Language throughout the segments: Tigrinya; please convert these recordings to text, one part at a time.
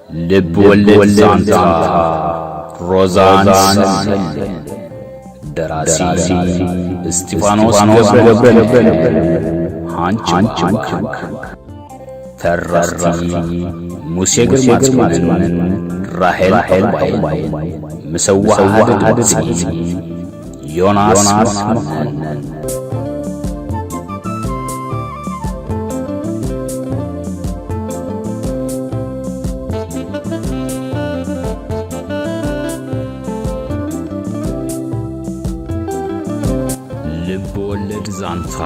ልብ ወለድ ዛንታ ሮዛን ሰሌን። ደራሲ እስጢፋኖስ ገብረ፣ ሃንች ባንክ። ተረኽቲ ሙሴ ግርማጽዮንን ራሄል ተኽባይን። ምስ ኣወሃሃዲ ድምጺ ዮናስ መኮነን። ልብ ወለድ ዛንታ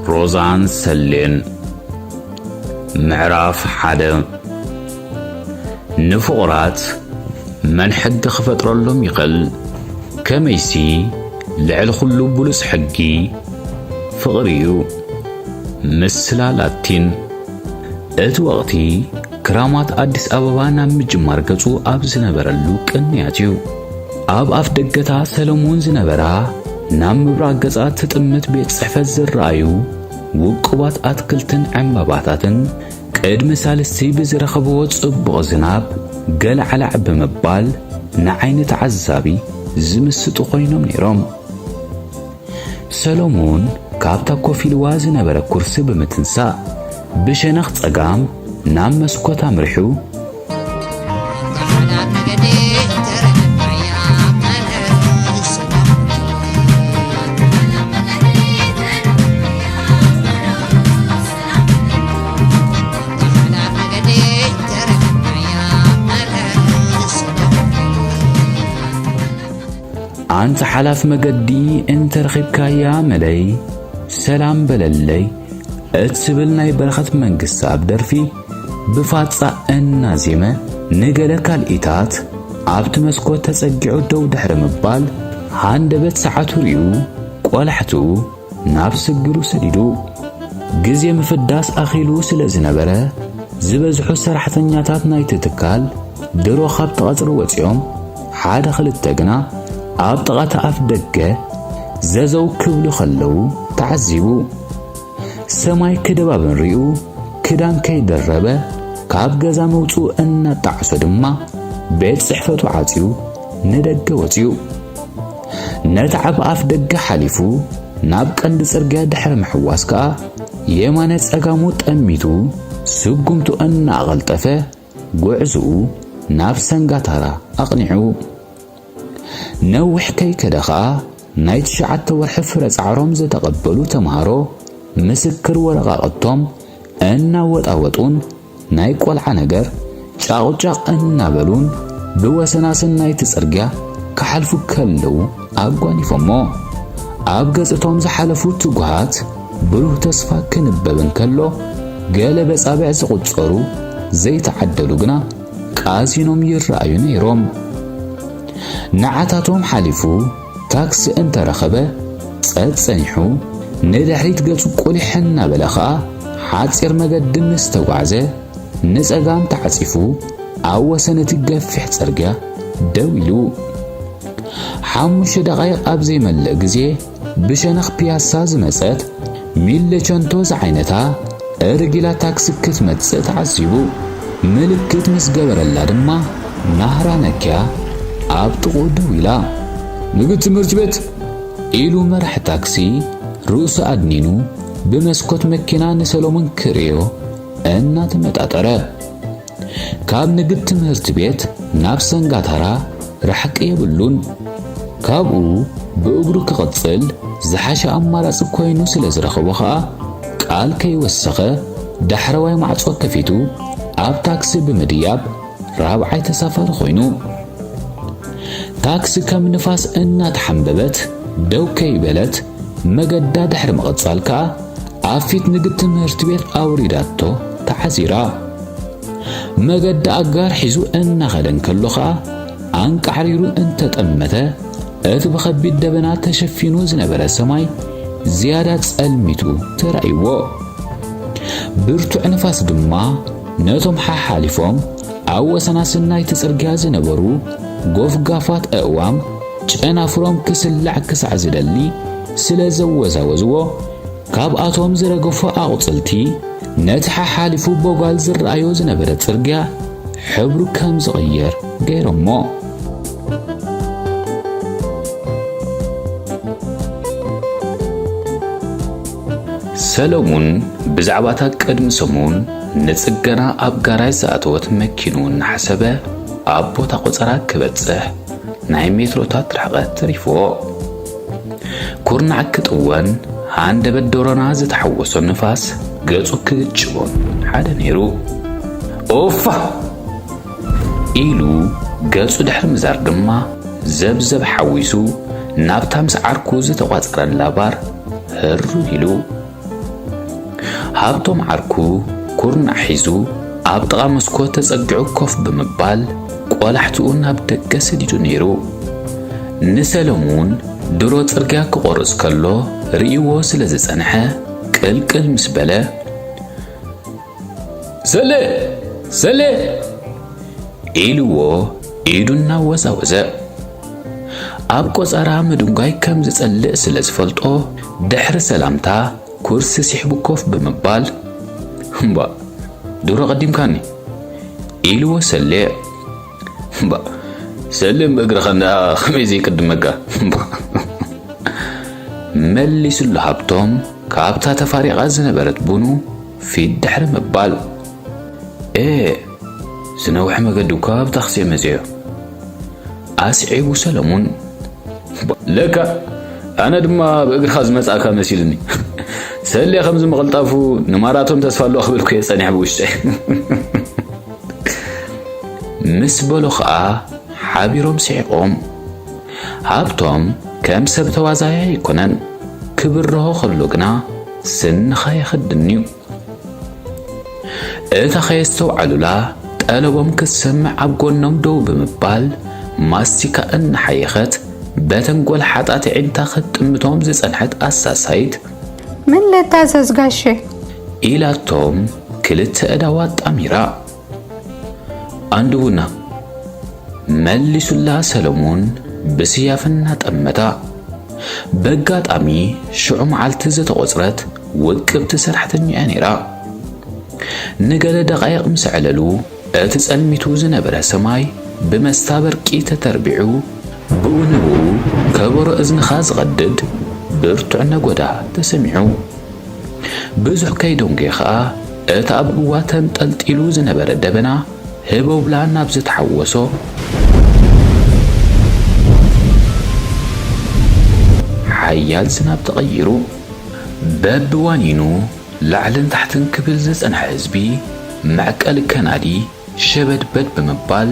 ሮዛን ሰሌን። ምዕራፍ ሓደ። ንፍቑራት መን ሕጊ ክፈጥረሎም ይኽእል? ከመይሲ ልዕሊ ኩሉ ብሉጽ ሕጊ ፍቕሪ እዩ። ምስላ ላቲን። እቲ ወቕቲ ክራማት ኣዲስ ኣበባ ናብ ምጅማር ገጹ ኣብ ዝነበረሉ ቅንያት እዩ። ኣብ ኣፍ ደገታ ሰለሙን ዝነበራ ናብ ምብራቕ ገጻ ትጥምት ቤት ጽሕፈት ዝረኣዩ ውቁባት ኣትክልትን ዕምባባታትን ቅድሚ ሳልስቲ ብዝረኸብዎ ጽቡቕ ዝናብ ገለዓላዕ ብምባል ንዓይኒ ተዓዛቢ ዝምስጡ ኮይኖም ነይሮም። ሰሎሞን ካብታ ኮፍ ኢልዋ ዝነበረ ኩርሲ ብምትንሳእ፣ ብሸነኽ ጸጋም ናብ መስኮት ኣምሪሑ፣ ኣንቲ ሓላፍ መገዲ እንተ ረኺብካያ መለይ፣ ሰላም በለለይ እትብል ናይ በረኸት መንግስትኣብ ደርፊ ብፋጻ እናዜመ፣ ንገለ ካልኢታት ኣብቲ መስኮት ተጸጊዑ ደው ድሕሪ ምባል፣ ሃንደበት ሰዓቱ ሪኡ ቆላሕትኡ ናብ ስግሩ ሰዲዱ። ግዜ ምፍዳስ ኣኺሉ ስለ ዝነበረ፣ ዝበዝሑ ሰራሕተኛታት ናይቲ ትካል ድሮ ካብቲ ቀጽሪ ወጺኦም፣ ሓደ ክልተ ግና ኣብ ጥቓ እቲ ኣፍ ደገ ዘዘው ክብሉ ከለዉ ተዓዚቡ። ሰማይ ክድባብን ሪኡ፣ ክዳን ከይደረበ፣ ካብ ገዛ መውጽኡ እናጣዕሶ ድማ፣ ቤት ጽሕፈቱ ዓጽዩ ንደገ ወጺኡ። ነቲ ዓቢ ኣፍ ደገ ሓሊፉ ናብ ቀንዲ ጽርግያ ድሕሪ ምሕዋስ ከኣ፣ የማነ ጸጋሙ ጠሚቱ ስጉምቱ እናኣቐልጠፈ ጉዕዝኡ ናብ ሰንጋታራ ኣቕኒዑ። ነዊሕ ከይከደ ከኣ ናይ ትሽዓተ ወርሒ ፍረ ጻዕሮም ዝተቐበሉ ተምሃሮ ምስክር ወረቓቕቶም እናወጣወጡን ናይ ቆልዓ ነገር ጫቑጫቕ እናበሉን ብወሰናስን ናይቲ ጽርግያ ክሓልፉ ከለዉ ኣጓኒፎሞ። ኣብ ገጽ እቶም ዝሓለፉ ትጉሃት ብሩህ ተስፋ ክንበብ እንከሎ፣ ገለ በጻብዕ ዝቑጸሩ ዘይተዓደሉ ግና ቃዚኖም ይረኣዩ ነይሮም። ንዓታቶም ሓሊፉ ታክሲ እንተረኸበ ጸጸኒሑ ንድሕሪት ገጹ ቁሊሕ እናበለ ኸኣ ሓጺር መገዲ ምስ ተጓዕዘ ንጸጋም ተዓጺፉ ኣብ ወሰን እቲ ገፊሕ ጽርግያ ደው ኢሉ። ሓሙሽተ ደቓይቕ ኣብ ዘይመልእ ግዜ ብሸነኽ ፒያሳ ዝመጸት ሚለቸንቶ ዝዓይነታ እርጊላ ታክሲ ክትመጽእ ተዓዚቡ። ምልክት ምስ ገበረላ ድማ ናህራ ነክያ ኣብ ጥቕኡ ደው ኢላ። "ንግድ ትምህርቲ ቤት!" ኢሉ መራሕ ታክሲ ርእሱ ኣድኒኑ ብመስኮት መኪና ንሰሎሞን ክርእዮ እናተመጣጠረ። ካብ ንግድ ትምህርቲ ቤት ናብ ሰንጋታራ ርሕቂ የብሉን። ካብኡ ብእግሩ ክቕጽል ዝሓሸ ኣማራጺ ኮይኑ ስለ ዝረኸቦ ኸኣ፣ ቃል ከይወሰኸ ዳሕረዋይ ማዕጾ ከፊቱ ኣብ ታክሲ ብምድያብ ራብዓይ ተሳፋሪ ኮይኑ። ታክሲ ከም ንፋስ እናተሓምበበት ደው ከይበለት መገዳ ድሕሪ ምቕጻል ከኣ ኣብ ፊት ንግድ ትምህርቲ ቤት ኣውሪዳቶ ተዓዚራ። መገዲ ኣጋር ሒዙ እናኸደ እንከሎ ኸኣ፣ ኣንቃዕሪሩ እንተጠመተ፣ እቲ ብኸቢድ ደበና ተሸፊኑ ዝነበረ ሰማይ ዝያዳ ጸልሚቱ ተራእይዎ። ብርቱዕ ንፋስ ድማ ነቶም ሓሓሊፎም ኣብ ወሰናስን ናይቲ ጽርግያ ዝነበሩ ጎፍጋፋት ኣእዋም ጨናፍሮም ክስላዕ ክሳዕ ዝደሊ ስለ ዘወዛወዝዎ፣ ካብኣቶም ዝረገፉ ኣቑጽልቲ ነቲ ሓሓሊፉ ቦጓል ዝረኣዮ ዝነበረ ጽርግያ ሕብሩ ከም ዝቕየር ገይሮሞ። ሰለሙን ብዛዕባታ ቅድሚ ሰሙን ንጽገና ኣብ ጋራጅ ዝኣተወት መኪኑ እናሓሰበ ኣብ ቦታ ቆጸራ ክበጽሕ ናይ ሜትሮታት ርሕቐት ተሪፍዎ። ኩርናዕ ክጥወን ሃንደበት ዶሮና ዝተሓወሶ ንፋስ ገጹ ክግጭቦን ሓደ ነይሩ። ኦፋ! ኢሉ ገጹ ድሕሪ ምዛር ድማ ዘብዘብ ሓዊሱ ናብታ ምስ ዓርኩ ዝተቋጸረላ ባር ህርር ኢሉ። ሃብቶም ዓርኩ ኩርናዕ ሒዙ ኣብ ጥቓ መስኮት ተጸጊዑ ኮፍ ብምባል ቆላሕትኡ ናብ ደገ ሰዲዱ ነይሩ። ንሰለሙን ድሮ ጽርግያ ክቖርጽ ከሎ ርእይዎ ስለ ዝጸንሐ ቅልቅል ምስ በለ፣ ሰሌ! ሰሌ! ኢልዎ ኢዱ እናወዛወዘ። ኣብ ቆጸራ ምድንጓይ ከም ዝጸልእ ስለ ዝፈልጦ ድሕሪ ሰላምታ ኩርሲ ሲሕቡ ኮፍ ብምባል፣ እምባ ድሮ ቀዲምካኒ ኢልዎ ሰሌ። እምባ ሰሌ እምበእግርኻ እንዳ ከመይ ዘይቅድመካ እምባ መሊሱሉ ሃብቶም ካብታ ተፋሪቓ ዝነበረት ቡኑ ፊት ድሕሪ ምባል። ኤ ዝነውሐ መገዲ እኳ ብታክሲ እየ መፅዮ ኣስዒቡ ሰለሙን። ለካ ኣነ ድማ ብእግርኻ ዝመጻእካ መሲልኒ። ሰሌ ከምዚ ምቕልጣፉ ንማራቶን ተስፋ ኣለዋ ክብል እኮ እየ ጸኒሐ ብውሽጠይ። ምስ በሎ ኸኣ ሓቢሮም ስሒቖም። ሃብቶም ከም ሰብ ተዋዛያይ ኣይኮነን። ክብርሆ ከሎ ግና ስንኻ የኸድን'ዩ። እታ ከየስተውዓሉላ ጠለቦም ክትሰምዕ ኣብ ጎኖም ደው ብምባል ማስቲካ እናሓየኸት በተንኮል ሓጣት ኣዒንታ ክትጥምቶም ዝጸንሐት ኣሳሳይት፣ "ምን ልታዘዝ ጋሼ?" ኢላቶም ክልተ እዳዋ ኣጣሚራ። "ኣንድ ቡና?" መሊሱላ ሰለሙን ብስያፍ እናጠመታ። በጋጣሚ ሽዑ መዓልቲ ዝተቖጽረት ውቅብቲ ሰራሕተኛ እያ ነይራ። ንገለ ደቓይቕ ምስ ኣዕለሉ፣ እቲ ጸልሚቱ ዝነበረ ሰማይ ብመስታ በርቂ ተተርቢዑ፣ ብኡ ንብኡ ከበሮ እዝንኻ ዝቐድድ ብርቱዕ ነጎዳ ተሰሚዑ። ብዙሕ ከይደንጎየ ኸኣ፣ እቲ ኣብ ህዋ ተንጠልጢሉ ዝነበረ ደበና ህበውብላ ናብ ዝተሓወሶ ሓያል ዝናብ ተቐይሩ። በብዋኒኑ ላዕልን ታሕትን ክብል ዝጸንሐ ህዝቢ፣ መዕቀሊ ከናዲ ሸበድበድ ብምባል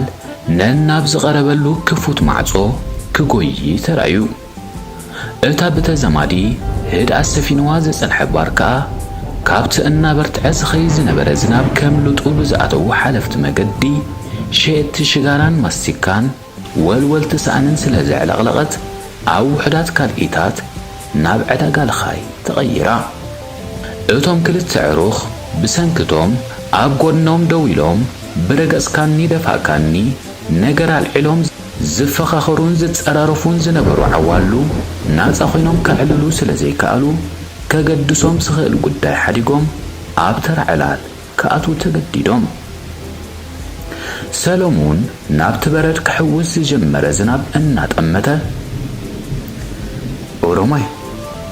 ነናብ ዝቐረበሉ ክፉት ማዕጾ ክጎዪ ተራእዩ። እታ ብተዘማዲ ህድኣት ሰፊንዋ ዝጸንሐ ባር ከኣ፣ ካብቲ እናበርትዐ ዝኸይድ ዝነበረ ዝናብ ከምልጡ ብዝኣተዉ ሓለፍቲ መገዲ፣ ሸየጥቲ ሽጋራን ማስቲካን፣ ወልወልቲ ሳእንን ስለ ዘዕለቕለቐት፣ ኣብ ውሑዳት ካልኢታት ናብ ዕዳጋ ልኻይ ተቐይራ። እቶም ክልተ ዕሩኽ ብሰንክቶም ኣብ ጎድኖም ደው ኢሎም፣ ብረገጽካኒ ደፋእካኒ ነገር ኣልዒሎም ዝፈኻኸሩን ዝጸራረፉን ዝነበሩ ዓዋሉ፣ ናጻ ኮይኖም ከዕልሉ ስለ ዘይከኣሉ፣ ከገድሶም ዝኽእል ጉዳይ ሓዲጎም ኣብ ተራ ዕላል ክኣትዉ ተገዲዶም። ሰሎሙን ናብቲ በረድ ክሕውስ ዝጀመረ ዝናብ እናጠመተ፣ "ኦሮማይ፣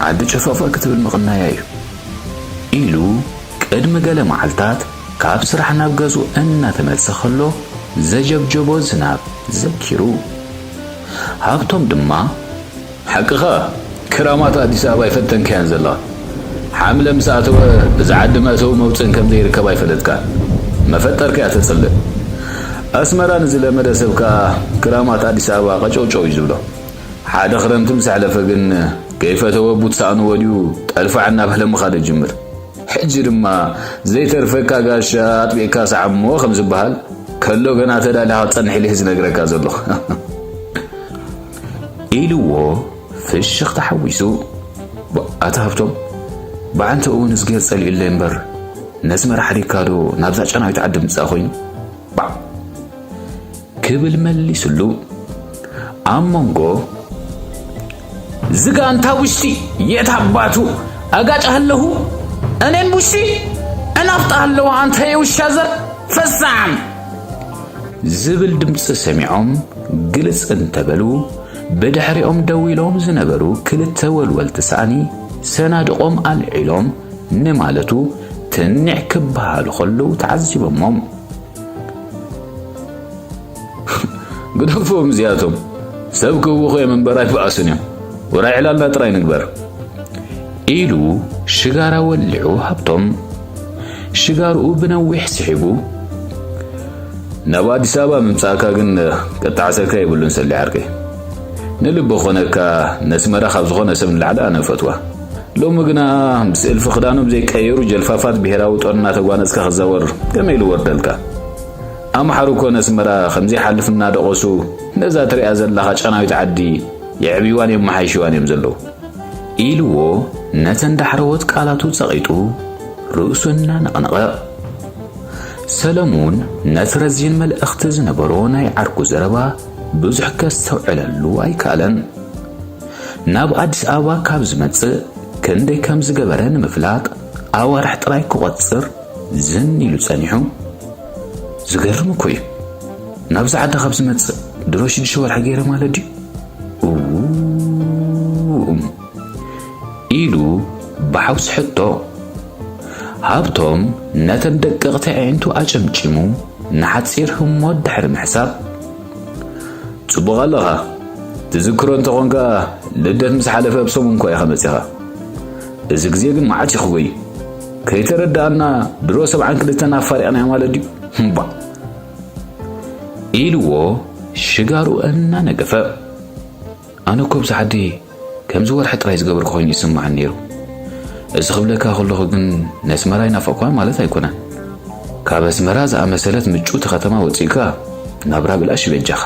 ዓዲ ጨፋፋ ክትብል ምቕናያ እዩ" ኢሉ ቅድሚ ገለ መዓልታት ካብ ስራሕ ናብ ገዝኡ እናተመልሰ ከሎ ዘጀብጀቦ ዝናብ ዘኪሩ። ሃብቶም ድማ፣ "ሓቅኻ፣ ክራማት ኣዲስ ኣበባ ይፈተንካያን ዘለኻ። ሓምለ ምስ ኣተወ፣ እዚ ዓዲ መእተዊ መውፅእን ከም ዘይርከብ ኣይፈለጥካን። መፈጠርካ እያ ተፅልእ። ኣስመራ ንዝለመደ ሰብ ከኣ ክራማት ኣዲስ ኣበባ ቀጨውጨው እዩ ዝብሎ። ሓደ ክረምቲ ምስ ኣሕለፈ ግን፣ ከይፈተወ ቡት ሳእኑ ወዲኡ ጠልፋዕ እናበለ ምኻድ ይጅምር። ሕጂ ድማ ዘይተርፈካ ጋሻ ኣጥቢቕካ ሰዓሞ ከም ዝበሃል፣ ከሎ ገና ተዳሊኻ ክትጸንሕ ኢለ እየ ዝነግረካ ዘለኹ" ኢልዎ ፍሽኽታ ሓዊሱ። ባ-፣ ኣታ ሃብቶም፣ ብዓንተ እውን እዝግሄር ጸሊኡለይ እምበር፣ ነስመራ ሓዲግካ ዶ ናብዛ ጨናዊት ዓዲ ምጻእ ኮይኑ? ባዕ ክብል መሊሱሉ። ኣብ መንጎ ዝጋንታ ውሽጢ የት ኣባቱ ኣጋጫ ኣለሁ፣ እኔን ውሽጢ እናፍጣ ኣለዋ፣ አንተ የውሻ ዘር ፈሳም ዝብል ድምጺ ሰሚዖም ግልጽ እንተበሉ፣ ብድሕሪኦም ደው ኢሎም ዝነበሩ ክልተ ወልወልቲ ሳእኒ ሰናድቖም ኣልዒሎም ንማለቱ ትንዕ ክበሃሉ ከለዉ ተዓዚቦሞም። ግደፎም እዚኣቶም፣ ሰብ ክህውኹ እዮም እምበር ኣይበኣሱን እዮም። ወራይ ዕላልና ጥራይ ንግበር። ኢሉ ሽጋራ ወሊዑ ሃብቶም። ሽጋርኡ ብነዊሕ ስሒቡ፣ ናብ ኣዲስ ኣበባ ምምጻእካ ግን ክጣዕሰካ የብሉን ሰሊ ዓርከይ። ንልቢ ክኾነካ ነስመራ ካብ ዝኾነ ሰብ ንላዕሊ ኣነ እፈትዋ። ሎሚ ግና ምስ እልፊ ክዳኖም ዘይቀየሩ ጀልፋፋት ብሄራዊ ጦር እናተጓነጽካ ክዛወር ከመይ ኢሉ ወርደልካ? ኣምሓሩ እኮ ነስመራ ከም ዘይሓልፍ እናደቐሱ ነዛ ትሪኣ ዘለኻ ጨናዊት ዓዲ የዕብይዋን የመሓይሽዋን እዮም ዘለዉ። ኢልዎ ነተን ዳሕረዎት ቃላቱ ጸቒጡ ርእሱ እናነቕነቐ። ሰለሙን ነቲ ረዚን መልእኽቲ ዝነበሮ ናይ ዓርኩ ዘረባ ብዙሕ ከስተውዕለሉ ኣይከኣለን። ናብ ኣዲስ ኣበባ ካብ ዝመጽእ ክንደይ ከም ዝገበረ ንምፍላጥ ኣዋርሕ ጥራይ ክቖጽር ዝን ኢሉ ጸኒሑ። ዝገርም እኮ እዩ። ናብዚ ዓዲ ካብ ዝመጽእ ድሮ ሽዱሽተ ወርሒ ገይረ ማለት ድዩ? እውም። ኢሉ ብሓውሲ ሕቶ። ሃብቶም ነተን ደቀቕቲ ኣዒንቱ ኣጨምጪሙ ንሓጺር ህሞት ድሕሪ ምሕሳብ፣ ጽቡቕ ኣለኻ። ትዝክሮ እንተኾንካ ልደት ምስ ሓለፈ ኣብ ሰሙን እኳ ኢኻ መጺኻ። እዚ ግዜ ግን መዓት እዩ ክጎይ። ከይተረድኣና ድሮ ሰብዓን ክልተን ኣፋሪቕና ማለት ድዩ? እምባ። ኢልዎ ሽጋሩ እናነገፈ። ኣነ እኮ ኣብዚ ዓዲ ከምዚ ወርሒ ጥራይ ዝገበርኩ ኮይኑ ይስምዓኒ ነይሩ። እዚ ክብለካ ከለኹ ግን ነስመራ ኣይናፈቕኳን ማለት ኣይኮነን። ካብ ኣስመራ ዝኣመሰለት ምጭውቲ ከተማ ወጺእካ ናብራ ብላሽ በጃኻ።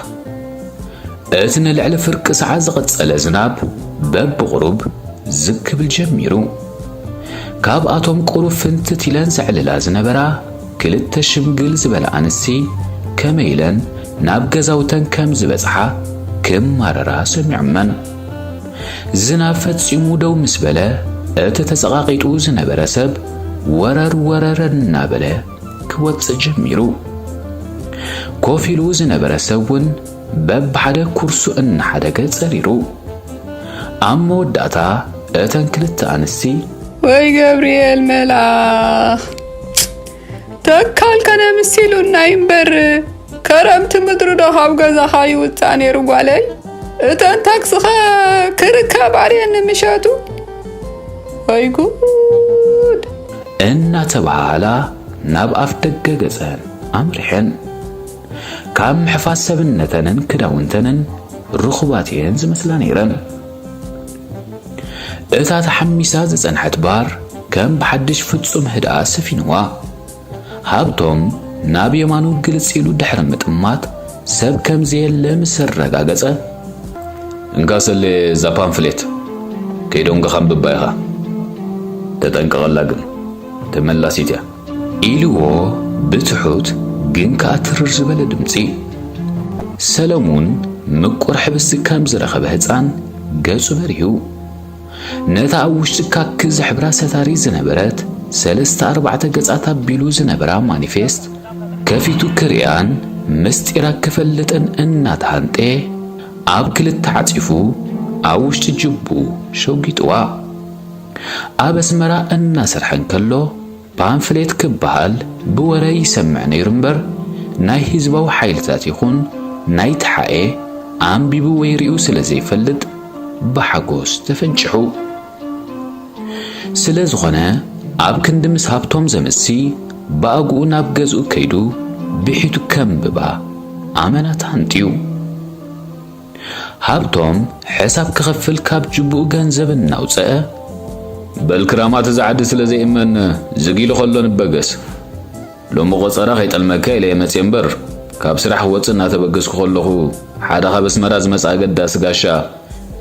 እቲ ንልዕሊ ፍርቂ ሰዓት ዝቐጸለ ዝናብ በብቑሩብ ዝግ ክብል ጀሚሩ። ካብኣቶም ቁሩብ ፍንትት ኢለን ዘዕልላ ዝነበራ ክልተ ሽምግል ዝበላ ኣንስቲ ከመይ ኢለን ናብ ገዛውተን ከም ዝበጽሓ ክማረራ ሰሚዖመን። ዝናብ ፈጺሙ ደው ምስ በለ፣ እቲ ተጸቓቒጡ ዝነበረ ሰብ ወረር ወረር እናበለ ክወጽእ ጀሚሩ። ኮፍ ኢሉ ዝነበረ ሰብ እውን በብሓደ ኩርሱ እናሓደገ ጸሪሩ። ኣብ መወዳእታ እተን ክልተ ኣንስቲ፣ ወይ ገብርኤል መልኣኽ፣ ተካል ከነ ምሲሉና እምበር፣ ከረምቲ ምድሪ ዶ ካብ ገዛኻ ይውጻእ ነይሩ ጓለይ? እተን ታክስኸ ክርከብ ኣርየኒ ምሸቱ? ወይ ጉድ! እናተባሃላ ናብ ኣፍ ደገ ገጸን ኣምሪሐን። ካብ ምሕፋስ ሰብነተንን ክዳውንተንን ርኹባት እየን ዝመስላ ነይረን። እታ ተሓሚሳ ዝጸንሐት ባር ከም ብሓድሽ ፍጹም ህድኣ ሰፊንዋ። ሃብቶም ናብ የማኑ ግልጽ ኢሉ ድሕሪ ምጥማት ሰብ ከም ዘየለ ምስ ኣረጋገጸ፣ እንካ ሰሌ እዛ ፓምፍሌት፣ ከይደንጎኻ ኣንብባ ኢኻ። ተጠንቀቐላ ግን፣ ተመላሲት እያ። ኢልዎ ብትሑት ግን ከኣ ትርር ዝበለ ድምጺ። ሰለሙን ምቁር ሕብስቲ ከም ዝረኸበ ህጻን ገጹ በሪሁ። ነታ ኣብ ውሽጢ ካኪ ዝሕብራ ሰታሪ ዝነበረት ሰለስተ ኣርባዕተ ገጻት ኣቢሉ ዝነበራ ማኒፌስት ከፊቱ ክርእያን ምስጢራ ክፈልጥን እናተሃንጠ ኣብ ክልተ ዓጺፉ ኣብ ውሽጢ ጅቡ ሸጒጥዋ። ኣብ ኣስመራ እናሰርሐ እንከሎ ፓምፍሌት ክበሃል ብወረ ይሰምዕ ነይሩ እምበር፣ ናይ ህዝባዊ ሓይልታት ይኹን ናይ ተሓኤ ኣንቢቡ ወይ ሪኡ ስለ ዘይፈልጥ ብሓጎስ ተፈንጭሑ። ስለ ዝኾነ፣ ኣብ ክንዲ ምስ ሃብቶም ዘምሲ፣ ብኣግኡ ናብ ገዝኡ ከይዱ ብሒቱ ከንብባ ኣመና ተሃንጥዩ። ሃብቶም ሕሳብ ክኸፍል ካብ ጅቡኡ ገንዘብ እናውፀአ፣ በል ክራማት እዚ ዓዲ ስለ ዘይእመን ዝግ ኢሉ ከሎ ንበገስ። ሎሚ ቆጸራ ከይጠልመካ ኢለ እየ መፅየ እምበር፣ ካብ ስራሕ ክወፅእ እናተበገስኩ ከለኹ ሓደ ካብ ኣስመራ ዝመፅኣ ገዳሲ ጋሻ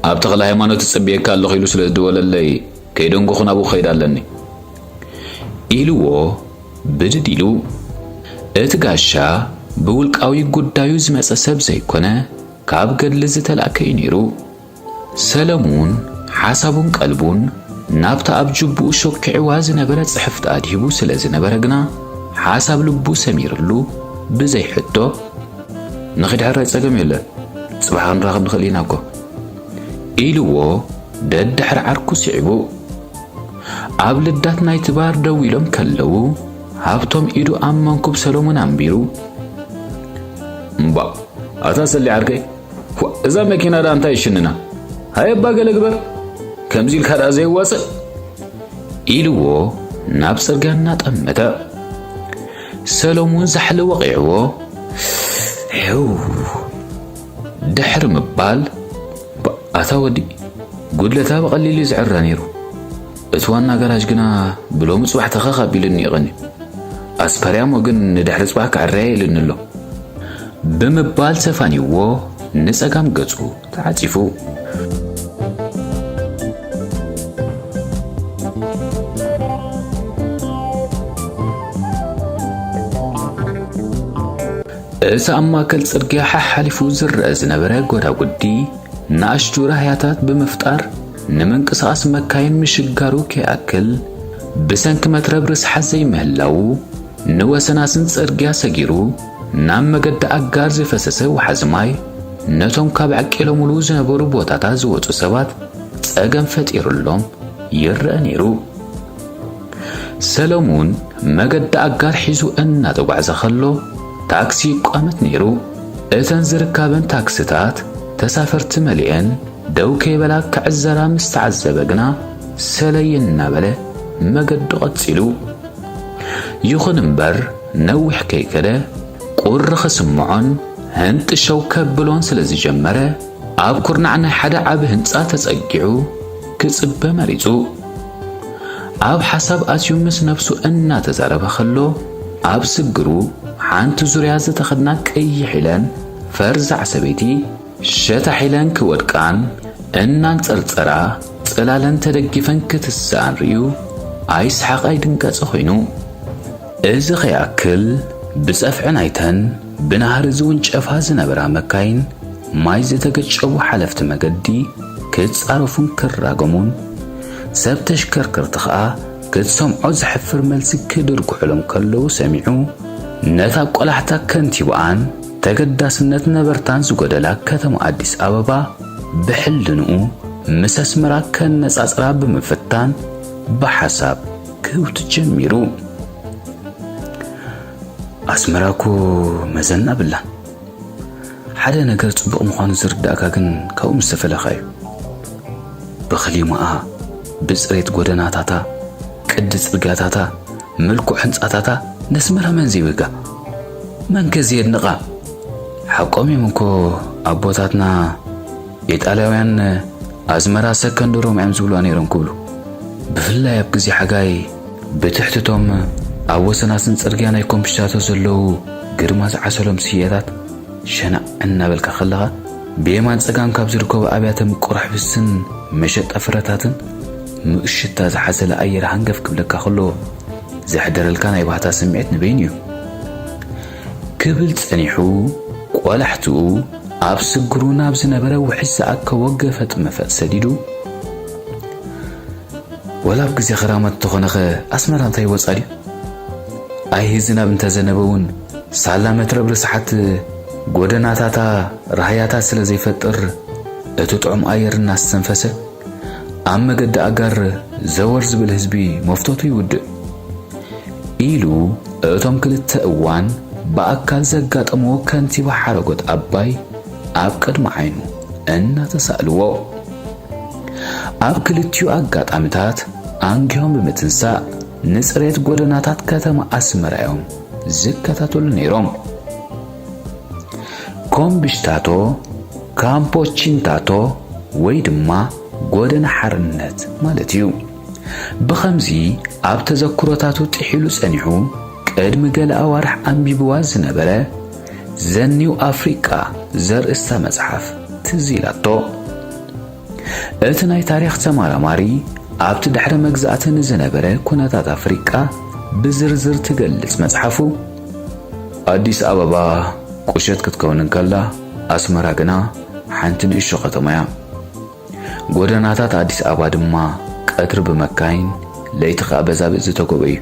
ኣብ ተኽለ ሃይማኖት እፅብየካ ኣለኹ ኢሉ ስለ ዝደወለለይ ከይደንጎኹ ናብኡ ክኸይድ ኣለኒ። ኢልዎ ብድድ ኢሉ። እቲ ጋሻ ብውልቃዊ ጉዳዩ ዝመጸ ሰብ ዘይኮነ፣ ካብ ገድሊ ዝተላእከ እዩ ነይሩ። ሰለሙን ሓሳቡን ቀልቡን ናብታ ኣብ ጅቡኡ ሾኪዕዋ ዝነበረ ጽሕፍቲ ኣድሂቡ ስለ ዝነበረ ግና፣ ሓሳብ ልቡ ሰሚርሉ ብዘይ ሕቶ፣ ንኺድ ሕራይ ጸገም የለን፣ ጽባሕ ክንራኸብ ንኽእል ኢና እኮ፣ ኢልዎ ደድሕሪ ዓርኩ ስዒቡ። ኣብ ልዳት ናይቲ ባር ደው ኢሎም ከለዉ፣ ሃብቶም ኢዱ ኣብ መንኩብ ሰሎሞን ኣንቢሩ። እምባ፣ ኣታ ሰሊ ዓርከይ፣ ዋ፣ እዛ መኪና ደኣ እንታይ ይሽንና? ሃየባ ገለ ግበር፣ ከምዚ ኢልካ ደኣ ዘየዋጽእ፣ ኢልዎ ናብ ጽርግያ እናጠመተ። ሰሎሙን ዛሕሊ ወቒዕዎ፣ ሄው ድሕሪ ምባል፣ ባ-፣ ኣታ ወዲ፣ ጉድለታ ብቐሊሉ እዩ ዝዕረ ነይሩ። እቲ ዋና ጋራጅ ግና ብሎሚ ጽባሕ ተኸኽ ኣቢሉኒ እዩ ቀንዩ። ኣስፐርያሞ ግን ንድሕሪ ጽባሕ ክዕረያ ኢሉኒ ኣሎ። ብምባል ተፋኒዎ ንጸጋም ገጹ ተዓጺፉ። እቲ ኣብ ማእከል ጽርግያ ሓሓሊፉ ዝረአ ዝነበረ ጎዳጉዲ፣ ንኣሽቱ ራህያታት ብምፍጣር ንምንቅስቓስ መካይን ምሽጋሩ ከይኣክል፣ ብሰንኪ መትረብ ርስሓት ዘይምህላዉ፣ ንወሰናስን ጽርግያ ሰጊሩ ናብ መገዲ ኣጋር ዝፈሰሰ ወሓዚ ማይ፣ ነቶም ካብ ዕቂሎምሉ ዝነበሩ ቦታታት ዝወጹ ሰባት ጸገም ፈጢሩሎም ይረአ ነይሩ። ሰለሙን መገዲ ኣጋር ሒዙ እናተጓዕዘ ከሎ፣ ታክሲ ይቋመት ነይሩ። እተን ዝርካበን ታክስታት ተሳፈርቲ መሊአን ደው ከይበላ ክዕዘራ ምስ ተዓዘበ ግና፣ ሰለይ እናበለ መገዱ ቀጺሉ። ይኹን እምበር፣ ነዊሕ ከይከደ፣ ቁሪ ክስምዖን ህንጥሸው ከብሎን ስለ ዝጀመረ፣ ኣብ ኩርናዕ ናይ ሓደ ዓቢ ህንጻ ተጸጊዑ ክጽበ መሪጹ። ኣብ ሓሳብ ኣትዩ ምስ ነብሱ እናተዛረበ ከሎ፣ ኣብ ስግሩ ሓንቲ ዙርያ ዝተኸድና ቀይሕ ኢለን ፈርዛዕ ሰበይቲ ሸታሕ ኢለን ክወድቃን እናንጸርጸራ ጽላለን ተደጊፈን ክትስኣን ርእዩ ኣይስሓቕ ኣይድንገጸ ኮይኑ። እዚ ከይኣክል ብጸፍዒ ናይተን ብናህሪ ዝውንጨፋ ዝነበራ መካይን ማይ ዝተገጨቡ ሓለፍቲ መገዲ ክጻረፉን ክራገሙን፣ ሰብ ተሽከርከርቲ ኸኣ ክትሰምዖ ዘሕፍር መልሲ ክድርጉሑሎም ከለዉ ሰሚዑ፣ ነታ ቆላሕታ ከንቲባኣን ተገዳስነት ነበርታን ዝጎደላ ከተማ ኣዲስ ኣበባ ብሕልንኡ ምስ ኣስመራ ከነጻጽራ ብምፍታን ብሓሳብ ክህውት ጀሚሩ። ኣስመራ እኮ መዘና ብላን። ሓደ ነገር ጽቡቕ ምዃኑ ዝርዳእካ ግን ካብኡ ምስ ተፈለኻ እዩ። ብኽሊማኣ፣ ብጽሬት ጎደናታታ፣ ቅዲ ጽርግያታታ፣ ምልኩዕ ህንጻታታ ነስመራ መን ዘይብህጋ? መን ከ ዘየድንቓ? ሓቆም እዮም እኮ ኣቦታትና ኢጣልያውያን ኣዝመራ ሰከንድ ሮም እዮም ዝብልዋ ነይሮም ክብሉ። ብፍላይ ኣብ ግዜ ሓጋይ ብትሕቲ እቶም ኣብ ወሰናስን ጽርግያ ናይ ኮምፒሽታቶ ዘለዉ ግርማ ዝዓሰሎም ስየታት ሸናዕ እናበልካ ከለኻ፣ ብየማን ጸጋም ካብ ዝርከቡ ኣብያተ ምቁር ሕብስን መሸጣ ፍረታትን ምእሽታ ዝሓዘለ ኣየር ሃንገፍ ክብለካ ከሎ ዘሕደረልካ ናይ ባህታ ስምዒት ንበይኑ እዩ። ክብል ጸኒሑ፣ ቆላሕትኡ ኣብ ስግሩ ናብ ዝነበረ ውሕጅ ዝኣከቦ ገፈጥ መፈጥ ሰዲዱ፣ ወላ ኣብ ግዜ ክራማት እንተኾነኸ ኣስመራ እንታይ ይወጻ ድዩ? ኣይሂ ዝናብ እንተዘነበ እውን ሳላ መትረብ ርስሓት ጎደናታታ ራህያታት ስለ ዘይፈጥር፣ እቲ ጥዑም ኣየር እናስተንፈሰ ኣብ መገዲ ኣጋር ዘወር ዝብል ህዝቢ መፍቶቱ ይውድእ። ኢሉ እቶም ክልተ እዋን ብኣካል ዘጋጠምዎ ከንቲባ ሓረጎት ኣባይ ኣብ ቅድሚ ዓይኑ እናተሳእልዎ፣ ኣብ ክልቲኡ ኣጋጣሚታት ኣንጊሆም ብምትንሳእ ንጽሬት ጎደናታት ከተማ ኣስመራ እዮም ዝከታተሉ ነይሮም። ኮምብሽታቶ፣ ካምፖቺንታቶ ወይ ድማ ጎደና ሓርነት ማለት እዩ። ብኸምዚ ኣብ ተዘክሮታቱ ጥሒሉ ጸኒሑ፣ ቅድሚ ገለ ኣዋርሕ ኣንቢብዋ ዝነበረ ዘ ኒው ኣፍሪቃ ዘርእስታ መጽሓፍ ትዝ ኢላቶ። እቲ ናይ ታሪኽ ተመራማሪ ኣብቲ ድሕሪ መግዛእቲ ንዝነበረ ኩነታት ኣፍሪቃ ብዝርዝር ትገልጽ መጽሓፉ፣ ኣዲስ ኣበባ ቁሸት ክትከውን እንከላ፣ ኣስመራ ግና ሓንቲ ንእሽቶ ከተማ እያ። ጎደናታት ኣዲስ ኣበባ ድማ ቀትሪ ብመካይን፣ ለይቲ ኸኣ በዛብእ ዝተጎበ እዩ።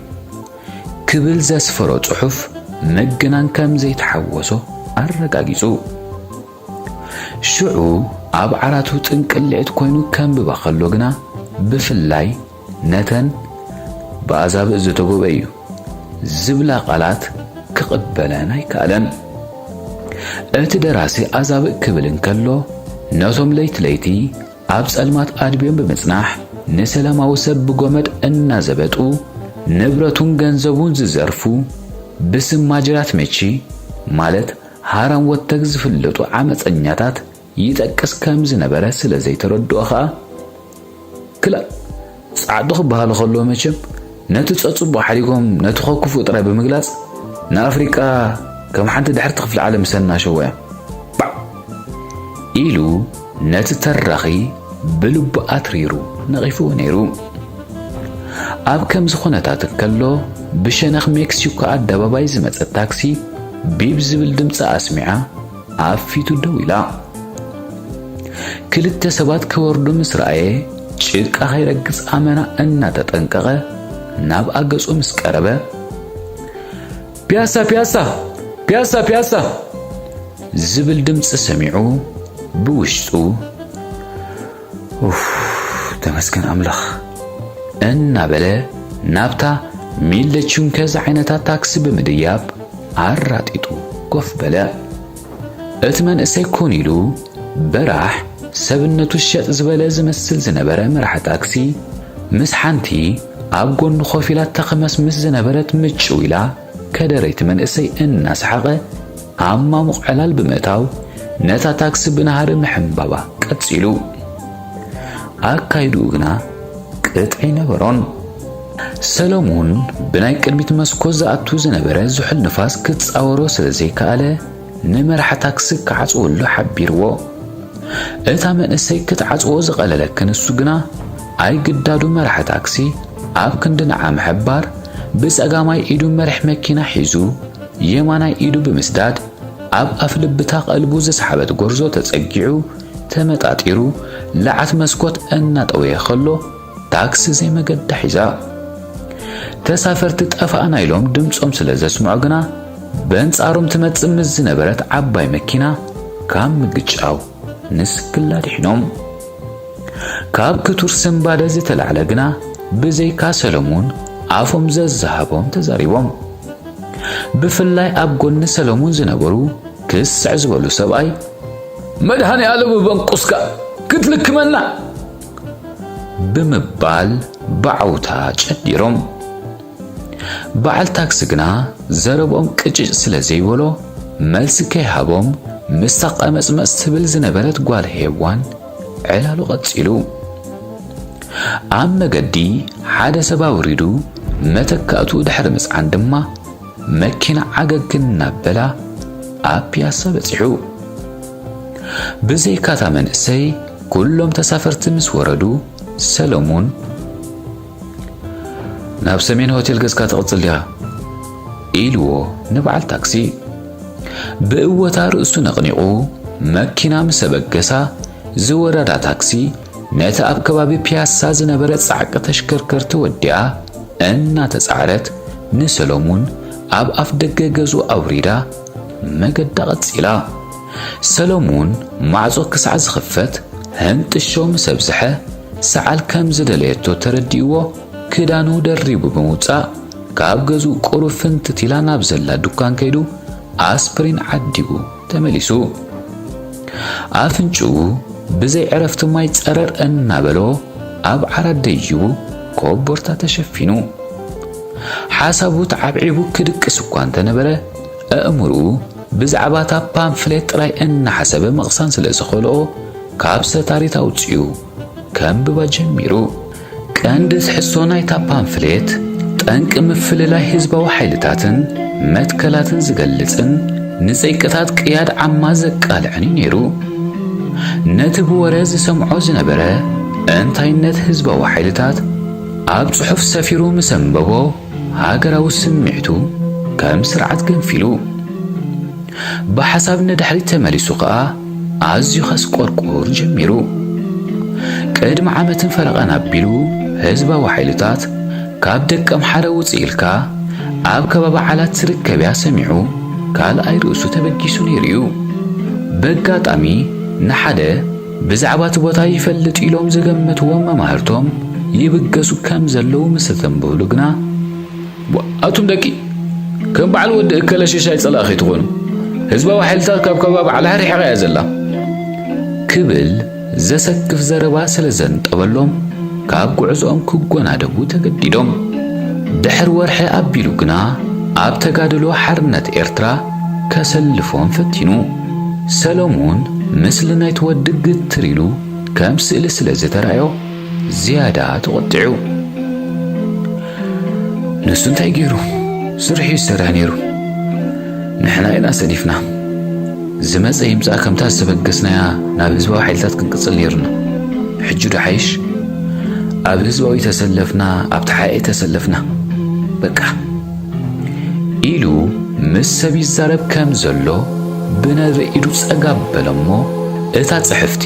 ክብል ዘስፈሮ ጽሑፍ ምግናን ከም ዘይተሓወሶ ኣረጋጊጹ። ሽዑ ኣብ ዓራቱ ጥንቅልዒት ኮይኑ ከንብባ ከሎ ግና፣ ብፍላይ ነተን ብኣዛብእ ዝተጎበ እዩ ዝብላ ቃላት ክቕበለን ኣይከኣለን። እቲ ደራሲ ኣዛብእ ክብል እንከሎ፣ ነቶም ለይቲ ለይቲ ኣብ ጸልማት ኣድብዮም ብምጽናሕ፣ ንሰላማዊ ሰብ ብጎመድ እናዘበጡ፣ ንብረቱን ገንዘቡን ዝዘርፉ፣ ብስም ማጅራት መቺ፣ ማለት ሃራም ወተግ ዝፍለጡ ዓመጸኛታት ይጠቅስ ከም ዝነበረ ስለ ዘይተረድኦ ኸኣ፣ ክላእ፣ ጻዕዱ ክበሃል ከሎ መቸም፣ ነቲ ጸጽቡቕ ሓዲጎም ነቲ ኸክፉእ ጥራይ ብምግላጽ፣ ንኣፍሪቃ ከም ሓንቲ ድሕርቲ ክፍለ ዓለም ዝሰናሸዎ እዮም። ባዕ! ኢሉ ነቲ ተራኺ ብልቡ ኣትሪሩ ነቒፍዎ ነይሩ። ኣብ ከምዚ ኹነታት እንከሎ፣ ብሸነኽ ሜክሲኮ ኣደባባይ ዝመጸት ታክሲ ቢብ ዝብል ድምጺ ኣስሚዓ ኣብ ፊቱ ደው ኢላ። ክልተ ሰባት ክወርዱ ምስ ረኣየ፣ ጭቃ ከይረግጽ ኣመና እናተጠንቀቐ ናብኣ ገጹ ምስ ቀረበ፣ "ፒያሳ፣ ፒያሳ፣ ፒያሳ፣ ፒያሳ!" ዝብል ድምጺ ሰሚዑ ብውሽጡ፣ "ኡፍ፣ ተመስገን ኣምላኽ!" እናበለ ናብታ ሚለቹንከ ዝዓይነታ ታክሲ ብምድያብ ኣራጢጡ ኮፍ በለ። እቲ መንእሰይ ኮን ኢሉ በራሕ ሰብነቱ ሸጥ ዝበለ ዝመስል ዝነበረ መራሒ ታክሲ፣ ምስ ሓንቲ ኣብ ጎኑ ኮፍ ኢላ ተኸመስምስ ዝነበረት ምጭው ኢላ ከደረይቲ መንእሰይ እናሰሓቐ ኣብ ማሙቕ ዕላል ብምእታው፣ ነታ ታክሲ ብናህሪ ምሕንባባ ቀጺሉ። ኣካይድኡ ግና ቅጥዒ ነበሮን። ሰለሙን ብናይ ቅድሚት መስኮት ዝኣቱ ዝነበረ ዝሑል ንፋስ ክጻወሮ ስለ ዘይከኣለ፣ ንመራሕ ታክሲ ክዓጽወሉ ሓቢርዎ። እታ መንእሰይ ክትዓጽዎ ዝቐለለኪ ንሱ ግና፣ ኣይግዳዱ መራሕ ታክሲ ኣብ ክንዲ ንዓ ምሕባር፣ ብጸጋማይ ኢዱ መሪሕ መኪና ሒዙ፣ የማናይ ኢዱ ብምስዳድ፣ ኣብ ኣፍ ልብታ ቀልቡ ዝሰሓበት ጎርዞ ተጸጊዑ፣ ተመጣጢሩ፣ ለዓት መስኮት እናጠወየ ከሎ፣ ታክሲ ዘይመገዳ ሒዛ። ተሳፈርቲ ጠፋእና ኢሎም ድምጾም ስለ ዘስምዑ ግና፣ በንጻሮም ትመጽእ ምስ ዝነበረት ዓባይ መኪና ካብ ምግጫው ንስክላ ድሒኖም። ካብ ክቱር ስንባደ ዝተላዕለ ግና፣ ብዘይካ ሰለሙን ኣፎም ዘዝሃቦም ተዛሪቦም። ብፍላይ ኣብ ጎኒ ሰለሙን ዝነበሩ ክስዕ ዝበሉ ሰብኣይ፣ "መድሃኔ ኣለም በንቁስካ ክትልክመና!" ብምባል ብዓውታ ጨዲሮም። በዓል ታክሲ ግና ዘረብኦም ቅጭጭ ስለ ዘይበሎ፣ መልሲ ከይሃቦም፣ ምስታ ቀመጽመጽ ትብል ዝነበረት ጓል ሄዋን ዕላሉ ቀጺሉ። ኣብ መገዲ ሓደ ሰብ ኣውሪዱ፣ መተካእትኡ ድሕሪ ምጽዓን ድማ፣ መኪና ዓገግ እናበላ ኣብ ፒያሳ በጺሑ። ብዘይካታ መንእሰይ፣ ኩሎም ተሳፈርቲ ምስ ወረዱ፣ ሰለሙን፣ "ናብ ሰሜን ሆቴል ገጽካ ትቕጽል ዲኻ?" ኢልዎ ንበዓል ታክሲ። ብእወታ ርእሱ ነቕኒቑ መኪና ምስ ኣበገሳ፣ ዝወረዳ ታክሲ ነቲ ኣብ ከባቢ ፒያሳ ዝነበረ ጻዕቂ ተሽከርከርቲ ወዲኣ እናተጻዕረት፣ ንሰሎሙን ኣብ ኣፍ ደገ ገዝኡ ኣውሪዳ መገዳ ቀጺላ። ሰሎሙን ማዕጾ ክሳዕ ዝኽፈት ህንጥሾ ምስ ኣብዝሐ፣ ሰዓል ከም ዝደለየቶ ተረዲእዎ፣ ክዳኑ ደሪቡ ብምውጻእ፣ ካብ ገዝኡ ቁሩብ ፍንትት ኢላ ናብ ዘላ ዱካን ከይዱ ኣስፕሪን ዓዲጉ ተመሊሱ። ኣፍንጭኡ ብዘይ ዕረፍቲ ማይ ጸረር እናበሎ ኣብ ዓራት ደይቡ ኮቦርታ ተሸፊኑ። ሓሳቡ ተዓብዒቡ ክድቅስ እኳ እንተነበረ፣ ኣእምርኡ ብዛዕባ እታ ፓምፍሌት ጥራይ እናሓሰበ ምቕሳን ስለ ዝኸልኦ፣ ካብ ሰታሪት ኣውጺኡ ከንብባ ጀሚሩ። ቀንዲ ትሕዝቶ ናይታ ፓምፍሌት፣ ጠንቂ ምፍልላይ ህዝባዊ ሓይልታትን መትከላትን ዝገልጽን ንጸይቅታት ቅያድ ዓማ ዘቃልዕን እዩ ነይሩ። ነቲ ብወረ ዝሰምዖ ዝነበረ እንታይነት ህዝባዊ ሓይልታት ኣብ ጽሑፍ ሰፊሩ ምስ ኣንበቦ፣ ሃገራዊ ስምዒቱ ከም ስርዓት ገንፊሉ። ብሓሳብ ንድሕሪት ተመሊሱ ኸኣ ኣዝዩ ከስቆርቁር ጀሚሩ። ቅድሚ ዓመትን ፈረቓን ኣቢሉ ህዝባዊ ሓይልታት ካብ ደቀምሓረ ውጽእ ኢልካ ኣብ ከባቢ ዓላት ትርከብ እያ ሰሚዑ። ካልኣይ ርእሱ ተበጊሱ ነይሩ እዩ። በጋጣሚ ንሓደ ብዛዕባ እቲ ቦታ ይፈልጥ ኢሎም ዝገመትዎም መማህርቶም ይብገሱ ከም ዘለዉ ምስ ተተንብህሉ ግና፣ "ዋ፣ ኣቱም ደቂ፣ ከም በዓል ወዲ እከለ ሽሻይ ጸላእ ከይትኾኑ። ህዝባዊ ሓይልታት ካብ ከባቢ ዓልሃ ርሒቓ እያ ዘላ" ክብል ዘሰክፍ ዘረባ ስለ ዘንጠበሎም፣ ካብ ጉዕዞኦም ክጎናደቡ ተገዲዶም። ድሕሪ ወርሒ ኣቢሉ ግና ኣብ ተጋድሎ ሓርነት ኤርትራ ከሰልፎም ፈቲኑ። ሰለሙን ምስሊ ናይቲ ወዲ ግትር ኢሉ ከም ስእሊ ስለ ዝተራእዮ ዝያዳ ተቖጢዑ። "ንሱ እንታይ ገይሩ? ስርሑ ይሰርሕ ነይሩ። ንሕና ኢና ሰኒፍና። ዝመጸ ይምጻእ ከምታ ዝተበገስናያ ናብ ህዝባዊ ሓይልታት ክንቅጽል ነይሩና። ሕጂ ዶ ሓይሽ? ኣብ ህዝባዊ ተሰለፍና፣ ኣብ ተሓኤ ተሰለፍና። በቃ" ኢሉ ምስ ሰብ ይዛረብ ከም ዘሎ ብነብረ ኢዱ ጸጋ በለሞ፣ እታ ጽሕፍቲ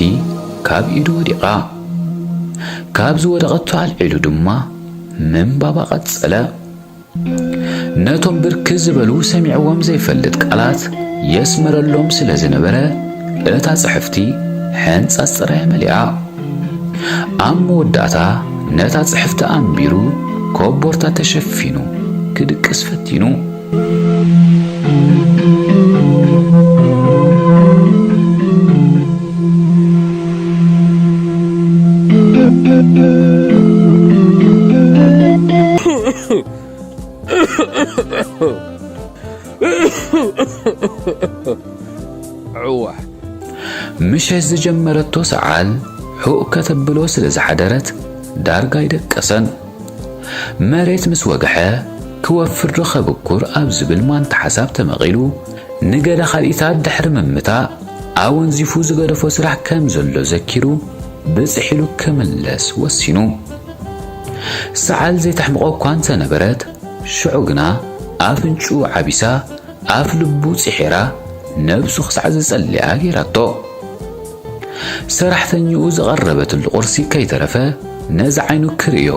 ካብ ኢዱ ወዲቓ። ካብ ዝወደቐቶ ኣልዒሉ ድማ ምንባባ ቀጸለ። ነቶም ብርክት ዝበሉ ሰሚዕዎም ዘይፈልጥ ቃላት የስምረሎም ስለ ዝነበረ፣ እታ ጽሕፍቲ ሕንጻጽ ጥራይ መሊኣ። ኣብ መወዳእታ ነታ ጽሕፍቲ ኣንቢሩ፣ ኮቦርታ ተሸፊኑ ክድቅስ ፈቲኑ። ዕዋሕ። ምሸት ዝጀመረቶ ሰዓል ሑእ ከተብሎ ስለ ዝሓደረት ዳርጋ ኣይደቀሰን። መሬት ምስ ወግሐ ክወፍር ዶ ከብኩር ኣብ ዝብል ማንታ ሓሳብ ተመቒሉ፣ ንገለ ካልኢታት ድሕሪ ምምታእ ኣወንዚፉ ዝገደፎ ስራሕ ከም ዘሎ ዘኪሩ ብጽሕ ኢሉ ክምለስ ወሲኑ። ሰዓል ዘይተሕምቖ እኳ እንተነበረት፣ ሽዑ ግና ኣፍንጭኡ ዓቢሳ ኣፍ ልቡ ጽሒራ ነብሱ ክሳዕ ዝጸልያ ገይራቶ። ሰራሕተኛኡ ዝቐረበትሉ ቁርሲ ከይተረፈ ነዚ ዓይኑ ክርእዮ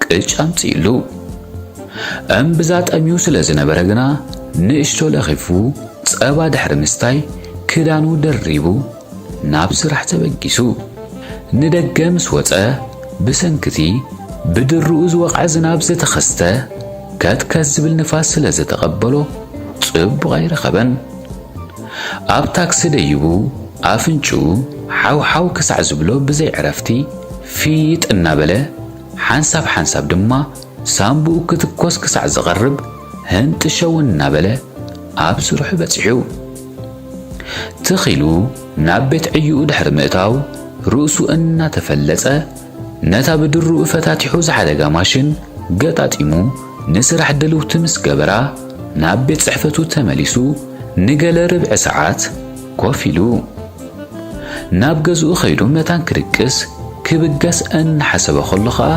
ቅጭ ኣምጺእሉ። እምብዛ ጠምዩ ስለ ዝነበረ ግና ንእሽቶ ለኺፉ ጸባ ድሕሪ ምስታይ ክዳኑ ደሪቡ ናብ ስራሕ ተበጊሱ። ንደገ ምስ ወጸ ብሰንክቲ ብድርኡ ዝወቕዐ ዝናብ ዝተኸስተ ከትከት ዝብል ንፋስ ስለ ዝተቐበሎ ጽቡቕ ኣይረኸበን። ኣብ ታክሲ ደይቡ ኣፍንጭኡ ሓውሓው ክሳዕ ዝብሎ ብዘይ ዕረፍቲ ፊጥ እናበለ ሓንሳብ ሓንሳብ ድማ ሳምቡኡ ክትኮስ ክሳዕ ዝቐርብ ህንጥሸው እናበለ ኣብ ስርሑ በጺሑ። ትኽ ኢሉ ናብ ቤት ዕዩኡ ድሕሪ ምእታው ርእሱ እናተፈለጸ ነታ ብድርኡ ፈታቲሑ ዝሓደጋ ማሽን ገጣጢሙ ንስራሕ ድልውቲ ምስ ገበራ ናብ ቤት ጽሕፈቱ ተመሊሱ ንገለ ርብዒ ሰዓት ኮፍ ኢሉ። ናብ ገዝኡ ኸይዱ መታን ክድቅስ ክብገስ እናሓሰበ ኸሎ ኸኣ፣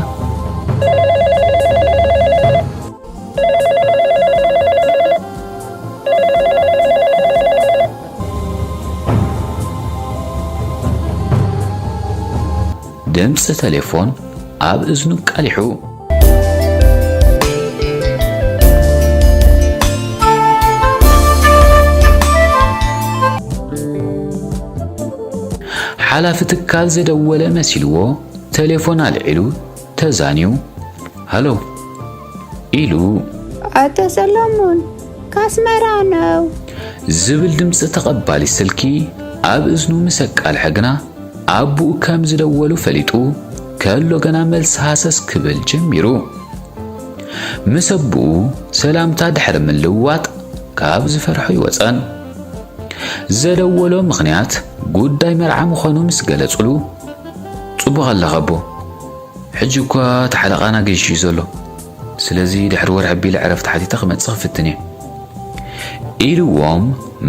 ድምጺ ተሌፎን ኣብ እዝኑ ቃሊሑ። ሓላፊ ትካል ዝደወለ መሲልዎ፣ ተሌፎን ኣልዒሉ ተዛንዩ፣ "ሃሎ" ኢሉ። "ኣቶ ሰሎሙን፣ ካስመራ ነው?" ዝብል ድምጺ ተቐባሊ ስልኪ ኣብ እዝኑ ምስ ኣቃልሐ ግና፣ ኣቡኡ ከም ዝደወሉ ፈሊጡ፣ ከሎ ገና መልሲ ሃሰስ ክብል ጀሚሩ። ምስ ኣቡኡ ሰላምታ ድሕሪ ምልውዋጥ፣ ካብ ዝፈርሖ ኣይወጸን። ዘደወሎ ምኽንያት ጉዳይ መርዓ ምዃኑ ምስ ገለጹሉ፣ "ጽቡቕ ኣለኻ ኣቦ፣ ሕጂ እኳ እቲ ሓለቓና ገይሹ እዩ ዘሎ። ስለዚ ድሕሪ ወርሒ ኣቢለ ዕረፍቲ ሓቲተ ክመጽእ ክፍትን እየ" ኢልዎም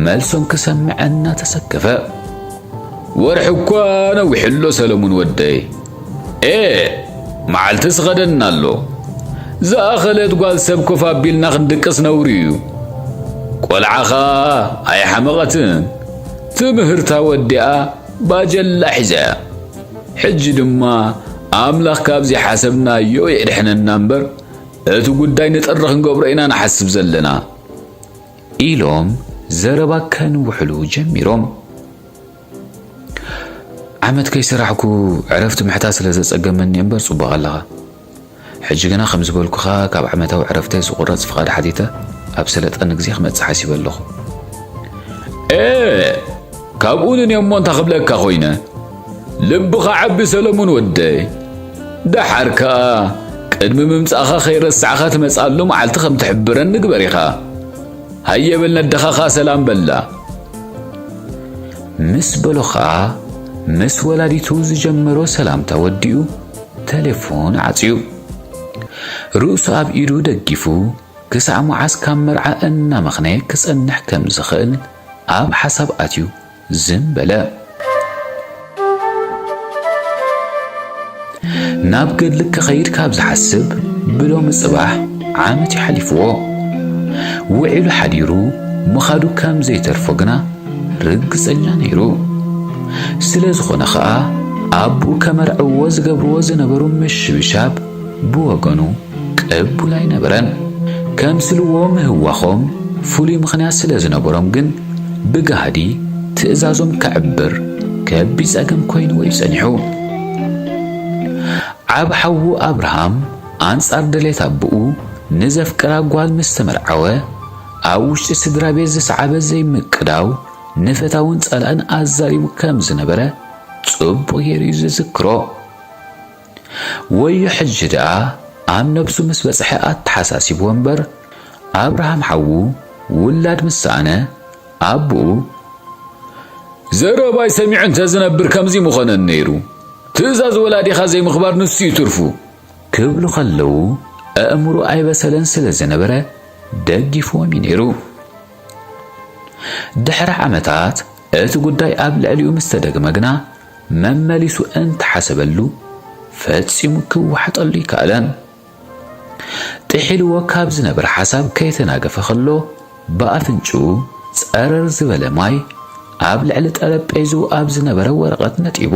መልሶም ክሰምዕ እናተሰከፈ። "ወርሒ እኳ ነዊሑ ኣሎ ሰለሙን ወደይ። ኤ፣ መዓልቲ ስኸደና ኣሎ። ዝኣኸለት ጓል ሰብ ኮፍ ኣቢልና ክንድቅስ ነውሪ እዩ። ቆልዓ ኸኣ ኣይሓመቐትን። ትምህርታ ወዲኣ ባጀላ ሒዛ እያ። ሕጂ ድማ ኣምላኽ ካብዚ ሓሰብናዮ የድሕነና እምበር፣ እቲ ጉዳይ ንጥሪ ክንገብሮ ኢና ንሓስብ ዘለና" ኢሎም ዘረባ ከንውሕሉ ጀሚሮም። ዓመት ከይሰራሕኩ ዕረፍቲ ምሕታት ስለ ዘጸገመኒ እምበር ጽቡቕ ኣለኻ። ሕጂ ግና ከም ዝበልኩኻ ካብ ዓመታዊ ዕረፍተይ ዝቑረጽ ፍቓድ ሓቲተ ኣብ ሰለጠኒ ግዜ ክመጽእ ሓሲበ ኣለኹ። ኤ፣ ካብኡ ንኔ እሞ እንታይ ክብለካ ኮይነ? ልብኻ ዓቢ ሰለሙን ወደይ። ደሓር ከኣ ቅድሚ ምምጻእኻ ከይረሳዕኻ ትመጽኣሉ መዓልቲ ከም ትሕብረኒ ግበር ኢኻ። ሃየ በል ነደኻ ኸኣ ሰላም በላ። ምስ በሎ ኸኣ ምስ ወላዲቱ ዝጀመሮ ሰላምታ ወዲኡ ተሌፎን ዓጽዩ። ርእሱ ኣብ ኢዱ ደጊፉ ክሳዕ መዓስ ካብ መርዓ እናመኽነየ ክጸንሕ ከም ዝኽእል ኣብ ሓሳብ ኣትዩ ዝም በለ። ናብ ገድሊ ክኸይድ ካብ ዝሓስብ ብሎሚ ጽባሕ ዓመት ይሓሊፍዎ። ውዒሉ ሓዲሩ ምኻዱ ከም ዘይተርፎ ግና ርግጸኛ ነይሩ። ስለ ዝኾነ ኸኣ ኣቦኡ ከመርዕዎ ዝገብርዎ ዝነበሩ ምሽብሻብ ብወገኑ ቅቡል ኣይነበረን። ከምስልዎ ምህዋኾም ፍሉይ ምኽንያት ስለ ዝነበሮም ግን ብጋህዲ ትእዛዞም ከዕብር ከቢድ ጸገም ኮይንዎ እዩ ጸኒሑ። ዓብ ሓዉ ኣብርሃም ኣንጻር ድሌት ኣቦኡ ንዘፍቅራ ጓል ምስ ተመርዓወ፣ ኣብ ውሽጢ ስድራ ቤት ዝሰዓበ ዘይምቅዳው ንፈታውን ጸላእን ኣዛሪቡ ከም ዝነበረ ጽቡቕ ገይሩ እዩ ዝዝክሮ። ወዮ ሕጂ ደኣ ኣብ ነብሱ ምስ በጽሐ ኣተሓሳሲብዎ እምበር፣ ኣብርሃም ሓዉ ውላድ ምስ ሰኣነ፣ ኣቦኡ፣ "ዘረባይ ሰሚዑ እንተ ዝነብር ከምዚ ምኾነን ነይሩ። ትእዛዝ ወላዲኻ ዘይምኽባር ንሱ እዩ ትርፉ" ክብሉ ከለዉ፣ ኣእምሮ ኣይበሰለን ስለ ዝነበረ፣ ደጊፍዎም እዩ ነይሩ። ድሕሪ ዓመታት እቲ ጉዳይ ኣብ ልዕሊኡ ምስ ተደግመ ግና፣ መመሊሱ እንተሓሰበሉ፣ ፈጺሙ ክወሓጠሉ ኣይከኣለን። ጥሒልዎ ካብ ዝነበረ ሓሳብ ከይተናገፈ ከሎ፣ ብኣፍንጭኡ ጸረር ዝበለ ማይ ኣብ ልዕሊ ጠረጴዝኡ ኣብ ዝነበረ ወረቐት ነጢቡ።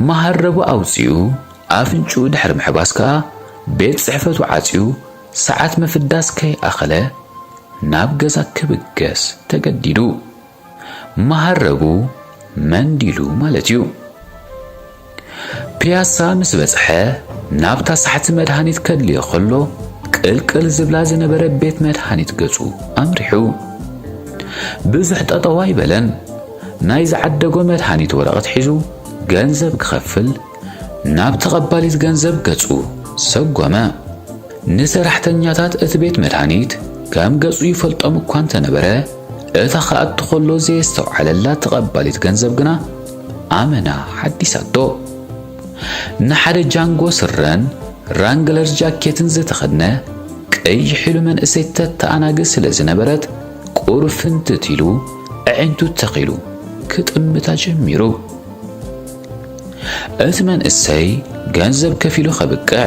መሃረቡ ኣውጺኡ ኣፍንጭኡ ድሕሪ ምሕባስ ከኣ፣ ቤት ጽሕፈቱ ዓጽዩ፣ ሰዓት ምፍዳስ ከይኣኸለ ናብ ገዛ ክብገስ ተገዲዱ። መሃረቡ መንዲሉ ማለት እዩ። ፒያሳ ምስ በጽሐ፣ ናብታ ሳሕቲ መድሃኒት ከድልዮ ከሎ፣ ቅልቅል ዝብላ ዝነበረ ቤት መድሃኒት ገጹ ኣምሪሑ። ብዙሕ ጠጠው ኣይበለን። ናይ ዝዓደጎ መድሃኒት ወረቐት ሒዙ ገንዘብ ክኸፍል፣ ናብ ተቐባሊት ገንዘብ ገጹ ሰጎመ። ንሰራሕተኛታት እቲ ቤት መድሃኒት ከም ገጹ ይፈልጦም እኳ እንተነበረ፣ እታ ክኣቱ ከሎ ዘየስተውዓለላ ተቐባሊት ገንዘብ ግና ኣመና ሓዲሳቶ። ንሓደ ጃንጎ ስረን ራንግለር ጃኬትን ዝተኸድነ ቀይሕ ኢሉ መንእሰይ ተተኣናግድ ስለ ዝነበረት፣ ቁርፍንትት ኢሉ ኣዒንቱ ተኺሉ ክጥምታ ጀሚሩ። እቲ መንእሰይ ገንዘብ ከፊሉ ከብቅዕ፣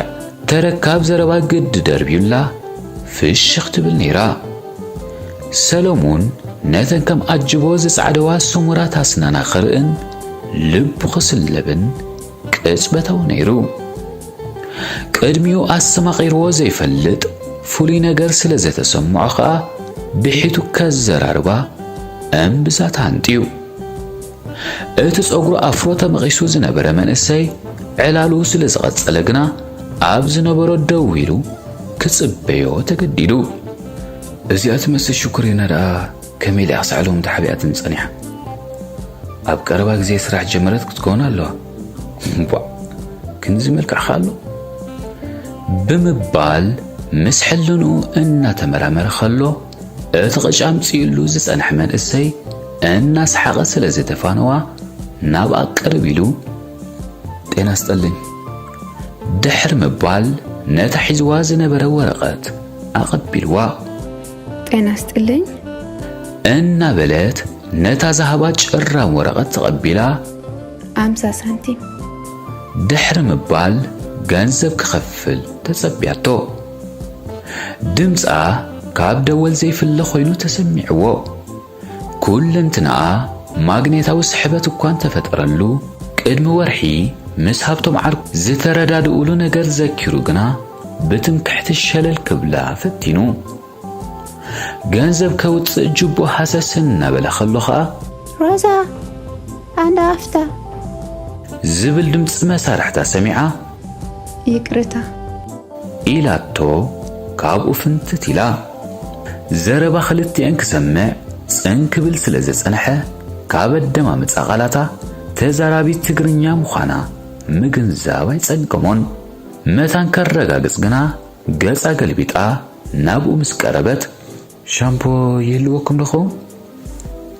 ተረካብ ዘረባ ግዲ ደርብዩላ ፍሽኽ ትብል ነይራ። ሰሎሙን ነተን ከም ኣጅቦ ዝጻዕደዋ ስሙራት ኣስናና ክርእን ልቡ ክስለብን ቅጽበታዊ ነይሩ። ቅድሚኡ ኣስተማቒርዎ ዘይፈልጥ ፍሉይ ነገር ስለ ዘተሰምዖ ኸኣ፣ ብሒቱ ከዘራርባ እምብዛ ተሃንጥዩ። እቲ ጸጉሩ ኣፍሮ ተመቒሱ ዝነበረ መንእሰይ፣ ዕላሉ ስለ ዝቐጸለ ግና፣ ኣብ ዝነበሮ ደው ኢሉ ክጽበዮ ተገዲዱ። "እዚኣ ትመስል ሽኩሪና ደኣ ከመይ ኢላ ክሳዕ ሎሚ ተሓቢኣትኒ ጸኒሓ? ኣብ ቀረባ ግዜ ስራሕ ጀመረት ክትከውን ኣለዋ። እምቧእ፣ ክንድዚ መልክዕኻ ኣሎ?" ብምባል ምስ ሕልንኡ እናተመራመረ ከሎ፣ እቲ ቅጫ ኣምጺኡሉ ዝጸንሐ መንእሰይ እናሰሓቐ ስለ ዝተፋነዋ፣ ናብኣ ቅርብ ኢሉ፣ "ጤና ስጠልኝ" ድሕሪ ምባል፣ ነታ ሒዝዋ ዝነበረ ወረቐት ኣቐቢልዋ። "ጤና ስጥልኝ" እናበለት ነታ ዝሃባ ጭራም ወረቐት ተቐቢላ፣ "ኣምሳ ሳንቲም" ድሕሪ ምባል፣ ገንዘብ ክኸፍል ተጸብያቶ። ድምጻ ካብ ደወል ዘይፍለ ኮይኑ ተሰሚዕዎ። ኩለንትናኣ ማግኔታዊ ስሕበት እኳ እንተፈጠረሉ፣ ቅድሚ ወርሒ ምስ ሃብቶም ዓርኩ ዝተረዳድኡሉ ነገር ዘኪሩ ግና ብትምክሕቲ ሸለል ክብላ ፈቲኑ። ገንዘብ ከውጽእ ጅቡ ሃሰስ እናበለ ከሎ ኸኣ፣ "ሮዛ፣ ኣንዳ ኣፍታ!" ዝብል ድምጺ መሳርሕታ ሰሚዓ፣ "ይቅርታ!" ኢላቶ ካብኡ ፍንትት ኢላ። ዘረባ ክልቲኤን ክሰምዕ ጽን ክብል ስለ ዘጸንሐ፣ ካብ ኣደማምጻ ቃላታ ተዛራቢት ትግርኛ ምዃና ምግንዛብ ኣይጸገሞን። መታን ከረጋግጽ ግና ገጻ ገልቢጣ ናብኡ ምስ ቀረበት፣ "ሻምፖ ይህልወኩም ዶ ኸውን?"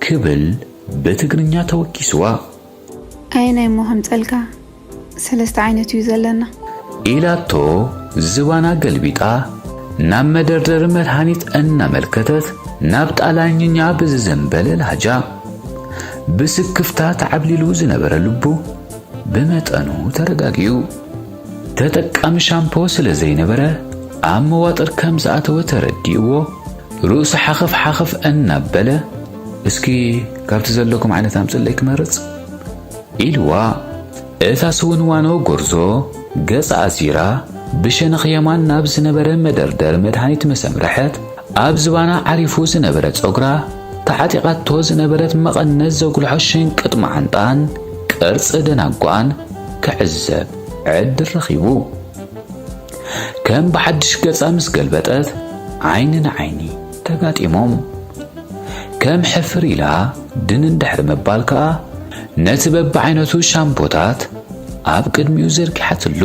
ክብል ብትግርኛ ተወኪስዋ። "ኣየናይ እሞ ከምጸልካ? ሰለስተ ዓይነት እዩ ዘለና." ኢላቶ ዝባና ገልቢጣ ናብ መደርደሪ መድሃኒት እናመልከተት ናብ ጣልያንኛ ብዝዘንበለ ላህጃ ብስክፍታ ተዓብሊሉ ዝነበረ ልቡ ብመጠኑ ተረጋጊኡ። ተጠቃሚ ሻምፖ ስለ ዘይነበረ ኣብ መዋጥር ከም ዝኣተወ ተረዲእዎ ርእሱ ሓኸፍ ሓኸፍ እናበለ፣ "እስኪ ካብቲ ዘለኩም ዓይነት ኣምጽለይ ክመርጽ?" ኢልዋ። እታ ስውንዋኖ ጎርዞ ገጻ ኣዚራ ብሸነኽ የማን ናብ ዝነበረ መደርደሪ መድሃኒት ምስ ኣምረሐት፣ ኣብ ዝባና ዓሪፉ ዝነበረ ጸጉራ፣ ተዓጢቓቶ ዝነበረት መቐነት ዘጉልሖ ሽንቅጥ መዓንጣን ቅርጺ ደናጓኣን ክዕዘብ ዕድል ረኺቡ። ከም ብሓድሽ ገጻ ምስ ገልበጠት፣ ዓይኒ ንዓይኒ ተጋጢሞም። ከም ሕፍር ኢላ ድንን ድሕሪ ምባል ከኣ፣ ነቲ በብዓይነቱ ሻምፖታት ኣብ ቅድሚኡ ዘርጊሓትሉ።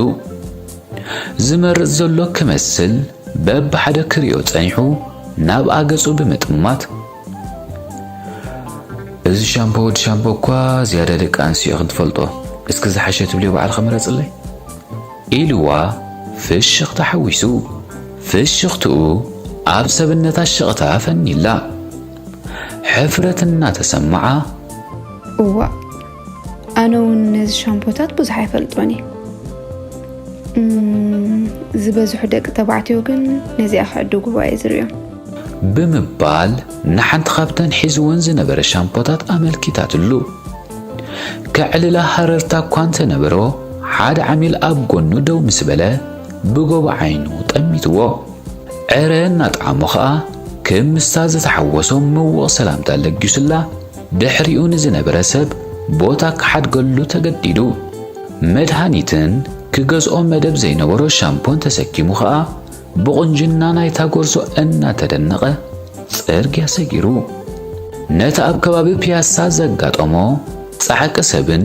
ዝመርጽ ዘሎ ክመስል፣ በብሓደ ክሪኦ ጸኒሑ፣ ናብኣ ገጹ ብምጥማት፣ "እዚ ሻምፖ ወዲ ሻምፖ እኳ ዝያዳ ደቂ ኣንስትዮ ኢኽን ትፈልጦ። እስኪ ዝሓሸ ትብልዮ ባዕልኺ ምረጽለይ?" ኢልዋ ፍሽኽታ ሓዊሱ። ፍሽኽትኡ ኣብ ሰብነታ ሽቕታ ፈኒላ። ሕፍረት እናተሰምዓ፣ "እዋእ፣ ኣነ እውን ነዚ ሻምፖታት ብዙሕ ኣይፈልጦን እየ። እም፣ ዝበዝሑ ደቂ ተባዕትዮ ግን ነዚኣ ክዕድግዋ እየ ዝርእዮም." ብምባል ንሓንቲ ካብተን ሒዝወን ዝነበረ ሻምፖታት ኣመልኪታትሉ። ከዕልላ ሃረርታ እኳ እንተነበሮ፣ ሓደ ዓሚል ኣብ ጎኑ ደው ምስ በለ፣ ብጎቦ ዓይኑ ጠሚትዎ። ዕረ እናጠዓሞ ኸኣ፣ ክምስታ ዝተሓወሶ ምዉቕ ሰላምታ ለጊሱላ፣ ድሕሪኡ ንዝነበረ ሰብ ቦታ ክሓድገሉ ተገዲዱ። መድሃኒትን ክገዝኦ መደብ ዘይነበሮ ሻምፖን ተሰኪሙ ኸኣ፣ ብቑንጅና ናይታ ጎርዞ እናተደነቐ፣ ጽርግያ ሰጊሩ። ነቲ ኣብ ከባቢ ፒያሳ ዘጋጠሞ ጻዕቂ ሰብን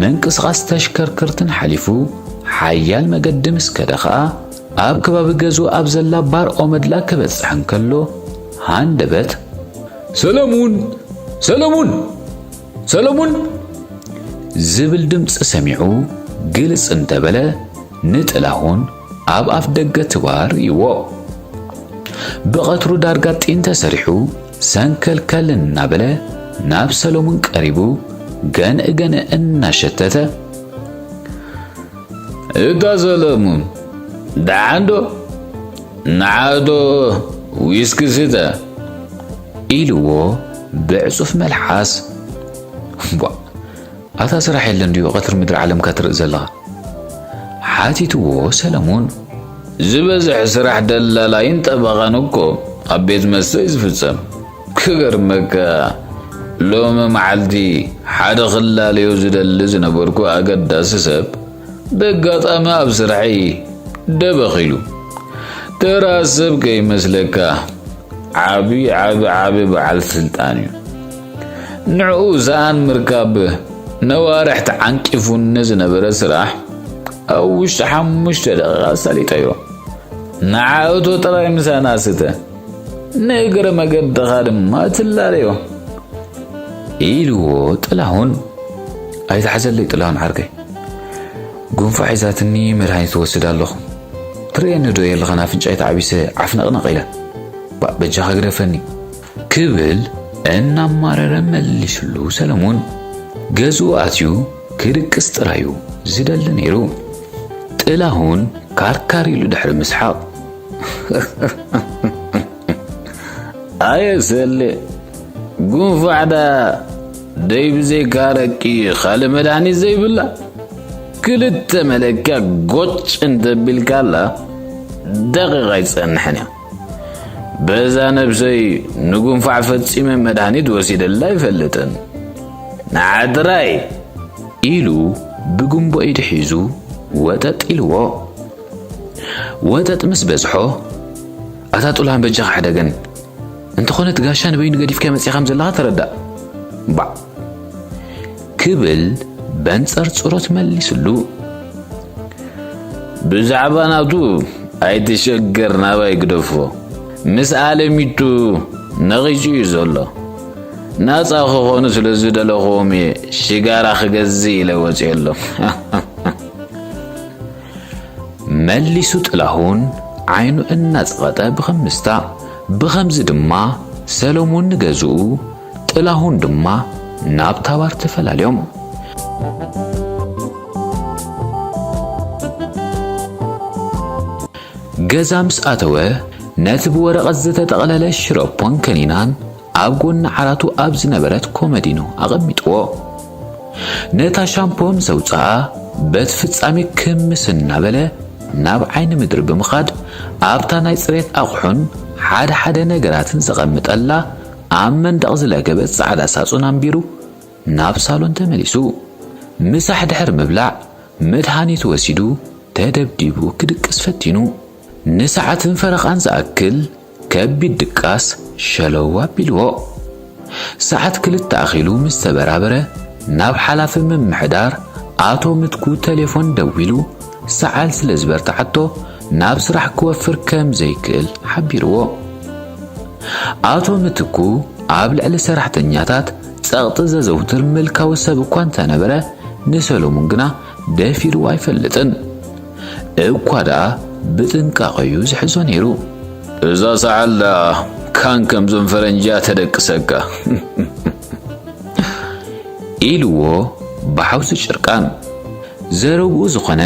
ምንቅስቓስ ተሽከርከርትን ሓሊፉ፣ ሓያል መገዲ ምስ ከደ ኸኣ፣ ኣብ ከባቢ ገዝኡ ኣብ ዘላ ባር ኦመድላ ክበጽሕ እንከሎ፣ ሃንደበት፣ "ሰለሙን! ሰለሙን! ሰለሙን!" ዝብል ድምጺ ሰሚዑ ግልጽ እንተበለ፣ ንጥላሁን ኣብ ኣፍ ደገ እቲ ባር ርእይዎ። ብቐትሩ ዳርጋ ጢን ተሰሪሑ፣ ሰንከልከል እናበለ ናብ ሰለሙን ቀሪቡ፣ ገንእ ገንእ እናሸተተ፣ "እታ ሰለሙን፣ ደሓን ዶ? ንዓ ዶ ዊስኪ ስተ?" ኢልዎ ብዕጹፍ መልሓስ። "ቧ፣ ኣታ ስራሕ የለን ድዩ ቀትሪ ምድሪ ዓለምካ ትርኢ ዘለኻ?" ሓቲትዎ ሰለሙን። "ዝበዝሕ ስራሕ ደላላይን ጠበቓን እኮ ኣብ ቤት መስተ እዩ ዝፍጸም። ክገርመካ፣ ሎሚ መዓልቲ ሓደ ክላለዮ ዝደሊ ዝነበርኩ ኣገዳሲ ሰብ፣ በጋጣሚ ኣብ ስርሐይ ደበኽ ኢሉ። ተራ ሰብ ከይመስለካ፣ ዓቢ፣ ዓቢ፣ ዓቢ በዓል ስልጣን እዩ። ንዕኡ ሰኣን ምርካብ ነዋርሕ ተዓንቂፉኒ ዝነበረ ስራሕ ኣብ ውሽጢ ሓሙሽተ ደቂቓ ኣሳሊጠዮ። ንዓ እቶ ጥራይ ምሳና ስተ፣ ንእግረ መገድኻ ድማ ትላለዮ" ኢልዎ ጥላሁን። "ኣይትሓዘለይ ጥላሁን ዓርከይ፣ ጉንፋዕ ሒዛትኒ መድሃኒት እወስድ ኣለኹ። ትርእየኒ ዶ የለኻን ኣፍንጫይ ተዓቢሰ ዓፍነቕነቕ ኢለ? ባእ በጃኻ ግደፈኒ" ክብል እናማረረ መሊሱሉ ሰለሙን። ገዝኡ ኣትዩ ክድቅስ ጥራዩ ዝደሊ ነይሩ። ጥላሁን ካርካር ኢሉ ድሕሪ ምስሓቕ፣ "ኣየ ሰሌ፣ ጉንፋዕዳ ደይ ብዘይካ ኣረቂ ካልእ መድሃኒት ዘይብላ? ክልተ መለኪያ ጎጭ እንተቢልካላ ደቂቕ ኣይትጸንሕን እያ። በዛ ነብሰይ ንጉንፋዕ ፈጺመ መድሃኒት ወሲደላ ኣይፈልጥን። ንዓ ጥራይ ኢሉ ብጉንቦ ኢዱ ሒዙ ወጠጥ ኢልዎ። ወጠጥ ምስ በዝሖ፣ ኣታ ጡላን በጃኻ ሕደገን፣ እንተኾነ እቲ ጋሻ ንበይኑ ገዲፍካዮ መጺኻ ከም ዘለኻ ተረዳእ። ባዕ ክብል በንጸርጽሮት መሊስሉ። ብዛዕባ ናቱ ኣይትሸገር፣ ናባይ ግደፎ። ምስ ኣለሚቱ ነቒጹ እዩ ዘሎ። ናጻ ክኾኑ ስለ ዝደለኹዎም እየ ሽጋራ ክገዝእ ኢለ ወጺኤሎም። መሊሱ ጥላሁን ዓይኑ እናጸቐጠ ብኽምስታ። ብኸምዚ ድማ ሰሎሙን ንገዝኡ፣ ጥላሁን ድማ ናብታ ባር ተፈላልዮም። ገዛ ምስ ኣተወ፣ ነቲ ብወረቐት ዝተጠቕለለ ሽሮፖን ከኒናን ኣብ ጎኒ ዓራቱ ኣብ ዝነበረት ኮመዲኖ ኣቐሚጥዎ። ነታ ሻምፖ ምስ ኣውጽኣ፣ በቲ ፍጻሜ ክምስ እናበለ ናብ ዓይኒ ምድሪ ብምኻድ፣ ኣብታ ናይ ጽሬት ኣቑሑን ሓደ ሓደ ነገራትን ዘቐምጠላ ኣብ መንደቕ ዝለገበት ጻዕዳ ሳጹን ኣንቢሩ ናብ ሳሎን ተመሊሱ። ምሳሕ ድሕሪ ምብላዕ፣ መድሃኒት ወሲዱ ተደብዲቡ ክድቅስ ፈቲኑ። ንሰዓትን ፈረቓን ዝኣክል ከቢድ ድቃስ ሸለው ኣቢልዎ። ሰዓት ክልተ ኣኺሉ ምስ ተበራበረ፣ ናብ ሓላፊ ምምሕዳር ኣቶ ምትኩ ቴሌፎን ደዊሉ፣ ሰዓል ስለ ዝበርትዓቶ፣ ናብ ስራሕ ክወፍር ከም ዘይክእል ሓቢርዎ። ኣቶ ምትኩ ኣብ ልዕሊ ሰራሕተኛታት ጸቕጢ ዘዘውትር ምልካዊ ሰብ እኳ እንተነበረ፣ ንሰሎሙን ግና ደፊርዎ ኣይፈልጥን። እኳ ደኣ ብጥንቃቐ እዩ ዝሕዞ ነይሩ። እዛ ሰዓል ደኣ ካን ከምዞም ፈረንጂ እያ ተደቅሰካ። ኢልዎ ብሓውሲ ጭርቃን። ዘረብኡ ዝኾነ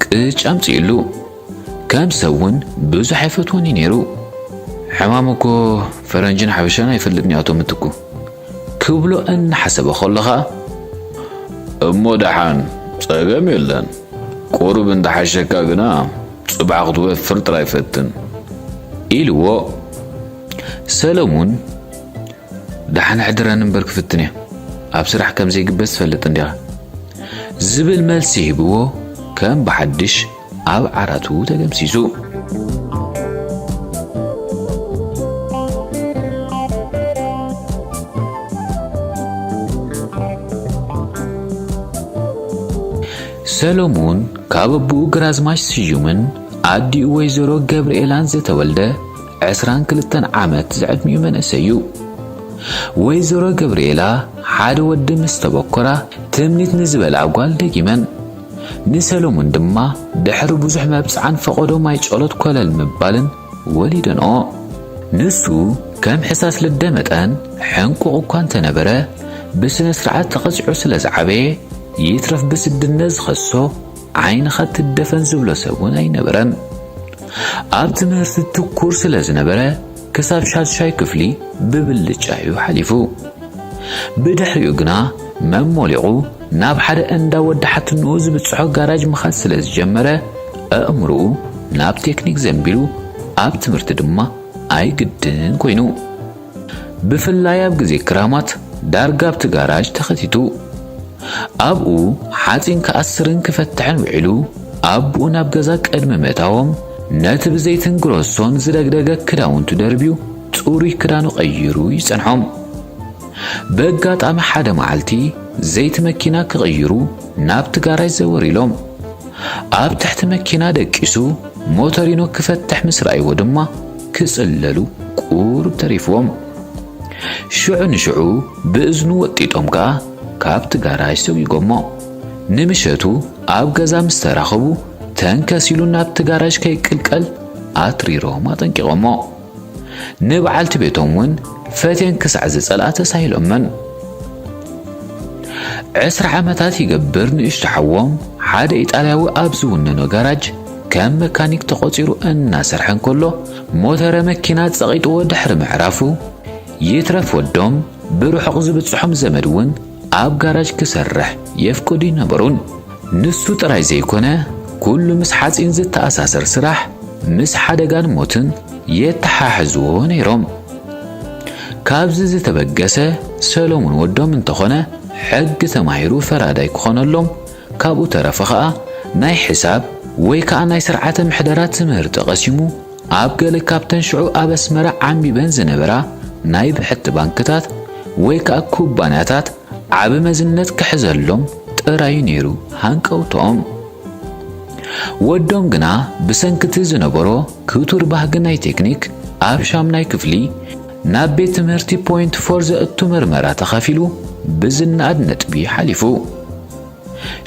ቅጭ ኣምጺእሉ። ከም ሰብ እውን ብዙሕ ኣይፈትዎን እዩ ነይሩ። ሕማም እኮ ፈረንጅን ሓበሻን ኣይፈልጥን እዩ ኣቶ ምትኩ። ክብሎ እናሓሰበ ከሎ ኸኣ፣ እሞ ደሓን ጸገም የለን፣ ቁሩብ እንተሓሸካ ግና ጽባሕ ክትወፍር ጥራይ ፈትን፣ ኢልዎ። ሰለሙን፣ ደሓን ኣሕድረኒ እምበር ክፍትን እየ፣ ኣብ ስራሕ ከም ዘይግበዝ ትፈልጥ እንዲኻ፣ ዝብል መልሲ ሂብዎ ከም ብሓድሽ ኣብ ዓራቱ ተገምሲሱ። ሰሎሙን ካብ ኣቦኡ ግራዝማች ስዩምን ኣዲኡ ወይዘሮ ገብርኤላን ዝተወልደ ዕስራን ክልተን ዓመት ዝዕድሚኡ መንእሰይ እዩ። ወይዘሮ ገብርኤላ ሓደ ወዲ ምስ ተበኮራ ትምኒት ንዝበልዓ ጓል ደጊመን። ንሰሎሙን ድማ ድሕሪ ብዙሕ መብጽዓን ፈቐዶ ማይ ጸሎት ኮለል ምባልን ወሊደንኦ። ንሱ ከም ሕሳስ ልደ መጠን ሕንቁቕ እኳ እንተነበረ፣ ብስነ ስርዓት ተቐጺዑ ስለ ዝዓበየ፣ ይትረፍ ብስድነት ዝኸሶ ዓይንኻ ትደፈን ዝብሎ ሰብ እውን ኣይነበረን። ኣብ ትምህርቲ ትኩር ስለ ዝነበረ፣ ክሳብ ሻድሻይ ክፍሊ ብብልጫ እዩ ሓሊፉ። ብድሕሪኡ ግና መሞሊቑ ናብ ሓደ እንዳ ወዲ ሓትንኡ ዝብጽሖ ጋራጅ ምኻድ ስለ ዝጀመረ፣ ኣእምሮኡ ናብ ቴክኒክ ዘንቢሉ፣ ኣብ ትምህርቲ ድማ ኣይግድን ኮይኑ። ብፍላይ ኣብ ግዜ ክራማት ዳርጋ ኣብቲ ጋራጅ ተኸቲቱ። ኣብኡ ሓጺን ክኣስርን ክፈትሕን ውዒሉ፣ ኣቦኡ ናብ ገዛ ቅድሚ ምእታዎም፣ ነቲ ብዘይትን ግሮሶን ዝደግደገ ክዳውንቱ ደርብዩ፣ ጽሩይ ክዳኑ ቀይሩ ይጸንሖም። ብኣጋጣሚ ሓደ መዓልቲ ዘይቲ መኪና ክቕይሩ ናብቲ ጋራጅ ዘወር ኢሎም። ኣብ ትሕቲ መኪና ደቂሱ ሞተሪኖ ክፈትሕ ምስ ረኣይዎ ድማ ክጽለሉ ቁሩብ ተሪፍዎም። ሽዑ ንሽዑ ብእዝኑ ወጢጦም ከኣ ካብቲ ጋራጅ ሰጒጎሞ። ንምሸቱ ኣብ ገዛ ምስ ተራኸቡ ተንከስ ኢሉ ናብቲ ጋራጅ ከይቅልቀል ኣትሪሮም ኣጠንቂቖሞ። ንበዓልቲ ቤቶም እውን ፈትየን ክሳዕ ዝጸልኣ ተሳሂሎመን። ዕስራ ዓመታት ይገብር ንእሽቶ ሓዎም ሓደ ኢጣልያዊ ኣብ ዝውንኖ ጋራጅ ከም መካኒክ ተቖጺሩ እናሰርሐ እንከሎ ሞተረ መኪና ጸቒጥዎ ድሕሪ ምዕራፉ ይትረፍ ወዶም ብርሑቕ ዝብጽሖም ዘመድ እውን ኣብ ጋራጅ ክሰርሕ የፍቅዱ ኣይነበሩን። ንሱ ጥራይ ዘይኮነ፣ ኩሉ ምስ ሓጺን ዝተኣሳሰር ስራሕ፣ ምስ ሓደጋን ሞትን የተሓሕዝዎ ነይሮም። ካብዚ ዝተበገሰ ሰሎሙን ወዶም እንተኾነ ሕጊ ተማሂሩ ፈራዳይ ክኾነሎም፣ ካብኡ ተረፈ ኸኣ ናይ ሕሳብ ወይ ከኣ ናይ ስርዓተ ምሕደራ ትምህርቲ ቀሲሙ ኣብ ገለ ካብተን ሽዑ ኣብ ኣስመራ ዓምቢበን ዝነበራ ናይ ብሕቲ ባንክታት ወይ ከኣ ኩባንያታት ዓቢ መዝነት ክሕዘሎም ጥራይ ነይሩ ሃንቀውቶኦም። ወዶም ግና ብሰንክቲ ዝነበሮ ክቱር ባህጊ ናይ ቴክኒክ ኣብ ሻምናይ ክፍሊ ናብ ቤት ትምህርቲ ፖይንት ፎር ዘእቱ መርመራ ተኸፊሉ ብዝነኣድ ነጥቢ ሓሊፉ።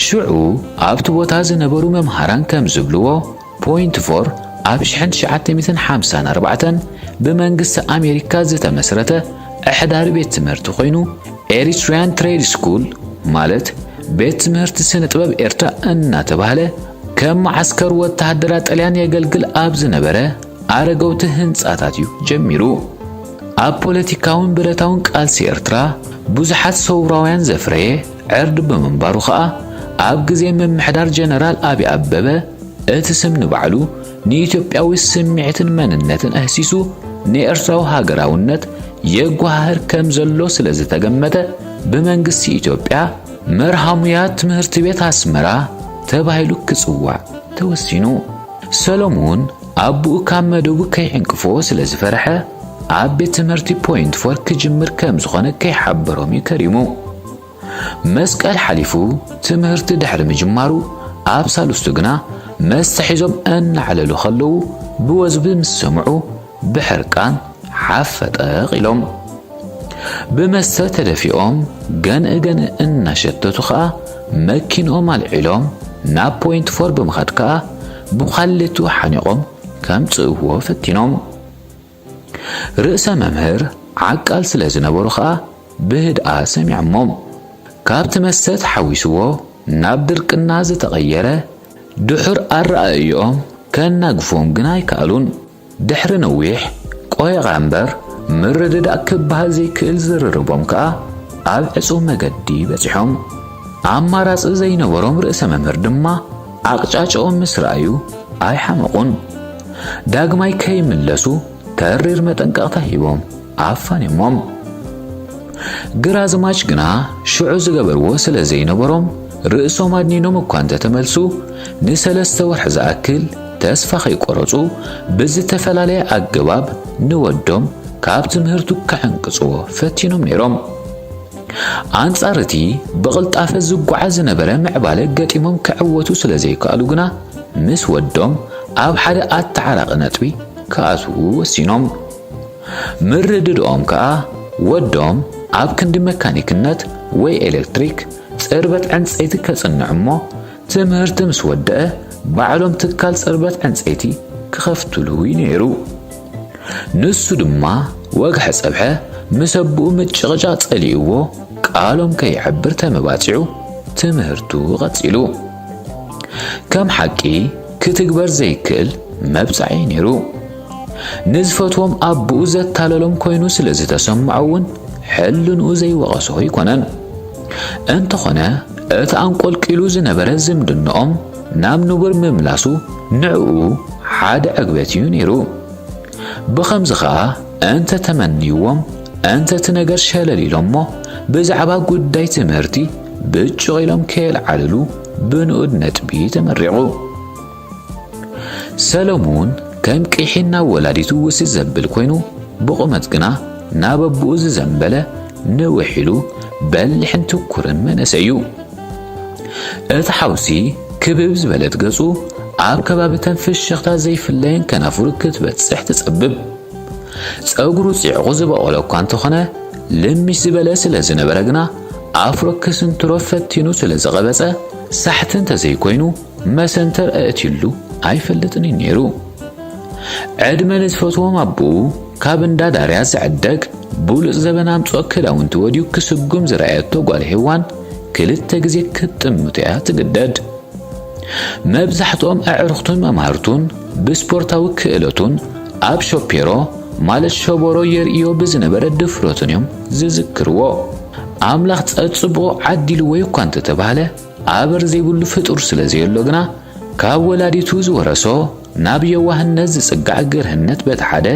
ሽዑ ኣብቲ ቦታ ዝነበሩ መምሃራን ከም ዝብልዎ ፖይንት ፎር ኣብ ሽሕን ትሽዓተ ሚእትን ሓምሳን ኣርባዕተን ብመንግስቲ ኣሜሪካ ዝተመስረተ ኣሕዳሪ ቤት ትምህርቲ ኮይኑ ኤሪትሪያን ትሬድ ስኩል ማለት ቤት ትምህርቲ ስነ ጥበብ ኤርትራ እናተባህለ ከም መዓስከር ወተሃደራት ጥልያን የገልግል ኣብ ዝነበረ ኣረገውቲ ህንጻታት እዩ ጀሚሩ። ኣብ ፖለቲካውን ብረታውን ቃልሲ ኤርትራ ብዙሓት ሰውራውያን ዘፍረየ ዕርዲ ብምንባሩ ኸኣ ኣብ ግዜ ምምሕዳር ጀነራል ኣብይ ኣበበ እቲ ስም ንባዕሉ ንኢትዮጵያዊ ስምዒትን መንነትን ኣህሲሱ ንኤርትራዊ ሃገራውነት የጓሃህር ከም ዘሎ ስለ ዝተገመተ ብመንግስቲ ኢትዮጵያ መርሃሙያ ትምህርቲ ቤት ኣስመራ ተባሂሉ ክጽዋዕ ተወሲኑ። ሰሎሙን ኣቦኡ ካብ መደቡ ከይዕንቅፎ ስለ ዝፈርሐ ኣብ ቤት ትምህርቲ ፖይንት ፎር ክጅምር ከም ዝኾነ ከይሓበሮም እዩ ከሪሙ። መስቀል ሓሊፉ ትምህርቲ ድሕሪ ምጅማሩ ኣብ ሳልስቱ ግና መስተ ሒዞም እናዕለሉ ከለዉ ብወዝቢ ምስ ሰምዑ ብሕርቃን ሓፈጠቕ ኢሎም። ብመስተ ተደፊኦም ገንእ ገንእ እናሸተቱ ኸኣ መኪንኦም ኣልዒሎም ናብ ፖይንት ፎር ብምኻድ ከኣ ብዃሌቱ ሓኒቖም ከምጽእዎ ፈቲኖም። ርእሰ መምህር ዓቃል ስለ ዝነበሩ ኸኣ ብህድኣ ሰሚዖሞም። ካብቲ መስተ ተሓዊስዎ ናብ ድርቅና ዝተቐየረ ድሑር ኣረኣእዮኦም ከናግፎም ግና ኣይከኣሉን። ድሕሪ ነዊሕ ቆይቓ እምበር ምርድዳእ ክበሃል ዘይክእል ዝርርቦም ከኣ ኣብ ዕጹው መገዲ በጺሖም። ኣማራጺ ዘይነበሮም ርእሰ መምህር ድማ ኣቕጫጭኦም ምስ ረኣዩ ኣይሓመቑን። ዳግማይ ከይምለሱ ተሪር መጠንቀቕታ ሂቦም ኣፋንዮሞም። ግራዝማች ግና ሽዑ ዝገበርዎ ስለ ዘይነበሮም ርእሶም ኣድኒኖም እኳ እንተተመልሱ ንሰለስተ ወርሒ ዝኣክል ተስፋ ከይቆረጹ ብዝተፈላለየ ኣገባብ ንወዶም ካብ ትምህርቱ ከዕንቅጽዎ ፈቲኖም ነይሮም። ኣንጻር እቲ ብቕልጣፈ ዝጓዓዝ ዝነበረ ምዕባለ ገጢሞም ክዕወቱ ስለ ዘይከኣሉ ግና ምስ ወዶም ኣብ ሓደ ኣተዓራቒ ነጥቢ ክኣትዉ ወሲኖም። ምርድድኦም ከኣ ወዶም ኣብ ክንዲ መካኒክነት ወይ ኤሌክትሪክ ጽርበት ዕንጸይቲ ከጽንዕ እሞ ትምህርቲ ምስ ወደአ ባዕሎም ትካል ጽርበት ዕንጸይቲ ክኸፍትሉ እዩ ነይሩ። ንሱ ድማ ወግሐ ጸብሐ ምስ ኣቦኡ ምጭቕጫቕ ጸሊእዎ ቃሎም ከይሕብር ተመባጺዑ ትምህርቱ ቀጺሉ። ከም ሓቂ ክትግበር ዘይክእል መብጻዒ ነይሩ። ንዝፈትዎም ኣቦኡ ዘታለሎም ኮይኑ ስለ ዝተሰምዖ እውን ሕልንኡ ዘይወቐሶ ኣይኮነን። እንተኾነ እቲ ኣንቆልቂሉ ዝነበረ ዝምድንኦም ናብ ንቡር ምምላሱ ንዕኡ ሓደ ዕግበት እዩ ነይሩ። ብኸምዚ ኸኣ እንተ ተመንይዎም እንተ እቲ ነገር ሸለል ኢሎሞ ብዛዕባ ጉዳይ ትምህርቲ ብጭቕ ኢሎም ከየልዓልሉ ብንኡድ ነጥቢ ተመሪቑ። ሰለሙን ከም ቂሒ ናብ ወላዲቱ ውስድ ዘብል ኮይኑ ብቑመት ግና ናብ ኣቦኡ ዝዘንበለ ንውሕ ኢሉ በሊሕን ትኩርን መንእሰይ እዩ። እቲ ሓውሲ ክብብ ዝበለት ገጹ ኣብ ከባቢተን ፍሽኽታ ዘይፍለየን ከናፍሩ ክትበጽሕ ትጸብብ። ጸጉሩ ጽዕቑ ዝበቖሎ እኳ እንተኾነ ልምሽ ዝበለ ስለ ዝነበረ ግና ኣፍሮ ክስንትሮ ፈቲኑ ስለ ዝቐበጸ ሳሕቲ እንተዘይኮይኑ መሰንተር ኣእትዩሉ ኣይፈልጥን እዩ ነይሩ። ዕድመ ንዝፈትዎም ኣቦኡ ካብ እንዳ ዳርያ ዝዕደግ ብሉጽ ዘበን ኣምጽኦ ክዳውንቲ ወድዩ ክስጉም ዝረኣየቶ ጓል ሄዋን ክልተ ግዜ ክትጥምቶ እያ ትግደድ። መብዛሕትኦም ኣዕሩኽቱን መማህርቱን ብስፖርታዊ ክእለቱን ኣብ ሾፔሮ ማለት ሸቦሮ የርእዮ ብዝነበረ ድፍረቱን እዮም ዝዝክርዎ። ኣምላኽ ጸጽብቑ ዓዲልዎ እኳ እንተተባህለ ኣበር ዘይብሉ ፍጡር ስለ ዘየሎ ግና ካብ ወላዲቱ ዝወረሶ ናብ የዋህነት ዝጽጋዕ ግርህነት በቲ ሓደ፣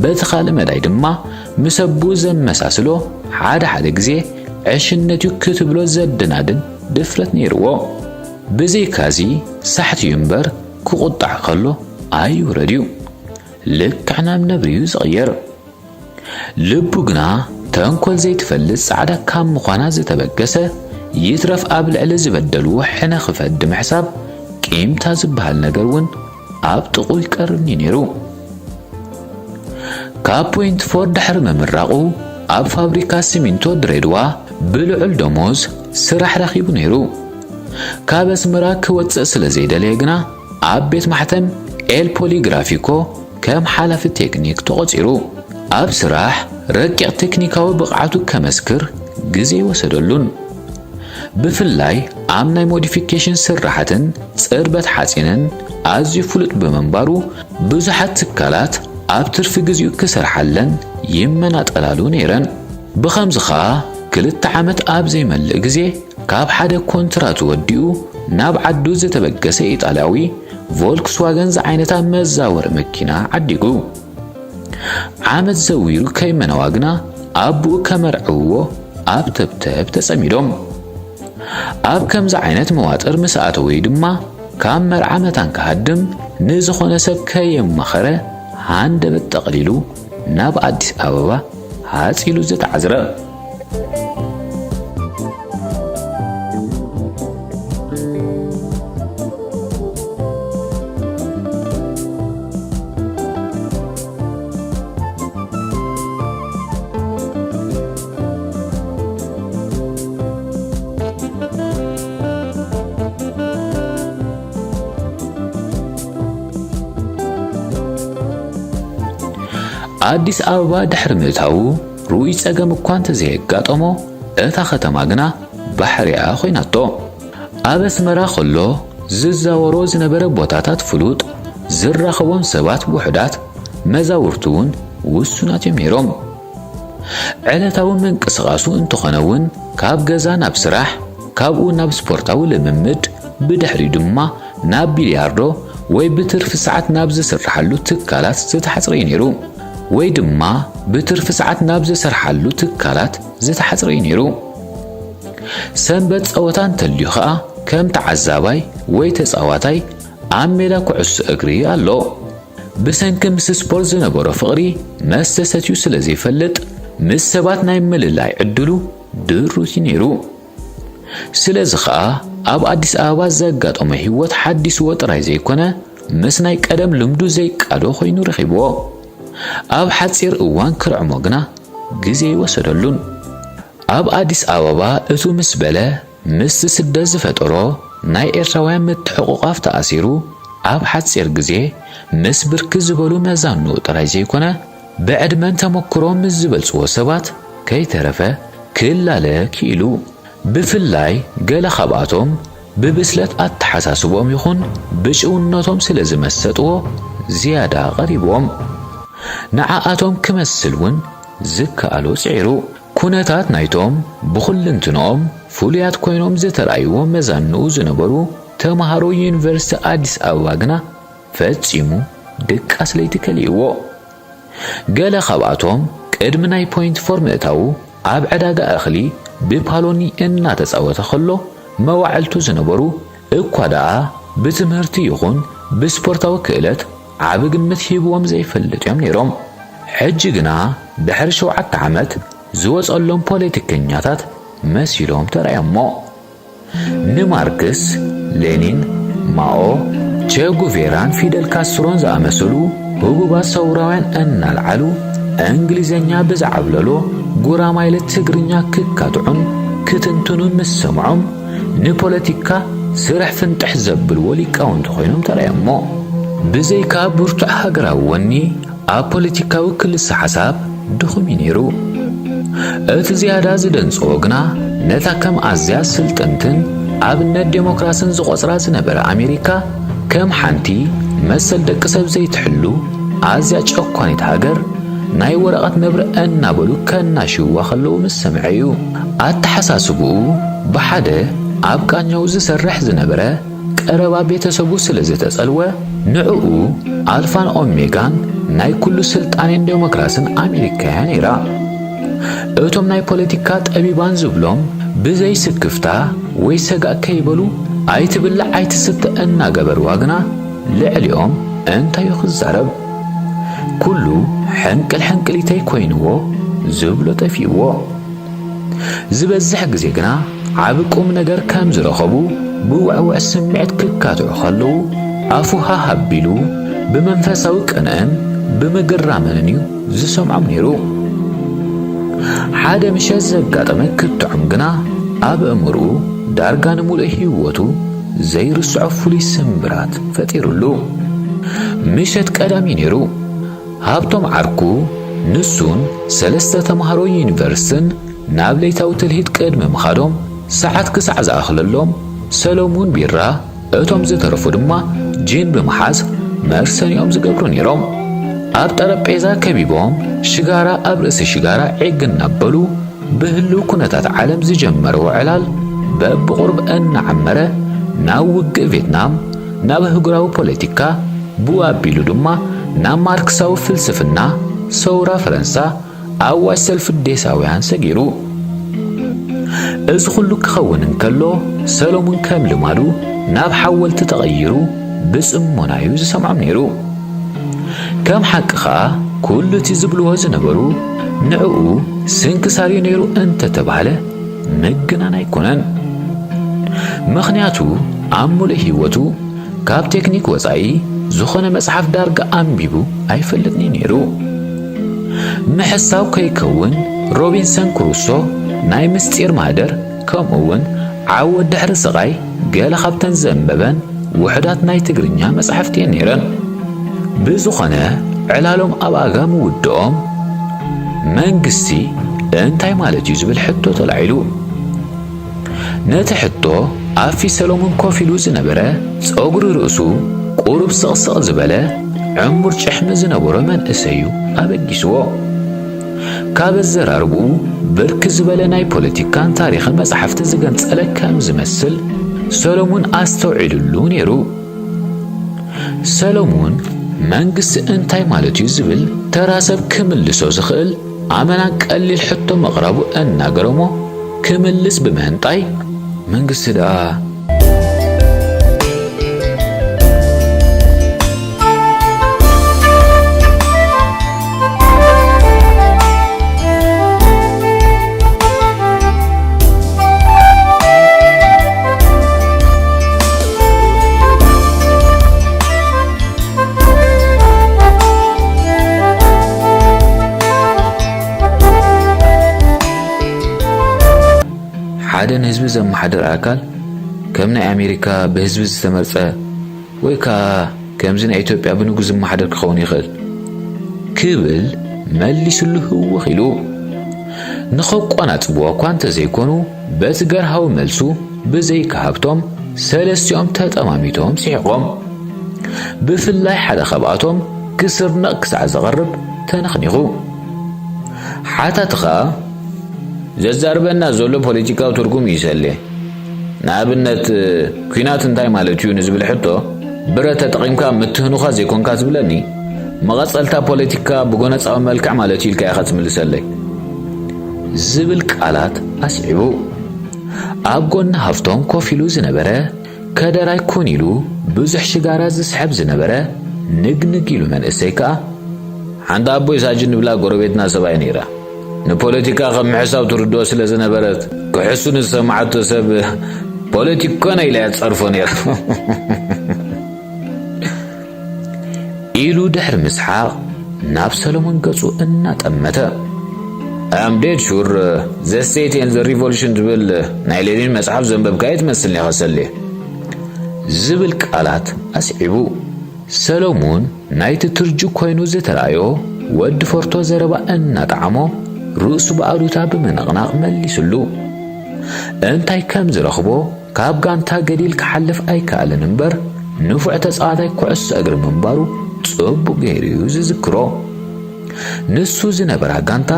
በቲ ካልእ መዳይ ድማ ምስ ኣቦኡ ዘመሳስሎ፣ ሓደ ሓደ ግዜ ዕሽነት እዩ ክትብሎ ዘደናድን ድፍረት ነይርዎ። ብዘይካዚ ሳሕቲ እዩ እምበር ክቑጣዕ ከሎ ኣይውረድ እዩ። ልክዕ ናብ ነብሪ እዩ ዝቕየር። ልቡ ግና ተንኮል ዘይትፈልጥ ጻዕዳ ካብ ምዃና ዝተበገሰ፣ ይትረፍ ኣብ ልዕሊ ዝበደልዎ ሕነ ክፈዲ ምሕሳብ፣ ቂምታ ዝበሃል ነገር እውን ኣብ ጥቕኡ ይቀርብን እዩ ነይሩ። ካብ ፖይንት ፎር ድሕሪ ምምራቑ፣ ኣብ ፋብሪካ ሲሚንቶ ድሬድዋ ብልዑል ደሞዝ ስራሕ ረኺቡ ነይሩ። ካብ ኣስመራ ክወጽእ ስለ ዘይደለየ ግና፣ ኣብ ቤት ማሕተም ኤል ፖሊግራፊኮ ከም ሓላፊ ቴክኒክ ተቖጺሩ። ኣብ ስራሕ ረቂቕ ቴክኒካዊ ብቕዓቱ ከመስክር ግዜ ኣይወሰደሉን። ብፍላይ ኣብ ናይ ሞዲፊኬሽን ስራሓትን ጽርበት ሓጺንን ኣዝዩ ፍሉጥ ብምንባሩ፣ ብዙሓት ትካላት ኣብ ትርፊ ግዜኡ ክሰርሓለን ይመናጠላሉ ነይረን። ብኸምዚ ኸኣ ክልተ ዓመት ኣብ ዘይመልእ ግዜ ካብ ሓደ ኮንትራት ወዲኡ ናብ ዓዱ ዝተበገሰ ኢጣልያዊ ቮልክስዋገን ዝዓይነታ መዛወሪ መኪና ዓዲጉ። ዓመት ዘዊሩ ከይመነዋ ግና ኣቦኡ ከመርዕውዎ ኣብ ተብተብ ተጸሚዶም። ኣብ ከምዚ ዓይነት መዋጥር ምስ ኣተወ እዩ ድማ ካብ መርዓ መታን ክሃድም ንዝኾነ ሰብ ከየማኸረ ሃንደበት ጠቕሊሉ ናብ ኣዲስ ኣበባ ሃጽ ኢሉ ዝተዓዝረ። ኣዲስ ኣበባ ድሕሪ ምእታዉ ርኡይ ጸገም እኳ እንተዘየጋጠሞ፣ እታ ከተማ ግና ባሕሪኣ ኮይናቶ። ኣብ ኣስመራ ከሎ ዝዛወሮ ዝነበረ ቦታታት ፍሉጥ፣ ዝራኸቦም ሰባት ውሑዳት፣ መዛውርቱ እውን ውሱናት እዮም ነይሮም። ዕለታዊ ምንቅስቓሱ እንተኾነ እውን ካብ ገዛ ናብ ስራሕ፣ ካብኡ ናብ ስፖርታዊ ልምምድ፣ ብድሕሪኡ ድማ ናብ ቢልያርዶ ወይ ብትርፊ ሰዓት ናብ ዝስርሓሉ ትካላት ዝተሓጽረ እዩ ነይሩ። ወይ ድማ ብትርፊ ሰዓት ናብ ዝሰርሓሉ ትካላት ዝተሓጽረ እዩ ነይሩ። ሰንበት ጸወታ እንተልዩ ኸኣ ከም ተዓዛባይ ወይ ተጻዋታይ ኣብ ሜዳ ኩዕሶ እግሪ ኣሎ። ብሰንኪ ምስ ስፖርት ዝነበሮ ፍቕሪ መስተ ሰትዩ ስለ ዘይፈልጥ፣ ምስ ሰባት ናይ ምልላይ ዕድሉ ድሩት እዩ ነይሩ። ስለዚ ኸኣ ኣብ ኣዲስ ኣበባ ዘጋጠሞ ህይወት ሓዲስዎ ጥራይ ዘይኮነ፣ ምስ ናይ ቀደም ልምዱ ዘይቃዶ ኮይኑ ረኺብዎ። ኣብ ሓጺር እዋን ክርዕሞ ግና ግዜ ኣይወሰደሉን። ኣብ ኣዲስ ኣበባ እቱ ምስ በለ፣ ምስ ስደት ዝፈጠሮ ናይ ኤርትራውያን ምትሕቑቓፍ ተኣሲሩ፣ ኣብ ሓጺር ግዜ ምስ ብርክት ዝበሉ መዛንኡ ጥራይ ዘይኮነ፣ ብዕድመን ተመክሮ ምስ ዝበልጽዎ ሰባት ከይተረፈ ክላለ ክኢሉ። ብፍላይ ገለ ካብኣቶም ብብስለት ኣተሓሳስብኦም ይኹን ብጭውነቶም ስለ ዝመሰጥዎ ዝያዳ ቀሪብዎም። ንዓኣቶም ክመስል እውን ዝከኣሎ ጽዒሩ። ኩነታት ናይቶም ብኹልንትንኦም ፍሉያት ኮይኖም ዝተራእይዎ መዛንኡ ዝነበሩ ተምሃሮ ዩኒቨርሲቲ ኣዲስ ኣበባ ግና ፈጺሙ ድቃስ ለይቲ ከሊእዎ። ገለ ካብኣቶም ቅድሚ ናይ ፖይንት ፎር ምእታዉ ኣብ ዕዳጋ እኽሊ ብፓሎኒ እናተጻወተ ከሎ መዋዕልቱ ዝነበሩ እኳ ደኣ ብትምህርቲ ይኹን ብስፖርታዊ ክእለት ዓቢ ግምት ሂብዎም ዘይፈልጥ እዮም ነይሮም። ሕጂ ግና ድሕሪ ሸውዓተ ዓመት ዝወጸሎም ፖለቲከኛታት መሲሎም ተራእዮሞ። ንማርክስ፣ ሌኒን፣ ማኦ፣ ቸ ጉቬራን ፊደል ካስትሮን ዝኣመሰሉ ህቡባት ሰውራውያን እናልዓሉ፣ እንግሊዘኛ ብዝዓብለሎ ጉራማይለ ትግርኛ ክካትዑን ክትንትኑን ምስ ሰምዖም፣ ንፖለቲካ ስራሕ ፍንጥሕ ዘብልዎ ሊቃውንቲ ኮይኖም ተራእዮሞ። ብዘይካ ብርቱዕ ሃገራዊ ወኒ፣ ኣብ ፖለቲካዊ ክልሰ ሓሳብ ድኹም እዩ ነይሩ። እቲ ዝያዳ ዝደንጸዎ ግና፣ ነታ ከም ኣዝያ ስልጥንትን ኣብነት ዴሞክራስን ዝቖጽራ ዝነበረ ኣሜሪካ፣ ከም ሓንቲ መሰል ደቂ ሰብ ዘይትሕሉ ኣዝያ ጨኳኒት ሃገር፣ ናይ ወረቐት ነብሪ እናበሉ ከናሽውዋ ከለዉ ምስ ሰምዐ እዩ። ኣተሓሳስብኡ ብሓደ ኣብ ቃኛው ዝሰርሕ ዝነበረ ቀረባ ቤተሰቡ ስለ ዝተጸልወ፣ ንዕኡ ኣልፋን ኦሜጋን ናይ ኩሉ ስልጣኔን ዴሞክራስን ኣሜሪካ እያ ነይራ። እቶም ናይ ፖለቲካ ጠቢባን ዝብሎም ብዘይ ስክፍታ ወይ ሰጋእ ከይበሉ ኣይትብላዕ ኣይትስተ እናገበርዋ ግና ልዕሊኦም እንታይ እዩ ክዛረብ? ኩሉ ሕንቅል ሕንቅሊተይ ኮይንዎ ዝብሎ ጠፊእዎ። ዝበዝሕ ግዜ ግና ዓቢ ቁም ነገር ከም ዝረኸቡ ብውዕውዕ ስምዒት ክካትዑ ከለዉ ኣፉ ሃህ ኣቢሉ ብመንፈሳዊ ቅንእን ብምግራምን እዩ ዝሰምዖም ነይሩ። ሓደ ምሸት ዘጋጠመ ክትዖም ግና ኣብ ኣእምርኡ ዳርጋ ንምሉእ ህይወቱ ዘይርስዖ ፍሉይ ስምብራት ፈጢሩሉ። ምሸት ቀዳም እዩ ነይሩ። ሃብቶም ዓርኩ ንሱን ሰለስተ ተምሃሮ ዩኒቨርሲቲን ናብ ለይታዊ ትልሂት ቅድሚ ምኻዶም ሰዓት ክሳዕ ዝኣኽለሎም ሰለሙን ቢራ እቶም ዝተረፉ ድማ ጂን ብምሓዝ መርሰኒኦም ዝገብሩ ነይሮም። ኣብ ጠረጴዛ ከቢቦም ሽጋራ ኣብ ርእሲ ሽጋራ ዒግ እናበሉ ብህልው ኩነታት ዓለም ዝጀመርዎ ዕላል በብቑሩብ እናዓመረ ናብ ውግእ ቬትናም፣ ናብ ኣህጉራዊ ፖለቲካ፣ ብኡ ኣቢሉ ድማ ናብ ማርክሳዊ ፍልስፍና ሰውራ ፈረንሳ ኣዋጅ ሰልፊ ዴሳውያን ሰጊሩ። እዚ ኩሉ ክኸውን እንከሎ ሰሎሙን ከም ልማዱ ናብ ሓወልቲ ተቐይሩ ብጽሞና እዩ ዝሰምዖም ነይሩ። ከም ሓቂ ኸኣ ኩሉ እቲ ዝብልዎ ዝነበሩ ንዕኡ ስንክሳር እዩ ነይሩ እንተተባህለ ምግናን ኣይኮነን። ምኽንያቱ ኣብ ሙሉእ ህይወቱ ካብ ቴክኒክ ወጻኢ ዝኾነ መጽሓፍ ዳርጋ ኣንቢቡ ኣይፈልጥን እዩ ነይሩ። ምሕሳው ከይከውን ሮቢንሰን ክሩሶ፣ ናይ ምስጢር ማህደር፣ ከምኡ እውን ዓወት ድሕሪ ስቓይ ገለ ካብተን ዘንበበን ውሑዳት ናይ ትግርኛ መጻሕፍቲ እየን ነይረን። ብዝኾነ ዕላሎም ኣብ ኣጋ ምውድኦም መንግስቲ እንታይ ማለት እዩ ዝብል ሕቶ ተላዒሉ። ነቲ ሕቶ ኣፊ ሰሎሙን ኮፍ ኢሉ ዝነበረ ጸጉሪ ርእሱ ቁሩብ ስቕስቕ ዝበለ ዕሙር ጭሕሚ ዝነበሮ መንእሰይ እዩ ኣበጊስዎ። ካብ ኣዘራርብኡ ብርክ ዝበለ ናይ ፖለቲካን ታሪኽን መጻሕፍቲ ዝገንጸለ ከም ዝመስል ሰሎሙን ኣስተውዒሉሉ ነይሩ። ሰሎሙን መንግስቲ እንታይ ማለት እዩ ዝብል ተራ ሰብ ክምልሶ ዝኽእል ኣመና ቀሊል ሕቶ ምቕራቡ እናገረሞ ክምልስ ብምሕንጣይ፣ መንግስቲ ደኣ ሓደ ንህዝቢ ዘመሓድር ኣካል ከም ናይ ኣሜሪካ ብህዝቢ ዝተመርጸ ወይ ከኣ ከምዚ ናይ ኢትዮጵያ ብንጉስ ዝመሓደር ክኸውን ይኽእል ክብል መሊሱሉ ህውኽ ኢሉ። ንኸቋናጽብዎ እኳ እንተዘይኮኑ በቲ ገርሃዊ መልሱ ብዘይካ ሃብቶም ሰለስቲኦም ተጠማሚቶም ስሒቖም። ብፍላይ ሓደ ካብኣቶም ክስርነቕ ክሳዕ ዘቐርብ ተነኽኒኹ። ሓታቲ ኸኣ ዘዛርበና ዘሎ ፖለቲካዊ ትርጉም እዩ ሰሌ። ንኣብነት ኲናት እንታይ ማለት እዩ ንዝብል ሕቶ ብረት ተጠቒምካ ምትህኑኻ ዘይኮንካ ትብለኒ፣ መቐጸልታ ፖለቲካ ብጎነጻዊ መልክዕ ማለት እዩ ኢልካ ኢኻ ትምልሰለይ። ዝብል ቃላት ኣስዒቡ ኣብ ጎኒ ሃፍቶም ኮፍ ኢሉ ዝነበረ ከደራይ ኮን ኢሉ ብዙሕ ሽጋራ ዝስሕብ ዝነበረ ንግንግ ኢሉ መንእሰይ ከኣ ሓንቲ ኣቦይ ሳጅን ንብላ ጎረቤትና ሰብኣይ ነይራ። ንፖለቲካ ከም ምሕሳው ትርድኦ ስለ ዝነበረት፣ ክሕሱ ንዝሰምዓቶ ሰብ ፖለቲኮና ኢላ እያ ትጸርፎ ነይራ። ኢሉ ድሕሪ ምስሓቕ ናብ ሰሎሞን ገጹ እናጠመተ፣ I am dead sure the state and the revolution ትብል ናይ ሌኒን መጽሓፍ ዘንበብካዮ ትመስልኒ ኢኻ ሰሌ። ዝብል ቃላት ኣስዒቡ። ሰሎሙን ናይቲ ትርጁ ኮይኑ ዝተራእዮ ወዲ ፎርቶ ዘረባ እናጠዓሞ ርእሱ ብኣሉታ ብምንቕናቕ መሊሱሉ። እንታይ ከም ዝረኽቦ ካብ ጋንታ ገዲል ክሓልፍ ኣይከኣልን እምበር ንፉዕ ተጻዋታይ ኩዕሶ እግሪ ምንባሩ ጽቡቕ ገይሩ እዩ ዝዝክሮ። ንሱ ዝነበራ ጋንታ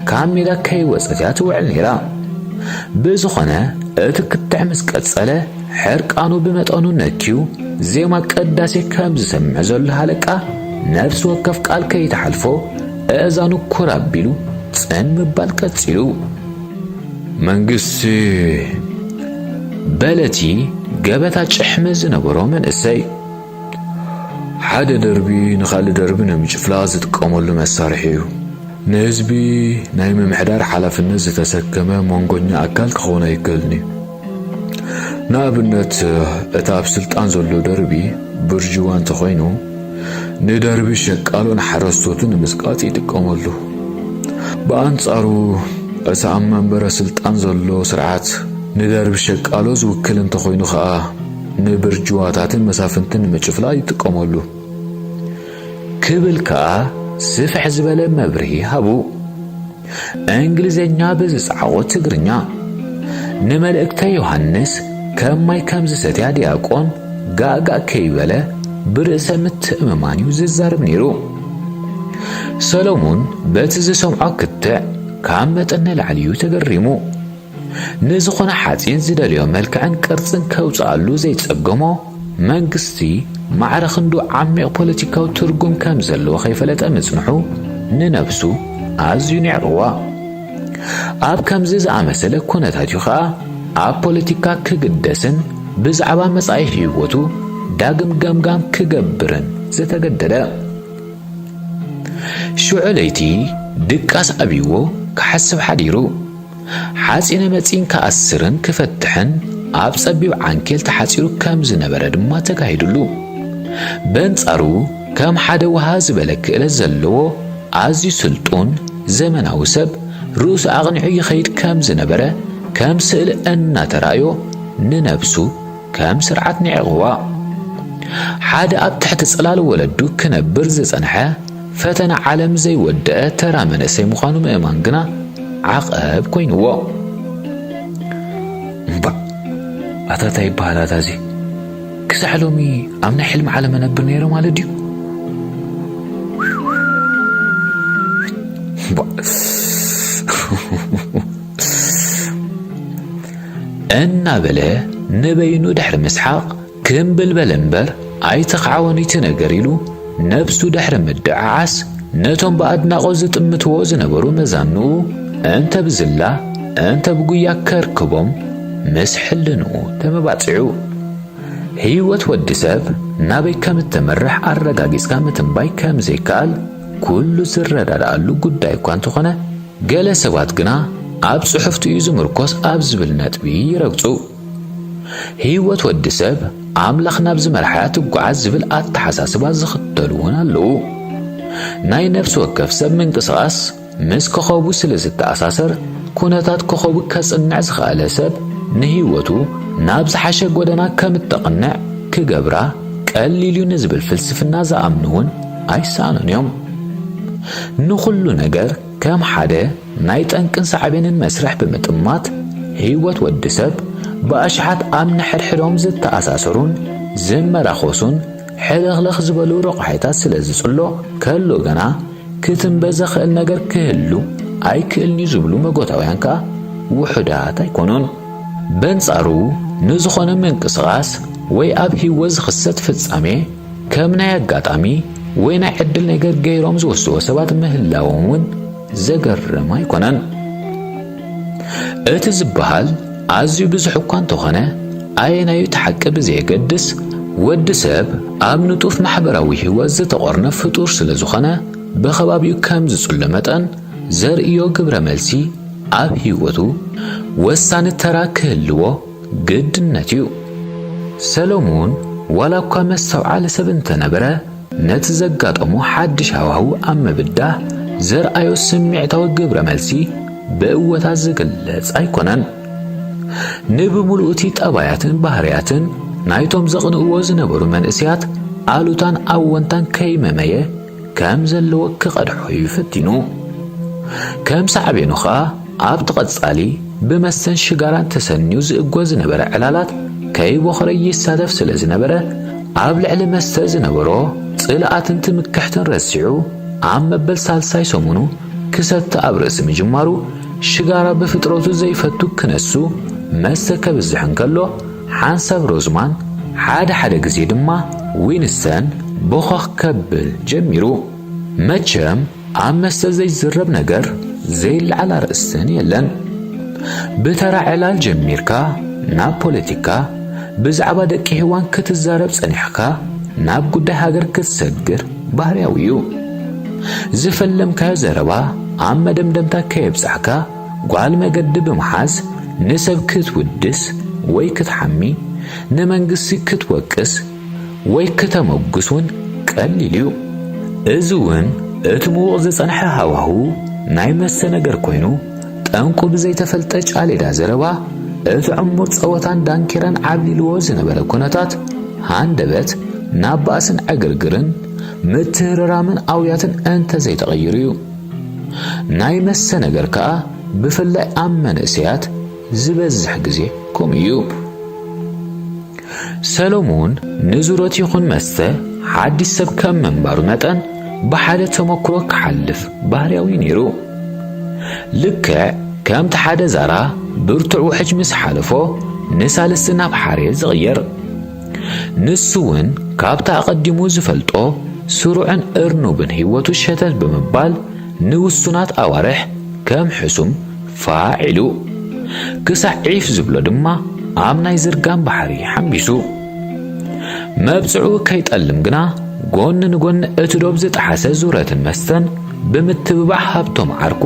ካብ ሜዳ ከይወጸት እያ ትውዕል ነይራ። ብዝኾነ እቲ ክትዕ ምስ ቀጸለ ሕርቃኑ ብመጠኑ ነክዩ፣ ዜማ ቅዳሴ ከም ዝሰምዕ ዘሎ ሃለቃ፣ ነፍሲ ወከፍ ቃል ከይተሓልፎ፣ ኣእዛኑ ኩር ኣቢሉ ጽን ምባል ቀጺሉ። መንግስቲ፣ በለ እቲ ገበታ ጭሕሚ ዝነበሮ መንእሰይ። ሓደ ደርቢ ንኻልእ ደርቢ ንምጭፍላቕ ዝጥቀመሉ መሳርሒ እዩ። ንህዝቢ ናይ ምምሕዳር ሓላፍነት ዝተሰከመ መንጎኛ ኣካል ክኸውን ኣይክእልን እዩ። ንኣብነት፣ እቲ ኣብ ስልጣን ዘሎ ደርቢ ብርጅዋ እንተኾይኑ፣ ንደርቢ ሸቃሎ ንሓረስቶቱ ንምጽቃጥ ይጥቀመሉ። ብኣንጻሩ፣ እቲ ኣብ መንበረ ስልጣን ዘሎ ስርዓት ንደርቢ ሸቃሎ ዝውክል እንተኾይኑ ኸኣ፣ ንብርጅዋታትን መሳፍንትን ንምጭፍላቕ ይጥቀመሉ። ክብል ከኣ ስፍሕ ዝበለ መብርሂ ሃቡ። እንግሊዘኛ ብዝጸዓቖ ትግርኛ፣ ንመልእክተ ዮሃንስ ከም ማይ ከም ዝሰትያ ዲያቆን ጋእጋእ ከይበለ ብርእሰ ምትእምማን እዩ ዝዛረብ ነይሩ። ሰሎሙን በቲ ዝሰምዖ ክትዕ ካብ መጠን ንላዕሊ እዩ ተገሪሙ። ንዝኾነ ሓጺን ዝደልዮ መልክዕን ቅርጽን ከውጽኣሉ ዘይጸገሞ መንግስቲ፣ ማዕረ ክንዱ ዓሚቕ ፖለቲካዊ ትርጉም ከም ዘለዎ ከይፈለጠ ምጽንሑ ንነብሱ ኣዝዩ ኔዕቕዋ። ኣብ ከምዚ ዝኣመሰለ ኩነታት እዩ ኸኣ ኣብ ፖለቲካ ክግደስን ብዛዕባ መጻኢ ህይወቱ ዳግም ገምጋም ክገብርን ዝተገደደ። ሽዑ ለይቲ ድቃስ ኣብይዎ ክሓስብ ሓዲሩ። ሓጺነ መጺን ክኣስርን ክፈትሕን ኣብ ጸቢብ ዓንኬል ተሓጺሩ ከም ዝነበረ ድማ ተጋሂዱሉ። በንጻሩ፣ ከም ሓደ ውሃ ዝበለ ክእለት ዘለዎ ኣዝዩ ስልጡን ዘመናዊ ሰብ፣ ርእሱ ኣቕኒዑ ይኸይድ ከም ዝነበረ ከም ስእሊ እናተራእዮ ንነብሱ ከም ስርዓት ንዒቕዋ። ሓደ ኣብ ትሕቲ ጽላል ወለዱ ክነብር ዝጸንሐ፣ ፈተና ዓለም ዘይወደአ ተራ መንእሰይ ምዃኑ ምእማን ግና ዓቐብ ኮይንዎ። እምባእ፣ ኣታ ታይ ይበሃል ኣታ እዚ? ክሳዕ ሎሚ ኣብ ናይ ሕልሚ ዓለም እነብር ነይረ ማለት ድዩ? እምባእ። እናበለ ንበይኑ ድሕሪ ምስሓቕ፣ ክምብልበል እምበር ኣይተኻዕወን እቲ ነገር ኢሉ ነብሱ ድሕሪ ምድዕዓስ፣ ነቶም ብኣድናቖት ዝጥምትዎ ዝነበሩ መዛንኡ እንተ ብዝላ እንተ ብጉያ ከርክቦም ምስ ሕልንኡ ተመባጺዑ። ህይወት ወዲ ሰብ ናበይ ከም እተመርሕ ኣረጋጊጽካ ምትንባይ ከም ዘይከኣል ኩሉ ዝረዳድኣሉ ጉዳይ እኳ እንተኾነ፣ ገለ ሰባት ግና ኣብ ጽሑፍቲ እዩ ዝምርኮስ ኣብ ዝብል ነጥቢ ይረግጹ። ህይወት ወዲ ሰብ ኣምላኽ ናብ ዝመርሓ ትጓዓዝ ዝብል ኣተሓሳስባ ዝኽተሉ እውን ኣለዉ። ናይ ነፍሲ ወከፍ ሰብ ምንቅስቓስ ምስ ኮኸቡ ስለ ዝተኣሳሰር፣ ኩነታት ኮኸቡ ከጽንዕ ዝኸኣለ ሰብ ንህይወቱ ናብ ዝሓሸ ጎደና ከም እተቕንዕ ክገብራ ቀሊል እዩ ንዝብል ፍልስፍና ዝኣምኑ እውን ኣይሰኣኑን እዮም። ንኹሉ ነገር ከም ሓደ ናይ ጠንቅን ሳዕቤንን መስርሕ ብምጥማት፣ ህይወት ወዲ ሰብ ብኣሽሓት ኣብ ንሕድሕዶም ዝተኣሳሰሩን ዝመራኸሱን ሕልኽልኽ ዝበሉ ረቋሒታት ስለ ዝጽሎ፣ ከሎ ግና ክትንበ ዘኽእል ነገር ክህሉ ኣይክእልን እዩ ዝብሉ መጎታውያን ከኣ ውሑዳት ኣይኮኑን። በንጻሩ፣ ንዝኾነ ምንቅስቓስ ወይ ኣብ ህይወት ዝኽሰት ፍጻሜ ከም ናይ ኣጋጣሚ ወይ ናይ ዕድል ነገር ገይሮም ዝወስድዎ ሰባት ምህላዎም እውን ዘገርም ኣይኮነን። እቲ ዝበሃል ኣዝዩ ብዙሕ እኳ እንተኾነ፣ ኣየናዩ እቲ ሓቂ ብዘየገድስ፣ ወዲ ሰብ ኣብ ንጡፍ ማሕበራዊ ህይወት ዝተቖርነ ፍጡር ስለ ዝኾነ፣ ብኸባቢኡ ከም ዝጽሎ መጠን ዘርእዮ ግብረ መልሲ ኣብ ህይወቱ ወሳኒ ተራ ክህልዎ ግድነት እዩ። ሰሎሙን ዋላ እኳ መስተውዓሊ ሰብ እንተነበረ፣ ነቲ ዘጋጠሞ ሓድሽ ሃዋህው ኣብ ምብዳህ ዘርኣዮ ስምዒታዊ ግብረ መልሲ ብእወታ ዝግለጽ ኣይኮነን። ንብምሉኡ እቲ ጠባያትን ባህርያትን ናይቶም ዘቕንእዎ ዝነበሩ መንእሰያት ኣሉታን ኣወንታን ከይመመየ ከም ዘለዎ ክቐድሖ እዩ ፈቲኑ። ከም ሳዕቤኑ ኸኣ ኣብቲ ቐጻሊ ብመስተን ሽጋራን ተሰንዩ ዝእጎ ዝነበረ ዕላላት ከይቦኸረ ይሳተፍ ስለ ዝነበረ፣ ኣብ ልዕሊ መስተ ዝነበሮ ጽልኣትን ትምክሕትን ረሲዑ፣ ኣብ መበል ሳልሳይ ሰሙኑ ክሰቲ ኣብ ርእሲ ምጅማሩ፣ ሽጋራ ብፍጥረቱ ዘይፈቱ ክነሱ፣ መስተ ከብዝሕ እንከሎ፣ ሓንሳብ ሮዝማን፣ ሓደ ሓደ ግዜ ድማ ዊንስተን ቦኸኽ ከብል ጀሚሩ። መቸም ኣብ መስተ ዘይዝረብ ነገር ዘይለዓል ኣርእስትን የለን። ብተራ ዕላል ጀሚርካ ናብ ፖለቲካ፣ ብዛዕባ ደቂ ሄዋን ክትዛረብ ጸኒሕካ ናብ ጉዳይ ሃገር ክትሰግር ባህርያዊ እዩ። ዝፈለምካዮ ዘረባ ኣብ መደምደምታ ከየብጻሕካ ጓል መገዲ ብምሓዝ ንሰብ ክትውድስ ወይ ክትሓሚ፣ ንመንግስቲ ክትወቅስ ወይ ክተመጉስ እውን ቀሊል እዩ። እዚ እውን እቲ ምዉቕ ዝጸንሐ ሃዋህው ናይ መስተ ነገር ኮይኑ፣ ጠንቁ ብዘይተፈልጠ ጫሌዳ ዘረባ እቲ ዕሙር ጸወታን ዳንኬራን ዓብሊልዎ ዝነበረ ኩነታት ሃንደበት ናብ ባእስን ዕግርግርን ምትህርራምን ኣውያትን እንተዘይተቐይሩ እዩ። ናይ መስተ ነገር ከኣ ብፍላይ ኣብ መንእሰያት ዝበዝሕ ግዜ ከምኡ እዩ። ሰሎሞን ንዙረት ይኹን መስተ ሓዲስ ሰብ ከም ምንባሩ መጠን ብሓደ ተመክሮ ክሓልፍ ባህርያዊ ነይሩ። ልክዕ ከምቲ ሓደ ዛራ ብርቱዕ ውሕጅ ምስ ሓለፎ ንሳልስቲ ናብ ሓሬት ዝቕየር፣ ንሱ እውን ካብቲ ኣቐዲሙ ዝፈልጦ ስሩዕን እርኑብን ህይወቱ ሸተት ብምባል ንውሱናት ኣዋርሕ ከም ሕሱም ፋዕ ኢሉ፣ ክሳዕ ዒፍ ዝብሎ ድማ ኣብ ናይ ዝርጋን ባሕሪ ሓምቢሱ። መብጽዑ ከይጠልም ግና፣ ጎኒ ንጎኒ እቲ ዶብ ዝጠሓሰ ዙረትን መስተን ብምትብባዕ ሃብቶም ዓርኩ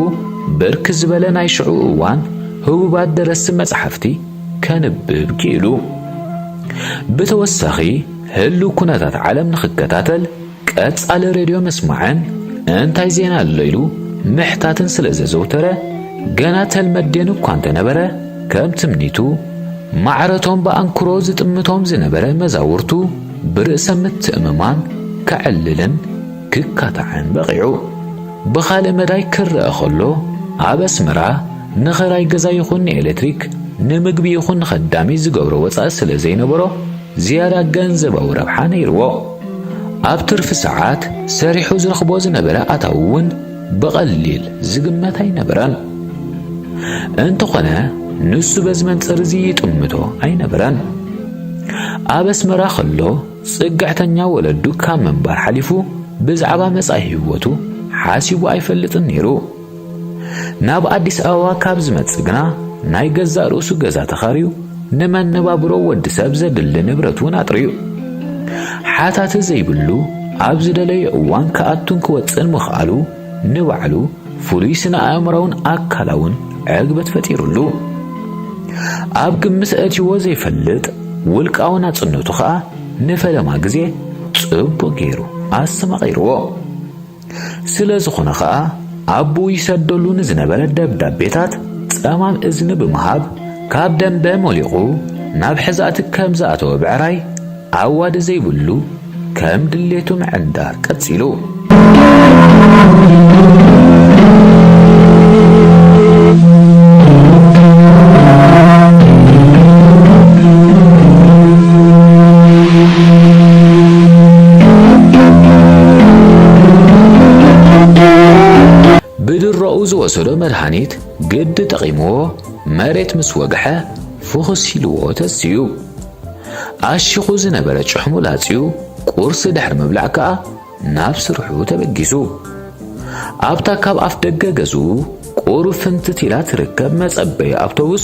ብርክት ዝበለ ናይ ሽዑ እዋን ህቡባት ደረስቲ መጻሕፍቲ ከንብብ ክኢሉ። ብተወሳኺ ህሉው ኩነታት ዓለም ንኽከታተል ቀጻሊ ሬድዮ ምስማዕን እንታይ ዜና ኣሎ ኢሉ ምሕታትን ስለ ዘዘውተረ፣ ገና ተልመዴን እኳ እንተነበረ፣ ከም ትምኒቱ ማዕረቶም ብኣንክሮ ዝጥምቶም ዝነበረ መዛውርቱ ብርእሰ ምትእምማን ከዕልልን ክካታዕን በቒዑ። ብኻልእ መዳይ ክረኣ ከሎ፣ ኣብ ኣስመራ ንኸራይ ገዛ ይኹን ንኤሌክትሪክ፣ ንምግቢ ይኹን ንኸዳሚ ዝገብሮ ወጻኢ ስለ ዘይነበሮ፣ ዝያዳ ገንዘባዊ ረብሓ ነይርዎ። ኣብ ትርፊ ሰዓት ሰሪሑ ዝረኽቦ ዝነበረ ኣታዊ እውን ብቐሊል ዝግመት ኣይነበረን። እንተኾነ፣ ንሱ በዚ መንጽር እዚ ይጥምቶ ኣይነበረን። ኣብ ኣስመራ ከሎ፣ ጽግዕተኛ ወለዱ ካብ ምንባር ሓሊፉ፣ ብዛዕባ መጻኢ ህይወቱ ሓሲቡ ኣይፈልጥን ነይሩ። ናብ ኣዲስ ኣበባ ካብ ዝመጽእ ግና፣ ናይ ገዛእ ርእሱ ገዛ ተኻርዩ፣ ንመነባብሮ ወዲ ሰብ ዘድሊ ንብረት እውን ኣጥርዩ። ሓታቲ ዘይብሉ፣ ኣብ ዝደለዮ እዋን ክኣቱን ክወጽእን ምኽኣሉ፣ ንባዕሉ ፍሉይ ስነ ኣእምራውን ኣካላውን ዕግበት ፈጢሩሉ። ኣብ ግምት ኣእትይዎ ዘይፈልጥ ውልቃዊ ናጽነቱ ኸኣ ንፈለማ ግዜ ጽቡቕ ገይሩ ኣስተማቒርዎ። ስለ ዝኾነ ኸኣ፣ ኣቦኡ ይሰደሉ ንዝነበረ ደብዳቤታት ጸማም እዝኒ ብምሃብ፣ ካብ ደንበ ሞሊቑ ናብ ሕዛእቲ ከም ዝኣተወ ብዕራይ፣ ኣዋዲ ዘይብሉ ከም ድሌቱ ምዕንዳር ቀጺሉ። ብድሮኡ ዝወሰዶ መድሃኒት ግዲ ጠቒምዎ፣ መሬት ምስ ወግሐ ፍኹስ ኢልዎ ተሲኡ። ኣሺኹ ዝነበረ ጭሕሙ ላጽዩ፣ ቁርሲ ድሕሪ ምብላዕ ከኣ ናብ ስርሑ ተበጊሱ። ኣብታ ካብ ኣፍ ደገ ገዝኡ ቁሩብ ፍንትት ኢላ ትርከብ መጸበዪ ኣውቶቡስ፣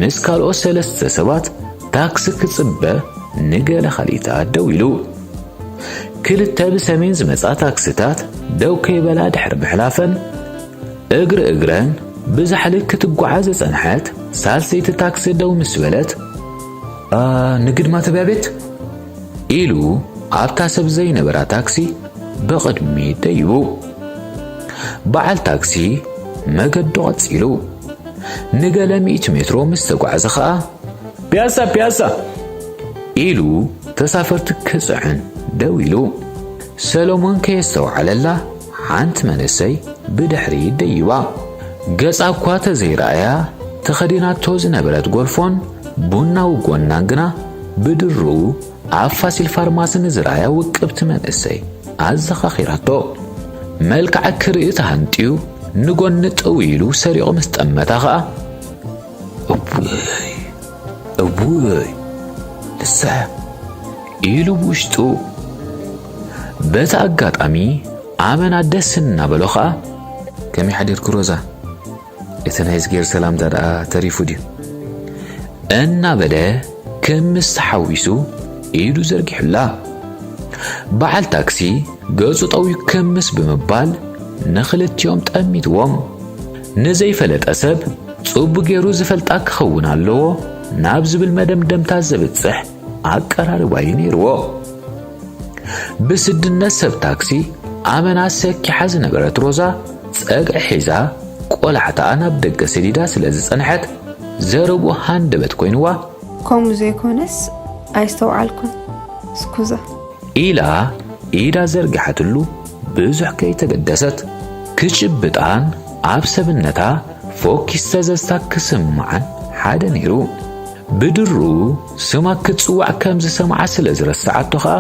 ምስ ካልኦት ሰለስተ ሰባት ታክሲ ክጽበ ንገለ ካልኢታት ደው ኢሉ። ክልተ ብሰሜን ዝመጻ ታክሲታት ደው ከይበላ ድሕሪ ምሕላፈን፣ እግሪ እግረን ብዛሕሊ ክትጓዓዝ ዝጸንሐት ሳልሰይቲ ታክሲ ደው ምስ በለት፣ "ኣ፣ ንግድማ ተብያ ቤት?" ኢሉ ኣብታ ሰብ ዘይነበራ ታክሲ ብቕድሚት ደይቡ። በዓል ታክሲ መገዱ ቀጺሉ። ንገለ ሚእቲ ሜትሮ ምስ ተጓዕዘ ኸኣ፣ "ፒያሳ፣ ፒያሳ!" ኢሉ ተሳፈርቲ ክጽዕን ደው ኢሉ። ሰሎሞን ከየስተውዓለላ፣ ሓንቲ መንእሰይ ብድሕሪት ደይባ። ገጻ እኳ ተዘይረኣያ፣ ተኸዲናቶ ዝነበረት ጎልፎን ቡናዊ ጎናን ግና ብድርኡ ኣብ ፋሲል ፋርማሲ ንዝረኣያ ውቅብቲ መንእሰይ ኣዘኻኺራቶ። መልክዓ ክርኢ ተሃንጥዩ ንጎኒ ጥው ኢሉ ሰሪቑ ምስ ጠመታ ኸኣ፣ "እቡይ፣ እቡይ!" ስሕ ኢሉ ብውሽጡ። በቲ ኣጋጣሚ ኣመና ደስ እናበሎ ኸኣ፣ "ከመይ ሓዲርኪ ሮዛ? እቲ ናይ እዝጌር ሰላምታ ደኣ ተሪፉ ድዩ?" እናበለ ክምስ ተሓዊሱ ኢዱ ዘርጊሑላ። በዓል ታክሲ ገጹ ጠውዩ ክምስ ብምባል ንኽልቲኦም ጠሚትዎም። ንዘይፈለጠ ሰብ ጽቡቕ ገይሩ ዝፈልጣ ክኸውን ኣለዎ ናብ ዝብል መደምደምታ ዘብጽሕ ኣቀራርባ እዩ ነይርዎ። ብስድነት ሰብ ታክሲ ኣመና ሰኪሓ ዝነበረት ሮዛ ጸግዒ ሒዛ ቆላዕታኣ ናብ ደገ ሰዲዳ ስለ ዝጸንሐት ዘረብኡ ሃንደበት ኮይንዋ። "ከምኡ ዘይኮነስ ኣይስተውዓልኩን። ስኩዛ." ኢላ ኢዳ ዘርጊሓትሉ ብዙሕ ከይተገደሰት ክጭብጣን ኣብ ሰብነታ ፎኪስ ተዘዝታ ክስምዓን ሓደ ነይሩ። ብድሩ ስማ ክትጽዋዕ ከም ዝሰምዓ ስለ ዝረስዓቶ ኸኣ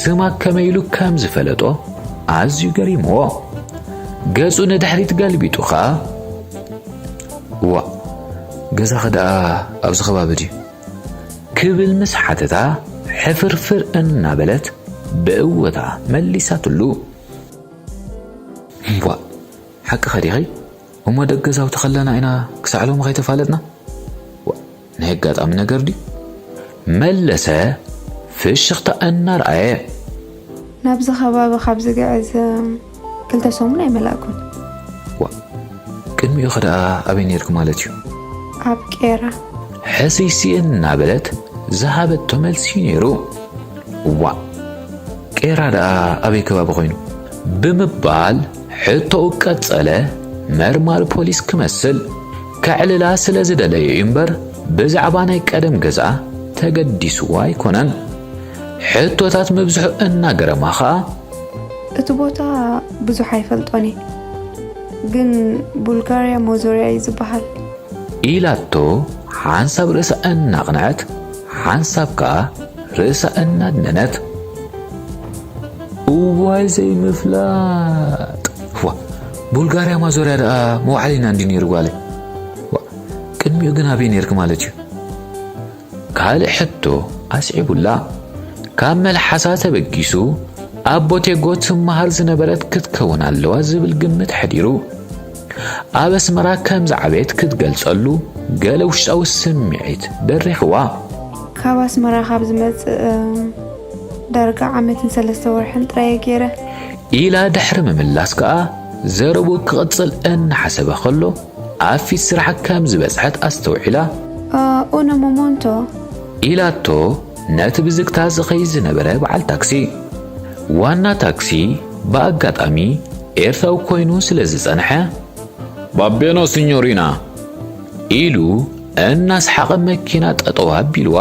ስማ ከመይ ኢሉ ከም ዝፈለጦ ኣዝዩ ገሪምዎ። ገጹ ንድሕሪት ገልቢጡ ኸኣ፣ "ዋእ፣ ገዛኺ ደኣ ኣብዚ ከባቢ ድዩ?" ክብል ምስ ሓተታ ሕፍርፍር እናበለት ብእወታ መሊሳትሉ። "እምቧእ፣ ሓቅኻ ዲኺ? እሞ ደገ ገዛውቲ ከለና ኢና ክሳዕ ሎሚ ከይተፋለጥና? ዋ፣ ናይ ኣጋጣሚ ነገር ድዩ?" መለሰ ፍሽኽታ እናርኣየ። "ናብዚ ከባቢ ካብ ዝግዕዝ ክልተ ሰሙን ኣይመላእኩን። ዋ፣ ቅድሚኡ ኸ ደኣ ኣበይ ነይርኪ ማለት እዩ?" "ኣብ ቄራ።" ሕስይሲ እናበለት ዝሃበቶ መልሲ ነይሩ። "ዋ፣ ቄራ ደኣ ኣበይ ከባቢ ኮይኑ?" ብምባል ሕቶኡ ቀጸለ። መርማሪ ፖሊስ ክመስል። ከዕልላ ስለ ዝደለየ እዩ እምበር ብዛዕባ ናይ ቀደም ገዝኣ ተገዲስዋ ኣይኮነን። ሕቶታት ምብዝሑ እናገረማ ኸኣ፣ "እቲ ቦታ ብዙሕ ኣይፈልጦን እየ፣ ግን ቡልጋርያ መዞርያ እዩ ዝበሃል።" ኢላቶ ሓንሳብ ርእሳ እናቕንዐት፣ ሓንሳብ ከኣ ርእሳ እናድነነት። "እዋይ ዘይምፍላጥ! ዋ፣ ቡልጋርያ ማዞርያ ደኣ መውዓሊና እንዲ ነይሩ ጓለይ። ዋ፣ ቅድሚኡ ግን ኣበይ ነይርኪ ማለት እዩ?" ካልእ ሕቶ ኣስዒቡላ። ካብ መልሓሳ ተበጊሱ፣ ኣብ ቦቴጎ ትመሃር ዝነበረት ክትከውን ኣለዋ ዝብል ግምት ኣሕዲሩ። ኣብ ኣስመራ ከም ዝዓበየት ክትገልጸሉ ገለ ውሽጣዊ ስምዒት ደሪኽዋ። "ካብ ኣስመራ ካብ ዝመጽእ፣ እም፣ ዳርጋ ዓመትን ሰለስተ ወርሕን ጥራይ እየ ገይረ።" ኢላ ድሕሪ ምምላስ ከኣ ዘረብኡ ክቕጽል እናሓሰበ ከሎ፣ ኣብ ፊት ስራሕ ከም ዝበጽሐት ኣስተውዒላ። "እ፣ ኡነ ሞሞንቶ?" ኢላቶ ነቲ ብዝግታ ዝኸይድ ዝነበረ በዓል ታክሲ። ዋና ታክሲ ብኣጋጣሚ ኤርትራዊ ኮይኑ ስለ ዝጸንሐ፣ "ባቤኖ ሲኞሪና?" ኢሉ እናሰሓቐ መኪና ጠጠው ኣቢልዋ።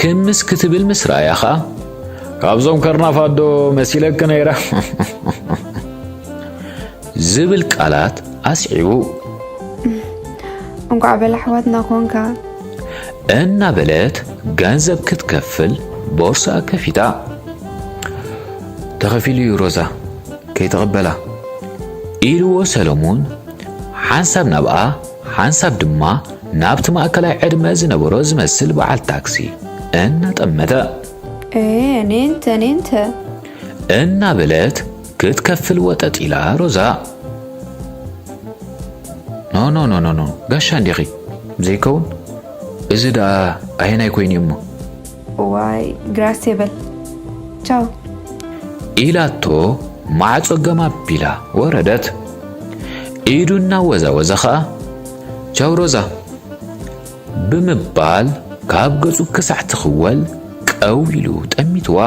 ክምስ ክትብል ምስ ረኣያ ኸኣ፣ "ካብዞም ከርናፋዶ መሲለኪ ነይረ?" ዝብል ቃላት ኣስዒቡ። "እንቋዕ በላ ኣሕዋትና ኮንካ!" እናበለት ገንዘብ ክትከፍል ቦርሳ ከፊታ። "ተኸፊሉ እዩ ሮዛ፣ ከይተቐበላ!" ኢልዎ ሰለሙን፣ ሓንሳብ ናብኣ ሓንሳብ ድማ ናብቲ ማእከላይ ዕድመ ዝነበሮ ዝመስል በዓል ታክሲ እናጠመተ። "ኤ፣ ኔንተ፣ ኔንተ!" እናበለት ክትከፍል ወጠጥ ኢላ ሮዛ። "ኖ፣ ኖ፣ ኖ፣ ኖ፣ ኖ፣ ጋሻ እንዲኺ ዘይከውን? እዚ ደኣ ኣየናይ ኮይኑ እሞ?" "ዋይ፣ ግራስ የበል። ቻው!" ኢላቶ ማዕጾ ገም ኣቢላ ወረደት። ኢዱ እናወዛወዘ ኸኣ፣ "ቻው ሮዛ!" ብምባል ካብ ገጹ ክሳዕ ትኽወል ቀው ኢሉ ጠሚትዋ።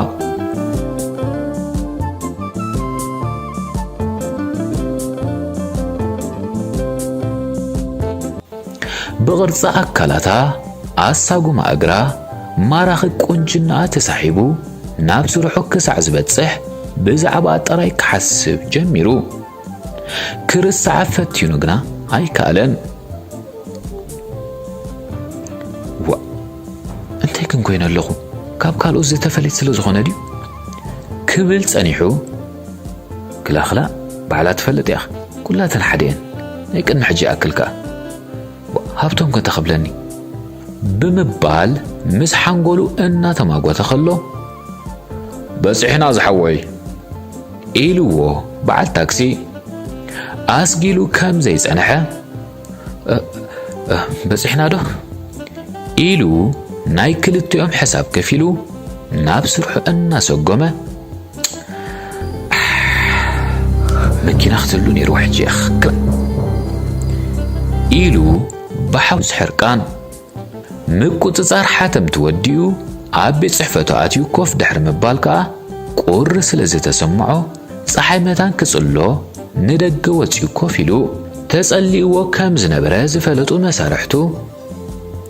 ብቕርጺ ኣካላታ፣ ኣሳጉማ እግራ፣ ማራኺ ቁንጅናኣ ተሳሒቡ ናብ ስርሑ ክሳዕ ዝበጽሕ ብዛዕባኣ ጥራይ ክሓስብ ጀሚሩ። ክርስዓ ፈቲኑ ግና ኣይከኣለን። "ዋእ፣ እንታይ ግን ኮይነ ኣለኹ? ካብ ካልኦት ዝተፈለየት ስለ ዝኾነ ድዩ?" ክብል ጸኒሑ፣ "ክላኽላ ባዕላ ትፈልጥ እያ። ኩላተን ሓደ እየን። ናይ ቅድሚ ሕጂ ይኣክል ከኣ። ዋእ፣ ሃብቶም ከ እንታይ ክብለኒ?" ብምባል ምስ ሓንጎሉ እናተማጎተ ከሎ፣ "በጺሕና ዝሓወይ" ኢልዎ በዓል ታክሲ። ኣስጊሉ ከም ዘይጸንሐ፣ "እ፣ እ፣ በጺሕና ዶ?" ኢሉ ናይ ክልቲኦም ሕሳብ ከፊሉ ናብ ስርሑ እናሰጎመ፣ "መኪና ክትህሉ ነይርዋ ሕጂ እያ ክክም" ኢሉ ብሓውስ ሕርቃን ምቁጽጻር ሓተምቲ ወዲኡ ኣብ ቤት ጽሕፈቱ ኣትዩ ኮፍ ድሕሪ ምባል ከኣ ቁሪ ስለ ዝተሰምዖ ጸሓይ መታን ክጽሎ ንደገ ወጺኡ ኮፍ ኢሉ ተጸሊእዎ ከም ዝነበረ ዝፈለጡ መሳርሕቱ፣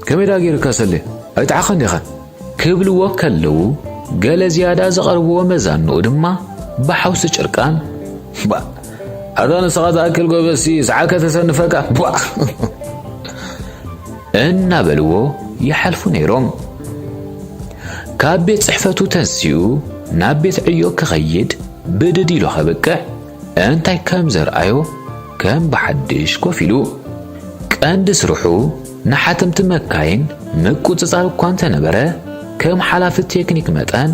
"ከመይ ደኣ ገይርካ ሰሌ? ኣይጠዓኻን ዲኻ?" ክብልዎ ከለዉ፣ ገለ ዝያዳ ዘቐርብዎ መዛንኡ ድማ ብሓውሲ ጭርቃን፣ "ባ፣ ኣታ ንስኻ ትኣክል ጎበዝሲ፣ ሰዓከ ተሰንፈካ፣ ቧ!" እናበልዎ ይሓልፉ ነይሮም። ካብ ቤት ጽሕፈቱ ተንሲኡ ናብ ቤት ዕዮ ክኸይድ ብድድ ኢሉ ከብቅዕ፣ እንታይ ከም ዘርኣዮ ከም ብሓድሽ ኮፍ ኢሉ። ቀንዲ ስርሑ ንሓተምቲ መካይን ምቁጽጻር እኳ እንተነበረ፣ ከም ሓላፊ ቴክኒክ መጠን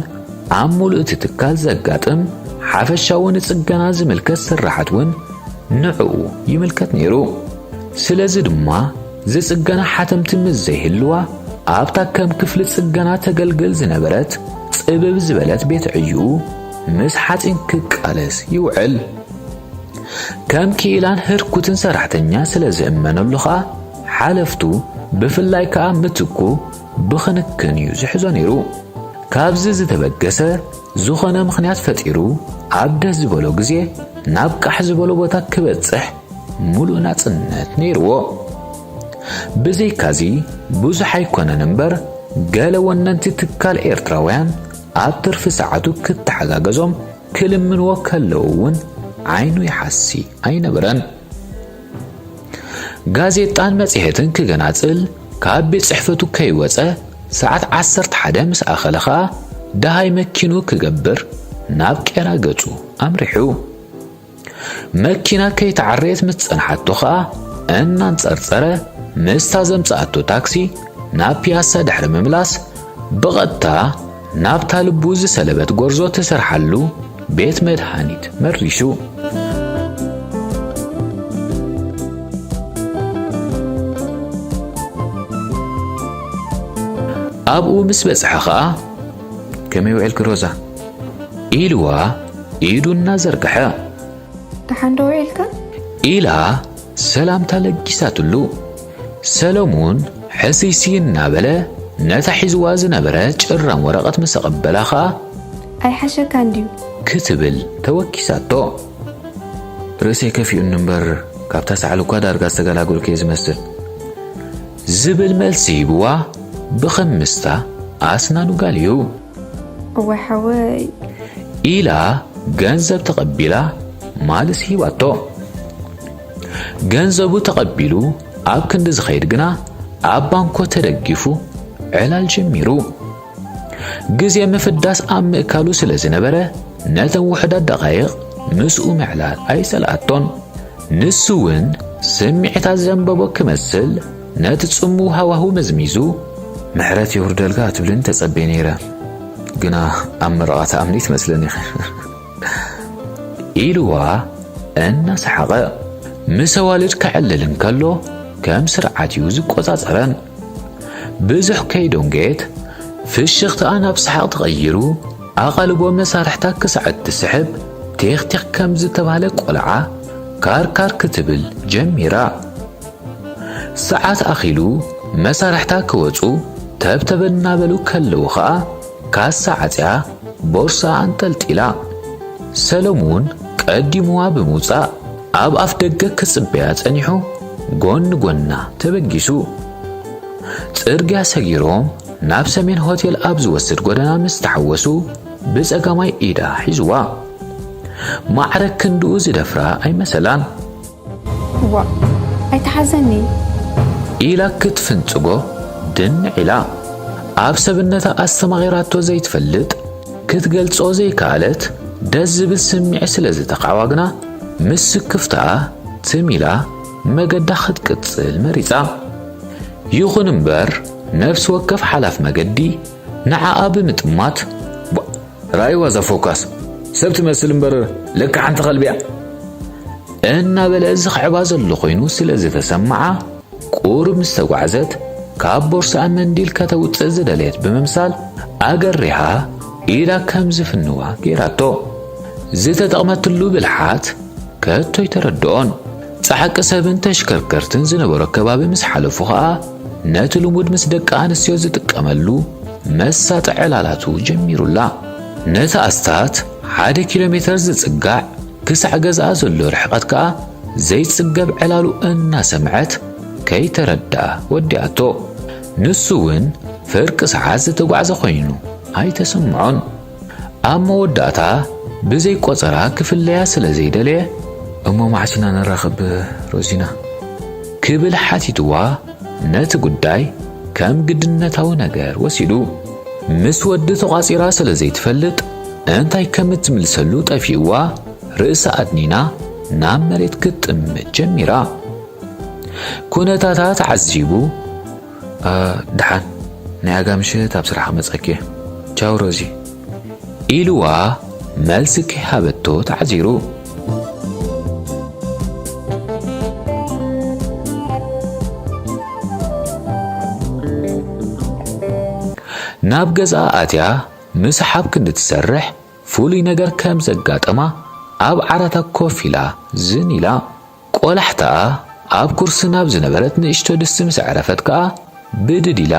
ኣብ ሙሉእ እቲ ትካል ዘጋጥም ሓፈሻዊ ንጽገና ዝምልከት ስራሓት እውን ንዕኡ ይምልከት ነይሩ። ስለዚ ድማ ዝጽገና ሓተምቲ ምስ ዘይህልዋ፣ ኣብታ ከም ክፍሊ ጽገና ተገልግል ዝነበረት ጽብብ ዝበለት ቤት ዕዩ ምስ ሓጺን ክቃለስ ይውዕል። ከም ክኢላን ህርኩትን ሰራሕተኛ ስለ ዝእመነሉ ኸኣ፣ ሓለፍቱ ብፍላይ ከኣ ምትኩ ብኽንክን እዩ ዝሕዞ ነይሩ። ካብዚ ዝተበገሰ ዝኾነ ምኽንያት ፈጢሩ ኣብ ደስ ዝበሎ ግዜ ናብ ቃሕ ዝበሎ ቦታ ክበጽሕ ሙሉእ ናጽነት ነይርዎ። ብዘይካዚ ብዙሕ ኣይኮነን እምበር፣ ገለ ወነንቲ ትካል ኤርትራውያን ኣብ ትርፊ ሰዓቱ ክተሓጋገዞም ክልምንዎ ከለዉ እውን ዓይኑ ይሓሲ ኣይነበረን። ጋዜጣን መጽሔትን ክገናጽል ካብ ቤት ጽሕፈቱ ከይወጸ ሰዓት ዓሰርተ ሓደ ምስ ኣኸለ ኸኣ ደሃይ መኪኑ ክገብር ናብ ቄራ ገጹ ኣምሪሑ። መኪና ከይተዓረየት ምስ ጸንሓቶ ኸኣ እናንጸርጸረ ምስታ ዘምጽኣቶ ታክሲ ናብ ፒያሳ ድሕሪ ምምላስ ብቐጥታ ናብታ ልቡ ዝሰለበት ጎርዞ ትሰርሓሉ ቤት መድሃኒት መሪሹ። ኣብኡ ምስ በጽሐ ኸኣ፣ "ከመይ ውዒልኪ ሮዛ?" ኢልዋ ኢዱ እናዘርግሐ። "ደሓን ዶ ውዒልካ?" ኢላ ሰላምታ ለጊሳትሉ። ሰለሙን ሕስይሲ እናበለ ነታ ሒዝዋ ዝነበረ ጭራም ወረቐት ምስ ኣቐበላ ኸኣ፣ "ኣይሓሸካን ድዩ?" ክትብል ተወኪሳቶ። "ርእሰይ ከፊኡኒ እምበር፣ ካብታ ሳዕሊ እኳ ዳርጋ ዝተገላገልኩ እየ ዝመስል" ዝብል መልሲ ሂብዋ ብኽምስታ ኣስናኑ ጋልዩ። "እዋይ ሓወይ!" ኢላ ገንዘብ ተቐቢላ ማልስ ሂባቶ። ገንዘቡ ተቐቢሉ ኣብ ክንዲ ዝኸይድ ግና ኣብ ባንኮ ተደጊፉ ዕላል ጀሚሩ። ግዜ ምፍዳስ ኣብ ምእካሉ ስለ ዝነበረ ነተን ውሑዳት ደቓይቕ ምስኡ ምዕላል ኣይጸልኣቶን። ንሱ እውን ስምዒታት ዘንበቦ ክመስል ነቲ ጽምው ሃዋህው መዝሚዙ፣ "ምሕረት የውርደልካ" ክትብልኒ ተጸብየ ነይረ፣ ግና ኣብ መረቓ ትኣምኒ ትመስለኒ ኢልዋ እናሰሓቐ። ምስ ኣዋልድ ከዕልል እንከሎ ከም ስርዓት እዩ ዝቆጻጸረን። ብዙሕ ከይደንጎየት ፍሽኽታኣ ናብ ሰሓቕ ተቐይሩ፣ ኣቓልቦ መሳርሕታ ክሳዕ እትስሕብ ቴኽቴኽ ከም ዝተባህለ ቆልዓ ካርካር ክትብል ጀሚራ። ሰዓት ኣኺሉ መሳርሕታ ክወጹ ተብተብ እናበሉ ከለዉ ኸኣ ካሳ ዓጽያ ቦርስኣ ኣንጠልጢላ። ሰለሙን ቀዲምዋ ብምውጻእ ኣብ ኣፍ ደገ ክጽበያ ጸኒሑ ጎኒ ጎና ተበጊሱ። ጽርግያ ሰጊሮም ናብ ሰሜን ሆቴል ኣብ ዝወስድ ጎደና ምስ ተሓወሱ ብጸጋማይ ኢዳ ሒዝዋ። ማዕረ ክንድኡ ዝደፍራ ኣይመሰላን። "ዋእ፣ ኣይትሓዘኒ!" ኢላ ክትፍንጽጎ ድንዕ ኢላ። ኣብ ሰብነታ ኣስተማቒራቶ ዘይትፈልጥ፣ ክትገልጾ ዘይከኣለት ደስ ዝብል ስምዒት ስለ ዝተኻዕዋ ግና ምስ ስክፍታኣ ትም ኢላ መገዳ ክትቅጽል መሪጻ። ይኹን እምበር ነፍሲ ወከፍ ሓላፍ መገዲ ንዓኣ ብምጥማት፣ "ቧ፣ ራእይዋ እዛ ፎካስ፣ ሰብ ትመስል እምበር ለካ ሓንቲ ከልቢ እያ" እናበለ ዝኽዕባ ዘሎ ኮይኑ ስለ ዝተሰምዓ፣ ቁሩብ ምስ ተጓዕዘት፣ ካብ ቦርስኣ መንዲል ከተውጽእ ዝደለየት ብምምሳል፣ ኣገሪሃ ኢዳ ከም ዝፍንዋ ገይራቶ። ዝተጠቕመትሉ ብልሓት ከቶ ኣይተረድኦን። ጻዕቂ ሰብን ተሽከርከርትን ዝነበሮ ከባቢ ምስ ሓለፉ ኸኣ፣ ነቲ ልሙድ ምስ ደቂ ኣንስትዮ ዝጥቀመሉ መሳጢ ዕላላቱ ጀሚሩላ። ነቲ ኣስታት ሓደ ኪሎ ሜተር ዝጽጋዕ ክሳዕ ገዝኣ ዘሎ ርሕቀት ከኣ ዘይጽገብ ዕላሉ እናሰምዐት ከይተረድኣ ወዲኣቶ። ንሱ እውን ፍርቂ ሰዓት ዝተጓዕዘ ኮይኑ ኣይተሰምዖን። ኣብ መወዳእታ ብዘይ ቆጸራ ክፍለያ ስለ ዘይደለየ፣ "እሞ መዓስ ኢና ንራኸብ ሮዚና?" ክብል ሓቲትዋ ነቲ ጉዳይ ከም ግድነታዊ ነገር ወሲዱ። ምስ ወዲ ተቋጺራ ስለ ዘይትፈልጥ እንታይ ከም እትምልሰሉ ጠፊእዋ ርእሳ ኣድኒና ናብ መሬት ክትጥምት ጀሚራ። ኩነታታ ተዓዚቡ፣ "ኣ፣ ደሓን፣ ናይ ኣጋ ምሸት ኣብ ስራሕ ክመጸኪ እየ። ቻው ሮዚ" ኢልዋ መልሲ ከይሃበቶ ተዓዚሩ። ናብ ገዝኣ ኣትያ ምስሓብ ክንዲ ትሰርሕ ፍሉይ ነገር ከም ዘጋጠማ ኣብ ዓራታ ኮፍ ኢላ ዝን ኢላ። ቆላሕታኣ ኣብ ኩርሲ ናብ ዝነበረት ንእሽቶ ድስቲ ምስ ኣዕረፈት ከኣ ብድድ ኢላ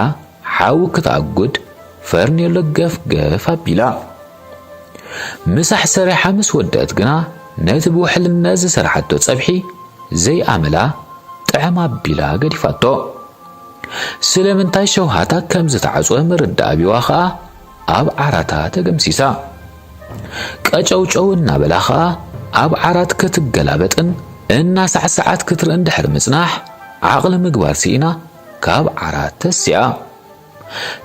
ሓዊ ክትኣጉድ ፈርኔሎ ገፍ ገፍ ኣቢላ። ምሳሕ ሰሪሓ ምስ ወደአት ግና ነቲ ብውሕልነት ዝሰርሓቶ ጸብሒ ዘይኣመላ ጥዕም ኣቢላ ገዲፋቶ። ስለምንታይ ሸውሃታ ከም ዝተዓጽወ ምርዳእ ኣቢዋ ኸኣ ኣብ ዓራታ ተገምሲሳ። ቀጨውጨው እናበላ ኸኣ ኣብ ዓራት ክትገላበጥን እናሳዕሰዓት ክትርኢ እንድሕር ምጽናሕ ዓቕሊ ምግባር ስኢና ካብ ዓራት ተሲኣ።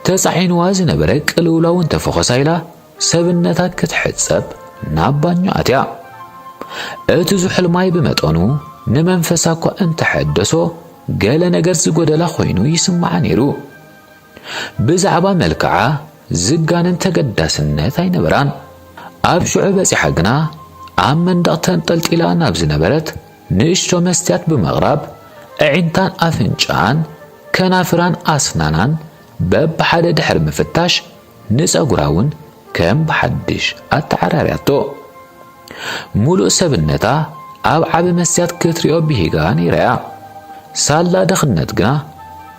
ተጻዒንዋ ዝነበረ ቅልውላው እንተፈኾሳ ኢላ ሰብነታ ክትሕጸብ ናብ ባኞ ኣትያ። እቲ ዝሑል ማይ ብመጠኑ ንመንፈሳ እኳ እንተሐደሶ፣ ገለ ነገር ዝጎደላ ኮይኑ ይስምዓ ነይሩ። ብዛዕባ መልክዓ ዝጋነን ተገዳስነት ኣይነበራን። ኣብ ሽዑ በጺሓ ግና ኣብ መንደቕ ተንጠልጢላ ናብ ዝነበረት ንእሽቶ መስትያት ብምቕራብ፣ ኣዒንታን ኣፍንጫኣን፣ ከናፍራን ኣስናናን በብሓደ ድሕሪ ምፍታሽ፣ ንጸጉራ እውን ከም ብሓድሽ ኣተዓራርያቶ። ሙሉእ ሰብነታ ኣብ ዓቢ መስትያት ክትሪኦ ብሂጋ ነይራ እያ። ሳላ ድኽነት ግና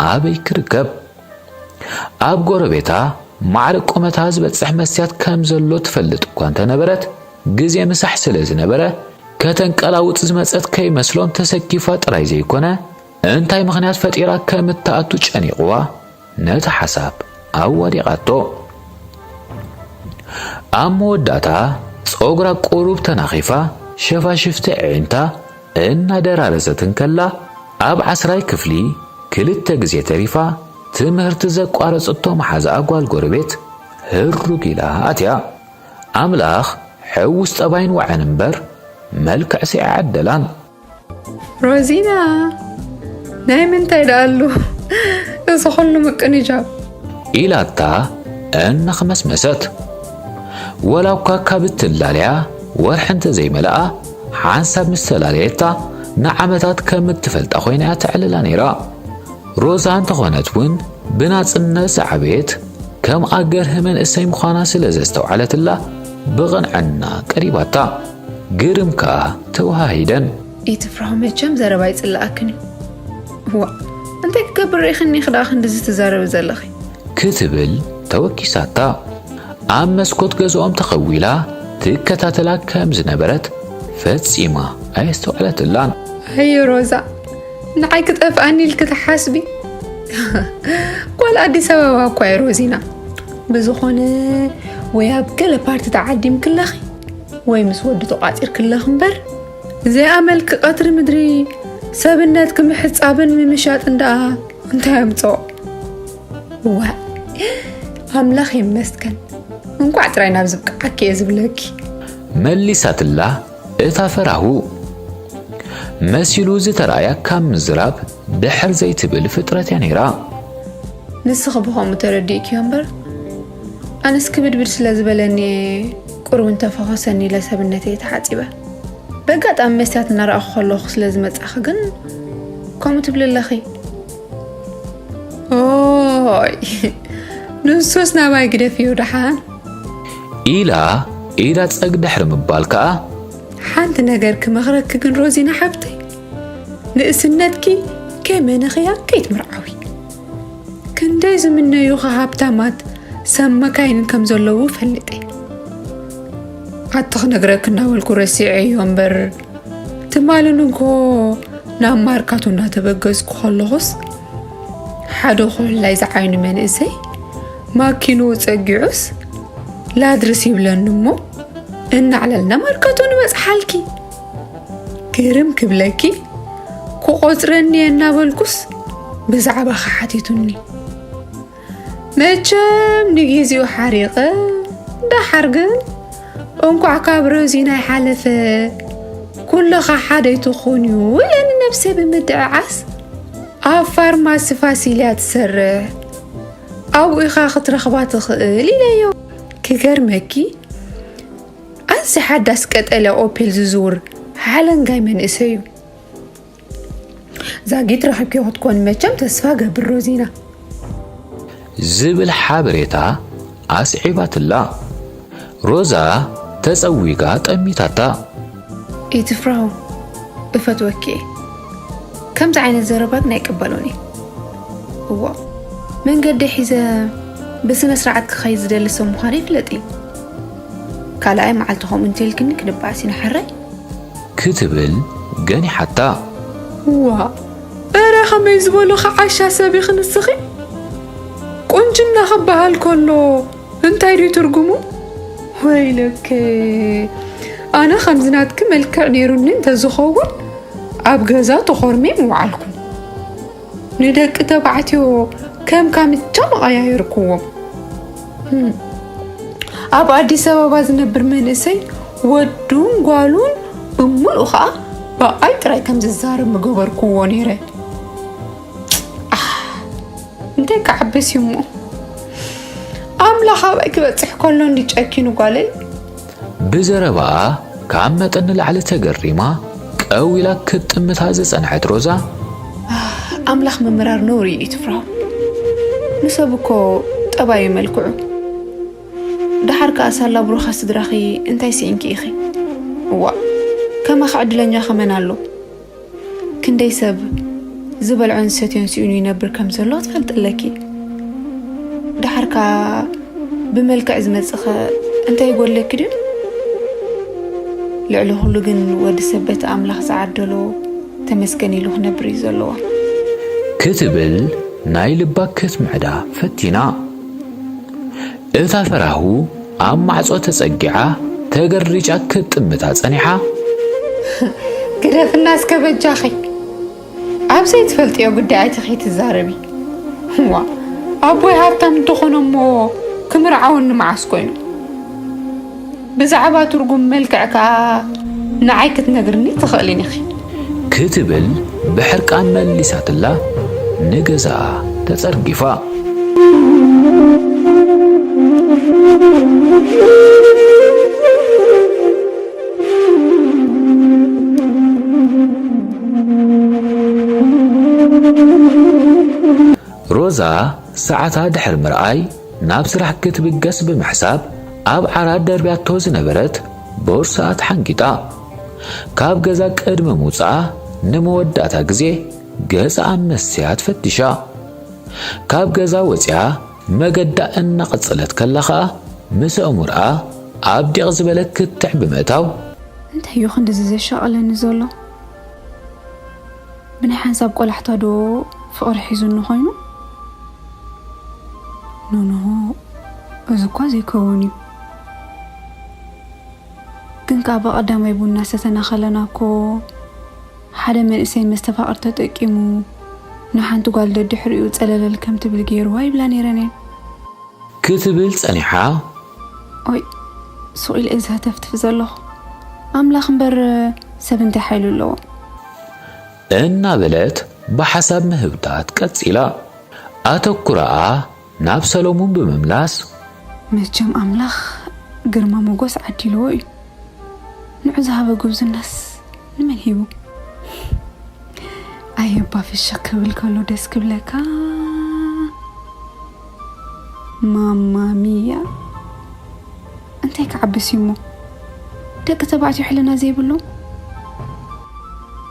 ኣበይ ክርከብ? ኣብ ጎረቤታ ማዕረ ቁመታ ዝበጽሕ መስትያት ከም ዘሎ ትፈልጥ እኳ እንተነበረት፣ ግዜ ምሳሕ ስለ ዝነበረ፣ ከተንቀላውጥ ዝመጸት ከይመስሎም ተሰኪፋ ጥራይ ዘይኮነ፣ እንታይ ምኽንያት ፈጢራ ከም እትኣቱ ጨኒቕዋ፣ ነቲ ሓሳብ ኣዋዲቓቶ። ኣብ መወዳእታ፣ ጸጉራ ቁሩብ ተናኺፋ፣ ሸፋሽፍቲ ኣዒንታ እናደራረዘት እንከላ፣ ኣብ ዓስራይ ክፍሊ ክልተ ግዜ ተሪፋ፣ ትምህርቲ ዘቋረጸቶ መሓዛኣ ጓል ጎረቤት ህሩግ ኢላ ኣትያ። ኣምላኽ ሕዉስ ጠባይን ዋዕን እምበር፣ መልክዕሲ ኣይዓደላን። ሮዚና፣ ናይ ምንታይ ደኣ ኣሉ እዚ ኹሉ ምቅንጃው? ኢላታ እናኸመስመሰት። ወላ እኳ ካብ እትላለያ ወርሒ እንተዘይመልኣ፣ ሓንሳብ ምስ ተላለየታ ንዓመታት ከም እትፈልጣ ኮይና እያ ተዕልላ ነይራ። ሮዛ እንተኾነት እውን ብናጽነት ዝዓበየት፣ ከም ኣገርህ መንእሰይ ምዃና ስለ ዘስተውዓለትላ ብቕንዕና ቀሪባታ። ግርም ከኣ ተወሃሂደን። ኢትፍርሖ፣ መቸም ዘረባ ይጽልኣክን እዩ። እዋ፣ እንታይ ክገብር ርኢኽኒ ኢኺ ደኣ ክንድዚ ትዛረቢ ዘለኺ? ክትብል ተወኪሳታ። ኣብ መስኮት ገዝኦም ተኸዊላ ትከታተላ ከም ዝነበረት ፈጺማ ኣየስተውዓለትላን። ኣየ ሮዛ፣ ንዓይ ክጠፍኣኒ ኢልኪ ትሓስቢ? ጓል ኣዲስ ኣበባ እኳ እየ ሮዚና። ብዝኾነ፣ ወይ ኣብ ገለ ፓርቲ ተዓዲምኪ ኣለኺ፣ ወይ ምስ ወዲ ተቋጺርኪ ኣለኺ እምበር፣ ዘይኣመልኪ ቀትሪ ምድሪ ሰብነትኪ ምሕጻብን ምምሻጥን ደኣ እንታይ ኣምጽኦ? ዋእ፣ ኣምላኽ ይመስገን፣ እንቋዕ ጥራይ ናብዚ ብቅዓኪ እየ ዝብለኪ። መሊሳትላ እታ ፈራሁ። መሲሉ ዝተራእያ ካብ ምዝራብ ድሕር ዘይትብል ፍጥረት እያ ነይራ። ንስኺ ብኸምኡ ተረዲእክዮ እምበር፣ ኣነስ ክብድብድ ስለ ዝበለኒ እየ ቁሩብ እንተፈኾሰኒ ኢለ ሰብነተይ ተሓጺበ። በጋጣሚ መስትያት እናረኣኹ ከለኹ ስለ ዝመጻኺ ግን ከምኡ ትብሊ ኣለኺ። ኦይ፣ ንሱስ ናባይ ግደፍዮ ደሓን። ኢላ ኢዳ ጸግ ድሕሪ ምባል ከኣ ሓንቲ ነገር ክመኽረኪ ግን ሮዚና ሓብተይ፣ ንእስነትኪ ከይመነኽያ ከይትምርዓዊ። ክንደይ ዝምነዩኻ ሃብታማት ሰብ መካይንን ከም ዘለዉ ፈልጥ እየ። ኣቲ ክነግረኪ እናበልኩ ረሲዐዮ እምበር፣ ትማልን እንኮ ናብ ማርካቶ እናተበገዝኩ ከለኹስ፣ ሓደ ኮላይ ዝዓይኑ መንእሰይ ማኪንኡ ጸጊዑስ፣ ላድርስ ይብለኒ እሞ፣ እናዕለልና ማርካቶ ንበጽሓልኪ። ግርም ክብለኪ፣ ክቆጽረኒ እየ እናበልኩስ ብዛዕባኺ ሓቲቱኒ። መቸም ንግዜኡ ሓሪቐ፣ ደሓር ግን እንኳዕ ካብ ሮዚና ይሓለፈ፣ ኩልኻ ሓደይ ትኾንዩ ኢለኒ ነብሰይ ብምድዕዓስ፣ ኣብ ፋርማሲ ፋሲል እያ ትሰርሕ፣ ኣብኡ ኢኻ ክትረኽባ ትኽእል ኢለዮ። ክገርመኪ፣ ኣዚ ሓዳስ ቀጠልያ ኦፔል ዝዝውር ሓለንጋይ መንእሰይ እዩ። ዛጊት ረኺብኪ ክትኮኒ መቸም ተስፋ ገብር ሮዚና። ዝብል ሓበሬታ ኣስዒባትላ። ሮዛ ተጸዊጋ ጠሚታታ። ኢትፍራሁ፣ እፈትወኪ እየ። ከምዚ ዓይነት ዘረባ ግን ኣይቅበሎን እየ። እዋ፣ መንገዲ ሒዘ ብስነ ስርዓት ክኸይድ ዝደሊ ሰብ ምዃነይ ፍለጢ። ካልኣይ መዓልቲ ከምኡ እንተልክኒ ክንበኣስ ኢና ሕራይ። ክትብል ገኒሓታ። ዋእ፣ እረ ከመይ ዝበሉኺ ዓሻ ሰብ ኢኺ ንስኺ? ቁንጅና ክበሃል ከሎ እንታይ ድዩ ትርጉሙ? ወይለከ፣ ኣነ ከምዚ ናትኪ መልክዕ ነይሩኒ እንተዝኸውን ኣብ ገዛ ተኾርምየ ምወዓልኩ። ንደቂ ተባዕትዮ ከም ካምቻ ምቐያየርኩዎም። ህም። ኣብ ኣዲስ ኣበባ ዝነብር መንእሰይ ወዱን ጓሉን ብምሉኡ ኸኣ ብኣይ ጥራይ ከም ዝዛረብ ምገበርኩዎ ነይረ። ኣህ፣ እንታይ ክዓብስ እዩ እሞ? ኣምላኽ ኣባይ ክበጽሕ ከሎ እንዲ ጨኪኑ ጓለይ። ብዘረባኣ ካብ መጠን ንላዕሊ ተገሪማ ቀው ኢላ ክትጥምታ ዝጸንሐት ሮዛ። ኣምላኽ ምምራር ነውሪ እዩ ኢትፍራሁ። ንሰብ እኮ ጠባዩ መልክዑ። ደሓር ከኣ ሳላ ብሩኻ ስድራኺ እንታይ ስኢንኪ ኢኺ? እዋእ፣ ከማኺ ዕድለኛ ከመን ኣሎ? ክንደይ ሰብ ዝበልዖን ዝሰትዮን ስኢኑ ይነብር ከም ዘሎ ትፈልጢ ኣለኪ። ደሓር ከኣ ብመልክዕ ዝመጽእ ኸ እንታይ ይጎድለኪ ድዩ? ልዕሊ ኩሉ ግን ወዲ ሰብ በቲ ኣምላኽ ዝዓደሎ ተመስገን ኢሉ ክነብር እዩ ዘለዎ። ክትብል ናይ ልባ ክትምዕዳ ፈቲና። እታ ፈራሁ ኣብ ማዕጾ ተጸጊዓ ተገሪጫ ክትጥምታ ጸኒሓ። ግደፍና እስከ በጃኺ። ኣብ ዘይትፈልጥዮ ጉዳይ ኣይትኺ ትዛረቢ። ዋ፣ ኣቦይ ሃብታም እንተኾነ እሞ ክምርዓወኒ መዓስ ኮይኑ? ብዛዕባ ትርጉም መልክዕ ከኣ ንዓይ ክትነግርኒ ትኽእልን ኢኺ። ክትብል ብሕርቃን መሊሳትላ ንገዛኣ ተጸርጊፋ። ሮዛ ሰዓታ ድሕሪ ምርኣይ ናብ ስራሕ ክትብገስ ብምሕሳብ ኣብ ዓራት ደርብያቶ ዝነበረት ቦርስኣ ተሓንጊጣ። ካብ ገዛ ቅድሚ ምውፅኣ ንመወዳእታ ግዜ ገፃ መስትያት ፈቲሻ። ካብ ገዛ ወፂኣ መገዳ እናቐፀለት ከላ ኸኣ ምስ ኣእምሮኣ ኣብ ዲቕ ዝበለ ክትዕ ብምእታው፣ እንታይ እዩ ክንድዚ ዘሻቕለኒ ዘሎ? ብናይ ሓንሳብ ቆላሕታ ዶ ፍቕሪ ሒዙኒ ኮይኑ? ኖኖ፣ እዚ እኳ ዘይከውን እዩ። ግን ከኣ ብቐዳማይ ቡን እናሰተና ከለና እኮ ሓደ መንእሰይ መስተፋቕር ተጠቂሙ ንሓንቲ ጓል ደድሕሪኡ ጸለለል ከም ትብል ገይርዋ ይብላ ነይረን እየን። ክትብል ጸኒሓ። ኦይ፣ ሱቕ ኢለ እየ ዝህተፍትፍ ዘለኹ። ኣምላኽ እምበር ሰብ እንታይ ሓይሊ ኣለዎ? እናበለት ብሓሳብ ምህብታት ቀጺላ። ኣተኩራኣ ናብ ሰሎሙን ብምምላስ፣ መቸም ኣምላኽ ግርማ ሞጎስ ዓዲልዎ እዩ። ንዑ ዝሃበ ጉብዝናስ ንመን ሂቡ? ኣየባ ፍሽኽ ክብል ከሎ ደስ ክብለካ። ማማ ሚያ፣ እንታይ ክዓብስ እዩሞ? ደቂ ተባዕትዮ ሕልና ዘይብሎም፣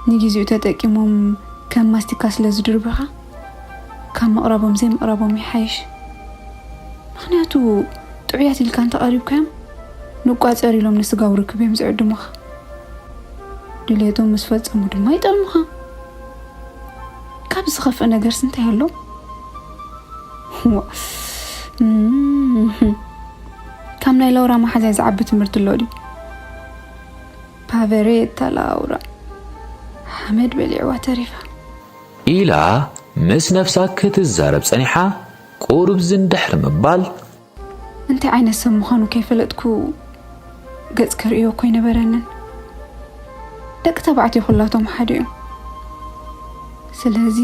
ንጊዜኡ ተጠቂሞም ከም ማስቲካ ስለ ዝድርብኻ፣ ካብ ምቕራቦም ዘይምቕራቦም ይሓይሽ። ምኽንያቱ፣ ጥዑያት ኢልካ እንተቐሪብካዮም፣ ንቋጸር ኢሎም ንስጋዊ ርክብ እዮም ዝዕድሙኻ። ድሌቶም ምስ ፈጸሙ ድማ ይጠልሙኻ። ካብ ዝኸፍእ ነገርስ እንታይ ኣሎ? ዋ፣ እም፣ ካብ ናይ ላውራ መሓዝያ ዝዓቢ ትምህርቲ ኣሎ ድዩ? ፓቨሬታ ላውራ ሓመድ በሊዕዋ ተሪፋ። ኢላ ምስ ነፍሳ ክትዛረብ ጸኒሓ፣ ቁሩብ ዝን ድሕሪ ምባል፣ እንታይ ዓይነት ሰብ ምዃኑ ከይፈለጥኩ ገጽ ከርእዮ እኮ ኣይነበረንን። ደቂ ተባዕትዮ ኩላቶም ሓደ እዮም። ስለዚ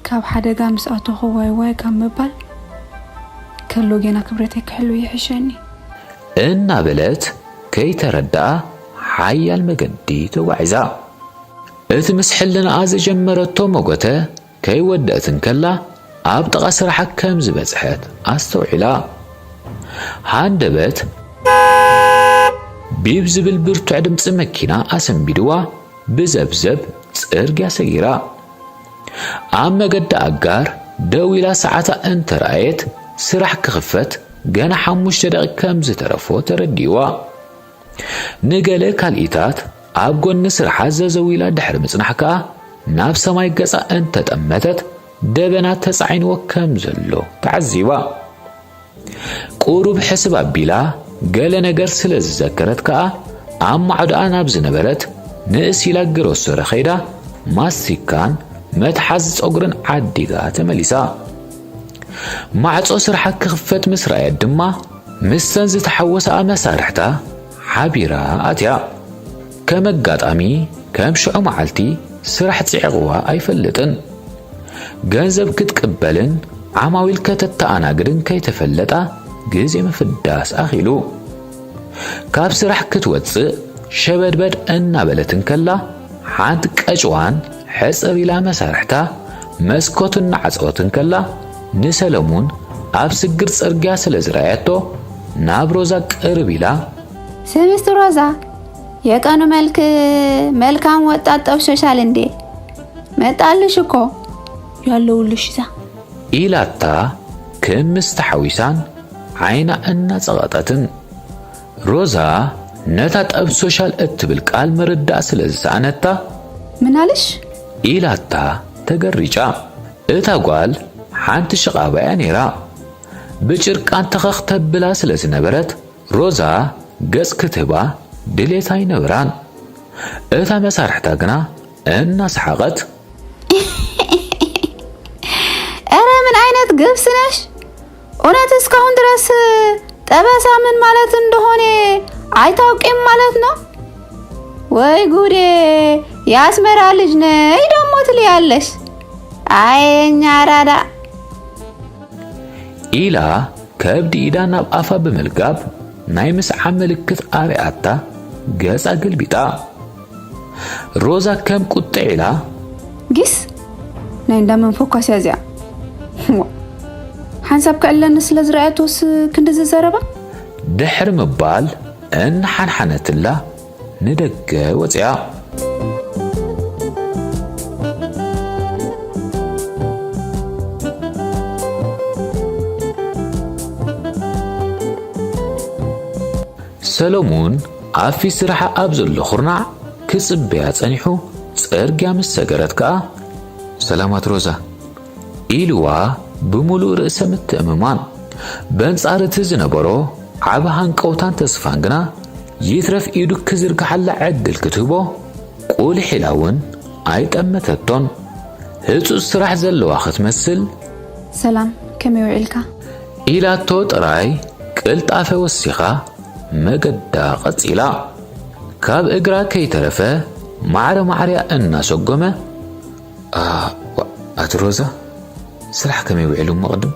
ካብ ሓደጋ ምስ ኣተኹ ዋይ ዋይ ካብ ምባል ከሎ ጌና ክብረተይ ክሕሉ ይሕሸኒ። እናበለት ከይተረድኣ ሓያል መገዲ ተጓዒዛ። እቲ ምስ ሕልናኣ ዝጀመረቶ መጎተ ከይወደእት እንከላ፣ ኣብ ጥቓ ስራሓ ከም ዝበጽሐት ኣስተውዒላ። ሃንደበት ቢብ ዝብል ብርቱዕ ድምጺ መኪና ኣሰንቢድዋ ብዘብዘብ ጽርግያ ሰጊራ። ኣብ መገዲ ኣጋር ደው ኢላ ሰዓታ እንተረኣየት፣ ስራሕ ክኽፈት ገና ሓሙሽተ ደቂቕ ከም ዝተረፎ ተረዲእዋ። ንገለ ካልኢታት ኣብ ጎኒ ስርሓ ዘዘው ኢላ ድሕሪ ምጽናሕ ከኣ፣ ናብ ሰማይ ገጻ እንተጠመተት፣ ደበና ተጻዒንዎ ከም ዘሎ ተዓዚባ። ቁሩብ ሕስብ ኣቢላ ገለ ነገር ስለ ዝዘከረት ከኣ፣ ኣብ ማዕዶኣ ናብ ዝነበረት ንእስ ኢላ ግሮሰሪ ከይዳ፣ ማስቲካን መትሓዚ ጸጉርን ዓዲጋ ተመሊሳ። ማዕጾ ስርሓ ክኽፈት ምስ ረኣየት ድማ፣ ምስተን ዝተሓወሰኣ መሳርሕታ ሓቢራ ኣትያ። ከም ኣጋጣሚ፣ ከም ሽዑ መዓልቲ ስራሕ ጽዒቕዋ ኣይፈልጥን። ገንዘብ ክትቅበልን ዓማዊል ከተተኣናግድን ከይተፈለጣ፣ ግዜ ምፍዳስ ኣኺሉ። ካብ ስራሕ ክትወጽእ ሸበድበድ እናበለት እንከላ፣ ሓንቲ ቀጭዋን ሕጽር ኢላ መሳርሕታ መስኮት እናዓጸወት እንከላ፣ ንሰለሙን ኣብ ስግር ጽርግያ ስለ ዝረኣየቶ፣ ናብ ሮዛ ቅርብ ኢላ፣ ስምስቲ ሮዛ፣ የቀኑ መልክ መልካም ወጣት ጠብሶሻል እንዴ? መጣልሽ እኮ። ያለውልሽ እዛ። ኢላታ ክምስ ተሓዊሳን ዓይና እናጸቐጠትን። ሮዛ ነታ ጠብሶሻል እትብል ቃል ምርዳእ ስለ ዝሰኣነታ፣ ምናልሽ? ኢላታ ተገሪጫ። እታ ጓል ሓንቲ ሽቓባ እያ ነይራ። ብጭርቃን ተኸኽ ተብላ ስለ ዝነበረት፣ ሮዛ ገጽ ክትህባ ድሌት ኣይነበራን። እታ መሳርሕታ ግና እናሰሓቐት፣ ኧረ ምን ዓይነት ግብስ ነሽ? እውነት እስካሁን ድረስ ጠበሳ ምን ማለት እንደሆነ አይታውቂም ማለት ነው? ወይ ጉዴ! የአስመራ ልጅ ነይ ደግሞ ትልያለሽ። አይ የኛ አራዳ። ኢላ ከብዲ ኢዳ ናብ ኣፋ ብምልጋብ ናይ ምስዓም ምልክት ኣርኣያታ ገጻ ገልቢጣ። ሮዛ ከም ቁጥዕ ኢላ፣ ጊስ ናይ እንዳ መን ፎካስ እያ እዚኣ? ዋ፣ ሓንሳብ ክዕለኒ ስለ ዝረኣየቶስ ክንዲ ዝዘረባ? ድሕሪ ምባል እናሓንሓነትላ ንደገ ወፂኣ። ሰሎሙን ኣብ ፊት ስራሓ ኣብ ዘሎ ኩርናዕ ክጽበያ ጸኒሑ፣ ጽርግያ ምስ ሰገረት ከኣ፣ ሰላማት ሮዛ፣ ኢልዋ ብምሉእ ርእሰ ምትእምማን። በንጻር እቲ ዝነበሮ ዓቢ ሃንቀውታን ተስፋን ግና፣ ይትረፍ ኢዱ ክዝርግሓላ ዕድል ክትህቦ ቁልሕ ኢላ እውን ኣይጠመተቶን። ህጹጽ ስራሕ ዘለዋ ክትመስል፣ ሰላም፣ ከመይ ውዒልካ? ኢላቶ ጥራይ ቅልጣፈ ወሲኻ መገዳ ቀጺላ። ካብ እግራ ከይተረፈ ማዕረ ማዕርያ እናሰጎመ፣ ኣ-፣ ዋ-፣ ኣቲ ሮዛ፣ ስራሕ ከመይ ውዒሉ እሞ ቅድም?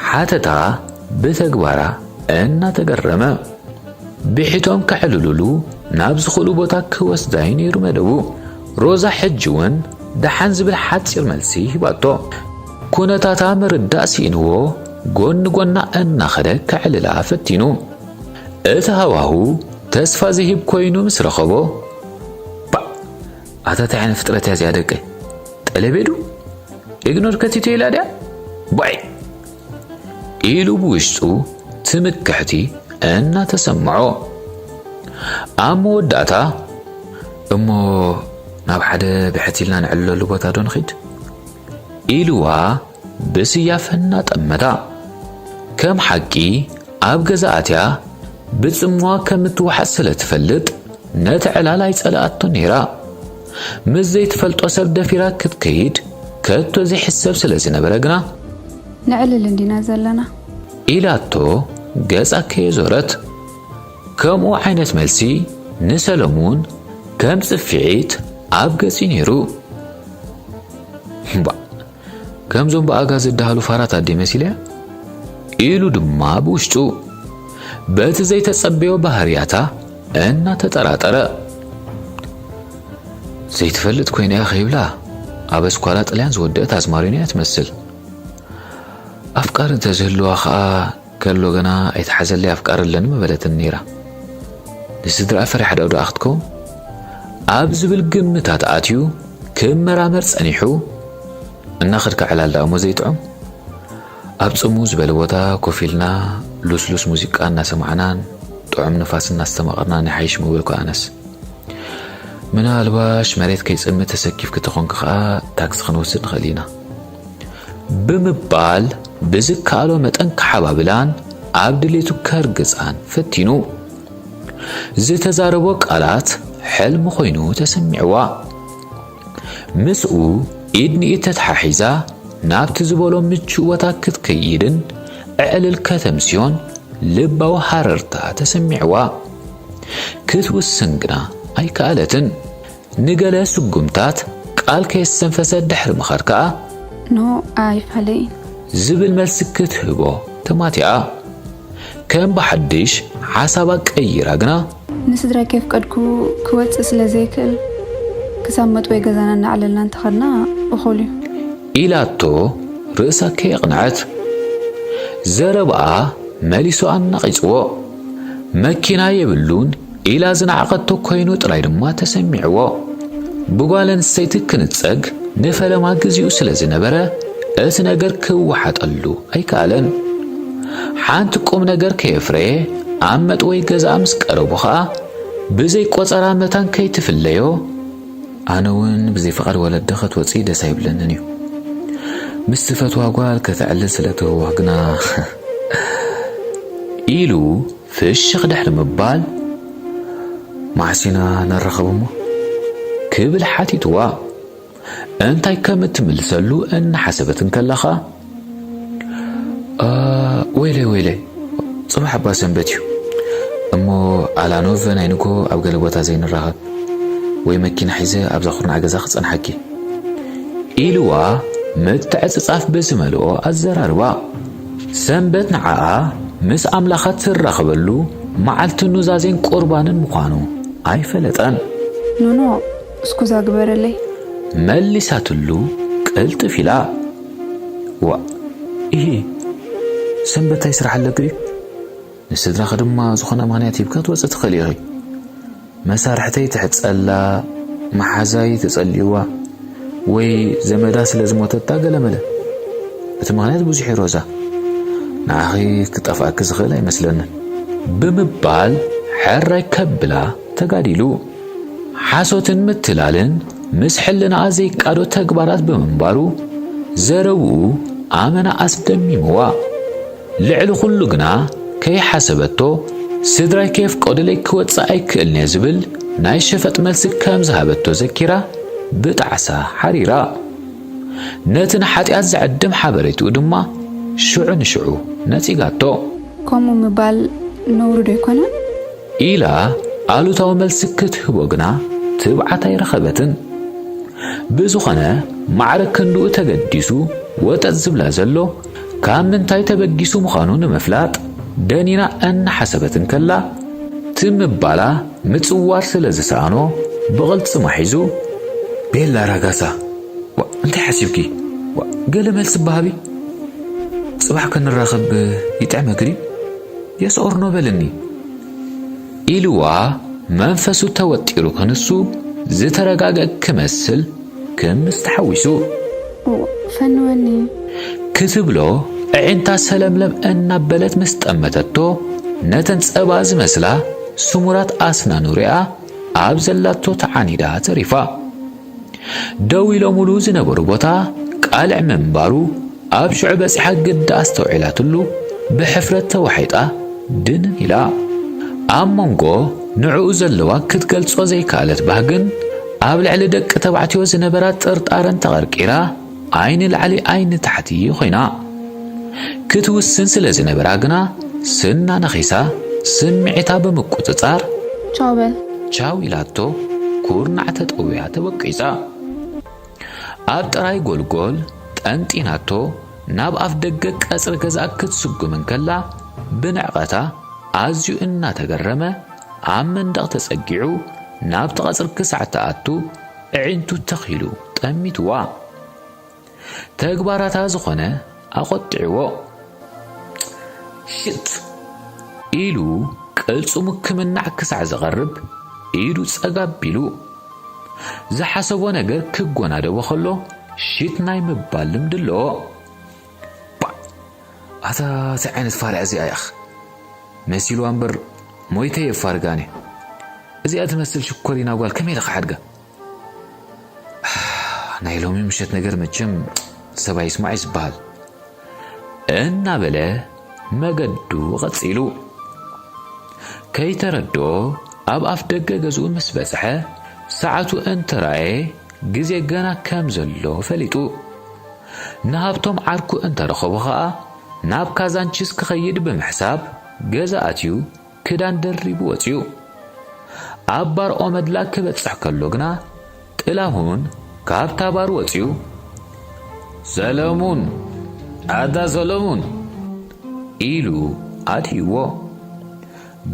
ሓተታ ብተግባራ እናተገረመ። ብሒቶም ከዕልሉሉ ናብ ዝኽእሉ ቦታ ክወስዳ እዩ ነይሩ መደቡ። ሮዛ ሕጂ እውን ደሓን ዝብል ሓጺር መልሲ ሂባቶ። ኩነታታ ምርዳእ ስኢንዎ ጎኒ ጎና እናኸደ ከዕልላ ፈቲኑ። እቲ ሃዋሁ ተስፋ ዝህብ ኮይኑ ምስ ረኸቦ፣ "ባዕ! ኣታ እንታይ ዓይነት ፍጥረት እያ እዚኣ ደቀይ? ጠለቤ ዶ? ኢግኖር ከቲቶ ኢላ ድያ? ባይ!" ኢሉ ብውሽጡ ትምክሕቲ እናተሰምዖ። ኣብ መወዳእታ፣ "እሞ ናብ ሓደ ብሕት ኢልና ንዕልለሉ ቦታ ዶ ንኺድ?" ኢልዋ ብስያፍ እናጠመታ። ከም ሓቂ ኣብ ገዛ ኣትያ ብጽምዋ ከም እትወሓጥ ስለ ትፈልጥ፣ ነቲ ዕላል ኣይጸልኣቶን ነይራ። ምስ ዘይትፈልጦ ሰብ ደፊራ ክትከይድ ከቶ ዘይሕሰብ ስለ ዝነበረ ግና፣ "ንዕልል እንዲና ዘለና?" ኢላቶ ገጻ ከየዞረት። ከምኡ ዓይነት መልሲ ንሰለሙን ከም ጽፍዒት ኣብ ገጺ ነይሩ። "እምባእ፣ ከምዞም ብኣጋ ዝደሃሉ ፋራት ኣደ መሲለያ?" ኢሉ ድማ ብውሽጡ በቲ ዘይተጸበዮ ባህርያታ እናተጠራጠረ። ዘይትፈልጥ ኮይና እያ ከይብላ፣ ኣብ ኣስኳላ ጥልያን ዝወደአት ኣዝማሪኖ እያ ትመስል። ኣፍቃሪ እንተዝህልዋ ኸኣ፣ ከሎ ገና ኣይትሓዘለይ ኣፍቃሪ ኣለኒ ምበለትኒ ነይራ። ንስድራኣ ፈሪሓ ዶ ደኣ ክትከውን? ኣብ ዝብል ግምታት ኣትዩ ክመራመር ጸኒሑ፣ እናኸድካ ዕላል ደኣ እሞ ዘይጥዑም? ኣብ ጽምው ዝበለ ቦታ ኮፍ ኢልና ሉስሉስ ሙዚቃ እናሰማዕናን ጥዑም ንፋስ እናስተማቐርናን ይሓይሽ ምበልኩ ኣነስ። ምናልባሽ መሬት ከይጽምእ ተሰኪፍኪ ተኾንኪ ኸኣ ታክሲ ክንወስድ ንኽእል ኢና። ብምባል ብዝከኣሎ መጠን ክሓባብላን ኣብ ድሌቱ ከርግጻን ፈቲኑ። ዝተዛረቦ ቃላት ሕልሚ ኮይኑ ተሰሚዕዋ። ምስኡ ኢድ ንኢድ ተተሓሒዛ ናብቲ ዝበሎ ምቹእ ቦታ ክትከይድን ዕዕልል ከተምስዮን ልባዊ ሃረርታ ተሰሚዕዋ። ክትውስን ግና ኣይከኣለትን። ንገለ ስጉምታት ቃል ከየስተንፈሰት ድሕሪ ምኻድ ከኣ፣ "ኖ፣ ኣይፋለይን" ዝብል መልሲ ክትህቦ ተማቲኣ። ከም ብሓድሽ ሓሳባ ቀይራ ግና፣ "ንስድራይ ከየፍቀድኩ ክወጽእ ስለ ዘይክእል፣ ክሳብ መጥወይ ገዛና እናዕለልና እንተኸድና እኹል እዩ" ኢላቶ ርእሳ ከየቕንዐት። ዘረባኣ መሊሱ ኣናቒጽዎ። መኪና የብሉን ኢላ ዝነዓቐቶ ኮይኑ ጥራይ ድማ ተሰሚዕዎ። ብጓል ኣንስተይቲ ክንጸግ ንፈለማ ግዜኡ ስለ ዝነበረ፣ እቲ ነገር ክወሓጠሉ ኣይከኣለን። ሓንቲ ቁም ነገር ከየፍረየ ኣብ መጥወይ ገዛኣ ምስ ቀረቡ ኸኣ፣ ብዘይ ቆጸራ መታን ከይትፍለዮ፣ ኣነ እውን ብዘይ ፍቓድ ወለዲ ክትወጺ ደስ ኣይብለንን እዩ። ምስ ትፈትዋ ጓል ከተዕልል ስለ ትህወኽ ግና ኢሉ ፍሽኽ ድሕሪ ምባል፣ "መዓስ ኢና ንራኸብ እሞ?" ክብል ሓቲትዋ። እንታይ ከም እትምልሰሉ እናሓሰበት እንከላ ኸኣ፣ "ኣ፣ ወይለይ፣ ወይለይ፣ ጽባሕ እባ ሰንበት እዩ። እሞ ኣላኖቭ ናይ ንግሆ ኣብ ገለ ቦታ ዘይንራኸብ? ወይ መኪና ሒዘ ኣብዛ ኩርናዕ ገዛ ክጸንሓኪ?" ኢልዋ ምትዕጽጻፍ ብዝመልኦ ኣዘራርባ። ሰንበት ንዓኣ ምስ ኣምላኻ ትራኸበሉ መዓልቲ ኑዛዜን ቁርባንን ምዃኑ ኣይፈለጠን። "ኖኖ፣ እስኩዛ ግበረለይ" መሊሳትሉ ቅልጥፍ ኢላ። "ዋእ፣ ኢሂ፣ ሰንበት እንታይ ስራሕ ኣለኪ ድዩ? ንስድራኺ ድማ ዝኾነ ምኽንያት ሂብኪ ክትወጺ ትኽእሊ ኢኺ። መሳርሕተይ ትሕጸላ፣ መሓዛይ ተጸሊእዋ፣ ወይ ዘመዳ ስለ ዝሞተታ ገለመለ። እቲ ምኽንያት ብዙሕ እዩ ሮዛ። ንዓኺ ክጠፍኣኪ ዝኽእል ኣይመስለንን" ብምባል ሕራይ ከብላ ተጋዲሉ። ሓሶትን ምትላልን ምስ ሕልናኣ ዘይቃዶ ተግባራት ብምንባሩ፣ ዘረብኡ ኣመና ኣስደሚምዋ። ልዕሊ ኩሉ ግና ከይሓሰበቶ፣ "ስድራይ ከየፍቀዱለይ ክወጽእ ኣይክእልን እየ" ዝብል ናይ ሸፈጥ መልሲ ከም ዝሃበቶ ዘኪራ ብጣዕሳ ሓሪራ። ነቲ ንሓጢኣት ዝዕድም ሓበሬትኡ ድማ ሽዑ ንሽዑ ነጺጋቶ። "ከምኡ ምባል ነውሪ ዶ ኣይኮነን?" ኢላ ኣሉታዊ መልሲ ክትህቦ ግና ትብዓት ኣይረኸበትን። ብዝኾነ፣ ማዕረ ክንድኡ ተገዲሱ ወጠጥ ዝብላ ዘሎ፣ ካብ ምንታይ ተበጊሱ ምዃኑ ንምፍላጥ ደኒና እናሓሰበት እንከላ፣ ትም ምባላ ምጽዋር ስለ ዝሰኣኖ፣ ብቕልጽማ ሒዙ፣ "ቤላ ራጋሳ፣ ዋ፣ እንታይ ሓሲብኪ? ዋ፣ ገለ መልሲ በሃቢ? ጽባሕ ክንራኸብ ይጥዕመኪ ድዩ? የስ ኦር ኖ በልኒ?" ኢልዋ መንፈሱ ተወጢሩ ክንሱ ዝተረጋግአ ክመስል ክምስ ተሓዊሱ። "እዎ፣ ፈንወኒ?" ክትብሎ ኣዒንታ ሰለምለም እናበለት ምስ ጠመተቶ፣ ነተን ጸባ ዝመስላ ስሙራት ኣስናኑ ሪኣ ኣብ ዘላቶ ተዓኒዳ ተሪፋ። ደው ኢሎምሉ ዝነበሩ ቦታ ቃልዕ ምንባሩ ኣብ ሽዑ በጺሓ ግዲ ኣስተውዒላትሉ ብሕፍረት ተዋሒጣ ድንን ኢላ። ኣብ መንጎ ንዕኡ ዘለዋ ክትገልጾ ዘይከኣለት ባህግን ኣብ ልዕሊ ደቂ ተባዕትዮ ዝነበራ ጥርጣረን ተቐርቂራ ዓይኒ ላዕሊ ዓይኒ ታሕቲ ኮይና። ክትውስን ስለ ዝነበራ ግና ስና ነኺሳ ስምዒታ ብምቁጽጻር ቻው በል። ቻው ኢላቶ ኩርናዕ ተጠውያ ተወቂጻ። ኣብ ጥራይ ጎልጎል ጠንጢናቶ ናብ ኣፍ ደገ ቀጽሪ ገዛ ክትስጉም እንከላ ብንዕቐታ ኣዝዩ እናተገረመ ኣብ መንደቕ ተጸጊዑ ናብቲ ቀጽሪ ክሳዕ ትኣቱ ኣዒንቱ ተኺሉ ጠሚትዋ። ተግባራታ ዝኾነ ኣቖጢዕዎ። ሽት ኢሉ ቅልጽሙ ክምናዕ ክሳዕ ዘቐርብ ኢዱ ጸጋብ ኢሉ ዝሓሰቦ ነገር ክጎናደቦ ከሎ ሽት ናይ ምባል ልምዲ ኣለዎ። ባ! ኣታ እዚ ዓይነት ፋርያ እዚኣ ያኽ መሲልዋ እምበር ሞይተ የፋርጋኒ። እዚኣ ትመስል ሽኮሪና ጓል ከመይ ኢለ ክሓድጋ? ናይ ሎሚ ምሸት ነገር መቸም ሰብ ኣይስማዕ እዩ ዝበሃል። እናበለ መገዱ ቀጺሉ። ከይተረድኦ ኣብ ኣፍ ደገ ገዝኡ ምስ በጽሐ፣ ሰዓቱ እንተራእየ ግዜ ገና ከም ዘሎ ፈሊጡ። ንሃብቶም ዓርኩ እንተረኸቦ ኸኣ ናብ ካዛንቺስ ክኸይድ ብምሕሳብ ገዛ ኣትዩ ክዳን ደሪቡ ወጺኡ። ኣብ ባር ኦመድላ ክበጽሕ ከሎ ግና ጥላሁን ካብታ ባር ወጺኡ፣ "ሰለሙን! ኣታ ሰለሙን!" ኢሉ ኣድሂዎ።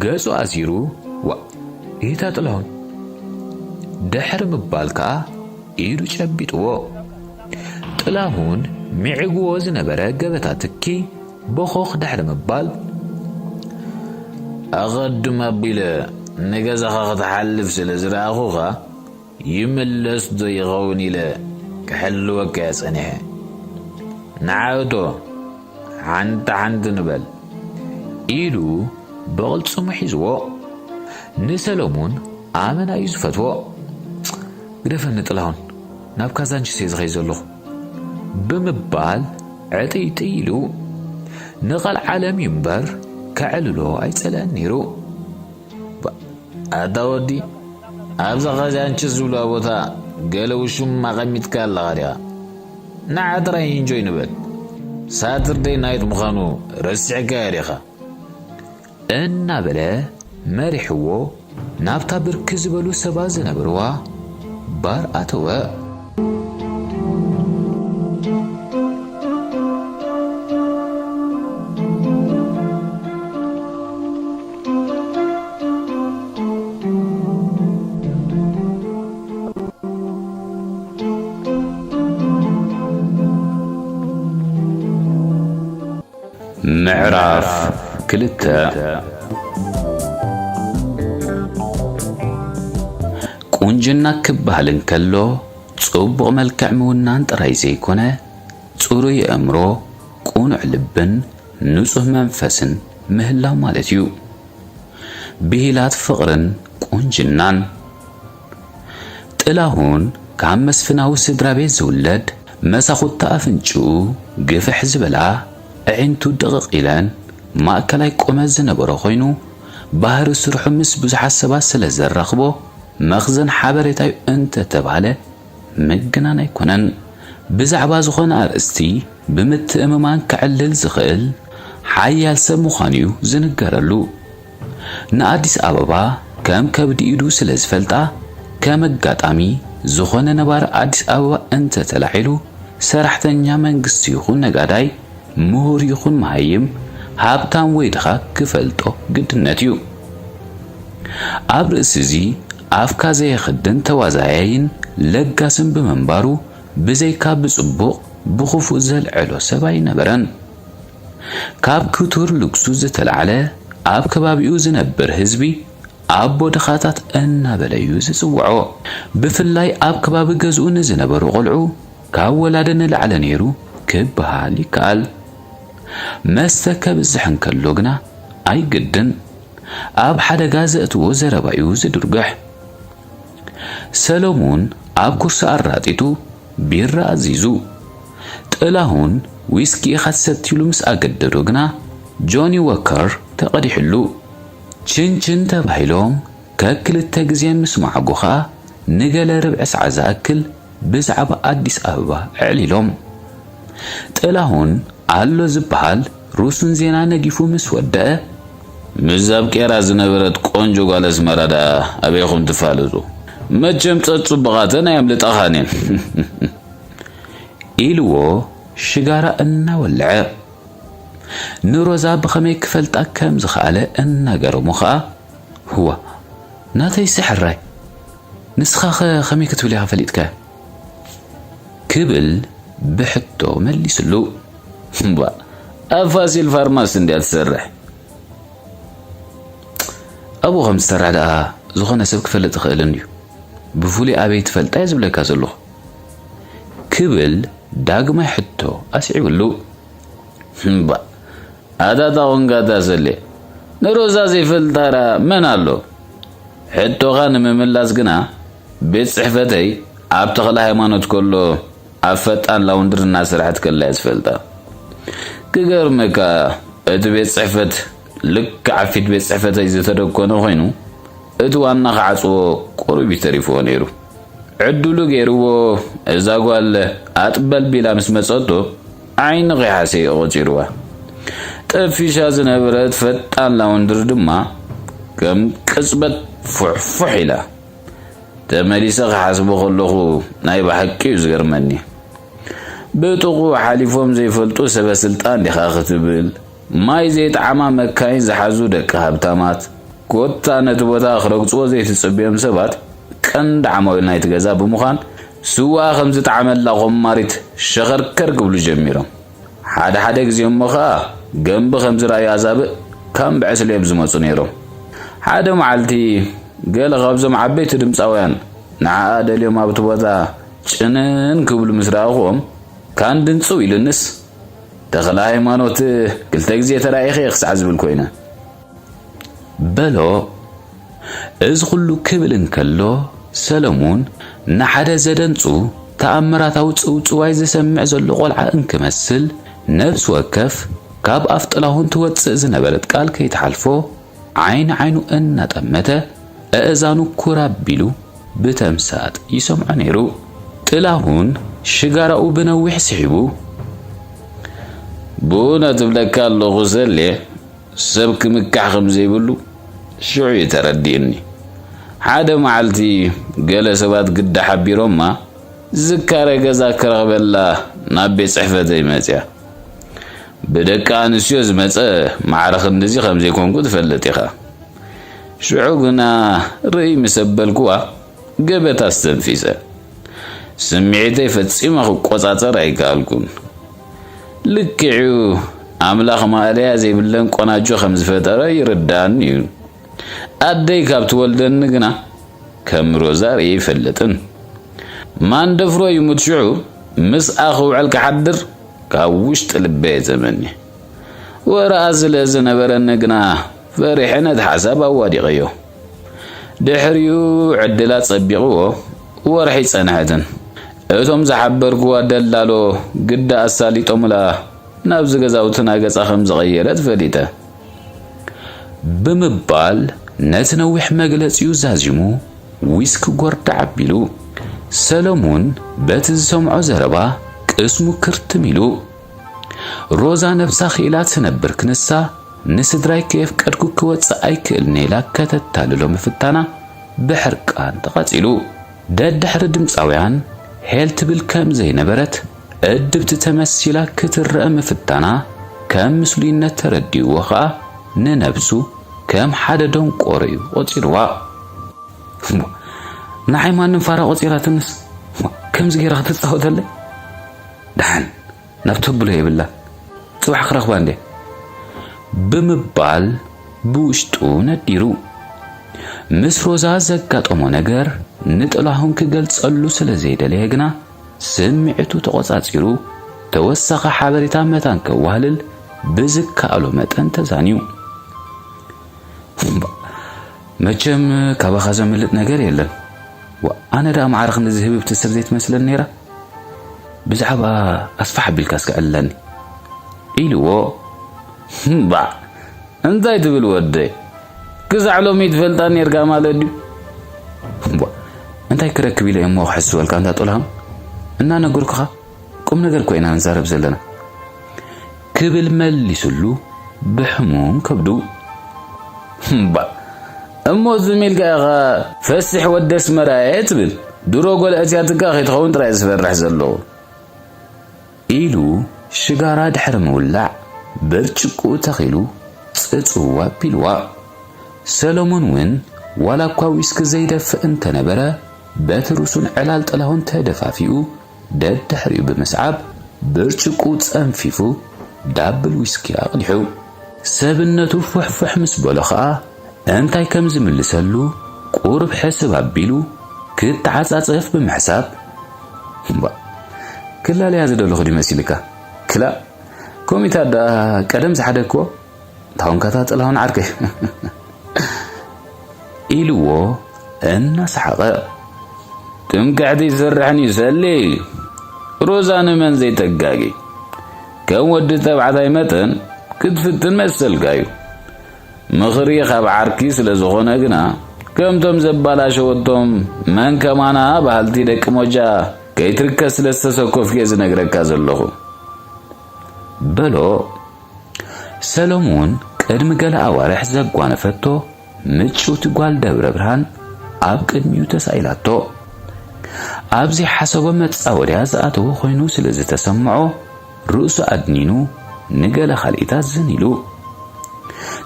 ገጹ ኣዚሩ፣ "ዋ፣ ኢታ ጥላሁን?" ድሕሪ ምባል ከኣ ኢዱ ጨቢጥዎ። ጥላሁን ሚዒግዎ ዝነበረ ገበታ ትኪ ቦኾኽ ድሕሪ ምባል፣ "ኣቐድም ኣቢለ ንገዛኻ ክትሓልፍ ስለ ዝረኣኹኻ፣ ይምለስ ዶ ይኸውን ኢለ ክሕልወካ እየ ጸኒሐ። ንዓ እቶ፣ ሓንቲ ሓንቲ ንበል" ኢሉ ብቕልጽሙ ሒዝዎ። ንሰለሙን ኣመና እዩ ዝፈትዎ። "ግደፈኒ ጥላሁን፣ ናብ ካዛንቺስ እየ ዝኸይድ ዘለኹ" ብምባል ዕጥይጥይ ኢሉ። ንቓል ዓለም እዩ እምበር ከዕልሎ ኣይጸልአን ነይሩ። ባ-፣ ኣታ ወዲ፣ ኣብዛ ካዛንቺስ ዝብልዋ ቦታ ገለ ውሽም ኣቐሚጥካ ኣለኻ ዲኻ? ንዓ ጥራይ ኢንጆይ ንበል። ሳተርደይ ናይት ምዃኑ ረሲዕካዮ ዲኻ? እናበለ መሪሕዎ ናብታ ብርክ ዝበሉ ሰባት ዝነብርዋ ባር ኣተወ። ምዕራፍ ክልተ። ቁንጅና ክበሃል እንከሎ፣ ጽቡቕ መልክዕ ምውናን ጥራይ ዘይኮነ፣ ጽሩይ ኣእምሮ፣ ቅኑዕ ልብን ንጹህ መንፈስን ምህላው ማለት እዩ። ብሂላት ፍቕርን ቁንጅናን። ጥላሁን ካብ መስፍናዊ ስድራ ቤት ዝውለድ፣ መሳኹቲ ኣፍንጭኡ ግፍሕ ዝበላ፣ ኣዒንቱ ድቕቕ ኢለን ማእከላይ ቁመት ዝነበሮ ኮይኑ፣ ባህሪ ስርሑ ምስ ብዙሓት ሰባት ስለ ዘራኽቦ፣ መኽዘን ሓበሬታ እዩ እንተተባህለ ምግናን ኣይኮነን። ብዛዕባ ዝኾነ ኣርእስቲ ብምትእምማን ከዕልል ዝኽእል ሓያል ሰብ ምዃኑ እዩ ዝንገረሉ። ንኣዲስ ኣበባ ከም ከብዲ ኢዱ ስለ ዝፈልጣ፣ ከም ኣጋጣሚ ዝኾነ ነባሪ ኣዲስ ኣበባ እንተ ተላዒሉ፣ ሰራሕተኛ መንግስቲ ይኹን ነጋዳይ፣ ምሁር ይኹን መሃይም፣ ሃብታም ወይ ድኻ ክፈልጦ ግድነት እዩ። ኣብ ርእሲ እዚ ኣፍካ ዘየኽድን ተዋዛያይን ለጋስን ብምንባሩ፣ ብዘይካ ብጽቡቕ ብኽፉእ ዘልዕሎ ሰብ ኣይነበረን። ካብ ክቱር ልግሱ ዝተላዕለ ኣብ ከባቢኡ ዝነብር ህዝቢ ኣቦ ድኻታት እናበለ እዩ ዝጽውዖ። ብፍላይ ኣብ ከባቢ ገዝኡ ንዝነበሩ ቆልዑ ካብ ወላዲ ንላዕሊ ነይሩ ክበሃል ይከኣል። መስተ ከብዝሕ እንከሎ ግና ኣይግድን። ኣብ ሓደጋ ዘእትዎ ዘረባ እዩ ዝድርግሕ። ሰሎሙን ኣብ ኩርሲ ኣራጢጡ ቢራ ኣዚዙ። ጥላሁን ዊስኪ ኢኻ ትሰቲ ኢሉ ምስ ኣገደዶ ግና ጆኒ ዎከር ተቐዲሕሉ። ችንችን ተባሂሎም ከክልተ ግዜ ምስ መዓጉ ኸኣ ንገለ ርብዒ ሰዓት ዝኣክል ብዛዕባ ኣዲስ ኣበባ ኣዕሊሎም። ጥላሁን ኣሎ ዝበሃል ሩሱን ዜና ነጊፉ ምስ ወደአ፣ ምስ ኣብ ቄራ ዝነበረት ቆንጆ ጓል ኣስመራ ደኣ ኣበይኹም ትፋለጡ? መቸም ጸጽቡቓተን ኣየምልጣኻን እየን። ኢልዎ ሽጋራ እናወልዐ። ንሮዛ ብኸመይ ክፈልጣ ከም ዝኸኣለ እናገረሞ ኸኣ፣ "ህዋ፣ ናተይሲ ሕራይ፣ ንስኻኸ ከመይ ክትብል ኢኻ ፈሊጥካያ?" ክብል ብሕቶ መሊስሉ። "እምባ፣ ኣብ ፋሲል ፋርማሲ እንድያ ትሰርሕ?" "ኣብኡ ከም ትሰርሕ ደኣ ዝኾነ ሰብ ክፈልጥ ይኽእልን እዩ። ብፍሉይ ኣበይ ትፈልጣ እየ ዝብለካ ዘለኹ?" ክብል ዳግማይ ሕቶ ኣስዒብሉ። "እምባ፣ ኣታ እታ ኾንካ እታ ሰሌ፣ ንሮዛ ዘይፈልጣ ደኣ መን ኣሎ?" ሕቶኻ ንምምላስ ግና፣ ቤት ጽሕፈተይ ኣብ ተኽለ ሃይማኖት ከሎ ኣብ ፈጣን ላውንድሪ እናሰርሐት ከላ እየ ዝፈልጣ። ክገርመካ፣ እቲ ቤት ጽሕፈት ልክዕ ኣብ ፊት ቤት ጽሕፈተይ ዝተደኮነ ኮይኑ፣ እቲ ዋና ክዓጽዎ ቁሩብ እዩ ተሪፍዎ ነይሩ። ዕድሉ ገይርዎ፣ እዛ ጓል ኣጥበልቢላ ምስ መጸቶ፣ ዓይኒ ከይሓሰየ ቆጺርዋ። ጠፊሻ ዝነበረት ፈጣን ላውንድሪ ድማ ከም ቅጽበት ፉሕፉሕ ኢላ። ተመሊሰ ክሓስቦ ከለኹ፣ ናይ ብሓቂ እዩ ዝገርመኒ። ብጥቕኡ ሓሊፎም ዘይፈልጡ ሰበ ስልጣን ዲኻ ክትብል፣ ማይ ዘይጠዓማ መካይን ዝሓዙ ደቂ ሃብታማት፣ ኮታ ነቲ ቦታ ክረግጽዎ ዘይትጽበዮም ሰባት ቀንዲ ዓማዊል ናይቲ ገዛ ብምዃን፣ ስዋ ከም ዝጠዓመላ ኮማሪት ሸኸርከር ክብሉ ጀሚሮም። ሓደ ሓደ ግዜ እሞ ኸኣ ገንቢ ከም ዝረኣዩ ኣዛብእ ካብ ብዕስለ እዮም ዝመጹ ነይሮም። ሓደ መዓልቲ ገለ ካብዞም ዓበይቲ ድምጻውያን ንዓኣ ደልዮም ኣብቲ ቦታ ጭንን ክብሉ ምስ ረኣኹዎም፣ ካን ድንጽው ኢሉንስ፣ "ተኽለ ሃይማኖት ክልተ ግዜ ተራኢኸ እየ" ክሳዕ ዝብል ኮይነ። በሎ። እዚ ኩሉ ክብል እንከሎ፣ ሰለሙን ንሓደ ዘደንጹ ተኣምራታዊ ጽውጽዋይ ዝሰምዕ ዘሎ ቆልዓ እንክመስል፣ ነፍሲ ወከፍ ካብ ኣፍ ጥላሁን ትወጽእ ዝነበረት ቃል ከይትሓልፎ፣ ዓይኒ ዓይኑ እናጠመተ፣ ኣእዛኑ ኩር ኣቢሉ ብተምሳጥ ይሰምዖ ነይሩ። ጥላሁን ሽጋራኡ ብነዊሕ ስሒቡ፣ "ብእውነት እብለካ ኣለኹ ሰሌ፣ ሰብ ክምካሕ ከም ዘይብሉ ሽዑ እዩ ተረዲእኒ። ሓደ መዓልቲ ገለ ሰባት ግዳ ሓቢሮማ፣ ዝካረ ገዛ ክረኽበላ ናብ ቤት ጽሕፈተይ መጽያ። ብደቂ ኣንስትዮ ዝመጸ ማዕረ ክንድዚ ከም ዘይኮንኩ ትፈልጥ ኢኻ። ሽዑ ግና ርእይ ምስ ኣበልኩዋ፣ ገበታ ኣስተንፊሰ። ስምዒተይ ፈጺመ ክቆጻጸር ኣይከኣልኩን። ልክዕ እዩ፣ ኣምላኽ ማእለያ ዘይብለን ቆናጆ ከም ዝፈጠረ ይርድኣኒ እዩ። ኣደይ ካብ ትወልደኒ ግና ከም ሮዛ ርእየ ኣይፈልጥን። ማንደፍሮ ይሙት ሽዑ ምስኣ ክውዕል ክሓድር ካብ ውሽጢ ልበይ እየ ተመንየ። ወረኣ ስለ ዝነበረኒ ግና ፈሪሐ ነቲ ሓሳብ ኣዋዲቐዮ። ድሕሪኡ ዕድላ ጸቢቕዎ ወርሒ ጸንሐትን። እቶም ዝሓበርክዋ ደላሎ ግዳ ኣሳሊጦምላ ናብዚ ገዛውትና ገጻ ከም ዝቐየረት ፈሊጠ። ብምባል ነቲ ነዊሕ መግለጺኡ ዛዚሙ ዊስኪ ጎርዳዕ ኣቢሉ። ሰለሙን በቲ ዝሰምዖ ዘረባ ቅስሙ ክርትም ኢሉ። ሮዛ ነብሳ ክኢላ ትነብር ክንሳ ንስድራይ ከየፍቀድኩ ክወጽእ ኣይክእልን ኢላ ከተታልሎ ምፍታና ብሕርቃን ተቓጺሉ። ደድሕሪ ድምጻውያን ሄል ትብል ከም ዘይነበረት እድብቲ ተመሲላ ክትረአ ምፍታና ከም ምስሉይነት ተረዲእዎ ኸኣ ንነብሱ ከም ሓደ ደንቆሮ እዩ ቆጺርዋ። እሞ ንዓይ ማንም ፋራ ቆጺራትንስ ከምዚ ገይራ ክትጻወተለይ? ደሓን ናብ ተብሎ የብላ፣ ጽባሕ ክረኽባ እንዴ ብምባል ብውሽጡ ነዲሩ። ምስ ሮዛ ዘጋጠሞ ነገር ንጥላሁን ክገልጸሉ ስለ ዘይደለየ ግና ስምዒቱ ተቖጻጺሩ ተወሳኺ ሓበሬታ መታን ከዋህልል ብዝከኣሎ መጠን ተዛንዩ። እምባ፣ መቸም ካባኻ ዘምልጥ ነገር የለን። ዋ፣ ኣነ ደኣ ማዕረ ክንድዚ ህብብቲ ሰብ ዘይትመስለኒ ነይራ። ብዛዕባ ኣስፋሕ ኣቢልካ እስከ ዕልለኒ ኢልዎ። እምባ፣ እንታይ ትብል ወደይ? ክሳዕ ሎሚ ትፈልጣ ነርካ ማለት ድዩ? እምባ፣ እንታይ ክረክብ ኢለ እሞ ክሕስበልካ እንዳ ጥላሁን? እናነገርኩኻ ቁም ነገር እኮ ኢና ንዛረብ ዘለና። ክብል መሊስሉ ብሕሙም ከብዱ። እምባ፣ እሞ ዝም ኢልካ ኢኻ ፈሲሕ ወዲ ኣስመራ'የ ትብል? ድሮ ጓል ኣእትያትካ ከይትኸውን ጥራይ ዝፈርሕ ዘለኹ። ኢሉ ሽጋራ ድሕሪ ምውላዕ ብርጭቆኡ ተኺሉ ጽጽው ኣቢልዋ። ሰሎሞን እውን ዋላ እኳ ዊስኪ ዘይደፍእ እንተነበረ በቲ ርሱን ዕላል ጥላሁን ተደፋፊኡ ደድሕሪኡ ብምስዓብ ብርጭቆኡ ጸንፊፉ ዳብል ዊስኪ ኣቕዲሑ። ሰብነቱ ፉሕፉሕ ምስ በሎ ኸኣ እንታይ ከም ዝምልሰሉ ቁሩብ ሕስብ ኣቢሉ ክተዓጻጸፍ ብምሕሳብ፣ እምባ፣ ክላለያ ዝደለኹ ድዩ መሲልካ? ክላእ፣ ኮሚታት ደኣ ቀደም ዝሓደግክዎ እንታኾንካ እታ ጥላሁን ዓርከይ ኢልዎ እናሰሓቐ። ትምክሕቲ ይሰርሕን እዩ ሰሌ። ሮዛ ንመን ዘይተጋጊ? ከም ወዲ ተባዕታይ መጠን ክትፍትን መሰልካ እዩ። ምኽሪ ካብ ዓርኪ ስለ ዝኾነ ግና፣ ከምቶም ዘባላሸወቶም መን ከማና በሃልቲ ደቂ ሞጃ ከይትርከስ ስለ ዝተሰኮፍኩ እየ ዝነግረካ ዘለኹ። በሎ። ሰሎሙን ቅድሚ ገለ ኣዋርሕ ዘጓነፈቶ ምጭውቲ ጓል ደብረ ብርሃን ኣብ ቅድሚኡ ተሳኢላቶ። ኣብ ዘይሓሰቦ መጻወድያ ዝኣተወ ኮይኑ ስለ ዝተሰምዖ ርእሱ ኣድኒኑ ንገለ ካልኢታት ዝን ኢሉ።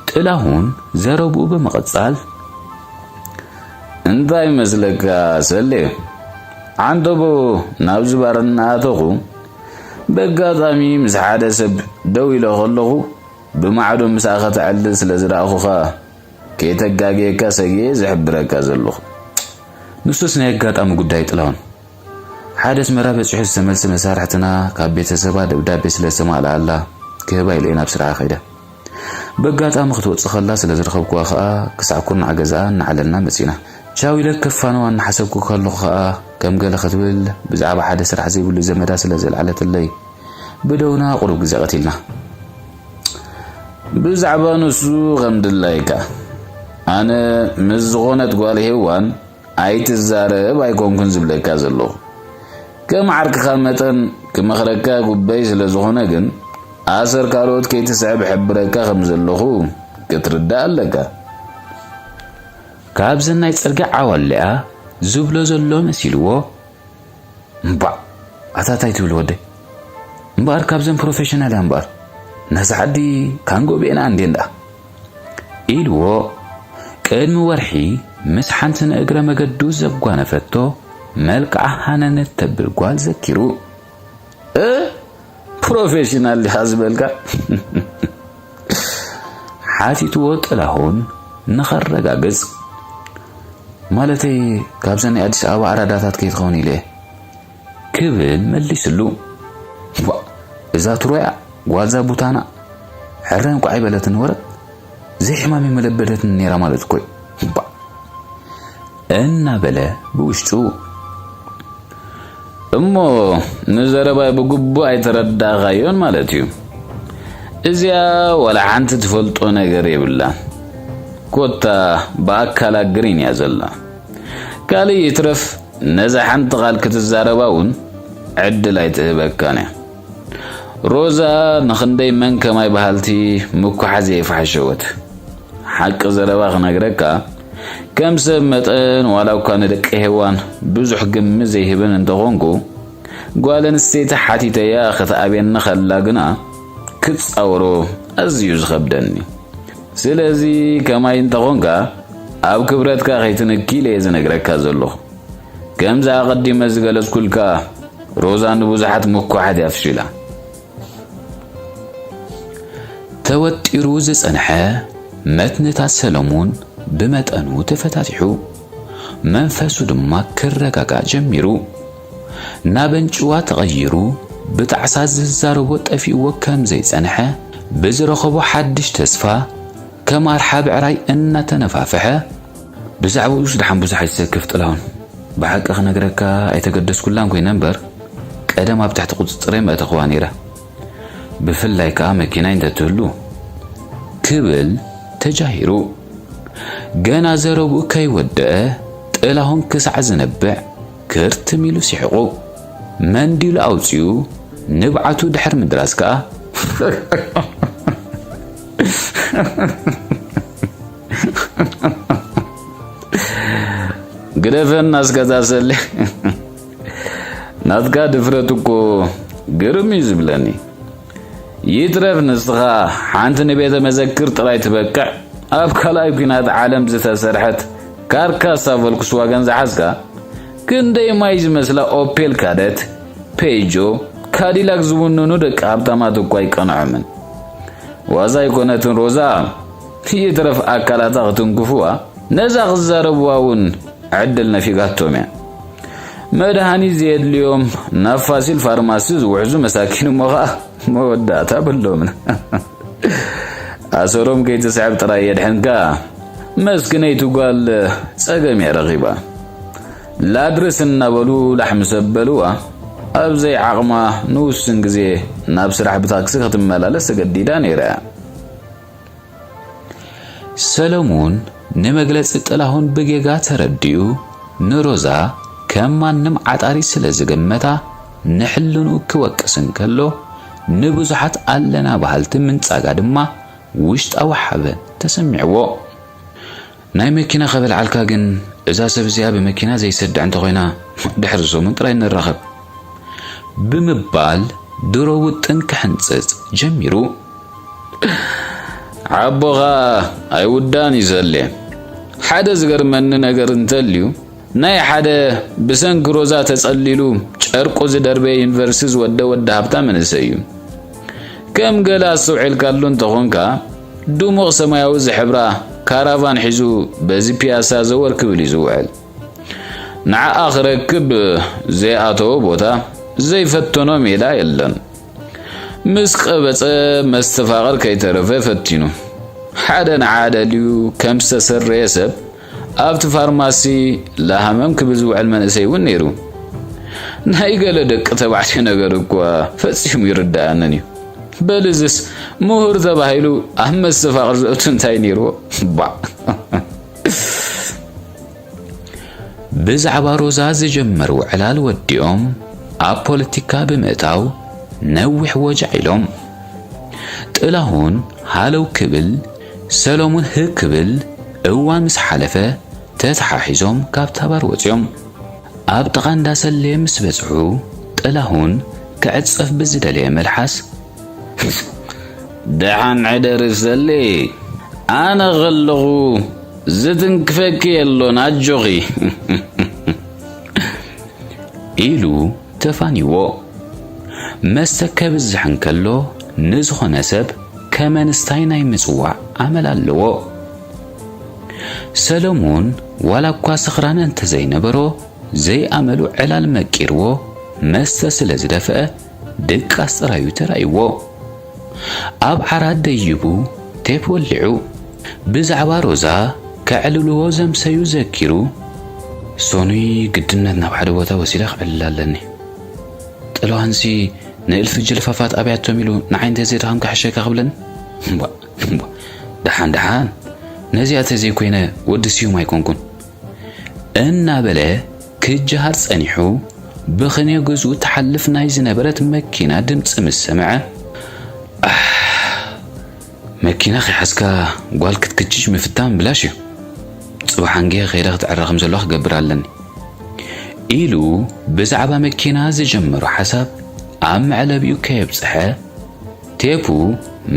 ጥላሁን ዘረብኡ ብምቕጻል፣ እንታይ ይመስለካ ሰሌ? ዓንተቦ ናብዚ ባር እናኣተኹ በጋጣሚ ምስ ሓደ ሰብ ደው ኢለ ከለኹ ብማዕዶ ምሳኻ ተዕልል ስለ ዝረኣኹኻ ከይተጋግየካ ሰጊኤ ዝሕብረካ ዘለኹ። ንሱስ ናይ ኣጋጣሚ ጉዳይ ጥላሁን። ሓደ ኣስመራ በጺሑ ዝተመልሰ መሳርሕትና ካብ ቤተሰባ ደብዳቤ ስለ ዝተማልኣላ ክህባ ኢለ እየ ናብ ስርሓ ከይደ። በጋጣሚ ክትወጽእ ከላ ስለ ዝረኸብኩዋ ከኣ ክሳዕ ኩርናዕ ገዛኣ እናዓለልና መጺና። ቻው ኢለ ክፋነዋ እናሓሰብኩ ከለኹ ከኣ ከም ገለ ክትብል ብዛዕባ ሓደ ስራሕ ዘይብሉ ዘመዳ ስለ ዘልዓለትለይ ብደውና ቁሩብ ግዜ ቀቲልና። ብዛዕባ ንሱ ከም ድላይካ። ኣነ ምስ ዝኾነት ጓል ሄዋን ኣይትዛረብ ኣይኮንኩን ዝብለካ ዘለኹ። ከም ዓርክኻ መጠን ክመኽረካ ጉበይ ስለ ዝኾነ ግን ኣሰር ካልኦት ከይትስዕብ ሕብረካ ከም ዘለኹ ክትርዳእ ኣለካ። ካብዘን ናይ ጽርግያ ዓዋልያ ዝብሎ ዘሎ መሲልዎ፣ እምባዕ፣ ኣታ ታይ ትብል ወደይ? እምበኣር ካብዘን ፕሮፌሽናል እያ እምበኣር። ነዛ ዓዲ ካንጎ ቤና እንዴ እንዳ ኢልዎ፣ ቅድሚ ወርሒ ምስ ሓንቲ ንእግረ መገዱ ዘጓነፈቶ መልክዓ ሃነነት ተብል ጓል ዘኪሩ። እ? ፕሮፌሽናል ዲኻ ዝበልካ? ሓቲትዎ ጥላሁን ንኸረጋግጽ። ማለተይ፣ ካብዘን ናይ ኣዲስ ኣበባ ኣራዳታት ከይትኸውን ኢለ እየ። ክብል መሊስሉ። ዋ፣ እዛ ትሮያ ጓልዛ ቡታና ሕረ እንቋዕ ኣይበለትን ወረ ዘይሕማም መለበደትን ነይራ ማለት እኮ እዩ። ባ እናበለ ብውሽጡ። እሞ ንዘረባይ ብግቡእ ኣይተረዳእኻዮን ማለት እዩ። እዚኣ ዋላ ሓንቲ ትፈልጦ ነገር የብላን። ኮታ ብኣካላ ግሪን እያ ዘላ። ካልእ ይትረፍ ነዛ ሓንቲ ቃል ክትዛረባ እውን ዕድል ኣይትህበካን እያ። ሮዛ ንኽንደይ መን ከማይ በሃልቲ ምኩሓዝ እየ ፈሓሸወት። ሓቂ ዘረባ ክነግረካ፣ ከም ሰብ መጠን ዋላ እኳ ንደቂ ሄዋን ብዙሕ ግምት ዘይህብን እንተኾንኩ፣ ጓል ኣንስተይቲ ሓቲተያ ክትኣብየኒ ከላ ግና ክጻወሮ ኣዝዩ ዝኸብደኒ። ስለዚ ከማይ እንተኾንካ ኣብ ክብረትካ ከይትንኪ ኢለ እየ ዝነግረካ ዘለኹ። ከምዚ ኣቐዲመ ዝገለጽኩልካ ሮዛ ንብዙሓት ምኩሓት እያ ፍሺላ። ተወጢሩ ዝጸንሐ መትንታት ሰለሙን ብመጠኑ ተፈታቲሑ፣ መንፈሱ ድማ ክረጋጋእ ጀሚሩ። ናብ ኣንጭዋ ተቐይሩ ብጣዕሳ ዝዛረቦ ጠፊእዎ ከም ዘይጸንሐ ብዝረኸቦ ሓድሽ ተስፋ ከም ኣርሓ ብዕራይ እናተነፋፍሐ፣ ብዛዕባኡስ ደሓን ብዙሕ ኣይትሰክፍ ጥላሁን። ብሓቂ ክነግረካ ኣይተገደስኩላን ኮይነ እምበር፣ ቀደም ኣብ ትሕቲ ቁጽጽረይ መእተኽዋ ነይረ። ብፍላይ ከኣ መኪናይ እንተትህሉ፣ ክብል ተጃሂሩ። ገና ዘረብኡ ከይወደአ፣ ጥላሁን ክሳዕ ዝነብዕ ክርትም ኢሉ ሲሕቑ። መንዲሉ ኣውጺኡ ንብዓቱ ድሕር ምድራስ ከኣ፣ ግደፈና እስከ እዛ ሰሌ። ናትካ ድፍረት እኮ ግርም እዩ ዝብለኒ። ይትረፍ ንስኻ ሓንቲ ንቤተ መዘክር ጥራይ ትበቅዕ፣ ኣብ ካልኣይ ኲናት ዓለም ዝተሰርሐት ካርካሳ ቮልክስዋገን ዝሓዝካ፣ ክንደይ ማይ ዝመስላ ኦፔል ካደት፣ ፔጆ፣ ካዲላክ ዝውንኑ ደቂ ሃብታማት እኳ ኣይቀንዖምን። ዋዛ ኣይኮነትን ሮዛ፣ ይትረፍ ኣካላታ ክትንክፍዋ፣ ነዛ ክዛረብዋ እውን ዕድል ነፊጋቶም እያ። መድሃኒት ዘየድልዮም ናብ ፋሲል ፋርማሲ ዝውሕዙ መሳኪን እሞ ኸኣ መወዳእታ በሎምን። ኣሰሮም ከይትስዕብ ጥራይ የድሕንካ። መስኪነይቲ ጓል ጸገም እያ ረኺባ። ላድርስ እናበሉ ላሕሚ ሰበልዋ። ኣብ ዘይዓቕማ ንውሱን ግዜ ናብ ስራሕ ብታክሲ ክትመላለስ ተገዲዳ ነይራ እያ። ሰለሙን ንመግለጺ ጥላሁን ብጌጋ ተረዲኡ፣ ንሮዛ ከም ማንም ዓጣሪ ስለ ዝገመታ፣ ንሕልንኡ ክወቅስ እንከሎ፣ ንብዙሓት ኣለና በሃልቲ ምንጻጋ ድማ ውሽጣዊ ሓበን ተሰሚዕዎ። ናይ መኪና ከበልዓልካ ግን፣ እዛ ሰብ እዚኣ ብመኪና ዘይሰድዕ እንተኾይና፣ ድሕሪ ሰሙን ጥራይ ንራኸብ፣ ብምባል ድሮ ውጥን ክሕንጽጽ ጀሚሩ። ዓቦኻ ኣይውዳን እዩ ዘሌ። ሓደ ዝገርመኒ ነገር እንተልዩ፣ ናይ ሓደ ብሰንኪ ሮዛ ተጸሊሉ ጨርቁ ዝደርበየ ዩኒቨርሲቲ ዝወደ ወዲ ሃብታ መንእሰይ እዩ። ከም ገለ ኣስተውዒልካሉ እንተኾንካ፣ ድሙቕ ሰማያዊ ዝሕብራ ካራቫን ሒዙ በዚ ፒያሳ ዘወር ክብል እዩ ዝውዕል። ንዓኣ ክረክብ ዘይኣተዎ ቦታ፣ ዘይፈተኖ ሜዳ የለን። ምስ ቀበጸ መስተፋቕር ከይተረፈ ፈቲኑ። ሓደ ንዓ ደልዩ ከም ዝተሰረየ ሰብ ኣብቲ ፋርማሲ ለሃመም ክብል ዝውዕል መንእሰይ እውን ነይሩ። ናይ ገለ ደቂ ተባዕትዮ ነገር እኳ ፈጺሙ ይርድኣንን እዩ። በል እዝስ ምሁር ተባሂሉ ኣብ መስተፋቕር ዘእቱ እንታይ ነይርዎ? ባዕ። ብዛዕባ ሮዛ ዝጀመሩ ዕላል ወዲኦም ኣብ ፖለቲካ ብምእታው ነዊሕ ወጃዕ ኢሎም። ጥላሁን ሃለው ክብል፣ ሰሎሙን ህክ ክብል፣ እዋን ምስ ሓለፈ ተተሓሒዞም ካብታ ባር ወጺኦም። ኣብ ጥቓ እንዳ ሰሌ ምስ በጽሑ፣ ጥላሁን ክዕጸፍ ብዝደለየ መልሓስ፣ ደሓን ሕደሪ ሰሌ፣ ኣነ ከለኹ ዝትንክፈኪ የሎን፣ ኣጆኺ። ኢሉ ተፋኒዎ። መስተ ከብዝሕ እንከሎ ንዝኾነ ሰብ ከመንስታይ ናይ ምጽዋዕ ኣመል ኣለዎ። ሰለሙን ዋላ እኳ ስኽራን እንተዘይነበሮ፣ ዘይኣመሉ ዕላል መቂርዎ መስተ ስለ ዝደፍአ፣ ድቃስ ጥራዩ ተራእይዎ። ኣብ ዓራት ደይቡ ቴፕ ወሊዑ። ብዛዕባ ሮዛ ከዕልልዎ ዘምሰዩ ዘኪሩ፣ ሶኑይ ግድነት ናብ ሓደ ቦታ ወሲደ ክዕልል ኣለኒ። ጥለዋንሲ ንእልፊ ጅልፋፋት ኣብያቶም ኢሉ ንዓይ እንተዘይደኸም ክሕሸካ ክብለኒ? እምቧ፣ እምቧ። ደሓን፣ ደሓን። ነዚኣ ተዘይኮይነ ወዲ ስዩም ኣይኮንኩን። እናበለ ክጀሃር ጸኒሑ፣ ብኽንዮ ገዝኡ ትሓልፍ ናይ ዝነበረት መኪና ድምጺ ምስ ሰምዐ፣ ኣሕ፣ መኪና ከይሓዝካ ጓል ክትክጅጅ ምፍታን ብላሽ እዩ። ጽባሕ ኣንጊሀ ከይደ ክትዕረ ከም ዘለዋ ክገብር ኣለኒ ኢሉ ብዛዕባ መኪና ዝጀመሮ ሓሳብ ኣብ መዕለቢኡ ከየብጽሐ፣ ቴፑ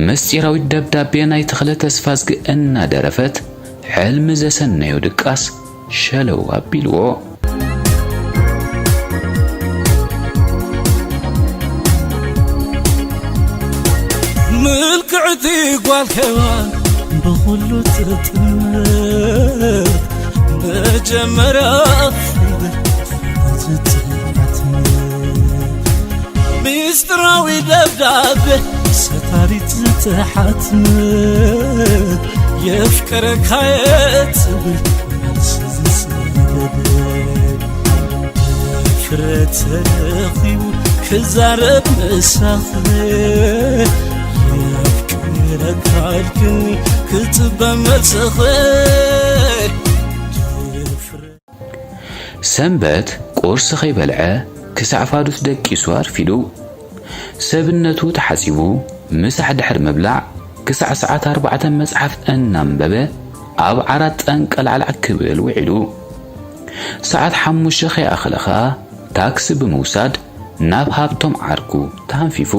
ምስጢራዊት ደብዳቤ ናይ ተኽለ ተስፋዝጊ እናደረፈት፣ ሕልሚ ዘሰነዮ ድቃስ ሸለው ኣቢልዎ። ምልክዕቲ ጓል ሄዋን ብኹሉ ትጥምት፣ መጀመርያ ትጥምት። ሚስጥራዊ ደብዳቤ ሰታሪት ዝተሓትመ፣ የፍቅረካየ ትብል መልሲ ዝሰደደ፣ ድፍረት ተረኺቡ ክዛረብ ምሳኺ፣ የፍቅረካ ኢልክኒ ክጽበ መልስኺ። ድፍረት ሰንበት ቁርሲ ከይበልዐ ክሳዕ ፋዱስ ደቂሱ ኣርፊዱ። ሰብነቱ ተሓጺቡ ምሳሕ ድሕሪ ምብላዕ ክሳዕ ሰዓት ኣርባዕተ መጽሓፍ እናንበበ ኣብ ዓራት ጠንቀላዕላዕ ክብል ውዒሉ። ሰዓት ሓሙሽተ ከይኣኸለ ኸኣ ታክሲ ብምውሳድ ናብ ሃብቶም ዓርኩ ተሃንፊፉ።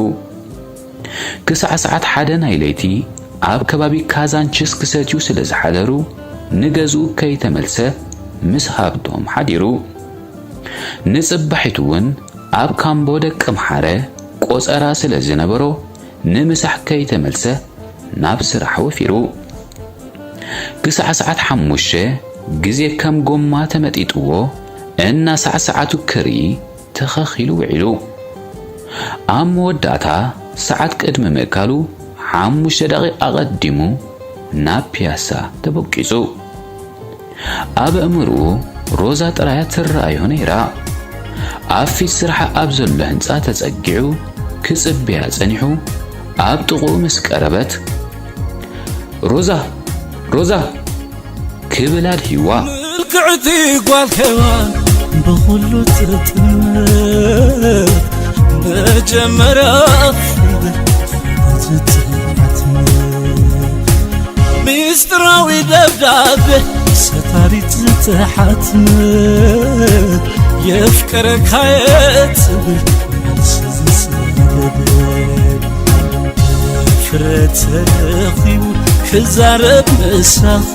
ክሳዕ ሰዓት ሓደ ናይ ለይቲ ኣብ ከባቢ ካዛንችስ ክሰትዩ ስለ ዝሓደሩ፣ ንገዝኡ ከይተመልሰ ምስ ሃብቶም ሓዲሩ። ንጽባሒቱ እውን ኣብ ካምቦ ደቂ ምሓረ ቆጸራ ስለ ዝነበሮ፣ ንምሳሕ ከይተመልሰ ናብ ስራሕ ወፊሩ። ክሳዕ ሰዓት ሓሙሽተ ግዜ ከም ጎማ ተመጢጥዎ እናሳዕሰዓቱ ክርኢ ተኸኺሉ ውዒሉ። ኣብ መወዳእታ ሰዓት ቅድሚ ምእካሉ ሓሙሽተ ደቂቕ ኣቐዲሙ ናብ ፒያሳ ተበቂጹ። ኣብ ኣእምሮኡ ሮዛ ጥራያ ትረኣዮ ነይራ። ኣብ ፊት ስርሓ ኣብ ዘሎ ህንጻ ተጸጊዑ ክጽበያ ጸኒሑ፣ ኣብ ጥቕኡ ምስ ቀረበት፣ "ሮዛ! ሮዛ!" ክብል ኣድሂዋ። ምልክዕቲ ጓል ሄዋን ብኹሉ ትጥምት፣ መጀመርያ ትጥምት። ሚስጥራዊ ደብዳቤ ሰታሪት ዝተሓትመ፣ የፍቅረካየ ትብል መልሲ ዝሰደደ፣ ድፍረት ተረኺቡ ክዛረብ ምሳኺ፣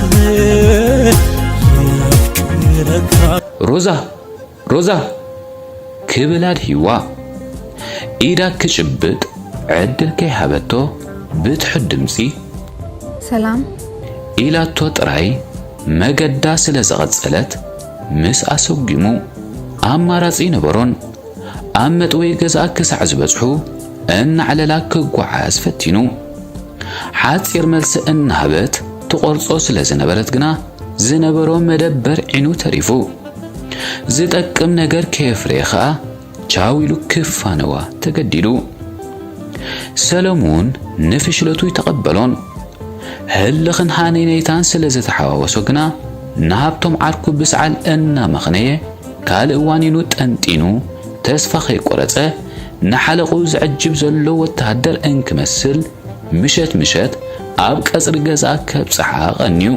የፍቅረካ። "ሮዛ! ሮዛ!" ክብል ኣድሂዋ። ኢዳ ክጭብጥ ዕድል ከይሃበቶ ብትሑት ድምጺ፣ "ሰላም?" ኢላቶ ጥራይ መገዳ ስለ ዝቐጸለት ምስ ኣሰጒሙ ኣማራጺ ነበሮን። ኣብ መጥወይ ገዛ ክሳዕ ዝበጽሑ እናዕለላ ክጓዓዝ ፈቲኑ። ሓጺር መልሲ እናሃበት ትቖርጾ ስለ ዝነበረት ግና ዝነበሮ መደበር ዒኑ ተሪፉ። ዝጠቅም ነገር ከየፍረየ ኸኣ ቻው ኢሉ ክፋነዋ ተገዲዱ። ሰለሙን ንፍሽለቱ ይተቐበሎን። ህልኽን ሃነይነይታን ስለ ዝተሓዋወሶ ግና ንሃብቶም ዓርኩ ብሰዓል እናመኽነየ ካልእ ዋኒኑ ጠንጢኑ ተስፋ ከይቆረጸ ንሓለቑ ዝዕጅብ ዘሎ ወተሃደር እንክመስል ምሸት ምሸት ኣብ ቀጽሪ ገዛ ከብጽሓ ቀንዩ።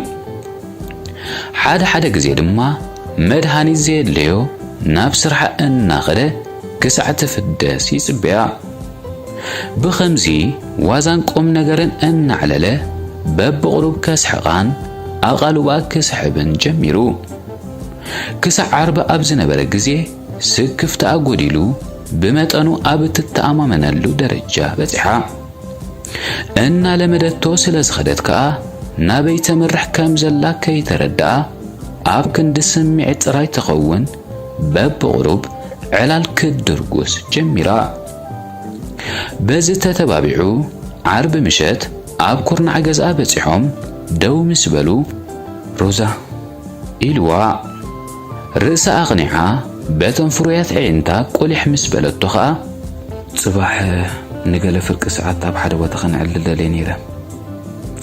ሓደ ሓደ ግዜ ድማ መድሃኒት ዘየድለዮ ናብ ስራሕ እናኸደ ክሳዕ ትፍደስ ይጽበያ። ብኸምዚ ዋዛን ቁም ነገርን እናዕለለ በብቕሩብ ከስሕቓን ኣቓልባ ክስሕብን ጀሚሩ። ክሳዕ ዓርቢ ኣብ ዝነበረ ግዜ ስክፍታኣ ጎዲሉ ብመጠኑ ኣብ እትተኣማመነሉ ደረጃ በጺሓ። እናለመደቶ ስለ ዝኸደት ከኣ ናበይ ተምርሕ ከም ዘላ ከይተረድኣ ኣብ ክንዲ ስምዒት ጥራይ ትኸውን በብቕሩብ ዕላል ክትድርጉስ ጀሚራ። በዚ ተተባቢዑ ዓርቢ ምሸት ኣብ ኩርናዕ ገዝኣ በጺሖም ደው ምስ በሉ፣ "ሮዛ?" ኢልዋ። ርእሳ ኣቕኒዓ በተን ፍሩያት ኣዒንታ ቁሊሕ ምስ በለቶ ኸኣ፣ "ጽባሕ ንገለ ፍርቂ ሰዓት ኣብ ሓደ ቦታ ከነዕልል ደልየ ነይረ።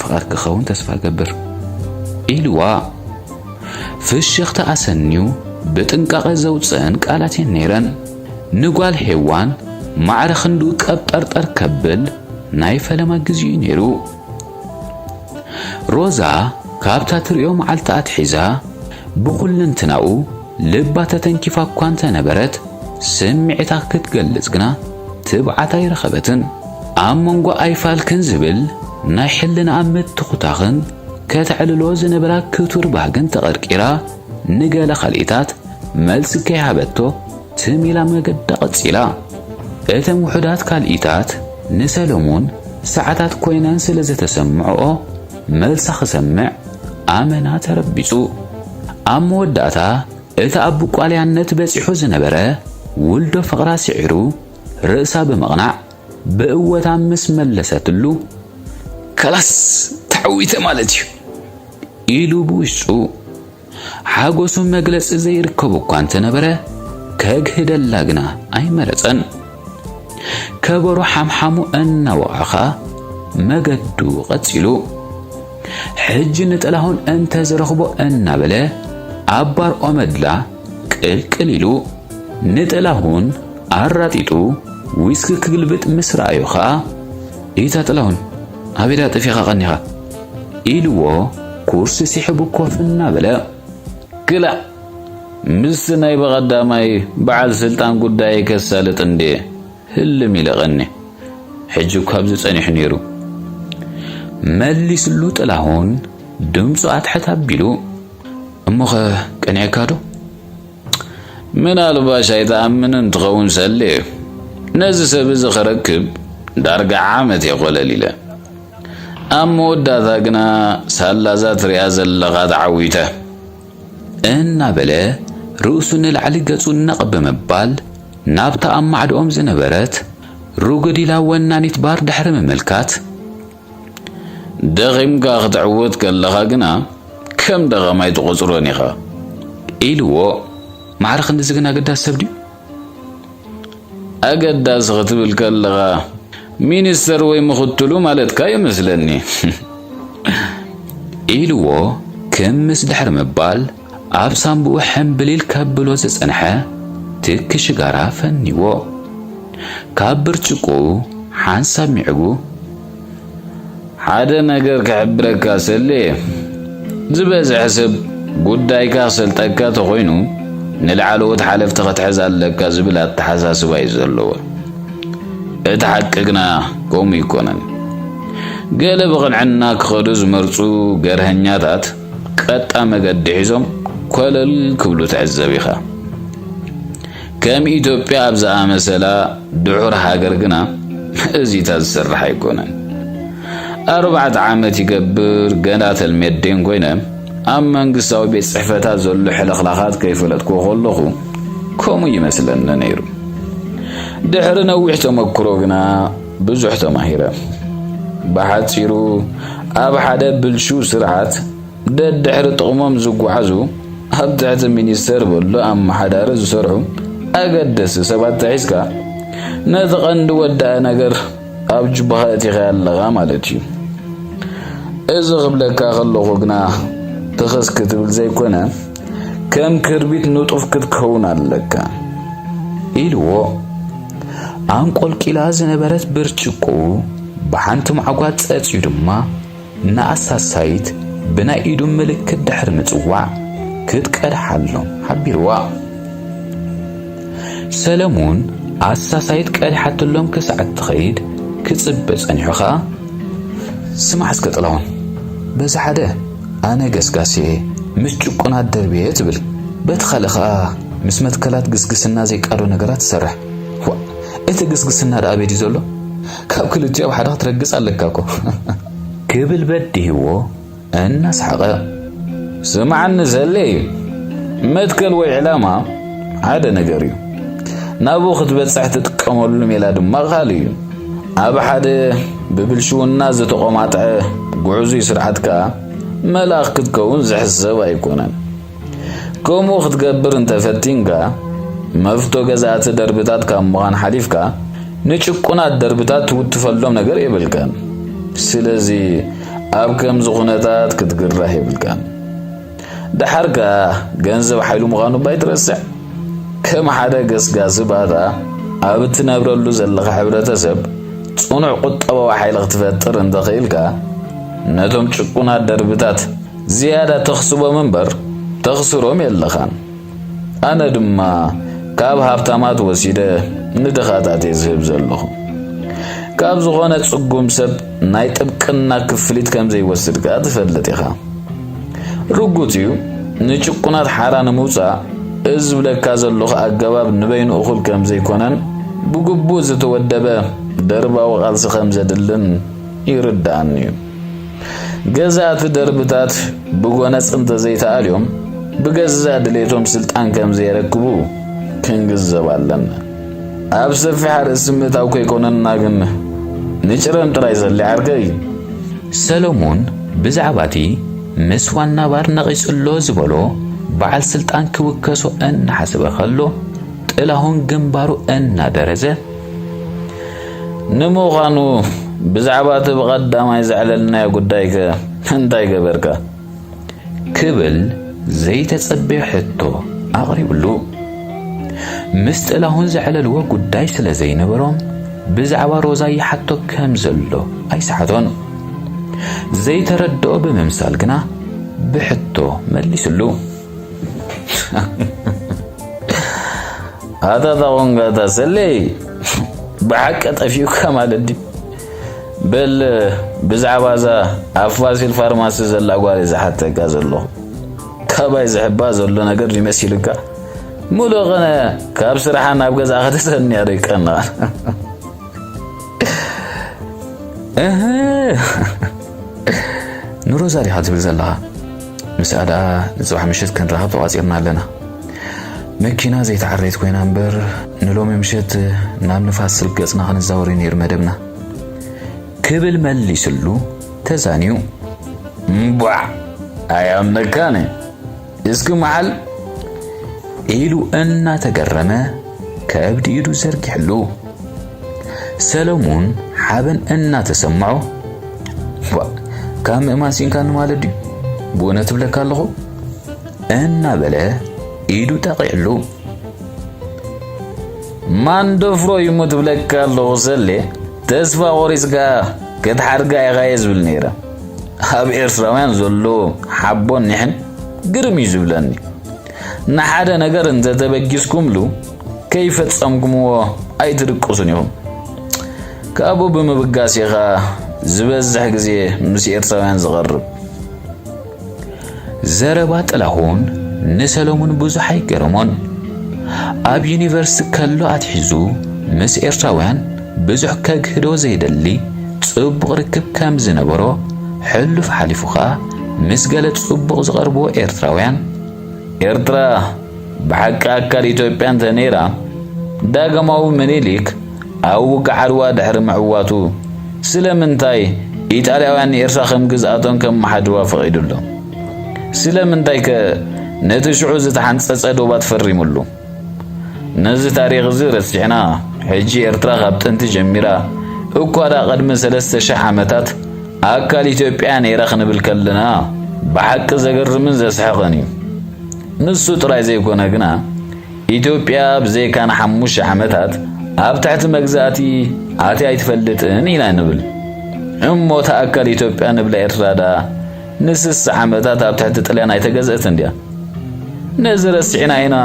ፍቓድ ክኸውን ተስፋ እገብር" ኢልዋ። ፍሽኽታ ኣሰንዩ ብጥንቃቐ ዘውጽአን ቃላት እየን ነይረን። ንጓል ሄዋን ማዕረ ክንድኡ ቀብጠርጠር ከብል ናይ ፈለማ ግዜኡ ነይሩ። ሮዛ ካብታ ትርእዮ መዓልቲ ኣትሒዛ ብኹልንትናኡ ልባ ተተንኪፋ እኳ እንተነበረት፣ ስምዒታ ክትገልጽ ግና ትብዓት ኣይረኸበትን። ኣብ መንጎ ኣይፋልክን ዝብል ናይ ሕልናኣ ምትኹታኽን ከተዕልሎ ዝነበራ ክቱር ባህግን ተቐርቂራ፣ ንገለ ካልኢታት መልሲ ከይሃበቶ ትም ኢላ መገዳ ቀጺላ። እተን ውሑዳት ካልኢታት ንሰለሙን ሰዓታት ኮይነን ስለ ዘተሰምዕኦ፣ መልሳ ክሰምዕ ኣመና ተረቢጹ። ኣብ መወዳእታ፣ እቲ ኣብ ብቋልያነት በጺሑ ዝነበረ ውልዶ ፍቕራ ስዒሩ፣ ርእሳ ብምቕናዕ፣ ብእወታ ምስ መለሰትሉ፣ "ከላስ ተዓዊተ ማለት እዩ" ኢሉ ብውሽጡ። ሓጎሱ መግለጺ ዘይርከቦ እኳ እንተነበረ፣ ከግህደላ ግና ኣይመረጸን። ከበሮ ሓምሓሙ እናወቕዐ ኸኣ መገዱ ቀጺሉ። ሕጂ ንጥላሁን እንተ ዝረኽቦ እናበለ ኣብ ባር ኦመድላ ቅልቅል ኢሉ፣ ንጥላሁን ኣራጢጡ ዊስኪ ክግልብጥ ምስ ረኣዮ ኸኣ፣ "ኢታ ጥላሁን፣ ኣበይ ደኣ ጠፊኻ ቀኒኻ?" ኢልዎ፣ ኩርሲ ስሒቡ ኮፍ እናበለ። "ክላእ፣ ምስ ናይ ብቐዳማይ በዓል ስልጣን ጉዳይ ከሳልጥ እንዴ ህልም ኢለ ቀኒ። ሕጂ እኳ ኣብዚ ጸኒሑ ነይሩ" መሊስሉ ጥላሁን ድምፁ ኣትሕት ኣቢሉ። "እሞኸ ቀኒዕካ ዶ?" "ምናልባሽ ኣይትኣምንን ትኸውን ሰሌ፣ ነዚ ሰብ እዚ ክረክብ ዳርጋ ዓመት እየ ኮለል ኢለ። ኣብ መወዳእታ ግና ሳላዛ ትሪኣ ዘለኻ ተዓዊተ" እናበለ ርእሱ ንላዕሊ ገጹ ነቕ ብምባል ናብታ ኣብ ማዕድኦም ዝነበረት ርጉድ ኢላ ወናኒት ባር ድሕሪ ምምልካት፣ "ደኺምካ ክትዕወት ከለኻ ግና ከም ደኻማይ ትቖጽሮን ኢኻ" ኢልዎ። "ማዕረ ክንድዚ ግን ኣገዳሲ ሰብ ድዩ?" "ኣገዳሲ ክትብል ከለኻ ሚኒስተር ወይ ምኽትሉ ማለትካ ይመስለኒ" ኢልዎ ክምስ ድሕሪ ምባል፣ ኣብ ሳንቡኡ ሕምብሊል ከብሎ ዝጸንሐ ትኪ ሽጋራ ፈኒዎ። ካብ ብርጭቆኡ ሓንሳብ ሚዕጉ፣ "ሓደ ነገር ክሕብረካ ሰሌ፣ ዝበዝሐ ሰብ ጉዳይካ ክሰልጠካ ተኾይኑ፣ ንላዕለዎት ሓለፍቲ ክትሕዝ ኣለካ ዝብል ኣተሓሳስባ እዩ ዘለዎ። እቲ ሓቂ ግና ከምኡ ኣይኮነን። ገለ ብቕንዕና ክኸዱ ዝመርጹ ገርሀኛታት ቀጣ መገዲ ሒዞም ኮለል ክብሉ ትዕዘብ ኢኻ። ከም ኢትዮጵያ ኣብ ዝኣመሰላ ድሑር ሃገር ግና እዚታት ዝስራሕ ኣይኮነን። ኣርባዕተ ዓመት ይገብር ገና ተልሜዴን ኮይነ ኣብ መንግስታዊ ቤት ጽሕፈታት ዘሎ ሕልኽላኻት ከይፈለጥኩ ከለኹ ከምኡ ይመስለኒ ነይሩ። ድሕሪ ነዊሕ ተመክሮ ግና ብዙሕ ተማሂረ። ብሓጺሩ ኣብ ሓደ ብልሹው ስርዓት ደድሕሪ ጥቕሞም ዝጓዓዙ፣ ኣብ ትሕቲ ሚኒስተር በሎ ኣመሓዳሪ ዝሰርሑ ኣገደስቲ ሰባት ተሒዝካ፣ ነቲ ቀንዲ ወዳኢ ነገር ኣብ ጁባኻ ኣእቲኻዮ ኣለኻ ማለት እዩ። እዚ ክብለካ ከለኹ ግና ትኽስ ክትብል ዘይኮነ፣ ከም ክርቢት ንጡፍ ክትከውን ኣለካ" ኢልዎ። ኣንቆልቂላ ዝነበረት ብርጭቆኡ ብሓንቲ ማዕጓ ጸጽዩ ድማ ንኣሳሳይት ብናይ ኢዱ ምልክት ድሕሪ ምጽዋዕ ክትቀድሓሎም ሓቢርዋ። ሰለሙን ኣሳሳይት ቀዲሓትሎም ክሳዕ እትኸይድ ክጽበ ጸኒሑ ኸኣ፣ "ስማዕ እስከ ጥላሁን፣ በዚ ሓደ ኣነ ገስጋስ እየ፣ ምስ ጭቁናት ደርቢ እየ ትብል፣ በቲ ካልእ ኸኣ ምስ መትከላት ግስግስና ዘይቃዶ ነገራት ትሰርሕ። ዋእ፣ እቲ ግስግስና ደኣ ኣበይ ድዩ ዘሎ? ካብ ክልቲኦም ሓደ ክትረግጽ ኣለካ እኮ" ክብል በዲህዎ እናሰሓቐ፣ "ስምዓኒ ሰሌ፣ መትከል ወይ ዕላማ ሓደ ነገር እዩ። ናብኡ ክትበጽሕ ትጥቀመሉ ሜላ ድማ ካልእ እዩ። ኣብ ሓደ ብብልሽውና ዝተቖማጥዐ ግዕዙይ ስርዓት ከኣ መልኣኽ ክትከውን ዝሕሰብ ኣይኮነን። ከምኡ ክትገብር እንተፈቲንካ፣ መፍቶ ገዛእቲ ደርብታት ካብ ምዃን ሓሊፍካ፣ ንጭቁናት ደርብታት ትውትፈሎም ነገር የብልካን። ስለዚ ኣብ ከምዚ ኩነታት ክትግራህ የብልካን። ደሓር ከኣ ገንዘብ ሓይሉ ምዃኑ እባ ኣይትረስዕ። ከም ሓደ ገስጋሲ ባታ ኣብ እትነብረሉ ዘለኻ ሕብረተሰብ ጽኑዕ ቁጠባዊ ሓይሊ ክትፈጥር እንተኽኢልካ፣ ነቶም ጭቁናት ደርብታት ዝያዳ ተኽስቦም እምበር፣ ተኽስሮም የለኻን። ኣነ ድማ ካብ ሃብታማት ወሲደ ንድኻታት እየ ዝህብ ዘለኹ። ካብ ዝኾነ ጽጉም ሰብ ናይ ጥብቅና ክፍሊት ከም ዘይወስድ ከኣ ትፈልጥ ኢኻ። ርጉጽ እዩ፣ ንጭቁናት ሓራ ንምውጻእ እዚ ዝብለካ ዘለኹ ኣገባብ ንበይኑ እኹል ከም ዘይኮነን ብግቡእ ዝተወደበ ደርባዊ ቃልሲ ከም ዘድልን ይርድኣኒ እዩ። ገዛእቲ ደርብታት ብጎነጽ እንተዘይተኣልዮም ብገዛእ ድሌቶም ስልጣን ከም ዘየረክቡ ክንግንዘብ ኣለና። ኣብ ሰፊሕ ኣርእስቲ ምእታው ከይኮነና ግን ንጭረም ጥራይ ዘሊ ዓርከይ። ሰሎሙን ብዛዕባ እቲ ምስ ዋና ባር ነቒጹ ኣሎ ዝበሎ በዓል ስልጣን ክውከሶ እናሓሰበ ከሎ ጥላሁን ግንባሩ እናደረዘ፣ ንምዃኑ ብዛዕባ እቲ ብቐዳማይ ዘዕለልናዮ ጉዳይከ እንታይ ገበርካ? ክብል ዘይተጸበዮ ሕቶ ኣቕሪብሉ። ምስ ጥላሁን ዘዕለልዎ ጉዳይ ስለ ዘይነበሮም ብዛዕባ ሮዛ ይሓቶ ከም ዘሎ ኣይሰሓቶን። ዘይተረድኦ ብምምሳል ግና ብሕቶ መሊስሉ። ኣታ ታቖንጋታ ሰለይ፣ ብሓቂ ጠፊኡካ ማለት ድዩ? በል፣ ብዛዕባ እዛ ኣብ ፋሲል ፋርማሲ ዘላ ጓል እየ ዝሓተካ ዘለኹ። ካባይ ዝሕባ ዘሎ ነገር ድዩ መሲልካ? ሙሉእ ቐነ ካብ ስራሓ ናብ ገዛ ክትሰንያ ዶ ይቀንቓን? እህ። ንሮዛ ዲኻ ትብል ዘለኻ? ምስኣ ደኣ ንጽባሕ ምሽት ክንራኸብ ተቋጺርና ኣለና። መኪና ዘይተዓረየት ኮይና እምበር፣ ንሎሚ ምሸት ናብ ንፋስ ስልክ ገጽና ክንዛወር እዩ ነይሩ መደብና። ክብል መሊስሉ ተዛንዩ። እምቧዕ! ኣያምነካን። እስኪ መዓል ኢሉ እናተገረመ ከብዲ ኢዱ ዘርጊሕሉ። ሰለሙን ሓበን እናተሰምዖ፣ "ዋ፣ ካብ ምእማን ሲንካኒ ማለት ድዩ? ብእውነት እብለካ ኣለኹ?" እናበለ ኢዱ ጠቒዕሉ። "ማን ደፍሮ ይሙት እብለካ ኣለኹ ሰሌ፣ ተስፋ ቆሪጽካ ክትሓርጋ ኢኻ እየ ዝብል ነይረ። ኣብ ኤርትራውያን ዘሎ ሓቦን ኒሕን ግርም እዩ ዝብለኒ። ንሓደ ነገር እንተተበጊስኩምሉ ከይፈጸምኩምዎ ኣይትድቅሱን ኢኹም። ካብኡ ብምብጋስ ኢኻ ዝበዝሕ ግዜ ምስ ኤርትራውያን ዝቐርብ።" ዘረባ ጥላሁን ንሰለሙን ብዙሕ ኣይገረሞን። ኣብ ዩኒቨርሲቲ ከሎ ኣትሒዙ ምስ ኤርትራውያን ብዙሕ ከግህዶ ዘይደሊ ጽቡቕ ርክብ ከም ዝነበሮ፣ ሕሉፍ ሓሊፉ ኸኣ ምስ ገለ ጽቡቕ ዝቐርብዎ ኤርትራውያን፣ ኤርትራ ብሓቂ ኣካል ኢትዮጵያ እንተ ነይራ፣ ዳግማዊ ምኒልክ ኣብ ውግእ ዓድዋ ድሕሪ ምዕዋቱ፣ ስለምንታይ ኢጣልያውያን ንኤርትራ ከም ግዝኣቶም ከመሓድርዋ ፈቒዱሎም? ስለምንታይከ ነቲ ሽዑ ዝተሓንጸጸ ዶባት ፈሪሙሉ? ነዚ ታሪኽ እዚ ረሲዕና፣ ሕጂ ኤርትራ ካብ ጥንቲ ጀሚራ፣ እኳ ደኣ ቅድሚ ሰለስተ ሽሕ ዓመታት ኣካል ኢትዮጵያ ነይራ ክንብል ከለና፣ ብሓቂ ዘገርምን ዘስሕቕን እዩ። ንሱ ጥራይ ዘይኮነ ግና፣ ኢትዮጵያ ብዘይካ ንሓሙሽተ ዓመታት ኣብ ትሕቲ መግዛእቲ ኣትያ ኣይትፈልጥን ኢና ንብል። እሞ እታ ኣካል ኢትዮጵያ ንብላ ኤርትራ ደኣ ንስሳ ዓመታት ኣብ ትሕቲ ጥልያን ኣይተገዝአትን ድያ? ነዚ ረሲዕና ኢና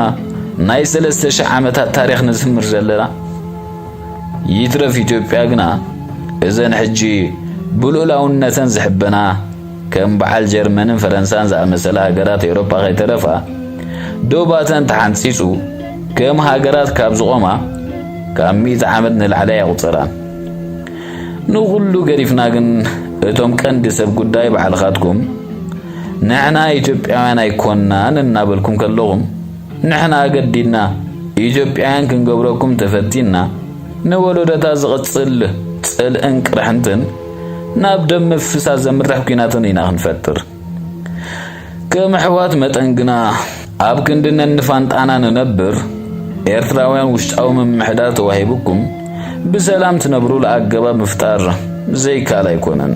ናይ ሰለስተ ሽሕ ዓመታት ታሪኽ ንዝምር ዘለና። ይትረፍ ኢትዮጵያ ግና፣ እዘን ሕጂ ብልኡላውነተን ዝሕበና፣ ከም በዓል ጀርመንን ፈረንሳን ዝኣመሰላ ሃገራት ኤውሮጳ ከይተረፋ፣ ዶባተን ተሓንጺጹ ከም ሃገራት ካብ ዝቖማ ካብ ሚእቲ ዓመት ንላዕሊ ኣየቑጸራን። ንኹሉ ገዲፍና ግን፣ እቶም ቀንዲ ሰብ ጉዳይ ባዕልኻትኩም፣ ንሕና ኢትዮጵያውያን ኣይኮናን እናበልኩም ከለኹም፣ ንሕና ኣገዲድና ኢትዮጵያውያን ክንገብረኩም ተፈቲንና፣ ንወለዶታት ዝቕጽል ጽልእን ቅርሕንትን ናብ ደም ምፍሳስ ዘምርሕ ኲናትን ኢና ክንፈጥር። ከም ኣሕዋት መጠን ግና፣ ኣብ ክንዲ ነንፋንጣና ንነብር፣ ኤርትራውያን ውሽጣዊ ምምሕዳር ተዋሂቡኩም ብሰላም ትነብሩሉ ኣገባብ ምፍጣር ዘይከኣል ኣይኮነን።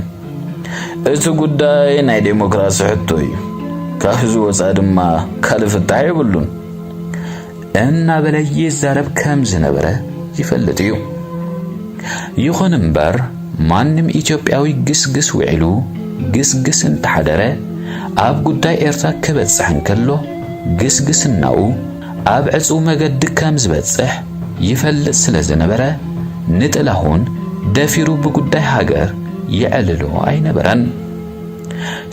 እቲ ጉዳይ ናይ ዴሞክራሲ ሕቶ እዩ። ካብዚ ወጻኢ ድማ ካልእ ፍታሕ የብሉን። እናበለ ይዛረብ ከም ዝነበረ ይፈልጥ እዩ። ይኹን እምበር፣ ማንም ኢትዮጵያዊ ግስግስ ውዒሉ ግስግስ እንተሓደረ፣ ኣብ ጉዳይ ኤርትራ ክበጽሕ እንከሎ፣ ግስግስናኡ ኣብ ዕጹው መገዲ ከም ዝበጽሕ ይፈልጥ ስለ ዝነበረ፣ ንጥላሁን ደፊሩ ብጉዳይ ሃገር የዕልሎ ኣይነበረን።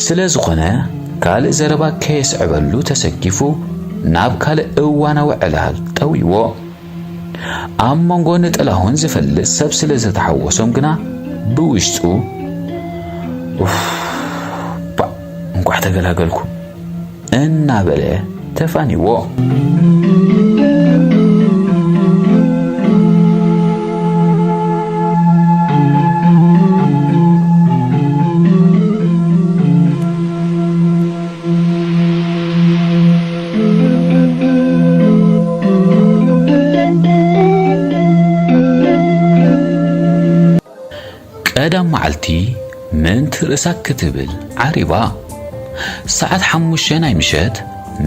ስለ ዝኾነ፣ ካልእ ዘረባ ከየስዕበሉ ተሰኪፉ ናብ ካልእ እዋናዊ ዕላል ጠውይዎ። ኣብ መንጎ ንጥላሁን ዝፈልጥ ሰብ ስለ ዝተሓወሶም ግና ብውሽጡ፣ "ኡፍ፣ ባእ፣ እንቋዕ ተገላገልኩ" እናበለ ተፋኒዎ። ቀዳም መዓልቲ ምእንቲ ርእሳ ክትብል ዓሪባ። ሰዓት ሓሙሽተ ናይ ምሸት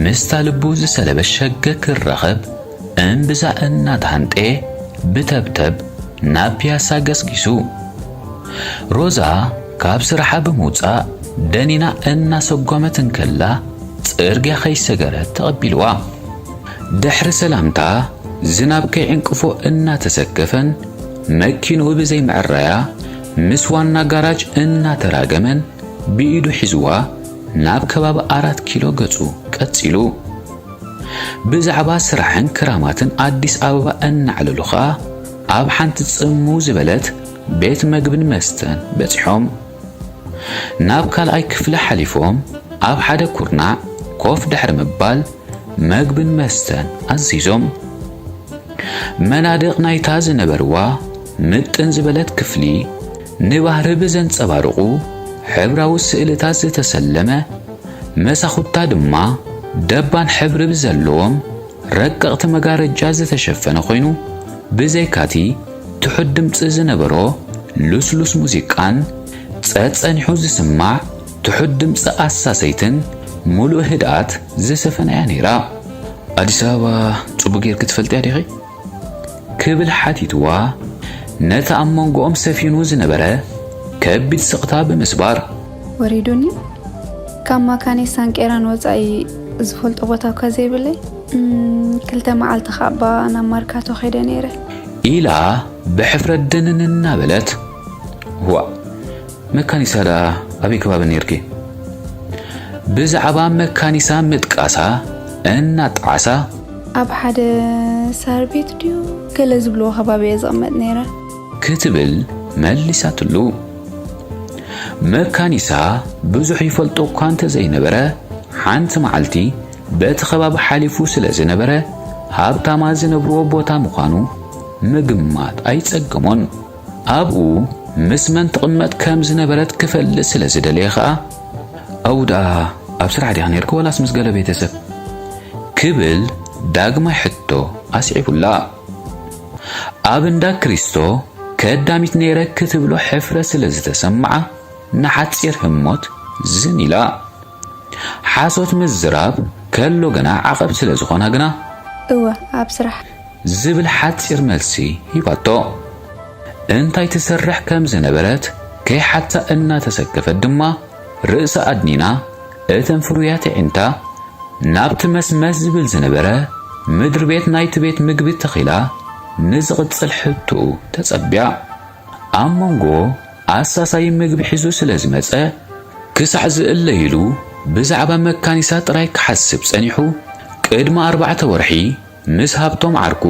ምስታ ልቡ ዝሰለበ ሸገ ክራኸብ እምብዛ እናተሃንጠየ ብተብተብ ናብ ፒያሳ ገስጊሱ። ሮዛ ካብ ስርሓ ብምውጻእ ደኒና እናሰጎመት እንከላ ጽርግያ ከይሰገረት ተቐቢልዋ። ድሕሪ ሰላምታ ዝናብ ከይዕንቅፎ እናተሰከፈን መኪንኡ ብዘይምዕራያ ምስ ዋና ጋራጅ እናተራገመን ብኢዱ ሒዝዋ ናብ ከባቢ ኣራት ኪሎ ገጹ ቀጺሉ። ብዛዕባ ስራሕን ክራማትን ኣዲስ ኣበባ እናዕለሉ ኸኣ ኣብ ሓንቲ ጽምው ዝበለት ቤት መግብን መስተን በጺሖም። ናብ ካልኣይ ክፍሊ ሓሊፎም ኣብ ሓደ ኩርናዕ ኮፍ ድሕሪ ምባል መግብን መስተን ኣዚዞም። መናድቕ ናይታ ዝነበርዋ ምጥን ዝበለት ክፍሊ ንባህሪ ብዘንጸባርቑ ሕብራዊ ስእልታት ዝተሰለመ፣ መሳኹታ ድማ ደባን ሕብሪ ብዘለዎም ረቀቕቲ መጋረጃ ዝተሸፈነ ኮይኑ፣ ብዘይካቲ ትሑት ድምጺ ዝነበሮ ልስሉስ ሙዚቃን ጸጸኒሑ ዝስማዕ ትሑት ድምጺ ኣሳሰይትን ምሉእ ህድኣት ዝሰፈነያ ነይራ። "ኣዲስ ኣበባ ጽቡቕ ጌርኪ ትፈልጥያ ዲኺ?" ክብል ሓቲትዋ፣ ነቲ ኣብ መንጎኦም ሰፊኑ ዝነበረ ከቢድ ስቕታ ብምስባር። "ወሪዱኒ? ካብ ማካኔሳን ቄራን ወጻኢ ዝፈልጦ ቦታ እኳ ዘይብለይ? እም፣ ክልተ መዓልቲ ከኣባ ናብ ማርካቶ ከይደ ነይረ." ኢላ ብሕፍረት ድንን እናበለት። "ዋእ፣ መካኒሳ ደኣ ኣበይ ከባቢ ነይርኪ?" ብዛዕባ መካኒሳ ምጥቃሳ እናጠዓሳ። "ኣብ ሓደ ሳር ቤት ድዩ ገለ ዝብልዎ ከባቢ እየ ዝቕመጥ ነይረ?" ክትብል መሊሳትሉ። መካኒሳ ብዙሕ ይፈልጦ እኳ እንተዘይነበረ፣ ሓንቲ መዓልቲ በቲ ከባቢ ሓሊፉ ስለ ዝነበረ፣ ሃብታማ ዝነብርዎ ቦታ ምዃኑ ምግማት ኣይጸገሞን። ኣብኡ ምስ መን ትቕመጥ ከም ዝነበረት ክፈልጥ ስለ ዝደለየ ኸኣ፣ "ኣብኡ ደኣ ኣብ ስራሕ ዲኻ ነይርካ ዋላስ ምስ ገለ ቤተሰብ?" ክብል ዳግማይ ሕቶ ኣስዒቡላ። ኣብ እንዳ ክሪስቶ ከዳሚት ነይረ ክትብሎ ሕፍረት ስለ ዝተሰምዓ፣ ንሓጺር ህሞት ዝን ኢላ። ሓሶት ምዝራብ ከሎ ግና ዓቐብ ስለ ዝኾና ግና፣ "እወ፣ ኣብ ስራሕ" ዝብል ሓጺር መልሲ ሂባቶ። እንታይ ትሰርሕ ከም ዝነበረት ከይሓታ እናተሰከፈት ድማ፣ ርእሳ ኣድኒና እተን ፍሩያት ኣዒንታ ናብቲ መስመስ ዝብል ዝነበረ ምድሪ ቤት ናይቲ ቤት ምግቢ ተኺላ ንዝቕጽል ሕቶኡ ተጸብያ። ኣብ መንጎ ኣሳሳዪ ምግቢ ሒዙ ስለ ዝመጸ፣ ክሳዕ ዝእለይሉ ብዛዕባ መካኒሳ ጥራይ ክሓስብ ጸኒሑ፣ ቅድሚ ኣርባዕተ ወርሒ ምስ ሃብቶም ዓርኩ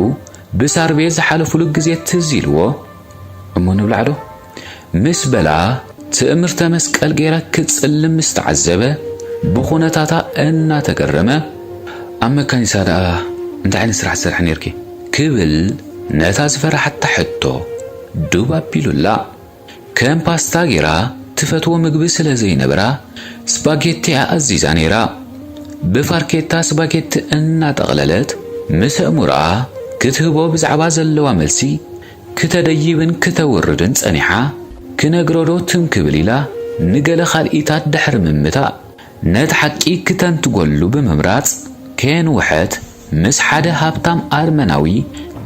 ብሳር ቤት ዝሓለፉሉ ግዜ ትዝ ኢልዎ፣ "እሞ ንብላዕ ዶ?" ምስ በላ፣ ትእምርተ መስቀል ገይራ ክጽልም ምስ ተዓዘበ፣ ብኹነታታ እናተገረመ፣ "ኣብ መካኒሳ ደኣ እንታይ ዓይነት ስራሕ ትሰርሒ ነይርኪ?" ክብል ነታ ዝፈራሓታ ሕቶ ዱብ ኣቢሉላ። ከም ፓስታ ገይራ ትፈትዎ ምግቢ ስለ ዘይነበራ፣ ስፓጌቲ እያ ኣዚዛ ነይራ። ብፋርኬታ ስፓጌቲ እናጠቕለለት ምስ ኣእምሮኣ ክትህቦ ብዛዕባ ዘለዋ መልሲ፣ ክተደይብን ክተውርድን ጸኒሓ፣ ክነግሮ ዶ ትም ክብል ኢላ ንገለ ካልኢታት ድሕሪ ምምታእ፣ ነቲ ሓቂ ክተንትጎሉ ብምምራጽ፣ ከየንውሐት ምስ ሓደ ሃብታም ኣርመናዊ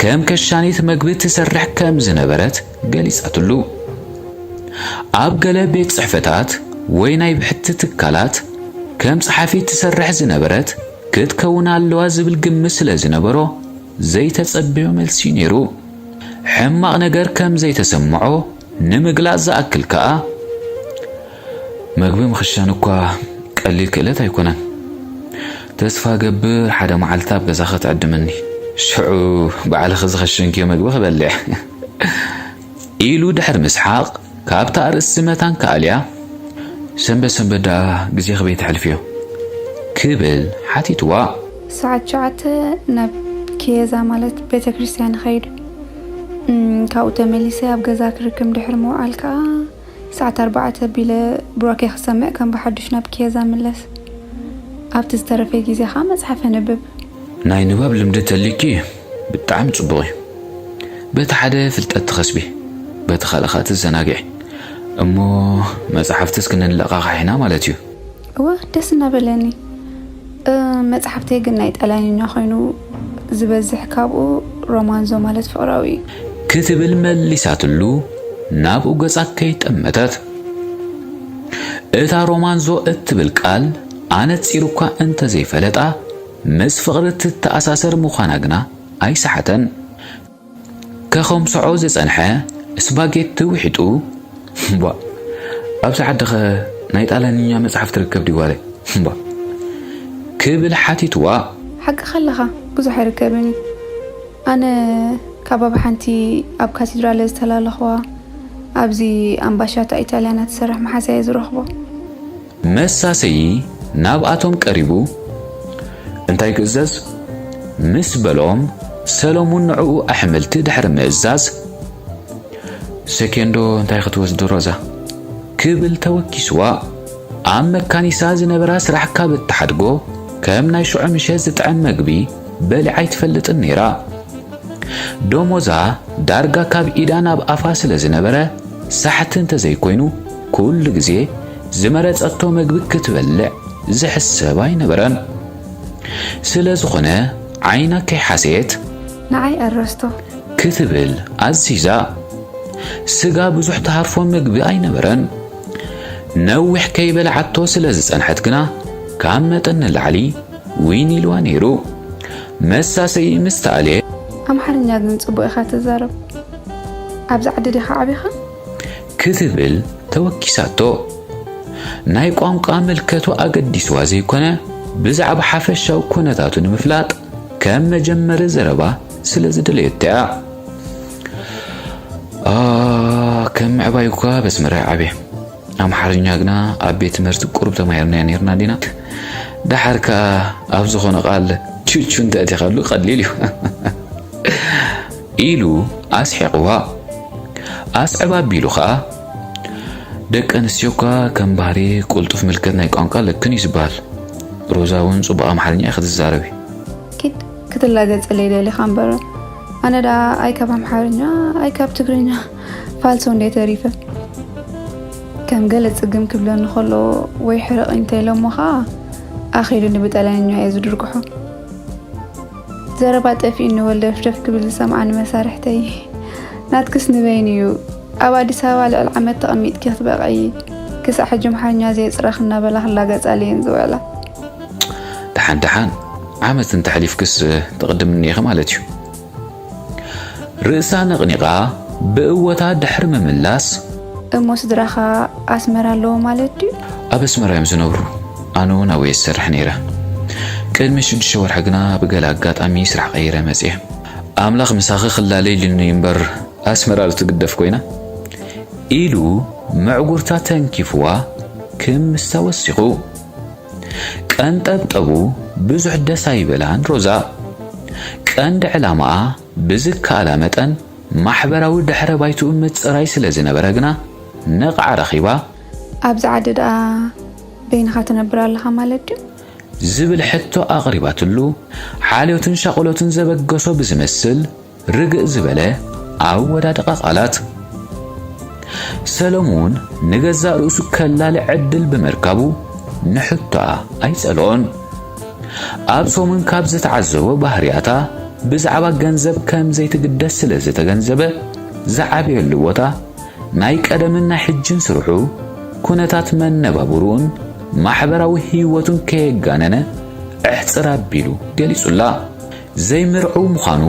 ከም ከሻኒት መግቢ ትሰርሕ ከም ዝነበረት ገሊጻትሉ። ኣብ ገለ ቤት ጽሕፈታት ወይ ናይ ብሕቲ ትካላት ከም ጸሓፊት ትሰርሕ ዝነበረት ክትከውን ኣለዋ ዝብል ግምት ስለ ዝነበሮ ዘይተጸበዮ መልሲ ነይሩ። ሕማቕ ነገር ከም ዘይተሰምዖ ንምግላጽ ዝኣክል ከኣ፣ "መግቢ ምኽሻን እኳ ቀሊል ክእለት ኣይኮነን። ተስፋ ገብር ሓደ መዓልቲ ኣብ ገዛ ክትዕድምኒ። ሽዑ ባዕልኺ ዝኸሸንክዮ መግቢ ክበልዕ?" ኢሉ ድሕሪ ምስሓቕ፣ ካብታ ኣርእስቲ መታን ክኣልያ፣ "ሰንበት ሰንበት ደኣ ግዜኺ በይ ተሕልፍዮ?" ክብል ሓቲትዋ። ሰዓት ትሽዓተ ናብ ኪየዛ ማለት ቤተ ክርስቲያን ይኸይድ። እም፣ ካብኡ ተመሊሰ ኣብ ገዛ ክርክም ድሕሪ ምውዓል ከኣ ሰዓት ኣርባዕተ ኣቢለ ቡራኬ ክሰምዕ ከም ብሓዱሽ ናብ ኪየዛ ምለስ። ኣብቲ ዝተረፈ ግዜ ከኣ መጽሓፍ ኣንብብ። ናይ ንባብ ልምዲ ተልዩኪ ብጣዕሚ ጽቡቕ እዩ። በቲ ሓደ ፍልጠት ትኸስቢ፣ በቲ ካልእ ከኣ ትዘናግዒ። እሞ መጽሓፍትስ ክንለቓቓሕ ኢና ማለት እዩ። እወ፣ ደስ እናበለኒ። እ፣ መጽሓፍተይ ግን ናይ ጣልያንኛ ኮይኑ ዝበዝሕ ካብኡ ሮማንዞ ማለት ፍቕራዊ እዩ። ክትብል መሊሳትሉ ናብኡ ገጻ ከይጠመተት። እታ ሮማንዞ እትብል ቃል ኣነጺሩ እኳ እንተዘይፈለጣ፣ ምስ ፍቕሪ ትተኣሳሰር ምዃና ግና ኣይሰሓተን። ከኸምስዖ ዝጸንሐ ስፓጌቲ ውሒጡ፣ "እምቧ፣ ኣብዚ ዓድኸ ናይ ጣልያንኛ መጽሓፍ ትርከብ ድዩ ጓለይ? እምቧ?" ክብል ሓቲትዋ። ሓቅኻ ኣለኻ፣ ብዙሕ ኣይርከብን እዩ። ኣነ ካብ ኣብ ሓንቲ ኣብ ካቴድራል ዝተላለኽዋ ኣብዚ ኣምባሻታ ኢጣልያና ትሰርሕ መሓዛ እየ ዝረኽቦ። መሳሰዪ ናብኣቶም ቀሪቡ፣ "እንታይ ክእዘዝ?" ምስ በሎም፣ ሰለሙን ንዕኡ ኣሕምልቲ ድሕሪ ምእዛዝ፣ "ሰኬንዶ እንታይ ክትወስዲ ሮዛ?" ክብል ተወኪስዋ። ኣብ መካኒሳ ዝነበራ ስራሕ ካብ እትሓድጎ፣ ከም ናይ ሽዑ ምሸት ዝጥዕም መግቢ በሊዓ ኣይትፈልጥን ነይራ። ደሞዛ ዳርጋ ካብ ኢዳ ናብ ኣፋ ስለ ዝነበረ፣ ሳሕቲ እንተዘይኮይኑ ኩሉ ግዜ ዝመረጸቶ መግቢ ክትበልዕ ዝሕሰብ ኣይነበረን። ስለ ዝኾነ ዓይና ከይሓሰየት፣ "ንዓይ ኣረስቶ" ክትብል ኣዚዛ። ስጋ ብዙሕ ትሃርፎ መግቢ ኣይነበረን። ነዊሕ ከይበልዓቶ ስለ ዝጸንሐት ግና ካብ መጠን ንላዕሊ ዊን ኢልዋ ነይሩ። መሳሰዪ ምስ ተኣልየ፣ "ኣምሓርኛ ግን ጽቡቕ ኢኻ ትዛረብ። ኣብዚ ዓዲ ዲኻ ዓቢኻ?" ክትብል ተወኪሳቶ። ናይ ቋንቋ ምልከቱ ኣገዲስዋ ዘይኮነ፣ ብዛዕባ ሓፈሻዊ ኩነታቱ ንምፍላጥ ከም መጀመሪ ዘረባ ስለ ዝደለየቶ እያ። "ኣ፣ ከም ምዕባይ እኳ በስመራ ይዓብየ። ኣምሓርኛ ግና ኣብ ቤት ትምህርቲ ቁሩብ ተማሂርናዮ ነይርና ዲና? ደሓር ከኣ ኣብ ዝኾነ ቃል ቹቹ እንተእቲኻሉ ቀሊል እዩ" ኢሉ ኣስሒቕዋ። ኣስዕብ ኣቢሉ ኸኣ፣ "ደቂ ኣንስትዮ እኳ ከም ባህሪ ቅልጡፍ ምልከት ናይ ቋንቋ ኣለክን እዩ ዝበሃል። ሮዛ እውን ጽቡቕ ኣምሓርኛ ኢኺ ትዛረቢ።" ኪድ ክትላገጸለይ ደሊኻ እምበር፣ ኣነ ደኣ ኣይ ካብ ኣምሓርኛ ኣይ ካብ ትግርኛ ፋልሶ እንደ ተሪፈ። ከም ገለ ጽግም ክብለኒ ከሎ ወይ ሕርቕ እንተ ኢለ እሞ ኸኣ ኣኺሉኒ ብጣልያንኛ እየ ዝድርግሖ። ዘረባ ጠፊእኒ ወልደፍደፍ ክብል ዝሰምዓኒ መሳርሕተይ። ናትክስ ንበይኑ እዩ። ኣብ ኣዲስ ኣበባ ልዕሊ ዓመት ተቐሚጥኪ ክትበቕዒ፣ ክሳዕ ሕጂ ኣምሓርኛ ዘየጽረኽ እናበላ ክላገጻሉ እየን ዝውዕላ። ደሓን ደሓን፣ ዓመት እንተሕሊፍክስ ትቕድምኒ ኢኺ ማለት እዩ። ርእሳ ነቕኒቓ ብእወታ ድሕሪ ምምላስ፣ እሞ ስድራኻ ኣስመራ ኣለዉ ማለት ድዩ? ኣብ ኣስመራ እዮም ዝነብሩ። ኣነ እውን ኣብኡ እየ ዝሰርሕ ነይረ። ቅድሚ ሽዱሽተ ወርሒ ግና ብገለ ኣጋጣሚ ስራሕ ቀይረ መጽየ። ኣምላኽ ምሳኺ ክላለ ኢሉኒ እምበር ኣስመራ ዶ ትግደፍ ኮይና? ኢሉ ምዕጉርታ ተንኪፍዋ ክምሳ ወሲኹ። ቀንጠብጠቡ ብዙሕ ደስ ኣይበላን ሮዛ። ቀንዲ ዕላማኣ ብዝከኣላ መጠን ማሕበራዊ ድሕረ ባይትኡ ምጽራይ ስለ ዝነበረ ግና ነቓዕ ረኺባ። ኣብዚ ዓዲ ደኣ በይንኻ ትነብር ኣለኻ ማለት ድዩ? ዝብል ሕቶ ኣቕሪባትሉ፣ ሓልዮትን ሻቕሎትን ዘበገሶ ብዝመስል ርግእ ዝበለ ኣወዳድቓ ቃላት። ሰለሙን ንገዛእ ርእሱ ከላሊ ዕድል ብምርካቡ ንሕቶኣ ኣይጸልኦን። ኣብ ሰሙን ካብ ዝተዓዘቦ ባህርያታ ብዛዕባ ገንዘብ ከም ዘይትግደስ ስለ ዝተገንዘበ ዝዓበየሉ ቦታ ናይ ቀደምን ናይ ሕጅን ስርሑ፣ ኩነታት መነባብርኡን ማሕበራዊ ህይወቱን ከየጋነነ ኣሕጽር ኣቢሉ ገሊጹላ። ዘይምርዑው ምዃኑ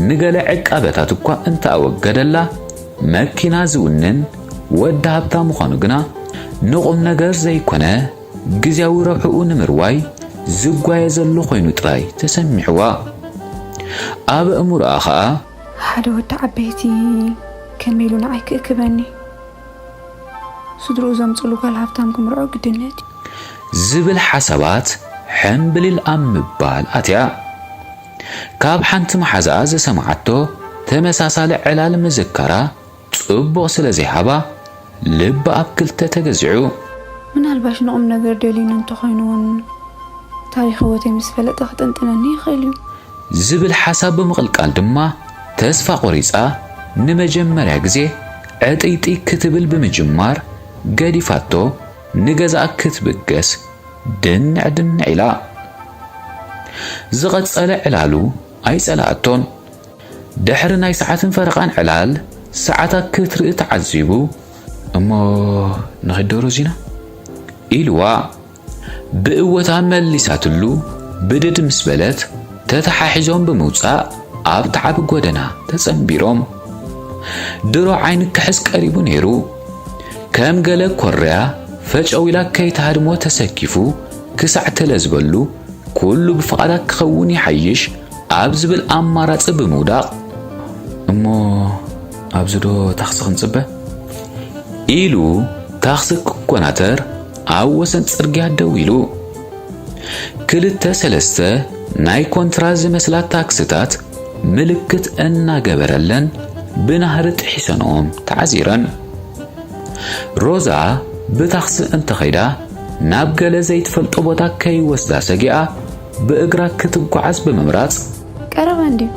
ንገለ ዕቃበታት እኳ እንተኣወገደላ፣ መኪና ዝውንን ወዲ ሃብታ ምዃኑ ግና ንቑም ነገር ዘይኮነ፣ ግዝያዊ ረብሕኡ ንምርዋይ ዝጓየ ዘሎ ኮይኑ ጥራይ ተሰሚዕዋ። ኣብ ኣእምሮኣ ኸኣ፣ ሓደ ወዲ ዓበይቲ ከመይ ኢሉ ንዓይ ክእክበኒ? ስድርኡ ዘምጽሉ ጓል ሃብታም ክምርዖ ግድነት እዩ። ዝብል ሓሳባት ሕምብሊል ኣብ ምባል ኣትያ። ካብ ሓንቲ መሓዛኣ ዝሰምዓቶ ተመሳሳሊ ዕላል ምዝካራ ጽቡቕ ስለ ዘይሃባ፣ ልባ ኣብ ክልተ ተገዚዑ። ምናልባሽ ንቑም ነገር ደልዩኒ እንተኾይኑ እውን፣ ታሪኽ ህይወተይ ምስ ፈለጠ ክጥንጥነኒ ይኽእል እዩ። ዝብል ሓሳብ ብምቕልቃል ድማ፣ ተስፋ ቆሪጻ ንመጀመርያ ግዜ ዕጥይጥይ ክትብል ብምጅማር፣ ገዲፋቶ ንገዛኣ ክትብገስ ድንዕ ድንዕ ኢላ። ዝቐጸለ ዕላሉ ኣይጸላኣቶን። ድሕሪ ናይ ሰዓትን ፈረቓን ዕላል፣ ሰዓታ ክትርኢ ተዓዚቡ፣ "እሞ ንኺድ ዶ ሮዚና?" ኢልዋ። ብእወታ መሊሳትሉ፣ ብድድ ምስ በለት፣ ተተሓሒዞም ብምውጻእ ኣብቲ ዓቢ ጎደና ተጸንቢሮም። ድሮ ዓይኒ ክሕዝ ቀሪቡ ነይሩ። ከም ገለ ኮርያ ፈጨው ኢላ ከይትሃድሞ ተሰኪፉ ክሳዕ ተለዝበሉ፣ ኩሉ ብፍቓዳ ክኸውን ይሓይሽ ኣብ ዝብል ኣማራጺ ብምውዳቕ፣ "እሞ ኣብዚ ዶ ታክሲ ክንጽበ?" ኢሉ ታክሲ ክኮናተር ኣብ ወሰን ጽርግያ ደው ኢሉ። ክልተ ሰለስተ ናይ ኮንትራ ዝመስላ ታክስታት ምልክት እናገበረለን ብናህሪ ጥሒሰንኦም ተዓዚረን። ሮዛ ብታክሲ እንተኸይዳ ናብ ገለ ዘይትፈልጦ ቦታ ከይወስዳ ሰጊኣ ብእግራ ክትጓዓዝ ብምምራጽ፣ "ቀረባ እንድዩ፣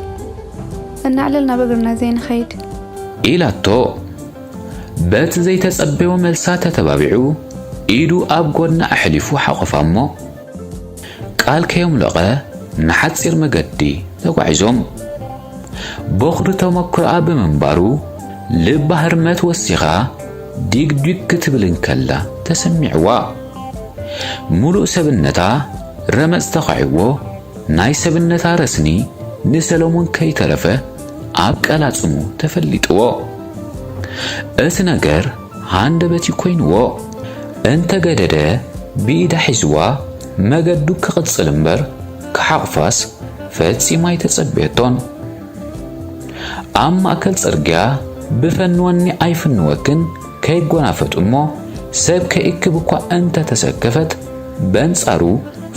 እናዕለል ናብ እግርና ዘይንኸይድ?" ኢላቶ። በቲ ዘይተጸበዮ መልሳ ተተባቢዑ፣ ኢዱ ኣብ ጎድና ኣሕሊፉ ሓቖፋ እሞ፣ ቃል ከየምለቐ ንሓጺር መገዲ ተጓዒዞም። ቦኽሪ ተመክሮኣ ብምንባሩ፣ ልባ ህርመት ወሲኻ ዲግ ዲግ ክትብል እንከላ ተሰሚዕዋ። ሙሉእ ሰብነታ ረመጽ ተዃዒዎ፣ ናይ ሰብነታ ረስኒ ንሰሎሞን ከይተረፈ ኣብ ቀላጽሙ ተፈሊጥዎ። እቲ ነገር ሃንደበት እዩ ኮይንዎ። እንተገደደ ብኢዳ ሒዝዋ መገዱ ክቕጽል እምበር ክሓቑፋስ ፈጺማ ኣይተጸበየቶን። ኣብ ማእከል ጽርግያ ብፈንወኒ ኣይፍንወክን ከይጎናፈጥ እሞ ሰብ ከይእክብ እኳ እንተተሰከፈት፣ በንጻሩ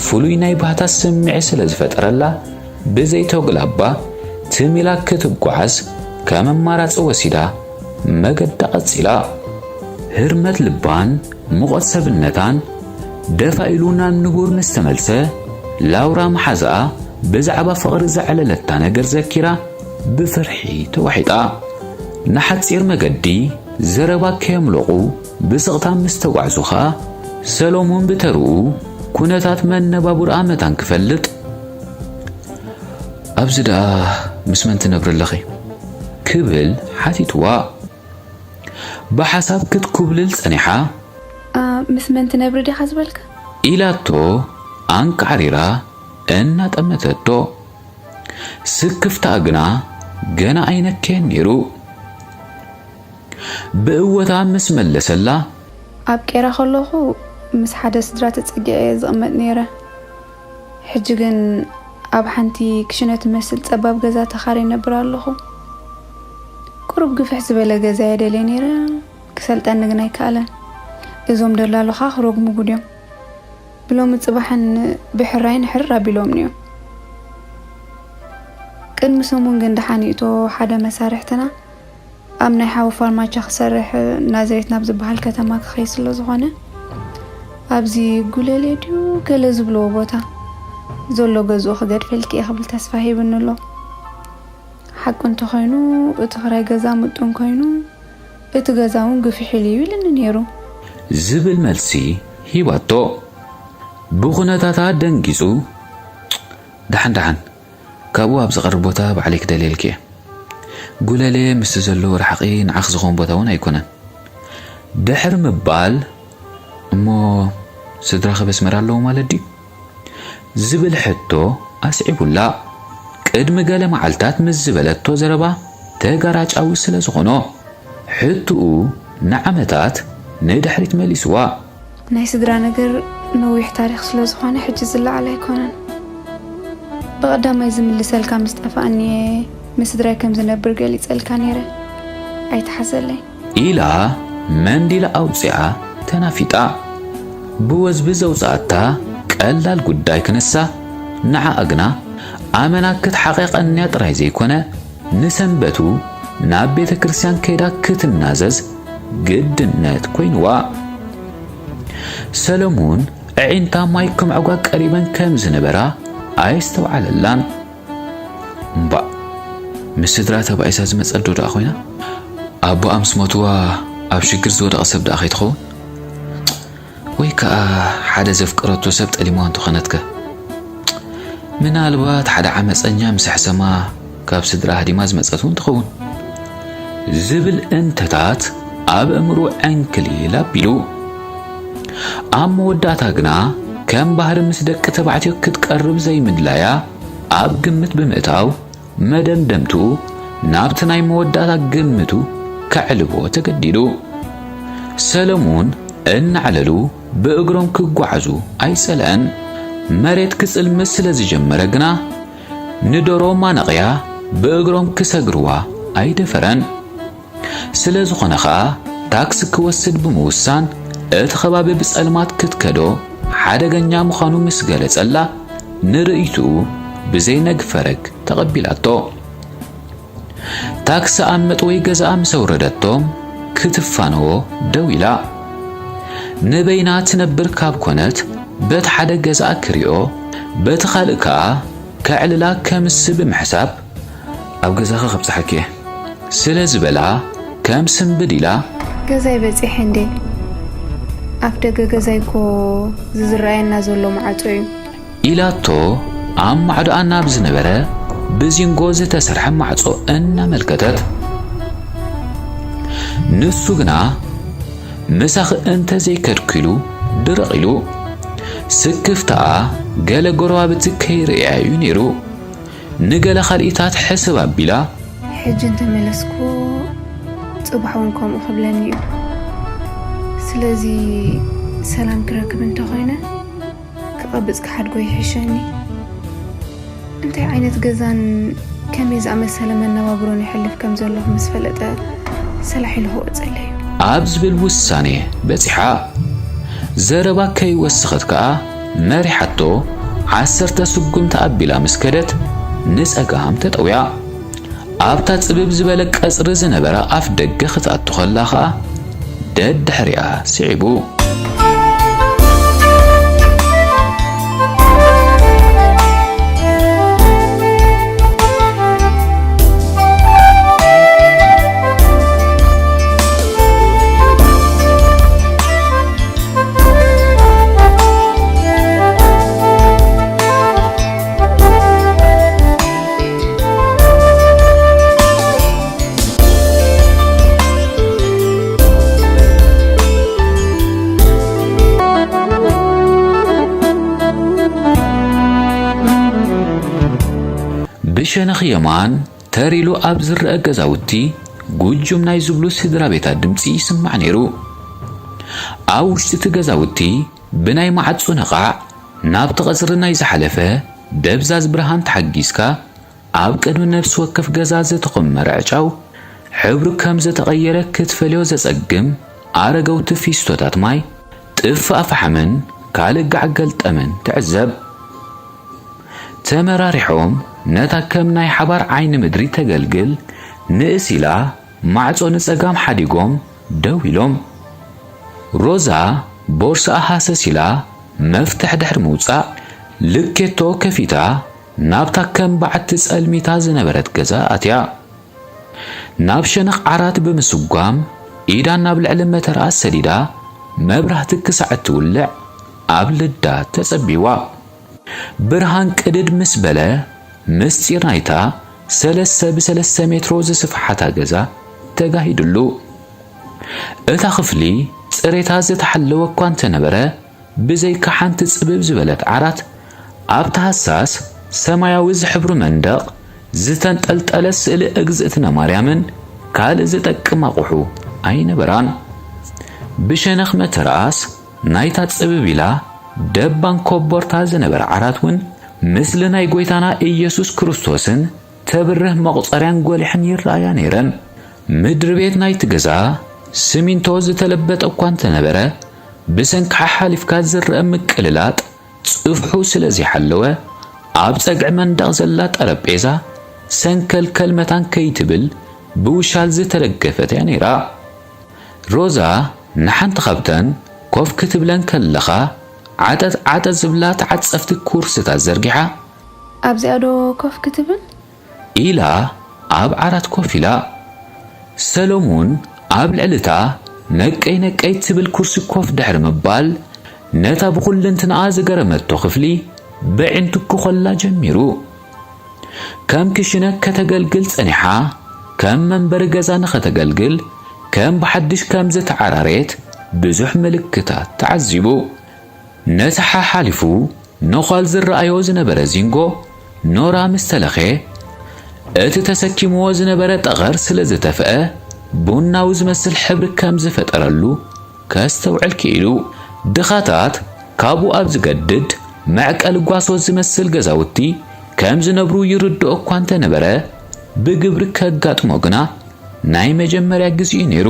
ፍሉይ ናይ ባህታ ስምዒት ስለ ዝፈጠረላ፣ ብዘይተጉላባ ትም ኢላ ክትጓዓዝ ከም ኣማራጺ ወሲዳ መገዳ ቀጺላ። ህርመት ልባን ሙቐት ሰብነታን ደፋ ኢሉ ናብ ንቡር ምስ ተመልሰ፣ ላውራ መሓዛኣ ብዛዕባ ፍቕሪ ዘዕለለታ ነገር ዘኪራ ብፍርሒ ተዋሒጣ። ንሓጺር መገዲ ዘረባ ከየምለቑ ብስቕታ ምስ ተጓዕዙ ኸኣ፣ ሰሎሞን ብተርኡ ኩነታት መነባብሮኣ መታን ክፈልጥ፣ "ኣብዚ ደኣ ምስ መን ትነብሪ ኣለኺ?" ክብል ሓቲትዋ። ብሓሳብ ክትኩብልል ጸኒሓ። "ኣ፣ ምስ መን ትነብሪ ዲኻ ዝበልካ?" ኢላቶ ኣንቃዕሪራ እናጠመተቶ። ስክፍታኣ ግና ገና ኣይነከየን ነይሩ። ብእወታ ምስ መለሰላ፣ "ኣብ ቄራ ከለኹ ምስ ሓደ ስድራ ተጸጊዐ እየ ዝቕመጥ ነይረ። ሕጂ ግን ኣብ ሓንቲ ክሽነ ትመስል ጸባብ ገዛ ተኻርየ እነብር ኣለኹ። ቁሩብ ግፍሕ ዝበለ ገዛ እየ ደልየ ነይረ፣ ክሰልጠኒ ግን ኣይከኣለን። እዞም ደላሎ ኸኣ ክረጉሙ ጉድዮም። ብሎሚ ጽባሕን ብሕራይን ሕርር ኣቢሎምኒ እዮም። ቅድሚ ሰሙን ግን ደሓን ይእቶ ሓደ መሳርሕትና ኣብ ናይ ሓዊ ፋርማቻ ክሰርሕ ናዝሬት ናብ ዝበሃል ከተማ ክኸይድ ስለ ዝኾነ፣ ኣብዚ ጉለሌ ድዩ ገለ ዝብልዎ ቦታ ዘሎ ገዝኡ ክገድፈልኪ እየ ክብል ተስፋ ሂብኒ ኣሎ። ሓቁ እንተኾይኑ፣ እቲ ክራይ ገዛ ምጡን ኮይኑ፣ እቲ ገዛ እውን ግፍሕ ኢሉ እዩ ኢልኒ ነይሩ" ዝብል መልሲ ሂባቶ። ብኹነታታ ደንጊጹ፣ "ደሓን ደሓን፣ ካብኡ ኣብ ዝቐርብ ቦታ ባዕለይ ክደልየልኪ እየ። ጉለሌ ምስቲ ዘለዎ ርሓቒ ንዓኺ ዝኸውን ቦታ እውን ኣይኮነን" ድሕሪ ምባል፣ "እሞ ስድራኺ በስመራ ኣለዉ ማለት ድዩ?" ዝብል ሕቶ ኣስዒቡላ። ቅድሚ ገለ መዓልታት ምስ ዝበለቶ ዘረባ ተጋራጫዊ ስለ ዝኾኖ፣ ሕትኡ ንዓመታት ንድሕሪት መሊስዋ። ናይ ስድራ ነገር ነዊሕ ታሪኽ ስለ ዝኾነ ሕጂ ዝለዓል ኣይኮነን። ብቐዳማይ ዝምልሰልካ ምስ ጠፋኣኒ እየ ምስ ስድራይ ከም ዝነብር ገሊጸልካ ነይረ። ኣይትሓዘለይ። ኢላ መንዲላ ኣውጺኣ ተናፊጣ። ብወዝቢ ዘውጽኣታ ቀላል ጉዳይ ክነሳ፣ ንዓኣ ግና ኣመና ክትሓቐቐንያ ጥራይ ዘይኮነ፣ ንሰንበቱ ናብ ቤተ ክርስቲያን ከይዳ ክትናዘዝ ግድነት ኮይንዋ። ሰለሙን ኣዒንታ ማይ ክምዕጓ ቀሪበን ከም ዝነበራ ኣየስተውዓለላን። እምባእ፣ ምስ ስድራ ተባኢሳ ዝመጸት ዶ ደኣ ኮይና? ኣቦኣ ምስ ሞትዋ ኣብ ሽግር ዝወደቐ ሰብ ደኣ ከይትኸውን? ወይ ከኣ ሓደ ዘፍቀረቶ ሰብ ጠሊምዋ እንተኾነትከ? ምናልባት ሓደ ዓመጸኛ ምስ ኣሕሰማ ካብ ስድራ ሃዲማ ዝመጸት እውን ትኸውን። ዝብል እንተታት ኣብ ኣእምሮ ዕንክሊል ኣቢሉ። ኣብ መወዳእታ ግና ከም ባህሪ ምስ ደቂ ተባዕትዮ ክትቀርብ ዘይምድላያ ኣብ ግምት ብምእታው፣ መደምደምትኡ ናብቲ ናይ መወዳእታ ግምቱ ከዕልቦ ተገዲዱ። ሰለሙን እናዕለሉ ብእግሮም ክጓዓዙ ኣይጸልአን። መሬት ክጽልምት ስለ ዝጀመረ ግና፣ ንደሮ ማነቕያ ብእግሮም ክሰግርዋ ኣይደፈረን። ስለ ዝኾነ ኸኣ፣ ታክሲ ክወስድ ብምውሳን፣ እቲ ከባቢ ብጸልማት ክትከዶ ሓደገኛ ምዃኑ ምስ ገለጸላ፣ ንርእይትኡ ብዘይነግፈረግ ተቐቢላቶ። ታክሲ ኣብ መጥወይ ገዛኣ ምስ ኣውረደቶም፣ ክትፋነዎ ደው ኢላ። ንበይና ትነብር ካብ ኮነት፣ በቲ ሓደ ገዛኣ ክሪኦ፣ በቲ ካልእ ከኣ ከዕልላ ከምስ ብምሕሳብ፣ ኣብ ገዛኺ ከብጽሓኪ እየ። ስለ ዝበላ፣ ከም ስንብድ ኢላ፣ ገዛይ በጺሐ እንዴ? ኣፍ ደገ ገዛይ እኮ ዝዝረኣየና ዘሎ ማዕጾ እዩ። ኢላቶ ኣብ ማዕዶኣ ናብ ዝነበረ ብዚንጎ ዝተሰርሐ ማዕጾ እናመልከተት። ንሱ ግና ምሳኺ እንተ ዘይከድኩ ኢሉ ድርቕ ኢሉ። ስክፍታኣ ገለ ጎረባብቲ ከይርእያ እዩ ነይሩ። ንገለ ካልኢታት ሕስብ ኣቢላ። ሕጂ እንተመለስኩ ጽባሕ እውን ከምኡ ክብለኒ እዩ። ስለዚ ሰላም ክረክብ እንተኾይነ ክቐብጽ ክሓድጎ ይሕሸኒ። እንታይ ዓይነት ገዛን ከመይ ዝኣመሰለ መነባብሮን ይሕልፍ ከም ዘለኹ ምስ ፈለጠ ሰላሕ ኢሉ ክወጸለይ እዩ። ኣብ ዝብል ውሳኔ በጺሓ። ዘረባ ከይወሰኸት ከኣ መሪሓቶ ዓሰርተ ስጉምቲ ኣቢላ ምስ ከደት ንጸጋም ተጠውያ። ኣብታ ጽብብ ዝበለ ቀጽሪ ዝነበረ ኣፍ ደገ ክትኣቱ ከላ ኸኣ ደድሕሪኣ ስዒቡ። ብሸነኽ የማን ተር ኢሉ ኣብ ዝረአ ገዛውቲ ጉጁም ናይ ዝብሉ ስድራ ቤታት ድምጺ ይስማዕ ነይሩ። ኣብ ውሽጢ እቲ ገዛውቲ ብናይ ማዕጾ ነቓዕ ናብቲ ቀጽሪ ናይ ዝሓለፈ ደብዛዝ ብርሃን ተሓጊዝካ፣ ኣብ ቅድሚ ነፍሲ ወከፍ ገዛ ዝተኾመረ ዕጫው፣ ሕብሩ ከም ዝተቐየረ ክትፈልዮ ዘጸግም ኣረገውቲ ፊስቶታት ማይ፣ ጥፍኣ ፈሓምን ካልእ ጋዕ ገልጠምን ትዕዘብ። ተመራሪሖም ነታ ከም ናይ ሓባር ዓይኒ ምድሪ ተገልግል ንእስ ኢላ ማዕጾ ንጸጋም ሓዲጎም ደው ኢሎም። ሮዛ ቦርስኣ ሃሰስ ኢላ መፍትሕ ድሕሪ ምውጻእ ልኬቶ ከፊታ ናብታ ከም በዓቲ ጸልሚታ ዝነበረት ገዛ ኣትያ። ናብ ሸነኽ ዓራት ብምስጓም ኢዳ ናብ ልዕሊ መተርኣ ሰዲዳ መብራህቲ ክሳዕ እትውልዕ ኣብ ልዳ ተጸቢዋ። ብርሃን ቅድድ ምስ በለ ምስጢር ናይታ ሰለስተ ብሰለስተ ሜትሮ ዝስፍሓታ ገዛ ተጋሂዱሉ። እታ ክፍሊ ጽሬታ ዝተሓለወ እኳ እንተነበረ፣ ብዘይካ ሓንቲ ጽብብ ዝበለት ዓራት፣ ኣብታ ሃሳስ ሰማያዊ ዝሕብሩ መንደቕ ዝተንጠልጠለ ስእሊ እግዝእትነ ማርያምን ካልእ ዝጠቅም ኣቑሑ ኣይነበራን። ብሸነኽ መተርኣስ ናይታ ጽብብ ኢላ ደባን ኮቦርታ ዝነበረ ዓራት እውን ምስሊ ናይ ጐይታና ኢየሱስ ክርስቶስን ተብርህ መቑጸርያን ጐሊሐን ይረኣያ ነይረን። ምድሪ ቤት ናይቲ ገዛ ስሚንቶ ዝተለበጠ እኳ እንተነበረ፣ ብሰንኪ ሓሓሊፍካ ዝረኣ ምቅልላጥ ጽፍሑ ስለ ዘይሓለወ፣ ኣብ ጸግዒ መንደቕ ዘላ ጠረጴዛ ሰንከልከል መታን ከይትብል ብውሻል ዝተደገፈት እያ ነይራ። ሮዛ ንሓንቲ ካብተን ኮፍ ክትብለን ከለኻ ዓጠጥ ዓጠጥ ዝብላ ተዓጸፍቲ ኩርስታት ዘርጊሓ፣ ኣብዚኣ ዶ ኮፍ ክትብል? ኢላ ኣብ ዓራት ኮፍ ኢላ። ሰሎሙን ኣብ ልዕሊ እታ ነቀይ ነቀይ ትብል ኩርሲ ኮፍ ድሕሪ ምባል፣ ነታ ብኹልንትናኣ ዝገረመቶ ክፍሊ በዒንቱ ክኾላ ጀሚሩ። ከም ክሽነ ከተገልግል ጸኒሓ፣ ከም መንበሪ ገዛ ንኸተገልግል ከም ብሓድሽ ከም ዝተዓራረየት ብዙሕ ምልክታት ተዓዚቡ። ነቲ ሓሓሊፉ ነዃል ዝረኣዮ ዝነበረ ዚንጎ ኖራ ምስ ተለኸየ፣ እቲ ተሰኪምዎ ዝነበረ ጠቐር ስለ ዝተፍአ፣ ቡናዊ ዝመስል ሕብሪ ከም ዝፈጠረሉ ከስተውዕል ክኢሉ። ድኻታት ካብኡ ኣብ ዝገድድ መዕቀሊ ጓሶ ዝመስል ገዛውቲ ከም ዝነብሩ ይርድኦ እኳ እንተነበረ፣ ብግብሪ ከጋጥሞ ግና ናይ መጀመርያ ግዜኡ ነይሩ።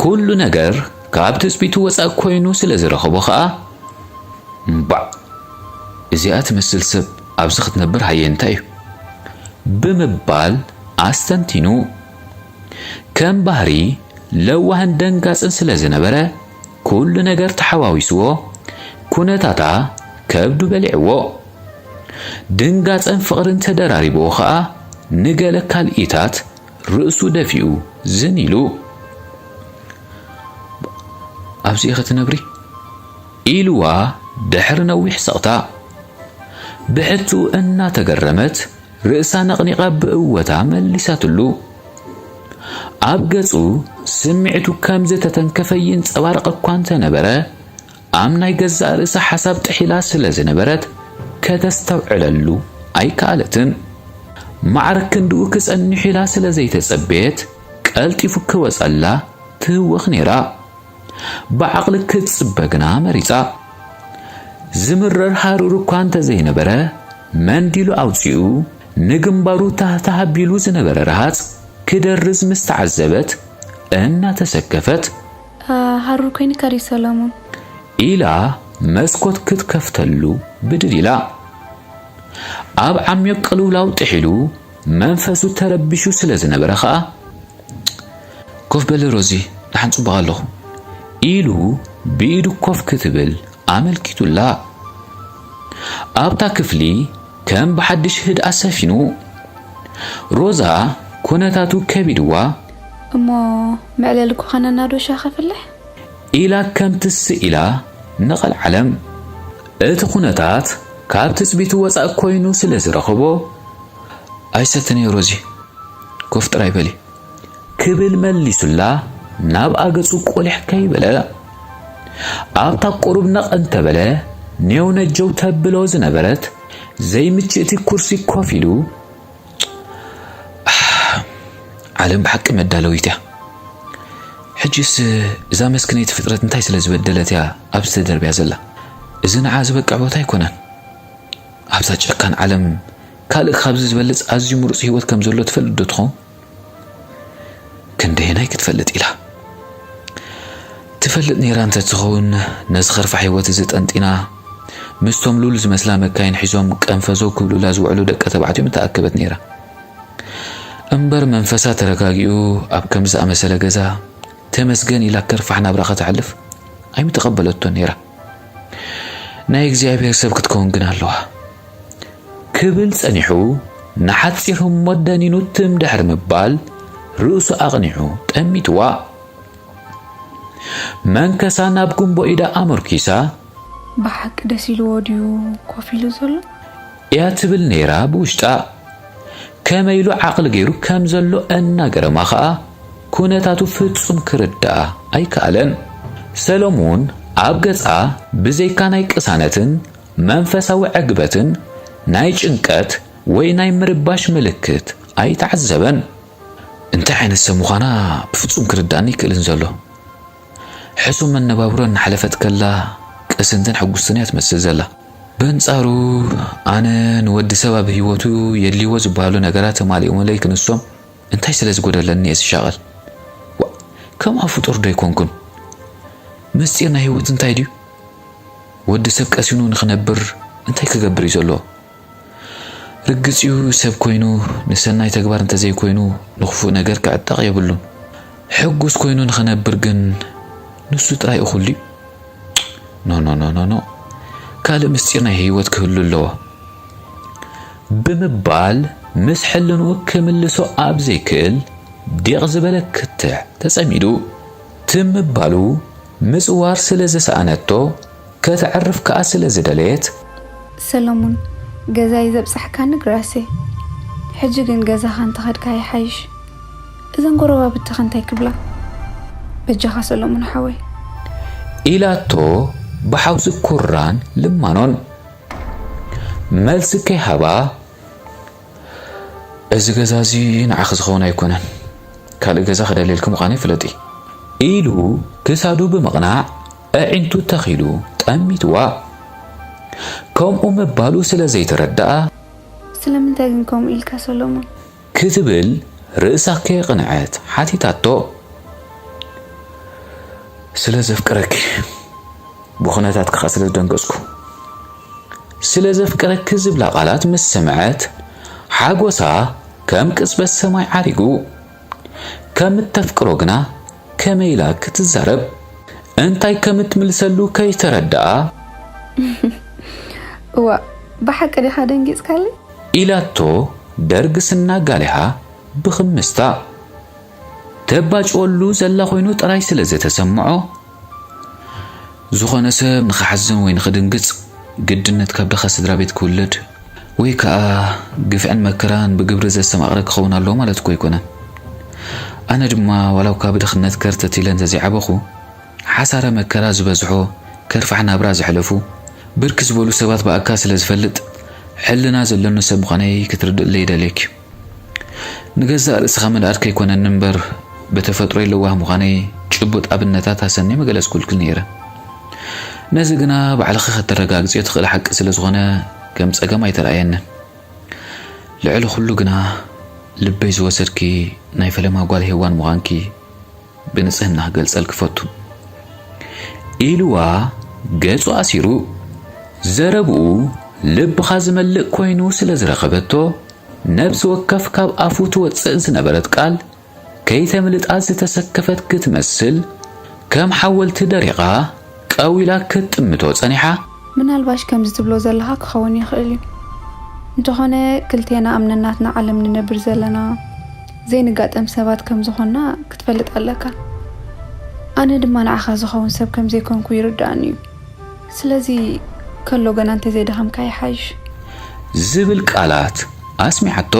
ኩሉ ነገር ካብ ትጽቢቱ ወጻኢ ኮይኑ ስለ ዝረኸቦ ኸኣ፣ እምባዕ፣ እዚኣ ትመስል ሰብ ኣብዚ ክትነብር ሃየ እንታይ እዩ? ብምባል ኣስተንቲኑ። ከም ባህሪ ለዋህን ደንጋጽን ስለ ዝነበረ፣ ኩሉ ነገር ተሓዋዊስዎ፣ ኩነታታ ከብዱ በሊዕዎ። ድንጋጸን ፍቕርን ተደራሪብዎ ኸኣ፣ ንገለ ካልኢታት ርእሱ ደፊኡ ዝን ኢሉ። ኣብዚ ኢኺ ትነብሪ? ኢልዋ ድሕሪ ነዊሕ ስቕታ። ብሕቱ እናተገረመት ርእሳ ነቕኒቓ ብእወታ መሊሳትሉ። ኣብ ገጹ ስምዒቱ ከም ዝተተንከፈ ይንጸባረቕ እኳ እንተነበረ፣ ኣብ ናይ ገዛእ ርእሳ ሓሳብ ጥሒላ ስለ ዝነበረት፣ ከተስተውዕለሉ ኣይከኣለትን። ማዕረ ክንድኡ ክጸንሕ ኢላ ስለ ዘይተጸበየት፣ ቀልጢፉ ክወጸላ ትህወኽ ነይራ። ብዓቕሊ ክትጽበ ግና መሪጻ። ዝምረር ሃሩር እኳ እንተዘይነበረ፣ መንዲሉ ኣውጺኡ፣ ንግንባሩ ታህታህ ኣቢሉ ዝነበረ ረሃጽ ክደርዝ ምስ ተዓዘበት፣ እናተሰከፈት፣ "ሃሩር ኮይንካ ድዩ ሰለሙን?" ኢላ መስኮት ክትከፍተሉ ብድድ ኢላ። ኣብ ዓሚቕ ቅልውላው ጥሒሉ፣ መንፈሱ ተረቢሹ ስለ ዝነበረ ኸኣ፣ "ኮፍ በሊ ሮዚ፣ ደሓን ጽቡቕ ኣለኹ" ኢሉ ብኢዱ ኮፍ ክትብል ኣመልኪቱላ። ኣብታ ክፍሊ ከም ብሓድሽ ህድኣት ሰፊኑ። ሮዛ ኩነታቱ ከቢድዋ። "እሞ መዕለሊ ኮኸነና ዶ ሻሂ ከፍልሕ?" ኢላ ከም ትስእ ኢላ ንቐልዓለም። እቲ ኩነታት ካብ ትጽቢቱ ወጻኢ ኮይኑ ስለ ዝረኸቦ፣ "ኣይሰትን እየ ሮዚ፣ ኮፍ ጥራይ በሊ" ክብል መሊሱላ፣ ናብኣ ገጹ ቁሊሕ ከይበለ። ኣብታ ቁሩብ ነቕ እንተበለ፣ ኔው ነጀው ተብሎ ዝነበረት ዘይምችእቲ ኩርሲ ኮፍ ኢሉ፣ "ዓለም ብሓቂ መዳለዊት እያ። ሕጂስ እዛ መስክነይቲ ፍጥረት እንታይ ስለ ዝበደለት እያ ኣብዚ ተደርብያ ዘላ? እዚ ንዓ ዝበቅዕ ቦታ ኣይኮነን። ኣብዛ ጨካን ዓለም ካልእ ካብዚ ዝበልጽ ኣዝዩ ምሩጽ ህይወት ከም ዘሎ ትፈልጥ ዶ ትኸውን? ክንደየናይ ክትፈልጥ?" ኢላ ትፈልጥ ነይራ እንተ ትኸውን፣ ነዚ ኸርፋሕ ህይወት እዚ ጠንጢና፣ ምስቶም ሉል ዝመስላ መካይን ሒዞም ቀንፈዘው ክብሉላ ዝውዕሉ ደቂ ተባዕትዮ ምተኣከበት ነይራ። እምበር መንፈሳ ተረጋጊኡ ኣብ ከምዚ ዝኣመሰለ ገዛ ተመስገን ኢላ ከርፋሕ ናብራ ከተሕልፍ ኣይምተቐበለቶን ነይራ። ናይ እግዚኣብሔር ሰብ ክትከውን ግን ኣለዋ። ክብል ጸኒሑ፣ ንሓጺር ህሞት ደኒኑ ትም ድሕሪ ምባል፣ ርእሱ ኣቕኒዑ ጠሚትዋ። መንከሳ ናብ ጉንቦ ኢዳ ኣመርኪሳ፣ "ብሓቂ ደስ ኢልዎ ድዩ ኮፍ ኢሉ ዘሎ?" እያ ትብል ነይራ ብውሽጣ። ከመይ ኢሉ ዓቕሊ ገይሩ ከም ዘሎ እናገረማ ኸኣ፣ ኩነታቱ ፍጹም ክርድኣ ኣይከኣለን። ሰሎሙን ኣብ ገጻ ብዘይካ ናይ ቅሳነትን መንፈሳዊ ዕግበትን ናይ ጭንቀት ወይ ናይ ምርባሽ ምልክት ኣይተዓዘበን። እንታይ ዓይነት ሰብ ምዃና ብፍጹም ክርዳእኒ ይክእልን ዘሎ። ሕሱም መነባብሮ እናሓለፈት ከላ ቅስንትን ሕጉስትን እያ ትመስል ዘላ። በንጻሩ ኣነ ንወዲ ሰብ ኣብ ህይወቱ የድልይዎ ዝበሃሉ ነገራት ተማሊኦምለይ ክንሶም እንታይ ስለ ዝጎደለኒ እየ ዝሻቐል። ዋ፣ ከምኣ ፍጡር ዶ ኣይኮንኩን? ምስጢር ናይ ህይወት እንታይ ድዩ? ወዲ ሰብ ቀሲኑ ንኽነብር እንታይ ክገብር እዩ ዘለዎ? ርግጽ እዩ፣ ሰብ ኮይኑ ንሰናይ ተግባር እንተዘይኮይኑ ንኽፉእ ነገር ክዕጠቕ የብሉን። ሕጉስ ኮይኑ ንኽነብር ግን ንሱ ጥራይ እዩ ኩሉ እዩ። ኖ፣ ኖ፣ ኖ፣ ኖ፣ ኖ። ካልእ ምስጢር ናይ ህይወት ክህሉ ኣለዎ። ብምባል ምስ ሕልንኡ ክምልሶ ኣብ ዘይክእል ዲቕ ዝበለ ክትዕ ተጸሚዱ። ትም ምባሉ ምጽዋር ስለ ዝሰኣነቶ ከተዕርፍ ከኣ ስለ ዝደለየት። ሰለሙን፣ ገዛይ ዘብጻሕካኒ ግራሴ። ሕጂ ግን ገዛኻ እንተኸድካ ይሓይሽ። እዘን ጎረባብትኻ እንታይ ክብላ? በጃኻ ሰለሙን ሓወይ። ኢላቶ ብሓውሲ ኩራን ልማኖን። መልሲ ከይሃባ፣ "እዚ ገዛ እዚ ንዓኺ ዝኸውን ኣይኮነን፣ ካልእ ገዛ ክደልየልኪ ምዃነይ ፍለጢ" ኢሉ ክሳዱ ብምቕናዕ ኣዒንቱ ተኺሉ ጠሚትዋ። ከምኡ ምባሉ ስለ ዘይተረድኣ፣ ስለምንታይ ግን ከምኡ ኢልካ ሰሎሞን? ክትብል ርእሳ ከየቕንዐት ሓቲታቶ። "ስለ ዘፍቅረኪ፣ ብኹነታትኪ ኸኣ ስለ ዝደንገጽኩ" ስለ ዘፍቅረኪ ዝብላ ቃላት ምስ ሰምዐት፣ ሓጎሳ ከም ቅጽበት ሰማይ ዓሪጉ። ከም እተፍቅሮ ግና ከመይ ኢላ ክትዛረብ? እንታይ ከም እትምልሰሉ ከይተረድኣ፣ እዋ፣ ብሓቂ ዲኻ ደንጊጽካለይ? ኢላቶ ደርግስና ጋሊሃ ብኽምስታ። ተባጭወሉ ዘላ ኮይኑ ጥራይ ስለ ዝተሰምዖ፣ ዝኾነ ሰብ ንኽሓዝን ወይ ንኽድንግጽ ግድነት ካብ ድኻ ስድራ ቤት ክውለድ ወይ ከኣ ግፍዕን መከራን ብግብሪ ዘስተማቕረ ክኸውን ኣለዎ ማለት እኮ ኣይኮነን። ኣነ ድማ ዋላ እኳ ብድኽነት ከርተት ኢለ እንተዘይዓበኹ፣ ሓሳረ መከራ ዝበዝሖ ከርፋሕ ናብራ ዘሕለፉ ብርክ ዝበሉ ሰባት ብኣካ ስለ ዝፈልጥ፣ ሕልና ዘለኒ ሰብ ምዃነይ ክትርድእለይ ይደልየኪ። ንገዛእ ርእስኻ ምንኣድ ከይኮነኒ እምበር፣ ብተፈጥሮይ ለዋህ ምዃነይ ጭቡጥ ኣብነታት ኣሰንየ ምገለጽኩልኪ ነይረ። ነዚ ግና ባዕልኺ ከተረጋግጽዮ ትኽእሊ ሓቂ ስለ ዝኾነ ከም ጸገም ኣይተረኣየንን። ልዕሊ ኩሉ ግና ልበይ ዝወሰድኪ ናይ ፈለማ ጓል ሄዋን ምዃንኪ ብንጽህና ክገልጸልኪ ፈቱ። ኢልዋ ገጹ ኣሲሩ። ዘረብኡ ልብኻ ዝመልእ ኮይኑ ስለ ዝረኸበቶ፣ ነብሲ ወከፍ ካብ ኣፉ ትወጽእ ዝነበረት ቃል ከይተምልጣ ዝተሰከፈት ክትመስል፣ ከም ሓወልቲ ደሪቓ ቀው ኢላ ክትጥምቶ ጸኒሓ። ምናልባሽ ከምዚ ትብሎ ዘለኻ ክኸውን ይኽእል እዩ። እንተኾነ ክልቴና ኣብ ነናትና ዓለም ንነብር ዘለና ዘይንጋጠም ሰባት ከም ዝኾንና ክትፈልጥ ኣለካ። ኣነ ድማ ንዓኻ ዝኸውን ሰብ ከም ዘይኮንኩ ይርድኣኒ እዩ። ስለዚ ከሎ ገና እንተዘይደኸምካ ይሓይሽ። ዝብል ቃላት ኣስሚዓቶ።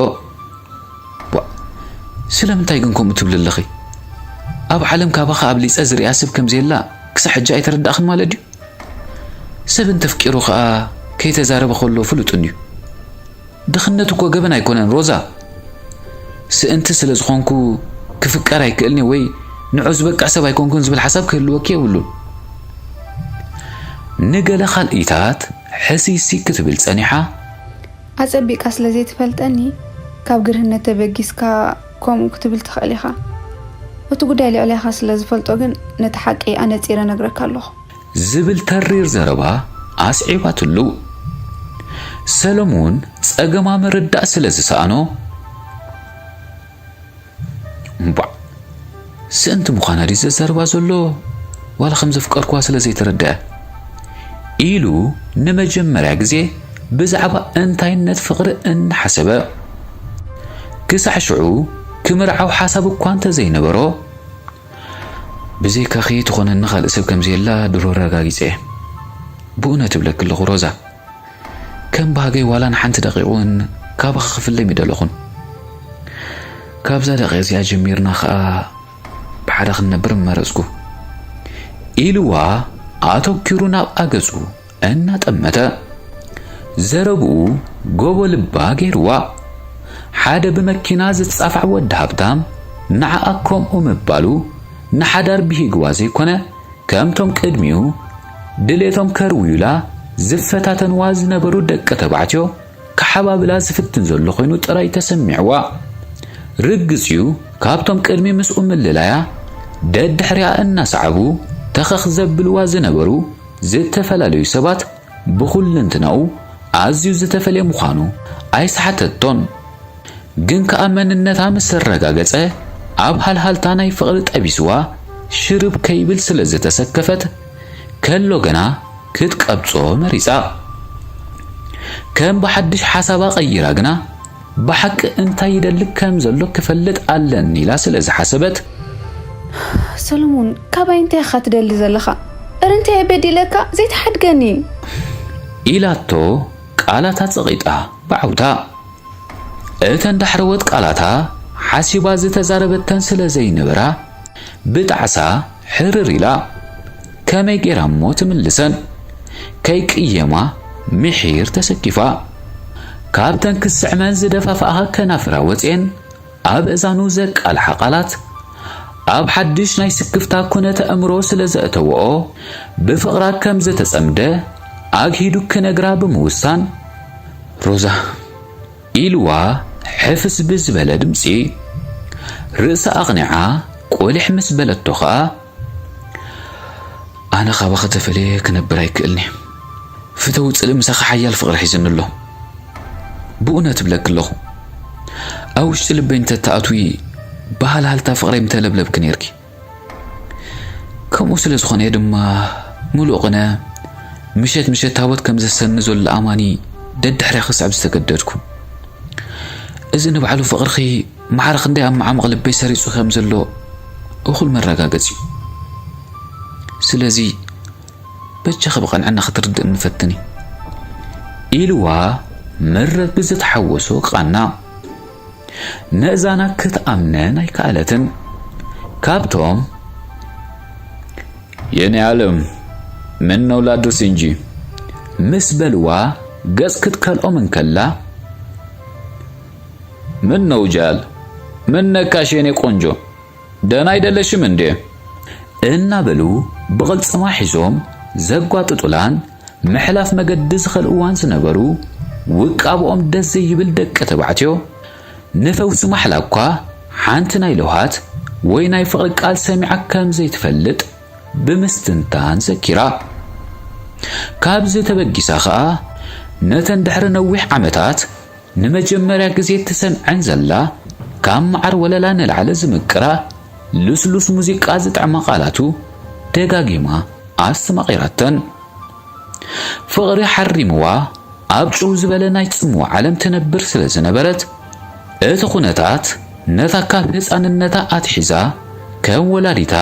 ዋ፣ ስለምንታይ ግን ከምኡ ትብሊ ኣለኺ? ኣብ ዓለም ካባኻ ኣብሊጸ ዝሪኣ ሰብ ከም ዘየላ ክሳዕ ሕጂ ኣይተረዳእኽን ማለት ድዩ? ሰብ እንተፍቂሩ ኸኣ ከይተዛረበ ከሎ ፍሉጥ እንድዩ። ድኽነት እኮ ገበን ኣይኮነን ሮዛ። ስእንቲ ስለ ዝኾንኩ ክፍቀር ኣይክእልኒ ወይ ንዑ ዝበቅዕ ሰብ ኣይኮንኩን ዝብል ሓሳብ ክህልወኪ የብሉን። ንገለ ካልኢታት ሕስይሲ ክትብል ጸኒሓ። ኣጸቢቕካ ስለ ዘይትፈልጠኒ ካብ ግርህነት ተበጊስካ ከምኡ ክትብል ትኽእል ኢኻ። እቲ ጉዳይ ልዕሌኻ ስለ ዝፈልጦ ግን ነቲ ሓቂ ኣነጺረ ነግረካ ኣለኹ። ዝብል ተሪር ዘረባ ኣስዒባትሉ። ሰለሙን ጸገማ ምርዳእ ስለ ዝሰኣኖ፣ እምቧዕ፣ ስእንቲ ምዃና ድዩ ዘዛርባ ዘሎ? ዋላ ከም ዘፍቀርኩዋ ስለ ዘይተረድአ? ኢሉ ንመጀመርያ ግዜ ብዛዕባ እንታይነት ፍቕሪ እናሓሰበ። ክሳዕ ሽዑ ክምርዓው ሓሳብ እኳ እንተዘይነበሮ፣ ብዘይካኺ ትኾነኒ ካልእ ሰብ ከም ዘየላ ድሮ ኣረጋጊጸ እየ። ብእውነት እብለኪ ኣለኹ ሮዛ። ከም ባህገይ ዋላ ንሓንቲ ደቂቕ እውን ካባኺ ክፍለ ኣይምደለኹን። ካብዛ ደቂቕ እዚኣ ጀሚርና ኸኣ ብሓደ ክንነብር ምመረጽኩ። ኢልዋ ኣተኲሩ ናብኣ ገጹ እናጠመተ። ዘረብኡ ጎቦ ልባ ገይርዋ። ሓደ ብመኪና ዝጻፋዕ ወዲ ሃብታም ንዓኣ ከምኡ ምባሉ ንሓዳር ብሂግዋ ዘይኮነ፣ ከምቶም ቅድሚኡ ድሌቶም ከርውዩላ ዝፈታተንዋ ዝነበሩ ደቂ ተባዕትዮ ክሓባብላ ዝፍትን ዘሎ ኮይኑ ጥራይ ተሰሚዕዋ። ርግጽ እዩ፣ ካብቶም ቅድሚ ምስኡ ምልላያ ደድሕሪኣ እናሰዓቡ ተኸኽ ዘብልዋ ዝነበሩ ዝተፈላለዩ ሰባት ብኹልንትናኡ ኣዝዩ ዝተፈልየ ምዃኑ ኣይሰሓተቶን። ግን ከኣ መንነታ ምስ ኣረጋገጸ፣ ኣብ ሃልሃልታ ናይ ፍቕሪ ጠቢስዋ ሽርብ ከይብል ስለ ዝተሰከፈት፣ ከሎ ግና ክትቀብጾ መሪጻ። ከም ብሓድሽ ሓሳባ ቀይራ ግና፣ ብሓቂ እንታይ ይደሊ ከም ዘሎ ክፈልጥ ኣለኒ ኢላ ስለ ዝሓሰበት፣ ሰሎሞን፣ ካባይ እንታይ ኢኻ ትደሊ ዘለኻ? እረ እንታይ እየ በዲለካ ዘይትሓድገኒ? ኢላቶ ቃላታ ጸቒጣ ብዓውታ። እተን ዳሕረዎት ቃላታ ሓሲባ ዝተዛረበተን ስለ ዘይነበራ፣ ብጣዕሳ ሕርር ኢላ። ከመይ ጌራ እሞ ትምልሰን? ከይቅየማ ምሒር ተሰኪፋ። ካብተን ክስዕመን ዝደፋፍኣኻ ከናፍራ ወጽኤን ኣብ እዛኑ ዘቃልሓ ቃላት፣ ኣብ ሓድሽ ናይ ስክፍታ ኩነተ ኣእምሮ ስለ ዘእተወኦ፣ ብፍቕራ ከም ዝተጸምደ ኣግሂዱ ክነግራ ብምውሳን፣ ሮዛ፣ ኢልዋ ሕፍስ ብዝበለ ድምጺ። ርእሳ ኣቕኒዓ ቁሊሕ ምስ በለቶ ኸኣ፣ ኣነ ካባኺ ተፈልየ ክነብር ኣይክእልን'የ። ፍተዊ ጽልኢ ምሳኺ ሓያል ፍቕሪ ሒዝኒ ኣሎ። ብእውነት እብለኪ ኣለኹ። ኣብ ውሽጢ ልበይ እንተትኣትዊ ብሃልሃልታ ፍቕረይ ምተለብለብኪ ነይርኪ። ከምኡ ስለ ዝኾነ እየ ድማ ምሉእ ቅነ ምሸት ምሸት ታቦት ከም ዘሰኒ ዘሎ ኣማኒ ደድሕሪያ ክስዕብ ዝተገደድኩ። እዚ ንባዕሉ ፍቕርኺ ማዕረ ክንደይ ኣብ መዓሙቕ ልበይ ሰሪጹ ከም ዘሎ እኹል መረጋገጺ እዩ። ስለዚ በጃኺ ብቐንዕና ክትርድእኒ ፈትኒ። ኢልዋ ምረት ብዝተሓወሶ ቃና። ነእዛና ክትኣምነን ኣይከኣለትን። ካብቶም የኔ ዓለም፣ ምን ነው ላዱስ እንጂ፣ ምስ በልዋ ገጽ ክትከልኦም እንከላ፣ ምን ነው ጃል፣ ምን ነካሽ የኔ ቆንጆ፣ ደህና አይደለሽም እንዴ? እናበሉ ብቕልጽማ ሒዞም ዘጓጥጡላን ምሕላፍ መገዲ ዝኸልእዋን ዝነበሩ ውቃብኦም ደስ ዘይብል ደቂ ተባዕትዮ፣ ንፈውሲ ማሕላ እኳ ሓንቲ ናይ ለውሃት ወይ ናይ ፍቕሪ ቃል ሰሚዓ ከም ዘይትፈልጥ ብምስትንታን ዘኪራ። ካብዚ ተበጊሳ ኸኣ፣ ነተን ድሕሪ ነዊሕ ዓመታት ንመጀመርያ ግዜ ትሰምዐን ዘላ፣ ካብ መዓር ወለላ ንላዕሊ ዝምቅራ፣ ልስሉስ ሙዚቃ ዝጥዕማ ቃላቱ ደጋጊማ ኣስተማቒራተን። ፍቕሪ ሓሪምዋ ኣብ ጭው ዝበለ ናይ ጽምዋ ዓለም ትነብር ስለ ዝነበረት፣ እቲ ኩነታት ነታ ካብ ህጻንነታ ኣትሒዛ ከም ወላዲታ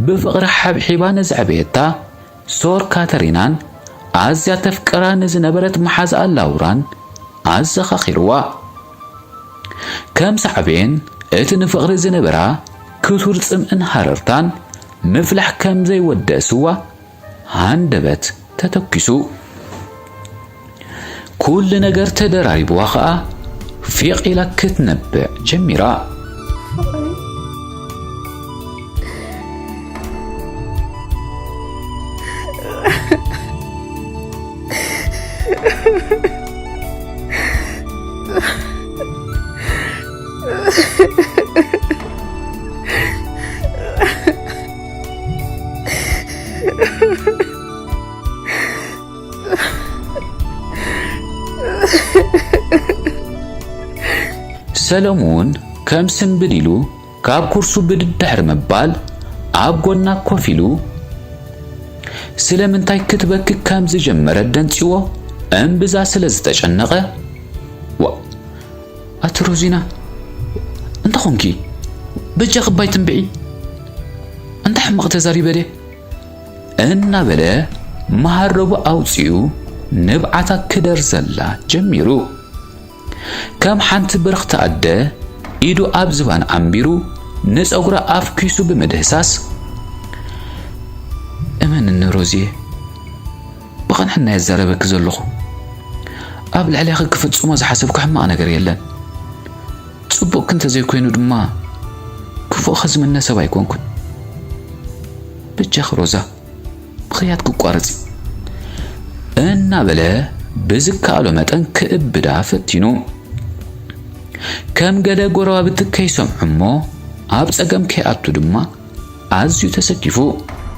ብፍቕሪ ሓብሒባ ንዘዕበየታ ሶር ካተሪናን ኣዝያ ተፍቅራ ንዝነበረት መሓዛኣ ላውራን ኣዘኻኺርዋ። ከም ሳዕቤን እቲ ንፍቕሪ ዝነበራ ክቱር ጽምእን ሃረርታን ምፍላሕ ከም ዘይወደእ ስዋ ሃንደበት ተተኪሱ። ኩሉ ነገር ተደራሪብዋ ኸኣ ፊቕ ኢላ ክትነብዕ ጀሚራ። ሰለሙን ከም ስምብል ኢሉ ካብ ኩርሱ ብድድ ድሕሪ ምባል ኣብ ጎና ኮፍ ኢሉ ስለምንታይ ክትበኪ ከም ዝጀመረት ደንጺዎ እምብዛ ስለ ዝተጨነቐ፣ "ዋ፣ ኣቲ ሮዚና፣ እንታይ ኾንኪ? በጃኺ እባ ኣይትንብዒ። እንታይ ሕማቕ ተዛሪበ ድየ?" እናበለ መሃረቡ ኣውጺኡ ንብዓታ ክደርዘላ ጀሚሩ። ከም ሓንቲ ብርኽቲ ኣደ ኢዱ ኣብ ዝባን ኣንቢሩ ንጸጉራ ኣፍኪሱ ብምድህሳስ፣ "እመንኒ ሮዝየ፣ ብቐንዕና እየ ዝዛረበኪ ዘለኹ። ኣብ ልዕሌኺ ክፍጽሞ ዝሓሰብኩ ሕማቕ ነገር የለን። ጽቡቕኪ እንተዘይኮይኑ ድማ ክፉእኺ ዝምነ ሰብ ኣይኮንኩን። በጃኺ ሮዛ፣ ምኽያድ ክቋረጽ እናበለ ብዝከኣሎ መጠን ክእብዳ ፈቲኑ። ከም ገለ ጎረባብቲ ከይሰምዑ እሞ ኣብ ጸገም ከይኣቱ ድማ ኣዝዩ ተሰኪፉ።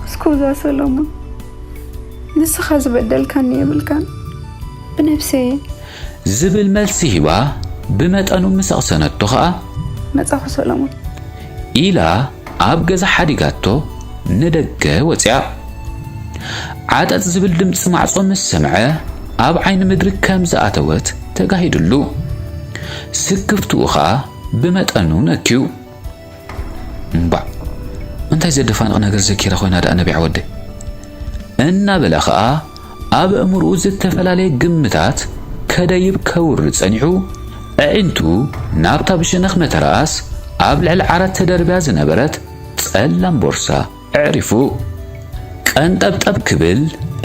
እስኩዛ ሰሎሞን፣ ንስኻ ዝበደልካኒ የብልካን፣ ብነብሰይ እየ። ዝብል መልሲ ሂባ ብመጠኑ ምስ ኣቕሰነቶ ኸኣ፣ መጻኹ ሰሎሞን። ኢላ ኣብ ገዛ ሓዲጋቶ ንደገ ወጺኣ። ዓጠጥ ዝብል ድምጺ ማዕጾ ምስ ሰምዐ ኣብ ዓይኒ ምድሪ ከም ዝኣተወት ተጋሂዱሉ። ስክፍትኡ ኸኣ ብመጠኑ ነክዩ። እምባዕ፣ እንታይ ዘደፋንቕ ነገር ዘኪራ ኮይና ደኣ ነቢዓ ወደይ? እናበለ ኸኣ ኣብ ኣእምሮኡ ዝተፈላለየ ግምታት ከደይብ ከውርድ ጸኒሑ፣ ኣዒንቱ ናብታ ብሸነኽ መተርኣስ ኣብ ልዕሊ ዓራት ተደርብያ ዝነበረት ጸላም ቦርሳ ኣዕሪፉ። ቀንጠብጠብ ክብል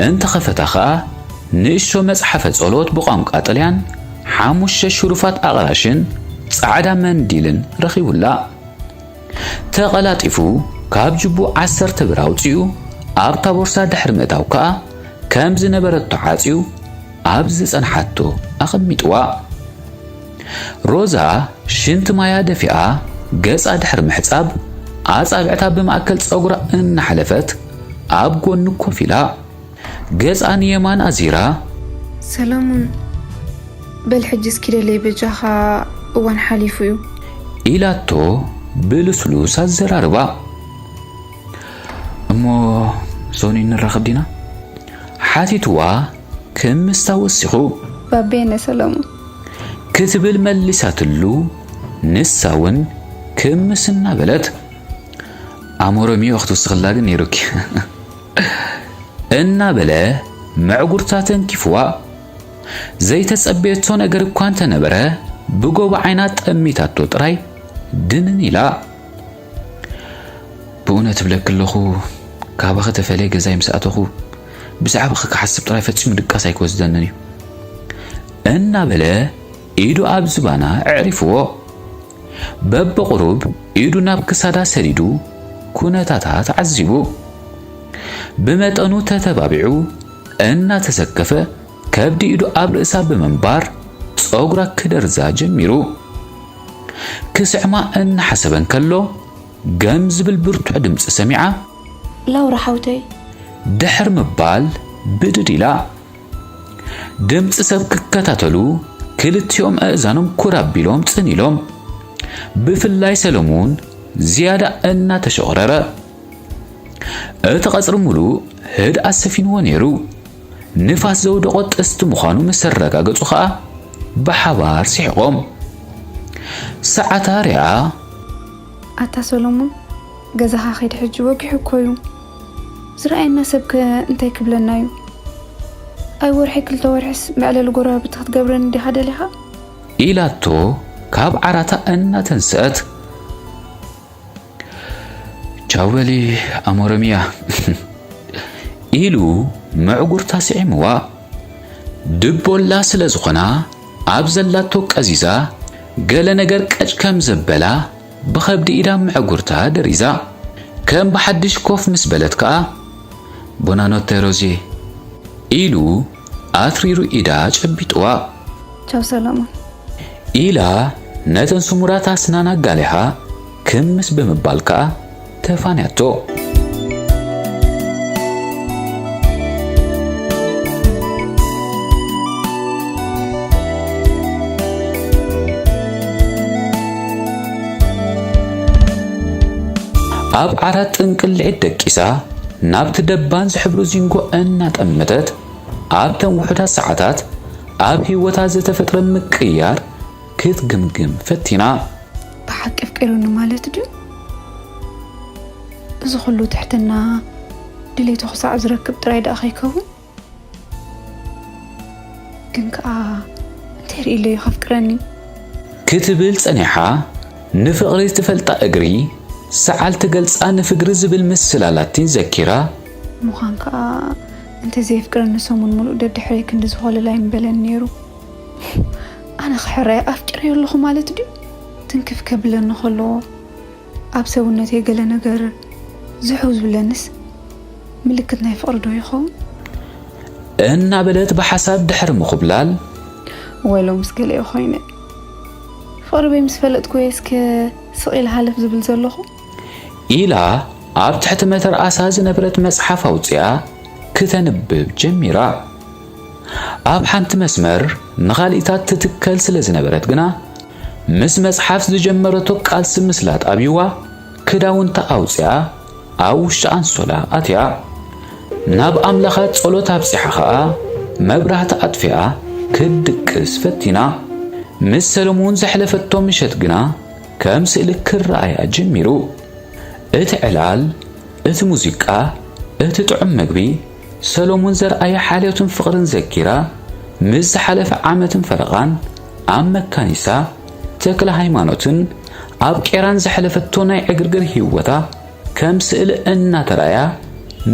እንተኸፈታ ኸኣ ንእሽቶ መጽሓፈ ጸሎት ብቋንቋ ጥልያን፣ ሓሙሽተ ሽሩፋት ኣቕራሽን ጻዕዳ መንዲልን ረኺቡላ። ተቐላጢፉ ካብ ጅቡ ዓሰርተ ብር ኣውጺኡ ኣብታ ቦርሳ ድሕሪ ምእታው ከኣ ከም ዝነበረቶ ዓጽዩ ኣብ ዝጸንሓቶ ኣቐሚጥዋ። ሮዛ ሽንቲ ማያ ደፊኣ ገጻ ድሕሪ ምሕጻብ ኣጻብዕታ ብማእከል ጸጉራ እናሓለፈት ኣብ ጎኑ ኮፍ ኢላ። ገጻ ንየማን ኣዚራ፣ ሰለሙን፣ በል ሕጂ እስኪ ደለይ በጃኻ፣ እዋን ሓሊፉ እዩ። ኢላቶ ብልስሉስ ኣዘራርባ። እሞ ሶኒ ንራኸብ ዲና? ሓቲትዋ ክምስታ ወሲኹ። ባቤነ ሰለሙን። ክትብል መሊሳትሉ፣ ንሳ እውን ክምስ እናበለት። ኣሞረሚዮ ክትውስኽላ ግን ነይሩኪ። እናበለ መዕጉርታ ተንኪፍዋ። ዘይተጸበየቶ ነገር እኳ እንተነበረ፣ ብጎቦ ዓይና ጠሚታቶ ጥራይ ድንን ኢላ። ብእውነት እብለኪ ኣለኹ፣ ካባኺ ተፈልየ ገዛይ ምስ ኣተኹ፣ ብዛዕባኺ ክሓስብ ጥራይ ፈጺሙ ድቃስ ኣይክወስደንን እዩ። እናበለ ኢዱ ኣብ ዝባና ኣዕሪፍዎ። በብቑሩብ ኢዱ ናብ ክሳዳ ሰዲዱ ኩነታታ ተዓዚቡ። ብመጠኑ ተተባቢዑ እናተሰከፈ ከብዲ ኢዱ ኣብ ርእሳ ብምንባር ጸጉራ ክደርዛ ጀሚሩ። ክስዕማ እናሓሰበ እንከሎ ገም ዝብል ብርቱዕ ድምጺ ሰሚዓ። ላውራ ሓውተይ። ድሕር ምባል ብድድ ኢላ። ድምጺ ሰብ ክከታተሉ ክልቲኦም ኣእዛኖም ኩር ኣቢሎም ጽን ኢሎም። ብፍላይ ሰለሙን ዝያዳ እናተሸቑረረ። እቲ ቀጽሪ ሙሉእ ህድኣት ሰፊንዎ ነይሩ። ንፋስ ዘውደቖ ጥስቲ ምዃኑ ምስ ኣረጋገጹ ኸኣ ብሓባር ስሒቖም። ሰዓታ ሪኣ። ኣታ ሰሎሞን፣ ገዛኻ ከይዲ ሕጂ ወጊሑ እኮ እዩ። ዝረኣየና ሰብከ እንታይ ክብለና እዩ? ኣይ ወርሒ ክልተ ወርሒስ መዕለሊ ጎረባብቲ ክትገብረኒ ዲኻ ደሊኻ? ኢላቶ ካብ ዓራታ እናተንስአት። ቻው በሊ ኣሞረሚያ። ኢሉ መዕጉርታ ስዒምዋ። ድቦላ ስለ ዝኾና ኣብ ዘላቶ ቀዚዛ ገለ ነገር ቀጭ ከም ዘበላ ብኸብዲ ኢዳ መዕጉርታ ደሪዛ። ከም ብሓድሽ ኮፍ ምስ በለት ከኣ፣ ቦናኖተ ሮዜ፣ ኢሉ ኣትሪሩ ኢዳ ጨቢጥዋ። ቻው ሰለሞን። ኢላ ነተን ስሙራት ኣስናና ጋሊሓ ክምስ ብምባል ከኣ ተፋንያቶ። ኣብ ዓራት ጥንቅልዒት ደቂሳ፣ ናብቲ ደባን ዝሕብሩ ዚንጎ እናጠመተት፣ ኣብተን ውሑዳት ሰዓታት ኣብ ህይወታ ዝተፈጥረ ምቅይያር ክትግምግም ፈቲና። ብሓቂ ኣፍቂሩኒ ማለት ድዩ? እዚ ኩሉ ትሕትና ድሌቱ ክሳዕ ዝረክብ ጥራይ ደኣ ከይከውን? ግን ከኣ እንታይ ርእይለዮ ከፍቅረኒ? ክትብል ጸኒሓ፣ ንፍቕሪ ትፈልጣ እግሪ ሰዓል ትገልጻ ንፍግሪ ዝብል ምስላ ላቲን ዘኪራ። ምዃን ከኣ እንተዘየፍቅረኒ ሰሙን ሙሉእ ደድሕረይ ክንዲ ዝኾለል ኣይምበለን ነይሩ። ኣነ ክሕረያ ኣፍቂረዮ ኣለኹ ማለት ድዩ? ትንክፍ ከብለኒ ከሎ ኣብ ሰውነተይ ገለ ነገር ዝሕው ዝብለንስ ምልክት ናይ ፍቕሪ ዶ ይኸውን? እናበለት ብሓሳብ ድሕሪ ምኹብላል፣ ወይሎ ምስ ገለዮ ኮይነ ፍቕሪ በይ ምስ ፈለጥኩ እየ እስከ ስቕ ኢለ ሃለፍ ዝብል ዘለኹ። ኢላ ኣብ ትሕቲ መተርኣሳ ዝነበረት መጽሓፍ ኣውጺኣ ክተንብብ ጀሚራ። ኣብ ሓንቲ መስመር ንኻልኢታት ትትከል ስለ ዝነበረት ግና፣ ምስ መጽሓፍ ዝጀመረቶ ቃልሲ ምስላ ኣጥብይዋ ክዳውንታ ኣውጺኣ ኣብ ውሽጢ ኣንሶላ ኣትያ። ናብ ኣምላኻ ጸሎት ኣብጺሓ ኸኣ መብራህቲ ኣጥፊኣ ክትድቅስ ፈቲና። ምስ ሰለሙን ዘሕለፈቶ ምሸት ግና ከም ስእሊ ክረኣያ ጀሚሩ። እቲ ዕላል፣ እቲ ሙዚቃ፣ እቲ ጥዑም መግቢ፣ ሰሎሙን ዘርኣያ ሓልዮትን ፍቕርን ዘኪራ፣ ምስ ዝሓለፈ ዓመትን ፈረቓን ኣብ መካኒሳ፣ ተክለ ሃይማኖትን ኣብ ቄራን ዘሕለፈቶ ናይ ዕግርግር ህይወታ ከም ስእሊ እናተራእያ፣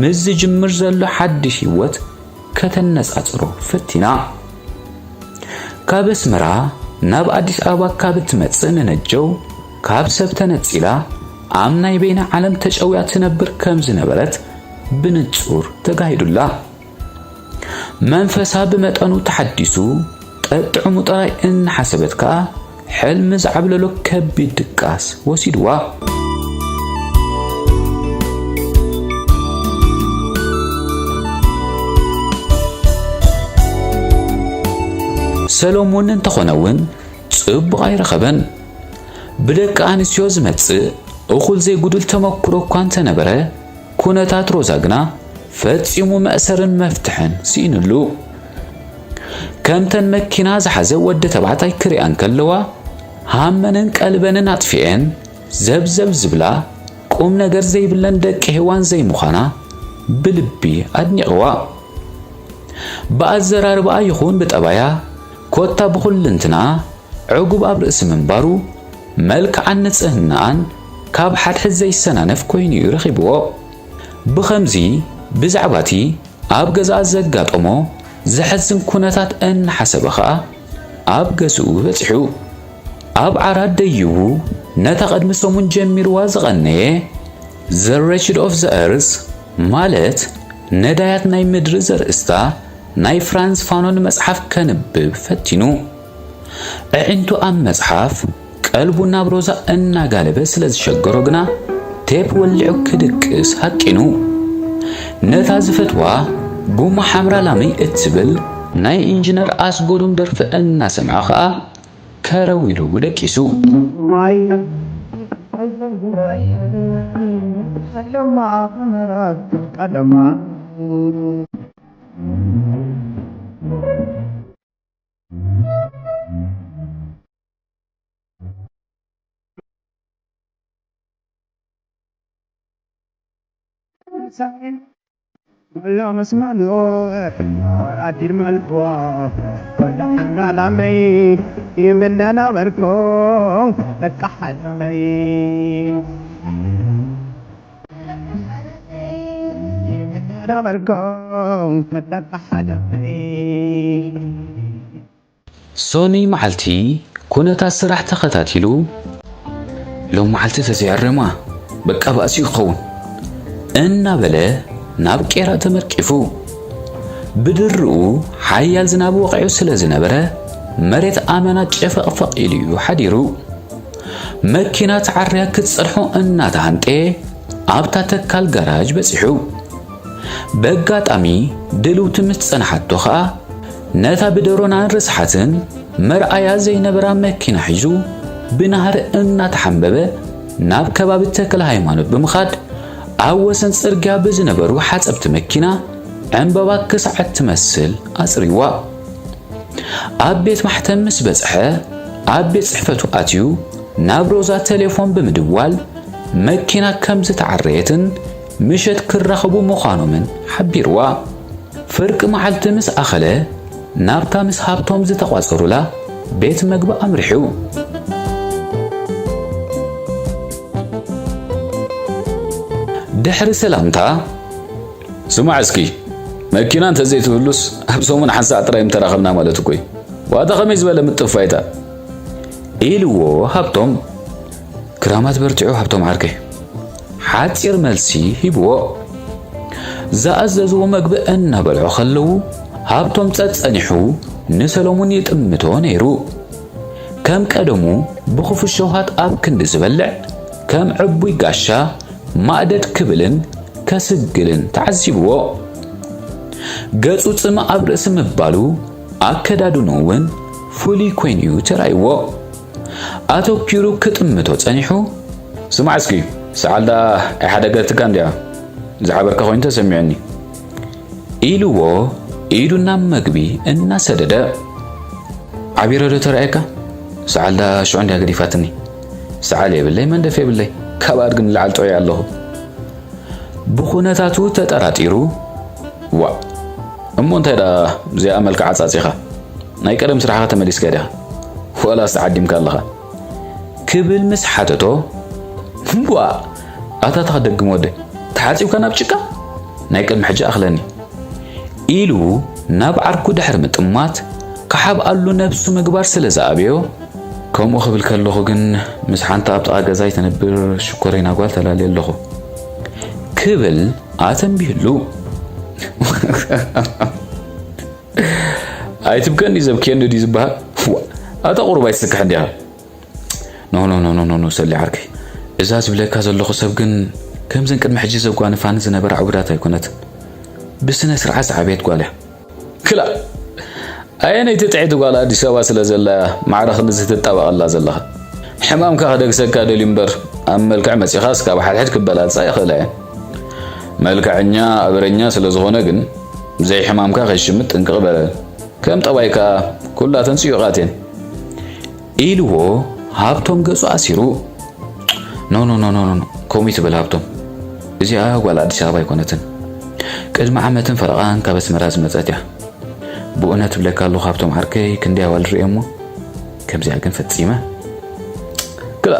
ምስ ዝጅምር ዘሎ ሓድሽ ህይወት ከተነጻጽሮ ፈቲና። ካብ ኣስመራ ናብ ኣዲስ ኣበባ ካብ እትመጽእ ንነጀው ካብ ሰብ ተነጺላ ኣብ ናይ በይና ዓለም ተጨውያ ትነብር ከም ዝነበረት ብንጹር ተጋሂዱላ። መንፈሳ ብመጠኑ ተሓዲሱ ጠጥዕሙ ጥራይ እናሓሰበት ከኣ ሕልሚ ዝዓብለሎ ከቢድ ድቃስ ወሲድዋ። ሰሎሙን እንተኾነ እውን ጽቡቕ ኣይረኸበን። ብደቂ ኣንስትዮ ዝመጽእ እኹል ዘይጉድል ተመኩሮ እኳ እንተነበረ፣ ኩነታት ሮዛ ግና ፈጺሙ መእሰርን መፍትሕን ስኢንሉ። ከምተን መኪና ዝሓዘ ወዲ ተባዕታይ ክሪኣን ከለዋ፣ ሃመንን ቀልበንን ኣጥፊኤን ዘብዘብ ዝብላ፣ ቁም ነገር ዘይብለን ደቂ ሄዋን ዘይምዃና ብልቢ ኣድኒቕዋ። ብኣዘራርባኣ ይኹን ብጠባያ፣ ኮታ ብኹልንትናኣ ዕጉብ ኣብ ርእሲ ምንባሩ፣ መልክዓን ንጽህናኣን ካብ ሓድሕድ ዘይሰናነፍ ኮይኑ'ዩ ረኺብዎ። ብኸምዚ፣ ብዛዕባ'ቲ ኣብ ገዛኣ ዘጋጠሞ ዘሕዝን ኩነታት እናሓሰበ ኸኣ ኣብ ገዝኡ በጺሑ። ኣብ ዓራት ደይቡ ነታ ቅድሚ ሰሙን ጀሚርዋ ዝቐነየ The Wretched of the Earth፣ ማለት ነዳያት ናይ ምድሪ ዘርእስታ ናይ ፍራንዝ ፋኖን መጽሓፍ ከንብብ ፈቲኑ። ኣዒንቱ ኣብ መጽሓፍ፣ ቀልቡ ናብ ሮዛ እናጋለበ ስለ ዝሸገሮ ግና፣ ቴፕ ወሊዑ ክድቅስ ሃቂኑ። ነታ ዝፈትዋ ጉማ ሓምራ ላመይ እትብል ናይ ኢንጂነር ኣስጎዶም ደርፊ እናሰምዐ ኸኣ ከረው ኢሉ ደቂሱ። ሶኑይ መዓልቲ ኩነታት ስራሕ ተኸታቲሉ፣ ሎም መዓልቲ ተዘይኣረማ በቃ ባእሲ ክኸውን እናበለ ናብ ቄራ ተመርቂፉ። ብድርኡ ሓያል ዝናብ ወቒዑ ስለ ዝነበረ፣ መሬት ኣመና ጨፈቕፈቕ ኢሉ እዩ ሓዲሩ። መኪና ተዓርያ ክትጸንሖ እናተሃንጠየ ኣብታ ተካል ጋራጅ በጺሑ። በጋጣሚ ድልውቲ ምስ ጸንሓቶ ኸኣ፣ ነታ ብደሮናን ርስሓትን መርኣያ ዘይነበራ መኪና ሒዙ ብናህሪ እናተሓምበበ ናብ ከባቢ ተክለ ሃይማኖት ብምኻድ፣ ኣብ ወሰን ጽርግያ ብዝነበሩ ሓጸብቲ መኪና ዕምበባ ክሳዕ እትመስል ኣጽሪዋ። ኣብ ቤት ማሕተም ምስ በጽሐ፣ ኣብ ቤት ጽሕፈቱ ኣትዩ ናብ ሮዛ ቴሌፎን ብምድዋል መኪና ከም ዝተዓረየትን ምሸት ክራኸቡ ምዃኖምን ሓቢርዋ። ፍርቂ መዓልቲ ምስ ኣኸለ ናብታ ምስ ሃብቶም ዝተቋጸሩላ ቤት መግቢ ኣምሪሑ። ድሕሪ ሰላምታ፣ ስማዕ እስኪ፣ መኪና እንተዘይትህሉስ ኣብ ሰሙን ሓንሳእ ጥራይ ምተራኸብና ማለት እኮ እዩ። ዋታ ከመይ ዝበለ ምጥፋይታ? ኢልዎ ሃብቶም። ክራማት በርቲዑ ሃብቶም ዓርከይ። ሓጺር መልሲ ሂብዎ። ዝኣዘዝዎ መግቢ እናበልዑ ከለዉ ሃብቶም ጸጸኒሑ ንሰሎሙን ይጥምቶ ነይሩ። ከም ቀደሙ ብኽፉት ሸውሃት ኣብ ክንዲ ዝበልዕ ከም ዕቡይ ጋሻ ማእደድ ክብልን ከስግልን ተዓዚብዎ። ገጹ ጽምእ ኣብ ርእሲ ምባሉ ኣከዳድንኡ እውን ፍሉይ ኮይኑ'ዩ ተራእይዎ። ኣተኲሩ ክጥምቶ ጸኒሑ፣ ስማዕ እስኪ፣ ሰዓል ደኣ ኣይሓደገትካ እንድያ፣ ዝዓበርካ ኮይኑ ተሰሚዑኒ። ኢልዎ ኢዱ ናብ መግቢ እናሰደደ። ዓቢረ ዶ ተራእየካ? ሰዓል ደኣ ሽዑ እንድያ ገዲፋትኒ። ሰዓል የብለይ፣ መንደፍ የብለይ። ካብ ኣድጊ ንላዕሊ ጥዑይ ኣለኹ። ብኹነታቱ ተጠራጢሩ፣ ዋእ፣ እሞ እንታይ ደኣ እዚኣ መልክዓ ጻጺኻ? ናይ ቀደም ስራሕኻ ተመሊስካ ዲኻ? ዋላስ ተዓዲምካ ኣለኻ? ክብል ምስ ሓተቶ፣ ዋእ፣ ኣታ ተኸደግም ወደይ፣ ተሓጺብካ ናብ ጭቃ? ናይ ቅድሚ ሕጂ ኣኽለኒ። ኢሉ ናብ ዓርኩ ድሕሪ ምጥማት፣ ክሓብኣሉ ነብሱ ምግባር ስለ ዝኣበዮ፣ ከምኡ ክብል ከለኹ ግን ምስ ሓንቲ ኣብ ጥቓ ገዛይ ትነብር ሽኮረይና ጓል ተላልየ ኣለኹ። ክብል ኣተንቢህሉ። ኣይትብከኒ ዘብክየኒ ድዩ ዝበሃል? ዋእ፣ ኣታ ቁሩብ ኣይትስክሕን ዲኻ? ኖ፣ ኖ፣ ኖ፣ ኖ፣ ኖ፣ ኖ፣ ሰሊ ዓርከይ። እዛ ዝብለካ ዘለኹ ሰብ ግን ከምዘን ቅድሚ ሕጂ ዘጓንፋኒ ዝነበራ ዕቡዳት ኣይኮነትን። ብስነ ስርዓት ዝዓበየት ጓል እያ። ክላእ! ኣየነይቲ ጥዕይቲ ጓል ኣዲስ ኣበባ ስለ ዘላ እያ ማዕረ ክንድዚ ትጣበቐላ ዘለኻ? ሕማምካ ክደግሰካ ደልዩ እምበር፣ ኣብ መልክዕ መጺኻስ ካብ ሓድሕድ ክበላልጻ ይኽእላ እየን። መልክዐኛ ኣብረኛ ስለ ዝኾነ ግን፣ ዘይሕማምካ ከይሽምት ጥንቅቕ በለል። ከም ጠባይካ ኩላተን ጽዩቓት እየን። ኢልዎ ሃብቶም ገጹ ኣሲሩ። ኖ፣ ኖ፣ ኖ፣ ኖ፣ ኖ፣ ኖ፣ ከምኡ ይትበል ሃብቶም። እዚኣ ጓል ኣዲስ ኣበባ ኣይኮነትን። ቅድሚ ዓመትን ፈረቓን ካብ ኣስመራ ዝመጸት እያ። ብእውነት እብለካ ኣለኹ ሃብቶም ዓርከይ፣ ክንደይ ኣዋልድ ርእየ እሞ፣ ከምዚኣ ግን ፈጺመ። ክላ፣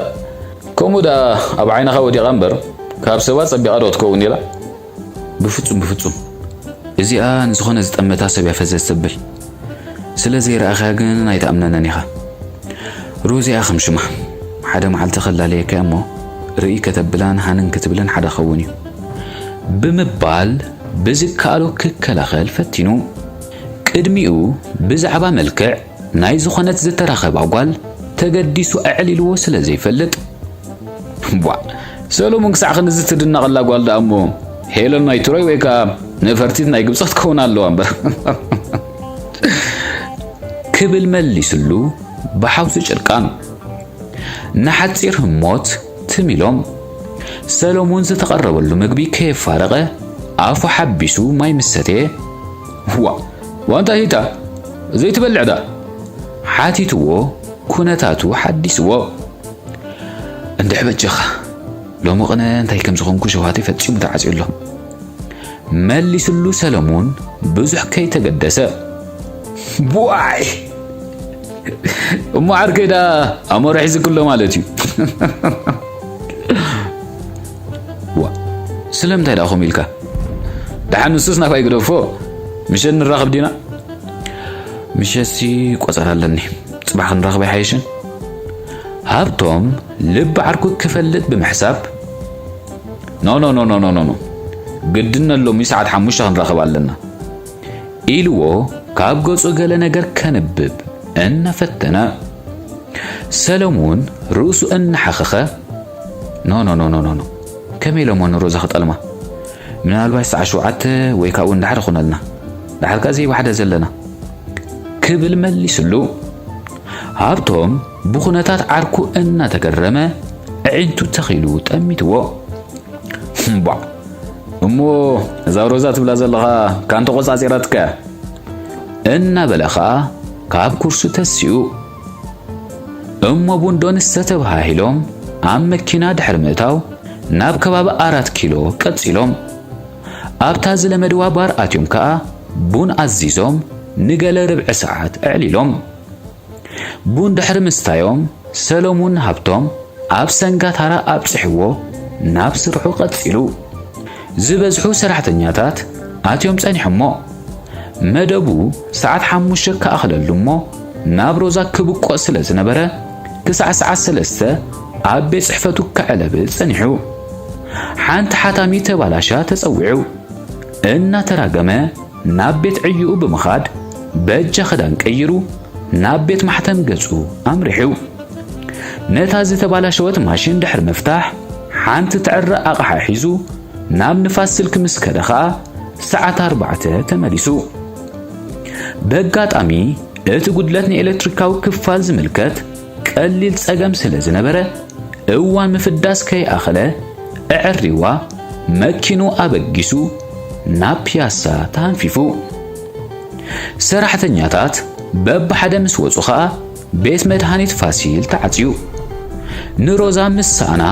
ከምኡ ደኣ ኣብ ዓይንኻ ወዲቓ እምበር፣ ካብ ሰባት ጸቢቓ ዶ ትከውን ኢላ? ብፍጹም፣ ብፍጹም። እዚኣ ንዝኾነ ዝጠመታ ሰብ እያ ፈዘዝ ተብል። ስለ ዘይረኣኽያ ግን ኣይትኣምነንን ኢኻ። ሮዚ እያ ከም ሽማ። ሓደ መዓልቲ ከላለየካ እሞ ርእይ ከተብላን ሃንን ክትብልን ሓደ ክኸውን እዩ። ብምባል ብዝከኣሎ ክከላኸል ፈቲኑ። ቅድሚኡ ብዛዕባ መልክዕ ናይ ዝኾነት ዝተራኸባ ጓል ተገዲሱ ኣዕሊልዎ ስለ ዘይፈልጥ፣ ቧ፣ ሰሎሙን ክሳዕ ክንድዚ ትድነቐላ ጓል ደኣ እሞ ሄለን ናይ ትሮይ ወይ ከኣ ነፈርቲት ናይ ግብጺ ክትከውን ኣለዋ እምበር። ክብል መሊስሉ ብሓውሲ ጭርቃን። ንሓጺር ህሞት ትም ኢሎም። ሰሎሙን ዝተቐረበሉ ምግቢ ከየፋረቐ ኣፉ ሓቢሱ ማይ ምስ ሰተየ፣ "ዋ፣ ዋንታ ሂታ ዘይትበልዕ ዳ?" ሓቲትዎ ኩነታቱ ሓዲስዎ። "እንድሕ በጀኻ፣ ሎሚ ቅነ እንታይ ከም ዝኾንኩ ሸውሃተይ ፈጺሙ ተዓጽዩ ኣሎ" መሊስሉ ሰለሙን ብዙሕ ከይተገደሰ። "ቡኣይ! እሞ ዓርከይ ደኣ ኣሞረ ሒዝክሎ ማለት እዩ?" "ዋ፣ ስለምንታይ ደኣ ከምኡ ኢልካ? ደሓን ንሱስ ናባይ ግደፎ፣ ምሸት ንራኸብ ዲና?" "ምሸትሲ ቆጸራ ኣለኒ፣ ጽባሕ ክንራኸብ ኣይሓይሽን?" ሃብቶም ልቢ ዓርኩ ክፈልጥ ብምሕሳብ፣ "ኖ፣ ኖ፣ ኖ፣ ግድን ሎሚ ሰዓት ሓሙሽተ ክንራኸብ ኣለና" ኢልዎ ካብ ገጹ ገለ ነገር ከንብብ እናፈተነ። ሰለሙን ርእሱ እናሓኸኸ፣ "ኖ፣ ኖ፣ ኖ፣ ኖ፣ ኖ፣ ኖ። ከመይ ኢለ እሞ ንሮዛ ክጠልማ? ምናልባት ሰዓት ሸውዓተ ወይ ካብኡ ንዳሕር ይኾነልና። ዳሕር ከኣ ዘይባሕደ ዘለና" ክብል መሊስሉ። ሃብቶም ብኹነታት ዓርኩ እናተገረመ ኣዒንቱ ተኺሉ ጠሚትዎ። "እምቧ፣ እሞ እዛ ሮዛ ትብላ ዘለኻ ካን ተቖጻጺራትካ እያ?" እናበለ ኸኣ ካብ ኩርሱ ተሲኡ። እሞ ቡን ዶ ንስተ ተባሃሂሎም ኣብ መኪና ድሕሪ ምእታው ናብ ከባቢ ኣራት ኪሎ ቀጺሎም። ኣብታ ዝለመድዋ ባር ኣትዮም ከኣ ቡን ኣዚዞም ንገለ ርብዒ ሰዓት ኣዕሊሎም። ቡን ድሕሪ ምስታዮም ሰሎሙን ሃብቶም ኣብ ሰንጋ ታራ ኣብጺሕዎ ናብ ስርሑ ቀጺሉ። ዝበዝሑ ሰራሕተኛታት ኣትዮም ጸኒሖሞ። መደቡ ሰዓት ሓሙሽተ ክኣኽለሉ እሞ ናብ ሮዛ ክብቆ ስለ ዝነበረ፣ ክሳዕ ሰዓት ሰለስተ ኣብ ቤት ጽሕፈቱ ክዕለብ ጸኒሑ። ሓንቲ ሓታሚ ተባላሻ ተጸዊዑ እናተራገመ ናብ ቤት ዕዩኡ ብምኻድ፣ በጃ ክዳን ቀይሩ ናብ ቤት ማሕተም ገጹ ኣምሪሑ። ነታ ዝተባላሸወት ማሽን ድሕሪ ምፍታሕ፣ ሓንቲ ትዕረ ኣቕሓ ሒዙ ናብ ንፋስ ስልክ ምስ ከደ ኸኣ፣ ሰዓት ኣርባዕተ ተመሊሱ። በጋጣሚ እቲ ጉድለት ንኤሌክትሪካዊ ክፋል ዝምልከት ቀሊል ጸገም ስለ ዝነበረ፣ እዋን ምፍዳስ ከይኣኸለ፣ ኣዕሪዋ መኪኑ ኣበጊሱ ናብ ፒያሳ ተሃንፊፉ። ሰራሕተኛታት በብሓደ ምስ ወጹ ኸኣ፣ ቤት መድሃኒት ፋሲል ተዓጽዩ። ንሮዛ ምስ ሰኣና፣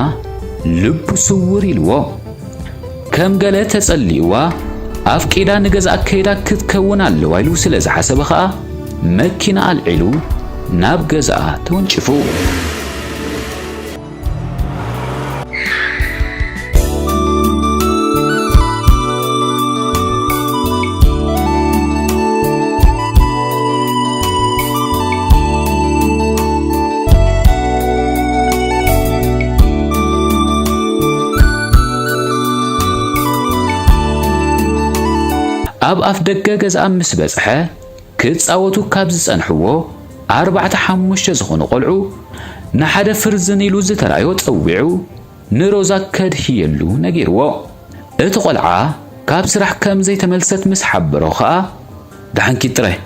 ልቡ ስውር ኢልዎ። ከም ገለ ተጸሊእዋ፣ ኣፍቂዳ ንገዝኣ ከይዳ ክትከውን ኣለዋ ኢሉ ስለ ዝሓሰበ ኸኣ፣ መኪና ኣልዒሉ ናብ ገዝኣ ተወንጭፉ። ኣብ ኣፍ ደገ ገዝኣ ምስ በጽሐ፣ ክጻወቱ ካብ ዝጸንሕዎ ኣርባዕተ ሓሙሽተ ዝኾኑ ቆልዑ፣ ንሓደ ፍርዝን ኢሉ ዝተራእዮ ጸዊዑ፣ ንሮዛ ከድህየሉ ነጊርዎ። እቲ ቆልዓ ካብ ስራሕ ከም ዘይተመልሰት ምስ ሓበሮ ኸኣ፣ "ደሓንኪ ጥራይ፣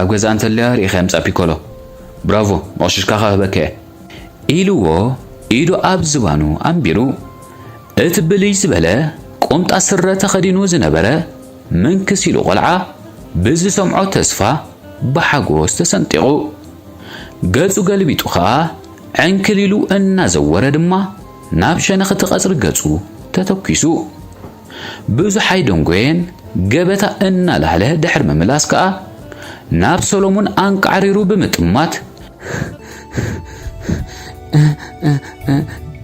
ኣብ ገዛ እንተልያ ርኢኸ ምጻእ ፒኮሎ። ብራቮ፣ መቕሽሽካ ክህበኪ እየ" ኢልዎ፣ ኢዱ ኣብ ዝባኑ ኣንቢሩ። እቲ ብልይ ዝበለ ቁምጣ ስረ ተኸዲኑ ዝነበረ ምንክስ ኢሉ ቆልዓ፣ ብዝሰምዖ ተስፋ ብሓጎስ ተሰንጢቑ። ገጹ ገልቢጡ ኸኣ፣ ዕንክል ኢሉ እናዘወረ ድማ፣ ናብ ሸነኽ እቲ ቀጽሪ ገጹ ተተኲሱ። ብዙሕ ኣይደንጎየን፣ ገበታ እናላህለ ድሕሪ ምምላስ ከኣ፣ ናብ ሰሎሙን ኣንቃዕሪሩ ብምጥማት፣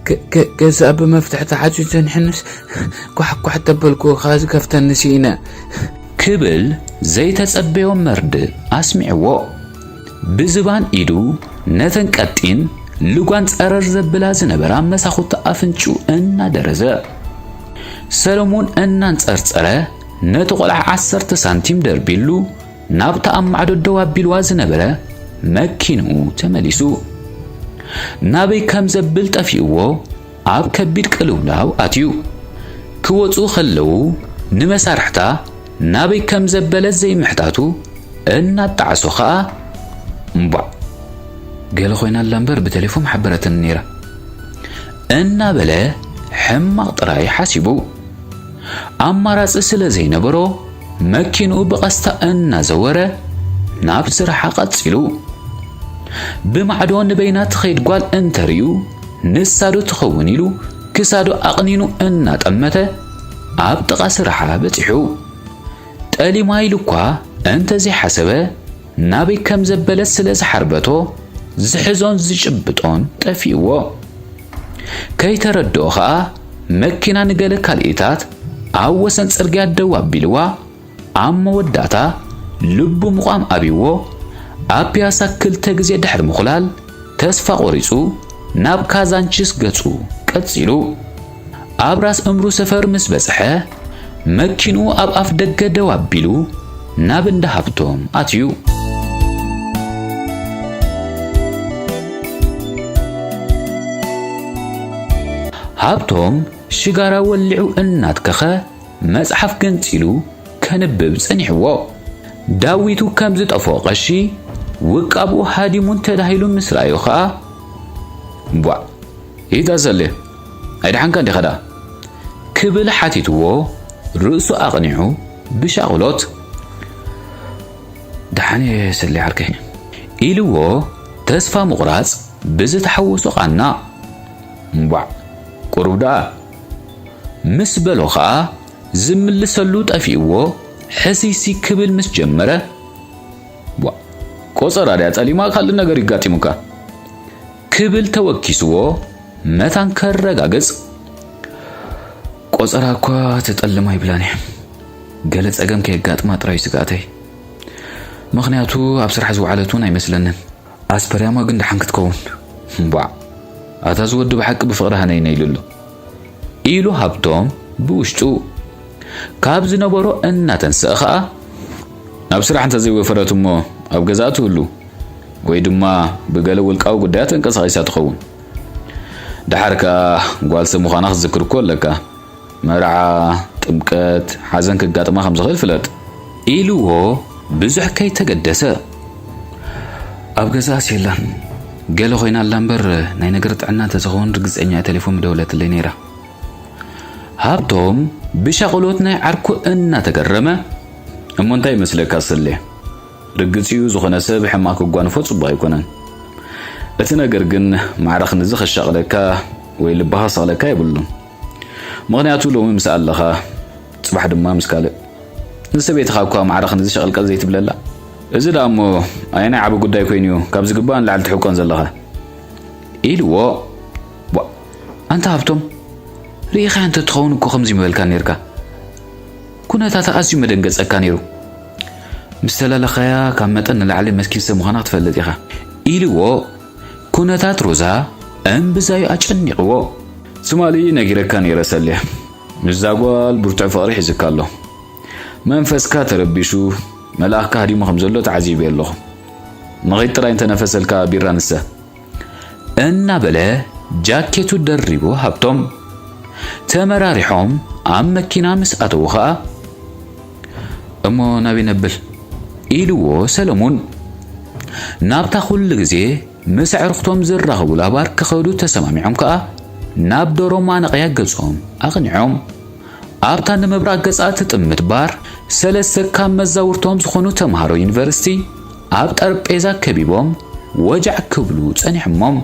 "ገ-፣ ገ-፣ ገዛ ብመፍትሕ ተዓጽዩ ጸኒሑንስ፣ ኳሕ ኳሕ ተበልኩ፣ ከኣ ዝከፍተኒ ስኢነ" ክብል ዘይተጸበዮ መርድእ ኣስሚዕዎ። ብዝባን ኢዱ ነተን ቀጢን ልጓን ጸረር ዘብላ ዝነበራ መሳኹቲ ኣፍንጭኡ እናደረዘ፣ ሰለሙን እናንጸርጸረ ነቲ ቆልዓ ዓሰርተ ሳንቲም ደርቢሉ ናብታ ኣብ ማዕዶ ደው ኣቢልዋ ዝነበረ መኪንኡ ተመሊሱ። ናበይ ከም ዘብል ጠፊእዎ ኣብ ከቢድ ቅልውላው ኣትዩ። ክወጹ ከለዉ ንመሳርሕታ ናበይ ከም ዘበለት ዘይምሕታቱ እናጣዕሶ ኸኣ፣ "እምቧዕ፣ ገለ ኮይና ኣላ እምበር ብቴሌፎን ሓበረትኒ ነይራ" እናበለ ሕማቕ ጥራይ ሓሲቡ። ኣማራጺ ስለ ዘይነበሮ፣ መኪንኡ ብቐስታ እናዘወረ ናብ ስራሓ ቀጺሉ። ብማዕዶ ንበይና ትኸይድ ጓል እንተርእዩ፣ ንሳ ዶ ትኸውን ኢሉ ክሳዱ ኣቕኒኑ እናጠመተ ኣብ ጥቓ ስራሓ በጺሑ። ጠሊማ ኢሉ እኳ እንተዘይሓሰበ፣ ናበይ ከም ዘበለት ስለ ዝሓርበቶ፣ ዝሕዞን ዝጭብጦን ጠፊእዎ። ከይተረድኦ ኸኣ፣ መኪና ንገለ ካልኢታት ኣብ ወሰን ጽርግያ ደው ኣቢልዋ፣ ኣብ መወዳእታ ልቡ ምቋም ኣብይዎ፣ ኣብ ፒያሳ ክልተ ግዜ ድሕሪ ምኹላል፣ ተስፋ ቆሪጹ ናብ ካዛንችስ ገጹ ቀጺሉ። ኣብ ራስ እምሩ ሰፈር ምስ በጽሐ፣ መኪንኡ ኣብ ኣፍ ደገ ደው ኣቢሉ ናብ እንዳ ሃብቶም ኣትዩ። ሃብቶም ሽጋራ ወሊዑ እናትከኸ መጽሓፍ ገንጺሉ ከንብብ ጸኒሕዎ። ዳዊቱ ከም ዝጠፍኦ ቀሺ ውቃብኡ ሃዲሙን ተዳሂሉን ምስ ረኣዮ ኸኣ፣ "ቧዕ፣ ኢዳ ሰልየ፣ ኣይደሓንካን ዲኻ ደኣ?" ክብል ሓቲትዎ ርእሱ ኣቕኒዑ ብሻቕሎት፣ "ደሓን እየ ሰልየ ዓርከይ" ኢልዎ ተስፋ ምቑራጽ ብዝተሓወሶ ቃና፣ "እምቧዕ፣ ቁሩብ ደኣ" ምስ በሎ ኸኣ ዝምልሰሉ ጠፊእዎ ሕስይስይ ክብል ምስ ጀመረ፣ "ቧዕ፣ ቆጸራ ድያ ጸሊማ ካልእ ነገር ይጋጢሙካ?" ክብል ተወኪስዎ መታን ከረጋግጽ፣ "ቆጸራ እኳ ትጠልም ኣይብላን እያ። ገለ ጸገም ከየጋጥማ ጥራይ ስግኣተይ። ምኽንያቱ ኣብ ስራሕ ዝወዓለት እውን ኣይመስለንን። ኣስፐርያማ ግን ደሓን ክትከውን። እምቧዕ፣ ኣታ ዝወዲ ብሓቂ ብፍቕሪ ሃነይነ ኢሉ ኣሎ፣ ኢሉ ሃብቶም ብውሽጡ። ካብ ዝነበሮ እናተንስአ ኸኣ፣ ናብ ስራሕ እንተ ዘይወፈረት እሞ ኣብ ገዛኣ ትህሉ፣ ወይ ድማ ብገለ ውልቃዊ ጉዳያት ተንቀሳቒሳ ትኸውን። ደሓር ከኣ ጓል ሰብ ምዃና ክትዝክር እኮ ኣለካ። መርዓ፣ ጥምቀት፣ ሓዘን ክጋጥማ ከም ዝኽእል ፍለጥ። ኢልዎ ብዙሕ ከይተገደሰ። ኣብ ገዛስ የላን። ገለ ኮይና ኣላ እምበር ናይ ነገር ጥዕና እንተዝኸውን ርግጸኛ እያ ቴሌፎን ምደወለትለይ ነይራ። ሃብቶም ብሻቕሎት ናይ ዓርኩ እናተገረመ፣ እሞ እንታይ ይመስለካ ሰሌ? ርግጽ እዩ፣ ዝኾነ ሰብ ሕማቕ ክጓንፎ ጽቡቕ ኣይኮነን። እቲ ነገር ግን ማዕረ ክንድዚ ከሻቕለካ ወይ ልብኻ ክሰቕለካ የብሉን። ምኽንያቱ ሎሚ ምስ ኣለኻ፣ ጽባሕ ድማ ምስ ካልእ። ንሰበይትኻ እኳ ማዕረ ክንድዚ ሸቐልቀል ዘይትብለላ። እዚ ደኣ እሞ ኣየናይ ዓቢ ጉዳይ ኮይኑ እዩ ካብ ዝግባእ ንላዕሊ ትሕቆን ዘለኻ? ኢልዎ። ቧ፣ ኣንታ ሃብቶም፣ ርኢኻያ እንተ ትኸውን እኮ ከምዚ ምበልካ ነርካ። ኩነታታ ኣዝዩ መደንገጸካ ነይሩ። ምስ ተላለኻያ ካብ መጠን ንላዕሊ መስኪን ሰብ ምዃና ክትፈልጥ ኢኻ። ኢልዎ። ኩነታት ሮዛ እምብዛዩ ኣጨኒቕዎ። ትማሊ ነጊረካ ነይረ ሰልየ። ምስዛ ጓል ብርቱዕ ፍቕሪ ሒዝካ ኣሎ። መንፈስካ ተረቢሹ፣ መልኣኽካ ሃዲሙ ከም ዘሎ ተዓዚበ ኣለኹ። ንኸይድ ጥራይ እንተነፈሰልካ ቢራ ንሰ። እናበለ ጃኬቱ ደሪቡ ሃብቶም። ተመራሪሖም ኣብ መኪና ምስ ኣተዉ ኸኣ፣ እሞ ናበይ ነብል? ኢልዎ ሰለሙን። ናብታ ኩሉ ግዜ ምስ ኣዕሩኽቶም ዝራኸቡላ ባር ክኸዱ ተሰማሚዖም ከኣ፣ ናብ ዶሮ ማነቕያ ገጾም ኣቕኒዖም። ኣብታ ንምብራቕ ገጻ ትጥምት ባር፣ ሰለስተ ካብ መዛውርቶም ዝኾኑ ተምሃሮ ዩኒቨርሲቲ ኣብ ጠረጴዛ ከቢቦም ወጃዕ ክብሉ ጸኒሖሞም።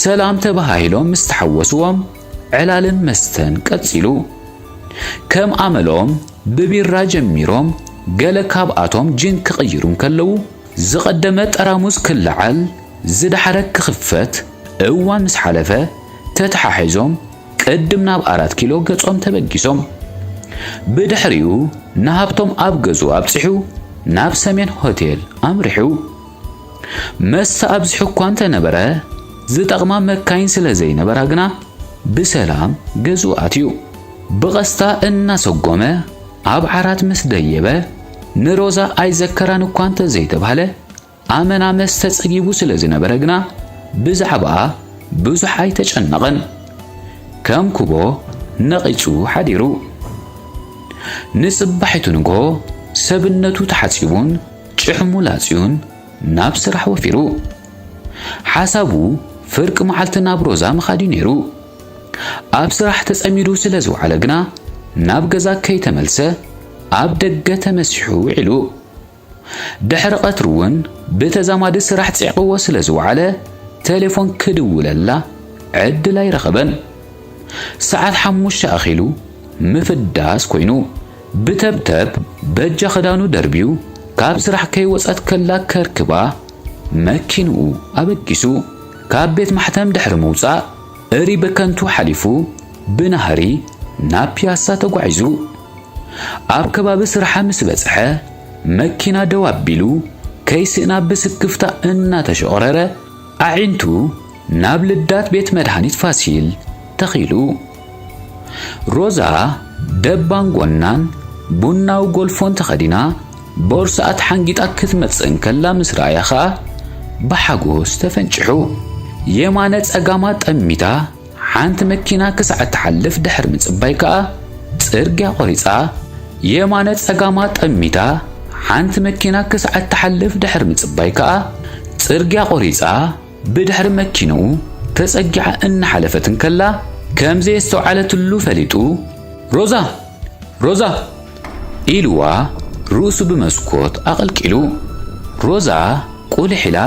ሰላም ተባሃሂሎም ምስ ተሓወስዎም፣ ዕላልን መስተን ቀጺሉ። ከም ኣመሎም ብቢራ ጀሚሮም፣ ገለ ካብኣቶም ጅን ክቕይሩ እንከለዉ፣ ዝቐደመ ጠራሙዝ ክለዓል፣ ዝደሓረ ክኽፈት እዋን ምስ ሓለፈ፣ ተተሓሒዞም ቅድም ናብ ኣራት ኪሎ ገጾም ተበጊሶም። ብድሕሪኡ ንሃብቶም ኣብ ገዝኡ ኣብጺሑ ናብ ሰሜን ሆቴል ኣምሪሑ። መስተ ኣብዚሑ እኳ እንተነበረ፣ ዝጠቕማ መካይን ስለ ዘይነበራ ግና ብሰላም ገዝኡ ኣትዩ። ብቐስታ እናሰጎመ ኣብ ዓራት ምስ ደየበ፣ ንሮዛ ኣይዘከራን እኳ እንተ ዘይተባህለ፣ ኣመና መስተ ጸጊቡ ስለ ዝነበረ ግና ብዛዕባኣ ብዙሕ ኣይተጨነቐን። ከም ኩቦ ነቒጹ ሓዲሩ። ንጽባሒቱ ንግሆ ሰብነቱ ተሓጺቡን ጭሕሙ ላጽዩን ናብ ስራሕ ወፊሩ። ሓሳቡ ፍርቂ መዓልቲ ናብ ሮዛ ምኻድ እዩ ነይሩ። ኣብ ስራሕ ተጸሚዱ ስለ ዝወዓለ ግና ናብ ገዛ ከይተመልሰ ኣብ ደገ ተመሲሑ ውዒሉ። ድሕሪ ቀትሪ እውን ብተዛማዲ ስራሕ ጽዒቕዎ ስለ ዝወዓለ ቴሌፎን ክድውለላ ዕድል ኣይረኸበን። ሰዓት ሓሙሽተ ኣኺሉ ምፍዳስ ኮይኑ፣ ብተብተብ በጃ ክዳኑ ደርብዩ ካብ ስራሕ ከይወጸት ከላ ከርክባ መኪንኡ ኣበጊሱ። ካብ ቤት ማሕተም ድሕሪ ምውጻእ እሪ በከንቱ ሓሊፉ ብናህሪ ናብ ፒያሳ ተጓዒዙ። ኣብ ከባቢ ስራሓ ምስ በጽሐ መኪና ደው ኣቢሉ ከይስእና ብስክፍታ እናተሸቑረረ ኣዒንቱ ናብ ልዳት ቤት መድሃኒት ፋሲል ተኺሉ። ሮዛ ደባን ጎናን ቡናዊ ጎልፎን ተኸዲና ቦርስኣ ተሓንጊጣ ክትመጽእ እንከላ ምስ ረኣያ ኸኣ ብሓጎስ ተፈንጭሑ። የማነ ጸጋማ ጠሚታ ሓንቲ መኪና ክሳዕ እትሓልፍ ድሕሪ ምጽባይ ከኣ ጽርግያ ቆሪጻ። የማነ ጸጋማ ጠሚታ ሓንቲ መኪና ክሳዕ እትሓልፍ ድሕሪ ምጽባይ ከኣ ጽርግያ ቆሪጻ ብድሕሪ መኪንኡ ተጸጊዓ እናሓለፈት እንከላ ከም ዘየስተውዓለትሉ ፈሊጡ፣ "ሮዛ! ሮዛ!" ኢልዋ ርእሱ ብመስኮት ኣቐልቂሉ። ሮዛ ቁልሕ ኢላ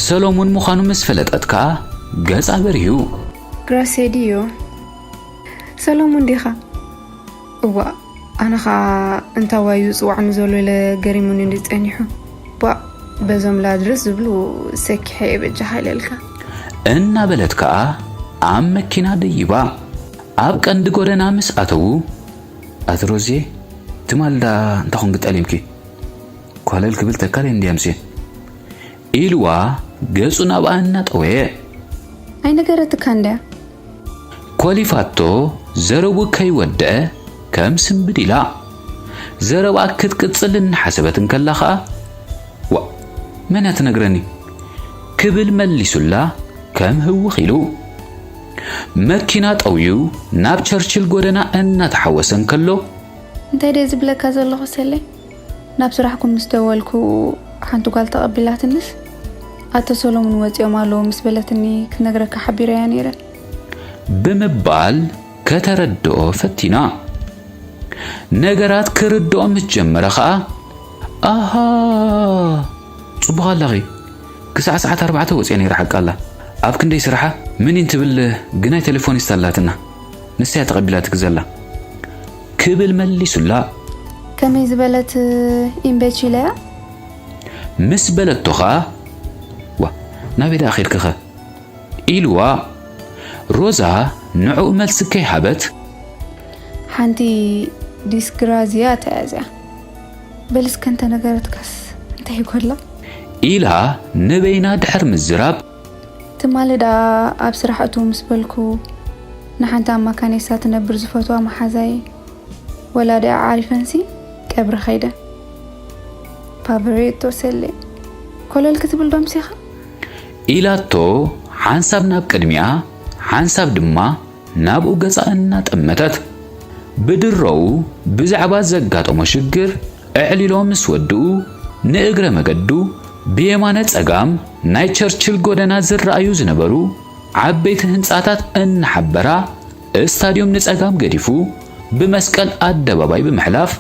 ሰሎሙን ምዃኑ ምስ ፈለጠት ከኣ ገጻ በሪሁ። "ግራሴ ድዮ? ሰሎሙን ዲኻ?" "እዋእ፣ ኣነ ኸኣ እንታዋይ ዝጽዋዕኒ ዘሎ ኢለ ገሪሙኒ እንዲ ጸኒሑ። ቧእ፣ በዞም ላድርስ ዝብሉ ሰኪሐ እየ በጃኻ ኢለልካ." እናበለት ከኣ ኣብ መኪና ደይባ። ኣብ ቀንዲ ጎደና ምስ ኣተዉ፣ "ኣቲ ሮዝየ፣ ትማልዳ እንታይ ኮንኪ ጠሊምኪ?" ኮለል ክብል ተካል እንድያምሲ ኢልዋ ገጹ ናብኣ እናጠወየ። ኣይነገረትካ እንድያ። ኮሊፋቶ ዘረቡ ከይወደአ ከም ስንብድ ኢላ። ዘረባ ክትቅጽል እናሓሰበት እንከላ ኸኣ፣ "ዋ፣ መን እያ ትነግረኒ?" ክብል መሊሱላ ከም ህውኽ ኢሉ። መኪና ጠውዩ ናብ ቸርችል ጎደና እናተሓወሰ እንከሎ፣ እንታይ ደየ ዝብለካ ዘለኹ ሰሌ? ናብ ስራሕኩም ምስ ደወልኩ ሓንቲ ጓል ተቐቢላትንስ፣ "ኣቶ ሰሎሙን ወጺኦም ኣለዉ" ምስ በለትኒ ክነግረካ ሓቢረያ ነይረ። ብምባል ከተረድኦ ፈቲና። ነገራት ክርድኦ ምስ ጀመረ ኸኣ፣ "ኣሃ፣ ጽቡቕ ኣለኺ። ክሳዕ ሰዓት ኣርባዕተ ወጽየ ነይረ ሓቂ ኣላ። ኣብ ክንደይ ስራሓ ምኒን ትብል ግናይ ቴሌፎኒስት ኣላትና። ንሳ እያ ተቐቢላትኪ ዘላ" ክብል መሊሱላ። ከመይ ዝበለት ኢምቤቺል እያ? ምስ በለቶ ኸኣ፣ "ዋ፣ ናበይ ደኣ ኸድክኸ?" ኢልዋ። ሮዛ ንዕኡ መልሲ ከይሃበት፣ ሓንቲ ዲስግራዝያ ተያዝያ። በል እስከ እንተ ነገረትካስ እንታይ ይጎድላ? ኢላ ንበይና ድሕር ምዝራብ። ትማሊ ደኣ ኣብ ስራሕ እትው ምስ በልኩ፣ ንሓንቲ ኣብ ማካኔሳ ትነብር ዝፈትዋ መሓዛይ ወላዲኣ ዓሪፈንሲ ቀብሪ ኸይደ። ፓቨሬቶ ሰሌ፣ ኮለል ክትብል ዶ ኣምሲኻ? ኢላቶ ሓንሳብ ናብ ቅድሚኣ ሓንሳብ ድማ ናብኡ ገጻ እናጠመተት። ብድሮኡ ብዛዕባ ዘጋጠሞ ሽግር ኣዕሊሎ ምስ ወድኡ፣ ንእግረ መገዱ ብየማነ ጸጋም ናይ ቸርችል ጎደና ዝረኣዩ ዝነበሩ ዓበይቲ ህንጻታት እናሓበራ፣ ስታድዮም ንጸጋም ገዲፉ ብመስቀል ኣደባባይ ብምሕላፍ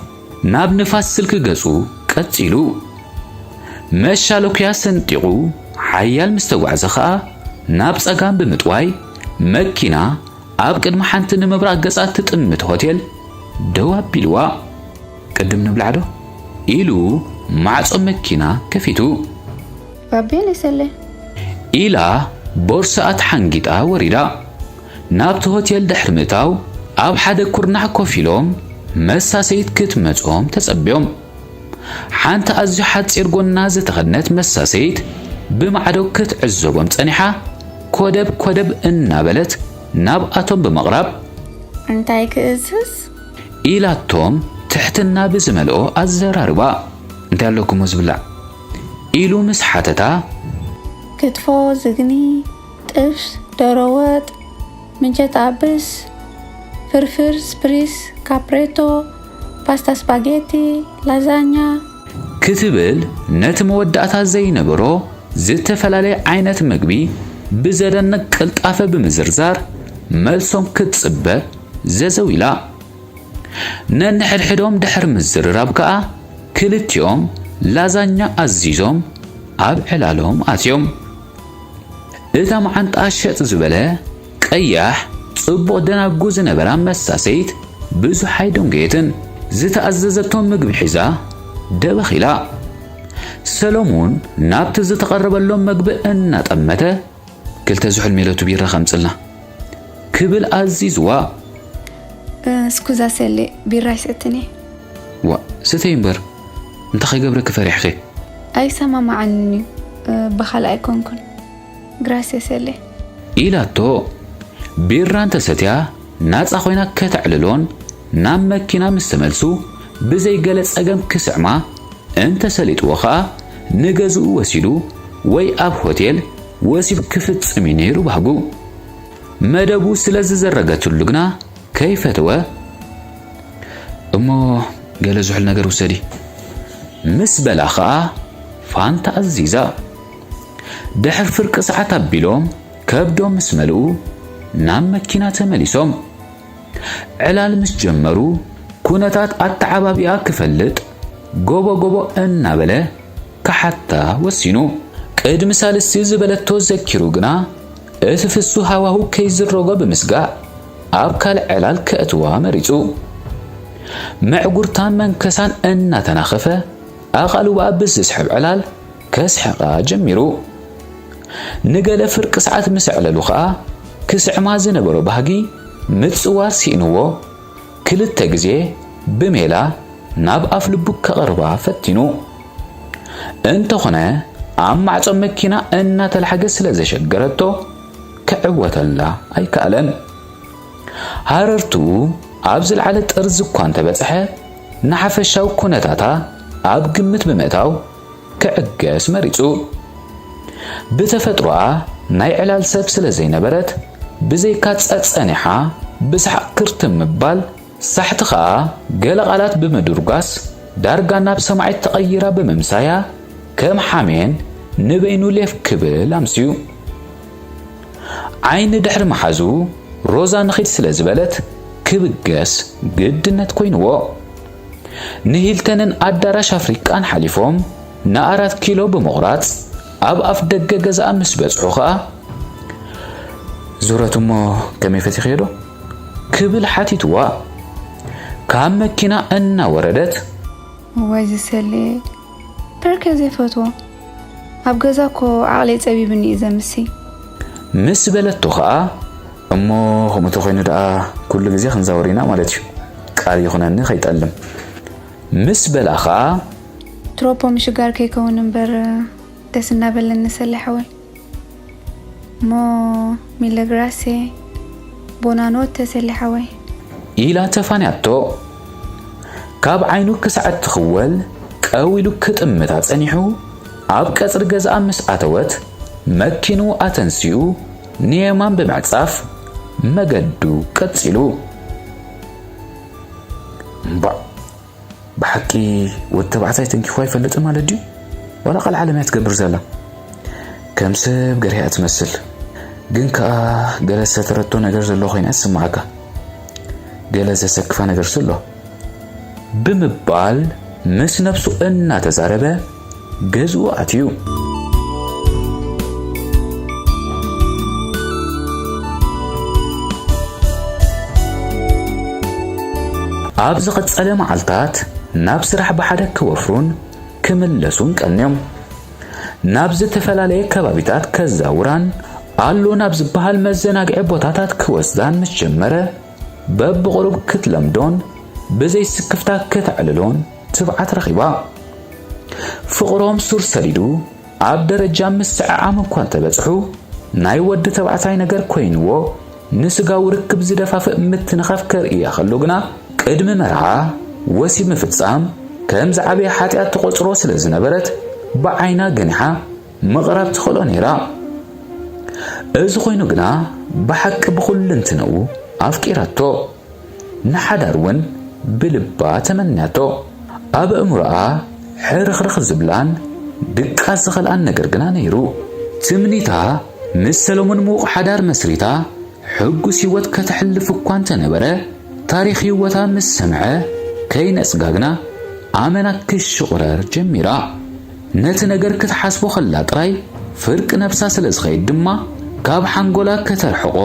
ናብ ንፋስ ስልክ ገጹ ቀጺሉ። መሻለኩያ ሰንጢቑ ሓያል ምስ ተጓዕዘ ኸኣ ናብ ጸጋም ብምጥዋይ መኪና ኣብ ቅድሚ ሓንቲ ንምብራቕ ገጻ ትጥምት ሆቴል ደው ኣቢልዋ። "ቅድም ንብላዕ ዶ?" ኢሉ ማዕጾ መኪና ከፊቱ። ባቤን ይሰለ ኢላ ቦርሳኣ ተሓንጊጣ ወሪዳ። ናብቲ ሆቴል ድሕሪ ምእታው ኣብ ሓደ ኩርናዕ ኮፍ ኢሎም መሳሰይት ክትመጾም ተጸብዮም። ሓንቲ ኣዝዩ ሓጺር ጎና ዝተኸድነት መሳሰይት ብማዕዶ ክትዕዘቦም ጸኒሓ ኮደብ ኮደብ እናበለት ናብኣቶም ብምቕራብ፣ እንታይ ክእዝዝ? ኢላቶም ትሕትና ብዝመልኦ ኣዘራርባ። "እንታይ ኣለኩሞ ዝብላዕ?" ኢሉ ምስ ሓተታ፣ ክትፎ፣ ዝግኒ፣ ጥብስ፣ ደሮ ወጥ፣ ምንቸት ኣብስ፣ ፍርፍር፣ ስፕሪስ፣ ካፕሬቶ፣ ፓስታ፣ ስፓጌቲ፣ ላዛኛ። ክትብል ነቲ መወዳእታ ዘይነበሮ ዝተፈላለየ ዓይነት መግቢ ብዘደንቕ ቅልጣፈ ብምዝርዛር መልሶም ክትጽበ ዘዘው ኢላ። ነንሕድሕዶም ድሕሪ ምዝርራብ ከኣ ክልቲኦም ላዛኛ ኣዚዞም ኣብ ዕላሎም ኣትዮም። እታ መዓንጣ ሸጥ ዝበለ ቀያሕ ጽቡቕ ደናጉ ዝነበራ መሳሰይት ብዙሕ ኣይደንጎየትን። ዝተኣዘዘቶ ምግቢ ሒዛ ደበኽ ኢላ። ሰሎሙን ናብቲ ዝተቐረበሎም መግቢ እናጠመተ፣ "ክልተ ዝሑል ሜሎቱ ቢራ ከምጽልና" ክብል ኣዚዝዋ። እስኩዛ ሰሌ፣ ቢራ ኣይሰትን እየ። "ዋ፣ ስተይ እምበር፣ እንታይ ከይገብረኪ ፈሪሕኺ?" ኣይሰማማዓንን እዩ። ብኻልእ ኣይኮንኩን። ግራሲየስ ሰሌ። ኢላቶ። ቢራ እንተሰትያ ናጻ ኮይና ከተዕልሎን ናብ መኪና ምስ ተመልሱ ብዘይ ገለ ጸገም ክስዕማ እንተሰሊጥዎ ኸኣ ንገዝኡ ወሲዱ ወይ ኣብ ሆቴል ወሲብ ክፍጽም እዩ ነይሩ ባህጉ። መደቡ ስለ ዝዘረገትሉ ግና ከይፈተወ፣ "እሞ ገለ ዝሑል ነገር ውሰዲ" ምስ በላ ኸኣ ፋንታ ኣዚዛ። ድሕሪ ፍርቂ ሰዓት ኣቢሎም ከብዶም ምስ መልኡ ናብ መኪና ተመሊሶም። ዕላል ምስ ጀመሩ ኩነታት ኣተዓባቢኣ ክፈልጥ ጎቦ ጎቦ እናበለ ክሓታ ወሲኑ። ቅድሚ ሳልስቲ ዝበለቶ ዘኪሩ ግና እቲ ፍሱ ሃዋሁ ከይዝረጎ ብምስጋእ ኣብ ካልእ ዕላል ከእትዋ መሪጹ። መዕጉርታን መንከሳን እናተናኸፈ ኣቓልቦኣ ብዝስሕብ ዕላል ከስሕቓ ጀሚሩ። ንገለ ፍርቂ ሰዓት ምስ ኣዕለሉ ኸኣ ክስዕማ ዝነበሮ ባህጊ ምጽዋር ስኢንዎ ክልተ ግዜ ብሜላ ናብ ኣፍ ልቡ ከቕርባ ፈቲኑ። እንተኾነ ኣብ ማዕጾ መኪና እናተላሕገ ስለ ዘሸገረቶ ክዕወተላ ኣይከኣለን። ሃረርቱ ኣብ ዝለዓለ ጥርዚ እኳ እንተበጽሐ፣ ንሓፈሻዊ ኩነታታ ኣብ ግምት ብምእታው ክዕገስ መሪጹ። ብተፈጥሮኣ ናይ ዕላል ሰብ ስለ ዘይነበረት፣ ብዘይካ ጸጸኒሓ ብሰሓቕ ክርትም ምባል፣ ሳሕቲ ኸኣ ገለ ቃላት ብምድርጓስ ዳርጋ ናብ ሰማዒት ተቐይራ ብምምሳያ፣ ከም ሓሜን ንበይኑ ሌፍ ክብል ኣምስዩ። ዓይኒ ድሕሪ መሓዙ ሮዛ ንኺድ ስለ ዝበለት ክብገስ ግድነት ኮይንዎ። ንሂልተንን ኣዳራሽ ኣፍሪቃን ሓሊፎም ንኣራት ኪሎ ብምቑራጽ ኣብ ኣፍ ደገ ገዛኣ ምስ በጽሑ ኸኣ፣ "ዙረት እሞ ከመይ ፈቲኽዮ ዶ?" ክብል ሓቲትዋ። ካብ መኪና እናወረደት፣ "ወይ ዝሰልየ፣ ብርከ ዘይፈትዎ። ኣብ ገዛ እኮ ዓቕለይ ጸቢብኒ እዩ ዘምሲ." ምስ በለቶ ኸኣ፣ "እሞ ከምኡ ተኾይኑ ደኣ ኩሉ ግዜ ክንዛወር ኢና ማለት እዩ። ቃል ይኹነኒ ከይጠልም." ምስ በላ ኸኣ፣ "ትሮፖ ምሽጋር ከይከውን እምበር ደስ እናበለኒ ሰለ ሓወይ። እሞ ሚለግራሴ ቦናኖ ተሰለ ሓወይ?" ኢላ ተፋንያቶ። ካብ ዓይኑ ክሳዕ እትኽወል ቀው ኢሉ ክጥምታ ጸኒሑ፣ ኣብ ቀጽሪ ገዛኣ ምስ ኣተወት፣ መኪኑ ኣተንሲኡ ንየማን ብምዕጻፍ መገዱ ቀጺሉ። እምባእ፣ ብሓቂ ወዲ ተባዕታይ ተንኪፉ ኣይፈልጥን ማለት ድዩ? ዋላ ቃል ዓለም እያ ትገብር ዘላ። ከም ሰብ ገርሂኣ ትመስል። ግን ከኣ ገለ ዝተረቶ ነገር ዘሎ ኮይና ትስምዓካ። ገለ ዘሰክፋ ነገርሲ ኣሎ። ብምባል ምስ ነብሱ እናተዛረበ ገዝኡ ኣትዩ። ኣብ ዝቐጸለ መዓልታት ናብ ስራሕ ብሓደ ክወፍሩን ክምለሱን ቀንዮም። ናብ ዝተፈላለየ ከባቢታት ከዛውራን ኣሎ ናብ ዝበሃል መዘናግዒ ቦታታት ክወስዳን ምስ ጀመረ፣ በብቕሩብ ክትለምዶን ብዘይ ስክፍታ ከተዕልሎን ትብዓት ረኺባ። ፍቕሮም ሱር ሰዲዱ ኣብ ደረጃ ምስዕዓም እኳ እንተበጽሑ፣ ናይ ወዲ ተባዕታይ ነገር ኮይንዎ ንስጋዊ ርክብ ዝደፋፍእ ምትንኻፍ ከርእያ ከሎ ግና፣ ቅድሚ መርዓ ወሲብ ምፍጻም ከም ዝዓበየ ሓጢኣት ትቖጽሮ ስለ ዝነበረት፣ ብዓይና ገኒሓ ምቕራብ ትኽእሎ ነይራ። እዚ ኮይኑ ግና፣ ብሓቂ ብኹልንትንኡ ኣፍቂራቶ። ንሓዳር እውን ብልባ ተመንያቶ። ኣብ ኣእምሮኣ ሕርኽርኽ ዝብላን ድቃስ ዝኸልኣን ነገር ግና ነይሩ። ትምኒታ ምስ ሰሎሞን ምዉቕ ሓዳር መስሪታ ሕጉስ ህይወት ከተሕልፍ እኳ እንተነበረ፣ ታሪኽ ህይወታ ምስ ሰምዐ ከይነጽጋ ግና ኣመና ክሽቑረር ጀሚራ። ነቲ ነገር ክትሓስቦ ከላ ጥራይ ፍርቂ ነብሳ ስለ ዝኸይድ ድማ፣ ካብ ሓንጎላ ከተርሕቖ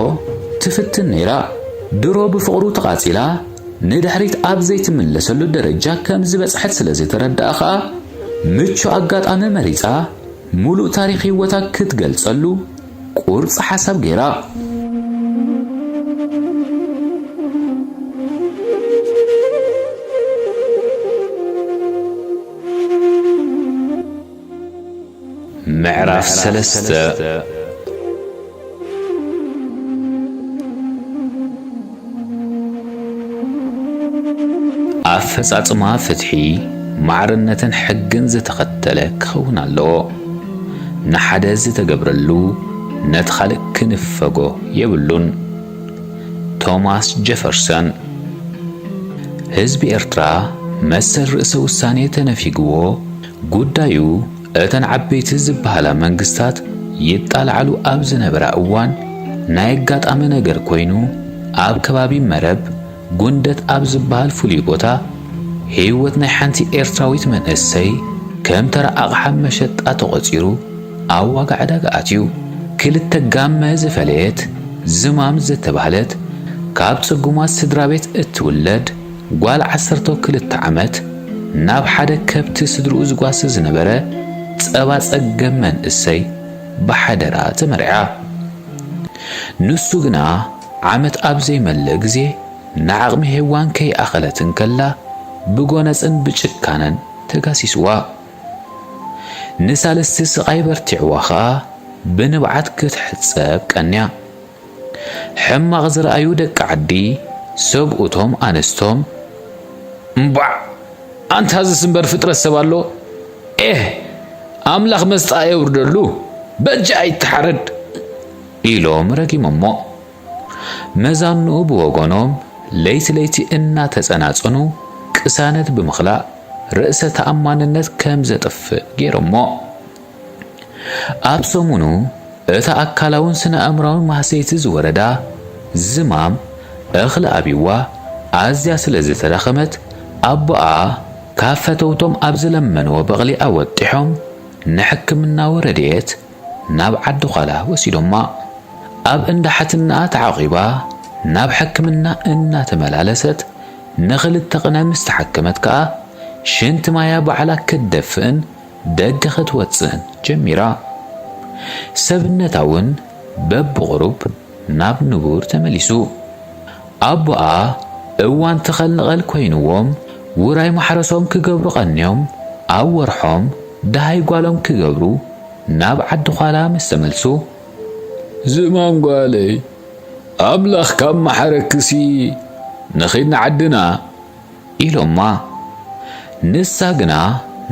ትፍትን ነይራ። ድሮ ብፍቕሩ ተቓጺላ፣ ንድሕሪት ኣብ ዘይትምለሰሉ ደረጃ ከም ዝበጽሐት ስለ ዝተረድኣ ኸኣ፣ ምቹ ኣጋጣሚ መሪጻ፣ ምሉእ ታሪኽ ህይወታ ክትገልጸሉ ቁርጺ ሓሳብ ገይራ። ምዕራፍ ሰለስተ። ኣፈጻጽማ ፍትሒ፣ ማዕርነትን ሕግን ዝተኸተለ ክኸውን ኣለዎ። ንሓደ ዝተገብረሉ ነቲ ካልእ ክንፈጎ የብሉን። ቶማስ ጀፈርሰን። ህዝቢ ኤርትራ መሰል ርእሰ ውሳኔ ተነፊግዎ፣ ጉዳዩ እተን ዓበይቲ ዝበሃላ መንግስታት ይጣልዓሉ ኣብ ዝነበራ እዋን፣ ናይ ኣጋጣሚ ነገር ኮይኑ፣ ኣብ ከባቢ መረብ ጉንደት ኣብ ዝበሃል ፍሉይ ቦታ፣ ህይወት ናይ ሓንቲ ኤርትራዊት መንእሰይ ከም ተራ ኣቕሓ መሸጣ ተቖጺሩ ኣብ ዋጋ ዕዳጋ ኣትዩ። ክልተ ጋመ ዝፈለየት ዝማም ዝተባህለት፣ ካብ ጽጉማት ስድራ ቤት እትውለድ ጓል ዓሰርተ ክልተ ዓመት፣ ናብ ሓደ ከብቲ ስድርኡ ዝጓሲ ዝነበረ ጸባ ጸገም መንእሰይ ብሓደራ ተመርዕያ። ንሱ ግና ዓመት ኣብ ዘይመልእ ግዜ ንዓቕሚ ሄዋን ከይኣኸለት እንከላ ብጎነጽን ብጭካነን ተጋሲስዋ። ንሳልስቲ ስቓይ በርቲዕዋ ኸኣ ብንብዓት ክትሕጸብ ቀንያ። ሕማቕ ዝረኣዩ ደቂ ዓዲ፣ ሰብኡቶም ኣንስቶም፣ "እምቧዕ! ኣንታ ዝስ እምበር ፍጥረት ሰብ ኣሎ? ኤህ! ኣምላኽ መስጣ የውርደሉ፣ በጃ ኣይተሓረድ!" ኢሎም ረጊሞሞ። መዛንኡ ብወገኖም ለይቲ ለይቲ እናተጸናጸኑ ቅሳነት ብምኽላእ ርእሰ ተኣማንነት ከም ዘጥፍእ ገይሮሞ። ኣብ ሰሙኑ እታ ኣካላውን ስነ ኣእምራውን ማህሰይቲ ዝወረዳ ዝማም እኽሊ ኣብይዋ ኣዝያ ስለ ዝተዳኸመት ኣቦኣ ካብ ፈተውቶም ኣብ ዝለመንዎ በቕሊ ኣወጢሖም ንሕክምናዊ ረድኤት ናብ ዓዲ ዃላ ወሲዶማ። ኣብ እንዳ ሓትነኣ ተዓቒባ ናብ ሕክምና እናተመላለሰት ንኽልተ ቕነ ምስ ተሓከመት ከኣ ሽንቲ ማያ ባዕላ ክትደፍእን ደገ ክትወጽእን ጀሚራ። ሰብነታ እውን በብቑሩብ ናብ ንቡር ተመሊሱ። ኣቦኣ እዋን ተኸል ንቐል ኮይንዎም ውራይ ማሕረሶም ክገብሩ ቐንዮም ኣብ ወርሖም ደሃይ ጓሎም ክገብሩ ናብ ዓዲ ዃላ ምስ ተመልሱ፣ "ዝማም ጓለይ፣ ኣምላኽ ካብ መሓረክሲ ንኺድ ንዓድና" ኢሎማ። ንሳ ግና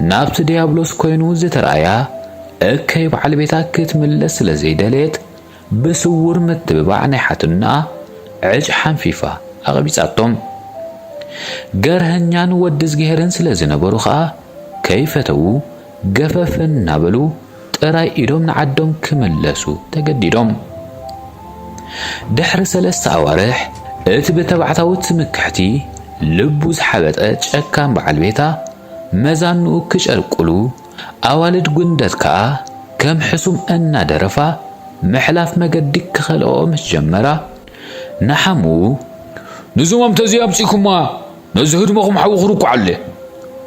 ናብቲ ድያብሎስ ኮይኑ ዝተራእያ እከይ በዓል ቤታ ክትምለስ ስለ ዘይደለየት ብስውር ምትብባዕ ናይ ሓትንኣ ዕጭ ሓንፊፋ ኣቐቢጻቶም። ገርሀኛን ወዲ እዝግሄርን ስለ ዝነበሩ ኸኣ ከይፈተዉ ገፈፍ እናበሉ ጥራይ ኢዶም ንዓዶም ክምለሱ ተገዲዶም። ድሕሪ ሰለስተ ኣዋርሕ እቲ ብተባዕታዊ ትምክሕቲ ልቡ ዝሓበጠ ጨካን በዓል ቤታ መዛንኡ ክጨልቁሉ ኣዋልድ ጉንደት ከኣ ከም ሕሱም እናደረፋ ምሕላፍ መገዲ ክኸልኦ ምስ ጀመራ፣ ንሓሙኡ፣ "ንዞም ኣምተዚ ኣምጺእኩማ ነዚ ህድሞኹም ሓዊ ክርኩዓለ፣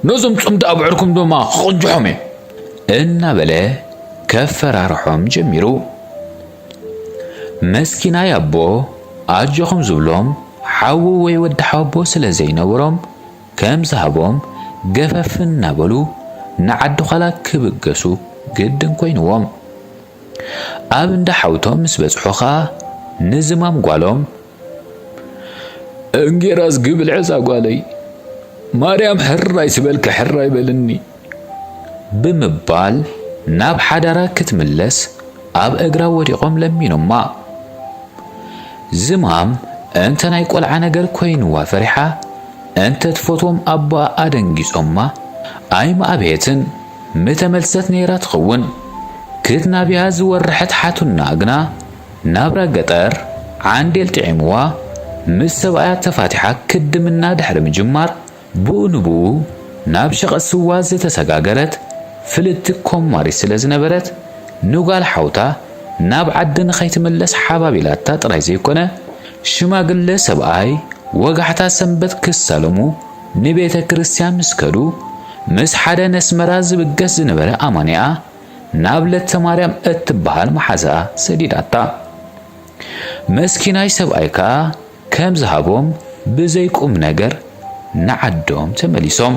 ነዞም ጽምዲ ኣብዕርኩም ድማ ክቕንጅሖም እየ" እናበለ ከፈራርሖም ጀሚሩ። መስኪናይ ኣቦ ኣጆኹም ዝብሎም ሓዉ ወይ ወዲ ሓወቦ ስለ ዘይነበሮም ከም ዝሃቦም ገፈፍ እናበሉ ንዓዲ ዃላ ክብገሱ ግድን ኮይንዎም። ኣብ እንዳ ሓውቶም ምስ በጽሑ ኸኣ ንዝማም ጓሎም፣ "እንጌራስ ግብልዕ እዛ ጓለይ፣ ማርያም ሕራይ ትበልኪ ሕራይ በልኒ" ብምባል ናብ ሓዳራ ክትምለስ ኣብ እግራ ወዲቖም ለሚኖማ። ዝማም እንተ ናይ ቆልዓ ነገር ኮይንዋ ፈሪሓ፣ እንተ ትፈትዎም ኣቦኣ ኣደንጊጾማ ኣይምኣበየትን፣ ምተመልሰት ነይራ ትኸውን። ክትናብያ ዝወረሐት ሓትንኣ ግና ናብራ ገጠር ዓንዴል ጥዒምዋ ምስ ሰብኣያ ተፋቲሓ ክድምና ድሕሪ ምጅማር፣ ብኡ ንብኡ ናብ ሸቐጥ ስዋ ዝተሰጋገረት ፍልጥቲ ኮማሪት ስለ ዝነበረት፣ ንጓል ሓውታ ናብ ዓዲ ንኸይትምለስ ሓባቢላታ ጥራይ ዘይኮነ፣ ሽማግለ ሰብኣይ ወጋሕታ ሰንበት ክሳለሙ ንቤተ ክርስቲያን ምስ ከዱ፣ ምስ ሓደ ነስመራ ዝብገስ ዝነበረ ኣማኒኣ ናብ ለተ ማርያም እትበሃል መሓዛኣ ሰዲዳታ። መስኪናይ ሰብኣይ ከኣ ከም ዝሃቦም ብዘይ ቁም ነገር ንዓዶም ተመሊሶም።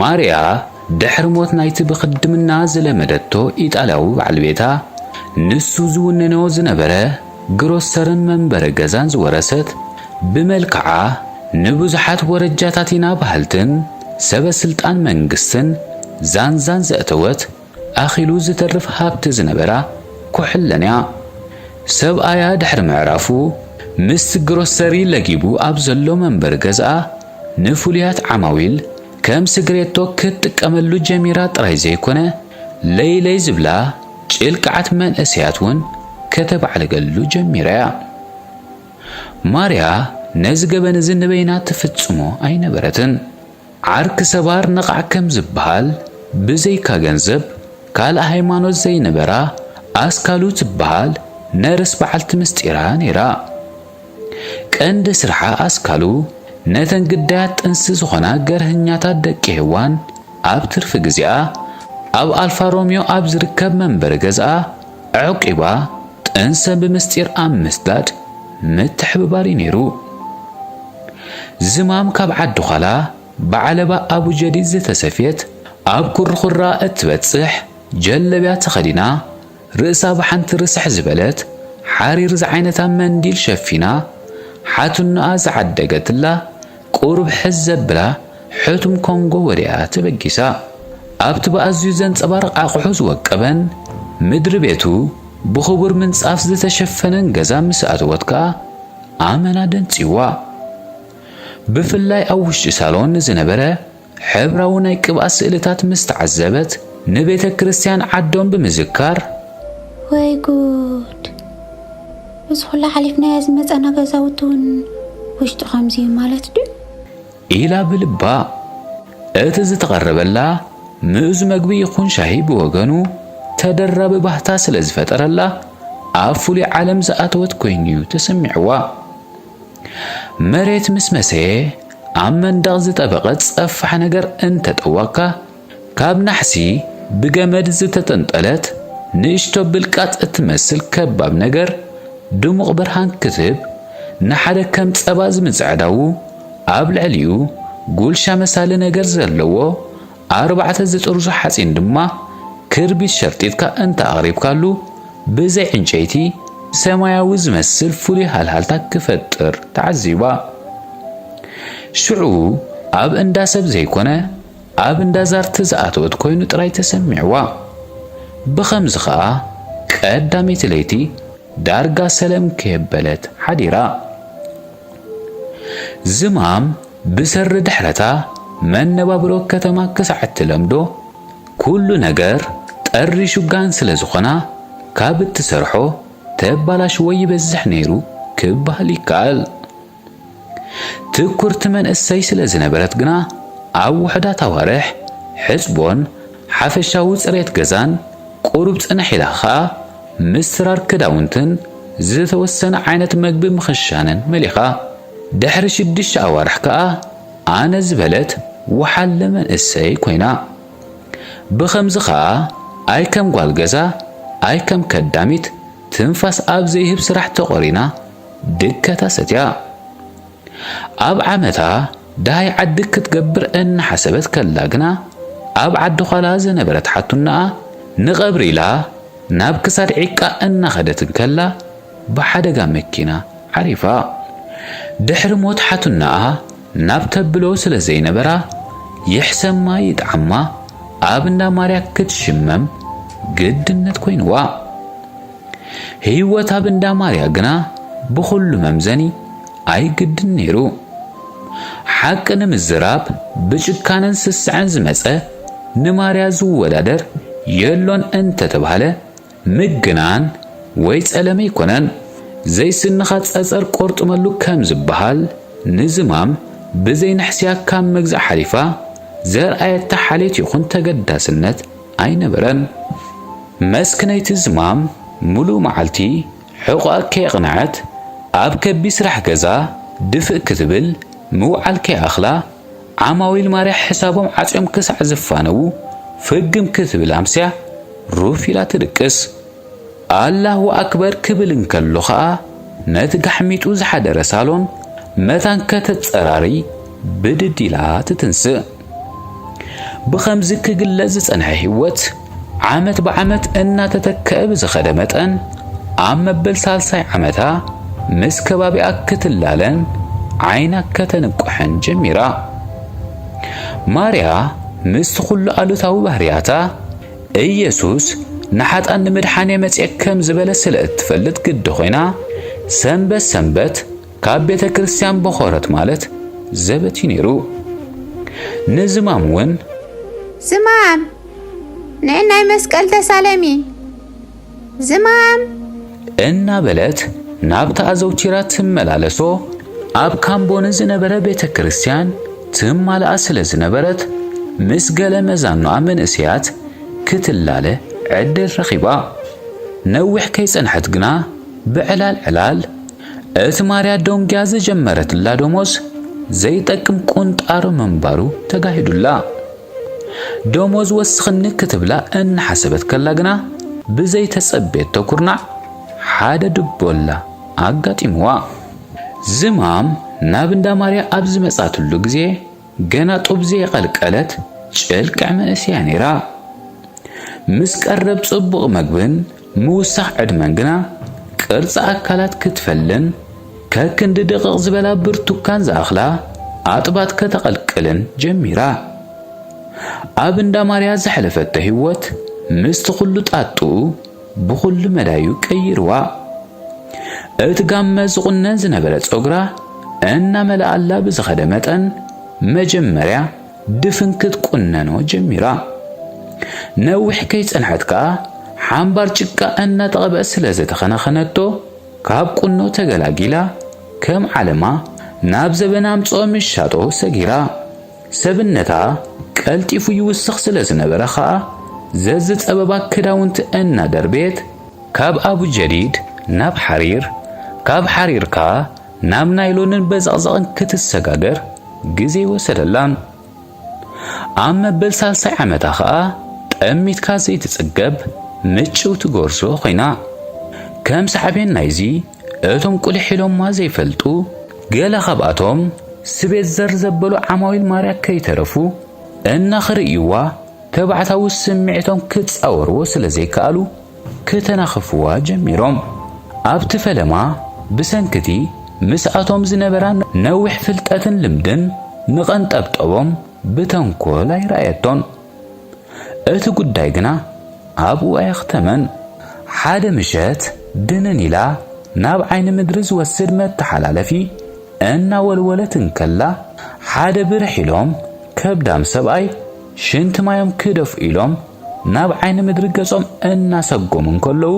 ማርያ ድሕሪ ሞት ናይቲ ብኽድምና ዝለመደቶ ኢጣልያዊ በዓል ቤታ፣ ንሱ ዝውንኖ ዝነበረ ግሮሰርን መንበሪ ገዛን ዝወረሰት፣ ብመልክዓ ንብዙሓት ወረጃታቲና በሃልትን ሰበ ስልጣን መንግስትን ዛንዛን ዘእተወት፣ ኣኺሉ ዝተርፍ ሃብቲ ዝነበራ ኩሕለን እያ። ሰብኣያ ድሕሪ ምዕራፉ፣ ምስ ግሮሰሪ ለጊቡ ኣብ ዘሎ መንበሪ ገዝኣ፣ ንፍሉያት ዓማዊል ከም ስግሬቶ ክትጥቀመሉ ጀሚራ ጥራይ ዘይኮነ፣ ለይለይ ዝብላ ጭልቅዓት መንእሰያት እውን ከተባዕልገሉ ጀሚራ እያ። ማርያ ነዚ ገበን እዚ ንበይና ትፍጽሞ ኣይነበረትን። ዓርኪ ሰባር ነቓዕ ከም ዝበሃል፣ ብዘይካ ገንዘብ ካልእ ሃይማኖት ዘይነበራ ኣስካሉ ትበሃል ነርስ በዓልቲ ምስጢራ ነይራ። ቀንዲ ስርሓ ኣስካሉ ነተን ግዳያት ጥንሲ ዝኾና ገርህኛታት ደቂ ሄዋን ኣብ ትርፊ ግዜኣ ኣብ ኣልፋ ሮሚዮ ኣብ ዝርከብ መንበሪ ገዝኣ ኣዕቂባ ጥንሰን ብምስጢር ኣብ ምስዳድ ምትሕብባር እዩ ነይሩ። ዝማም ካብ ዓዲ ዃላ ብዓለባ ኣቡጀዲድ ዝተሰፍየት ኣብ ኩርኹራ እትበጽሕ ጀለብያ ተኸዲና፣ ርእሳ ብሓንቲ ርስሕ ዝበለት ሓሪር ዝዓይነታ መንዲል ሸፊና፣ ሓትኖኣ ዝዓደገትላ ቁሩብ ሕዝ ዘብላ ሕቱም ኮንጎ ወዲኣ ተበጊሳ። ኣብቲ ብኣዝዩ ዘንጸባርቕ ኣቕሑ ዝወቀበን ምድሪ ቤቱ ብኽቡር ምንጻፍ ዝተሸፈነን ገዛ ምስ ኣተወት ከኣ ኣመና ደንጽይዋ። ብፍላይ ኣብ ውሽጢ ሳሎን ንዝነበረ ሕብራዊ ናይ ቅብኣት ስእልታት ምስ ተዓዘበት፣ ንቤተ ክርስቲያን ዓዶም ብምዝካር፣ "ወይ ጉድ! እዚ ኹላ ሓሊፍናያ ዝመጻና ገዛውቲ እውን ውሽጡ ከምዚ እዩ ማለት ድዩ?" ኢላ ብልባ። እቲ ዝተቐረበላ ምእዙ መግቢ ይኹን ሻሂ ብወገኑ ተደራቢ ባህታ ስለ ዝፈጠረላ፣ ኣብ ፍሉይ ዓለም ዝኣተወት ኮይኑ እዩ ተሰሚዕዋ። መሬት ምስ መሰየ፣ ኣብ መንደቕ ዝጠበቐ ጸፋሕ ነገር እንተጠዋካ፣ ካብ ናሕሲ ብገመድ ዝተጠንጠለት ንእሽቶ ብልቃጥ እትመስል ከባብ ነገር ድሙቕ ብርሃን ክትህብ፣ ንሓደ ከም ጸባ ዝምጽዕዳዉ ኣብ ልዕሊኡ ጉልሻ መሳሊ ነገር ዘለዎ ኣርባዕተ ዝጥርዙ ሓጺን ድማ ክርቢት ሸርጢጥካ እንተ ኣቕሪብካሉ፣ ብዘይ ዕንጨይቲ ሰማያዊ ዝመስል ፍሉይ ሃልሃልታ ክፈጥር ተዓዚባ። ሽዑ ኣብ እንዳ ሰብ ዘይኮነ፣ ኣብ እንዳ ዛርቲ ዝኣተወት ኮይኑ ጥራይ ተሰሚዕዋ። ብኸምዚ ኸኣ ቀዳመይቲ ለይቲ ዳርጋ ሰለም ከየበለት ሓዲራ። ዝማም ብሰሪ ድሕረታ መነባብሮ ከተማ ክሳዕ እትለምዶ፣ ኩሉ ነገር ጠሪሹ ጋን ስለ ዝኾና፣ ካብ እትሰርሖ ተባላሽዎ ይበዝሕ ነይሩ ክበሃል ይከኣል። ትኩርቲ መንእሰይ ስለ ዝነበረት ግና፣ ኣብ ውሑዳት ኣዋርሕ ሕጽቦን ሓፈሻዊ ጽሬት ገዛን ቁሩብ ጽንሕ ኢላ ኸኣ፣ ምስራር ክዳውንትን ዝተወሰነ ዓይነት መግቢ ምኽሻንን መሊኻ። ድሕሪ ሽዱሽተ ኣዋርሕ ከኣ ኣነ ዝበለት ወሓለ መንእሰይ ኮይና። ብኸምዚ ኸኣ ኣይ ከም ጓል ገዛ፣ ኣይ ከም ከዳሚት ትንፋስ ኣብ ዘይህብ ስራሕ ተቖሪና ድከታ ሰትያ። ኣብ ዓመታ ደሃይ ዓዲ ክትገብር እናሓሰበት ከላ ግና፣ ኣብ ዓዲ ዃላ ዝነበረት ሓቱናኣ ንቐብሪ ኢላ ናብ ክሳድ ዒቃ እናኸደት እንከላ፣ ብሓደጋ መኪና ዓሪፋ። ድሕሪ ሞት ሓቱናኣ ናብ ተብሎ ስለ ዘይነበራ፣ ይሕሰማ ይጥዓማ ኣብ እንዳ ማርያ ክትሽመም ግድነት ኮይንዋ። ህይወት ኣብ እንዳ ማርያ ግና ብኹሉ መምዘኒ ኣይግድን ነይሩ። ሓቂ ንምዝራብ ብጭካነን ስስዐን ዝመጸ ንማርያ ዝወዳደር የሎን እንተተባህለ ምግናን ወይ ጸለመ ኣይኮነን። ዘይስንኻ ጸጸር ቆርጥመሉ ከም ዝበሃል ንዝማም ብዘይ ንሕስያ ካብ ምግዛእ ሓሊፋ ዘርኣየታ ሓልዮት ይኹን ተገዳስነት ኣይነበረን። መስክነይቲ ዝማም ምሉእ መዓልቲ ሕቖኣ ከየቕንዐት ኣብ ከቢድ ስራሕ ገዛ ድፍእ ክትብል ምውዓል ከይኣኽላ ዓማዊል ማርያ ሕሳቦም ዓጽዮም ክሳዕ ዝፋነዉ ፍግም ክትብል ኣምስያ ሩፍ ኢላ ትድቅስ። ኣላሁ ኣክበር ክብል እንከሎ ኸኣ ነቲ ጋሕሚጡ ዝሓደረ ሳሎን መታን ከተጸራሪ ብድድ ኢላ ትትንስእ። ብኸምዚ ክግለጽ ዝጸንሐ ህይወት ዓመት ብዓመት እናተተከአ ብዝኸደ መጠን፣ ኣብ መበል ሳልሳይ ዓመታ ምስ ከባቢኣ ክትላለን ዓይና ከተንቁሐን ጀሚራ። ማርያ ምስቲ ኩሉ ኣሉታዊ ባህርያታ፣ ኢየሱስ ንሓጣን ንምድሓን እየ መጺአ ከም ዝበለ ስለ እትፈልጥ ግዲ ኮይና፣ ሰንበት ሰንበት ካብ ቤተ ክርስቲያን በኾረት ማለት ዘበት እዩ ነይሩ። ንዝማም እውን፣ "ዝማም፣ ንእናይ መስቀል ተሳለሚ፣ ዝማም!" እናበለት ናብታ ኣዘውቲራ ትመላለሶ ኣብ ካምቦ ንዝነበረ ቤተ ክርስቲያን ትማልኣ ስለ ዝነበረት፣ ምስ ገለ መዛኖኣ መንእሰያት ክትላለ ዕድል ረኺባ። ነዊሕ ከይጸንሐት ግና ብዕላል ዕላል እቲ ማርያ ዶንግያ ዝጀመረትላ ደሞዝ ዘይጠቅም ቁንጣሮ ምንባሩ ተጋሂዱላ። ደሞዝ ወስኽኒ ክትብላ እናሓሰበት ከላ ግና ብዘይተጸበየቶ ኩርናዕ ሓደ ድቦላ ኣጋጢምዋ። ዝማም ናብ እንዳ ማርያ ኣብ ዝመጻትሉ ግዜ፣ ገና ጡብ ዘይቐልቀለት ጭልቅዕ መንእሰያ ነይራ። ምስ ቀረብ ጽቡቕ መግብን ምውሳኽ ዕድመን ግና፣ ቅርጺ ኣካላት ክትፈልን፣ ከክንዲ ድቕቕ ዝበላ ብርቱካን ዝኣኽላ ኣጥባት ከተቐልቅልን ጀሚራ። ኣብ እንዳ ማርያ ዘሕለፈቶ ህይወት፣ ምስቲ ኩሉ ጣጥኡ፣ ብኹሉ መዳዩ ቀይርዋ። እቲ ጋመ ዝቑነን ዝነበረ ጸጉራ እናመልኣላ ብዝኸደ መጠን፣ መጀመርያ ድፍን ክትቁነኖ ጀሚራ። ነዊሕ ከይጸንሐት ከኣ፣ ሓምባር ጭቃ እናተቐብአ ስለ ዘተኸናኸነቶ፣ ካብ ቁኖ ተገላጊላ፣ ከም ዓለማ ናብ ዘበን ኣምጽኦ ምሻጦ ሰጊራ። ሰብነታ ቀልጢፉ ይውስኽ ስለ ዝነበረ ኸኣ፣ ዘዝጸበባ ክዳውንቲ እናደርበየት፣ ካብ ኣቡ ጀዲድ ናብ ሓሪር፣ ካብ ሓሪር ከኣ ናብ ናይሎንን በዘቕዘቕን ክትሰጋገር ግዜ ወሰደላን። ኣብ መበል ሳልሳይ ዓመታ ኸኣ፣ ጠሚትካ ዘይትጽገብ ምጭውቲ ጎርዞ ኾይና። ከም ሳዕቤን ናይዚ፣ እቶም ቁልሕ ኢሎማ ዘይፈልጡ ገለ ካብኣቶም፣ ስቤት ዘር ዘበሉ ዓማዊል ማርያ ከይተረፉ፣ እናኽርእይዋ፣ ተባዕታዊ ስምዒቶም ክጻወርዎ ስለ ዘይከኣሉ፣ ክተናኽፍዋ ጀሚሮም። ኣብቲ ፈለማ፣ ብሰንክቲ ምስኣቶም ዝነበራ ነዊሕ ፍልጠትን ልምድን፣ ንቐንጠብጠቦም ብተንኮል ኣይረኣየቶን። እቲ ጉዳይ ግና ኣብኡ ኣየኽተመን። ሓደ ምሸት፣ ድንን ኢላ ናብ ዓይኒ ምድሪ ዝወስድ መተሓላለፊ እናወልወለት እንከላ፣ ሓደ ብርሕ ኢሎም ከብዳም ሰብኣይ፣ ሽንቲ ማዮም ክደፍኡ ኢሎም ናብ ዓይኒ ምድሪ ገጾም እናሰጎሙ እንከለዉ፣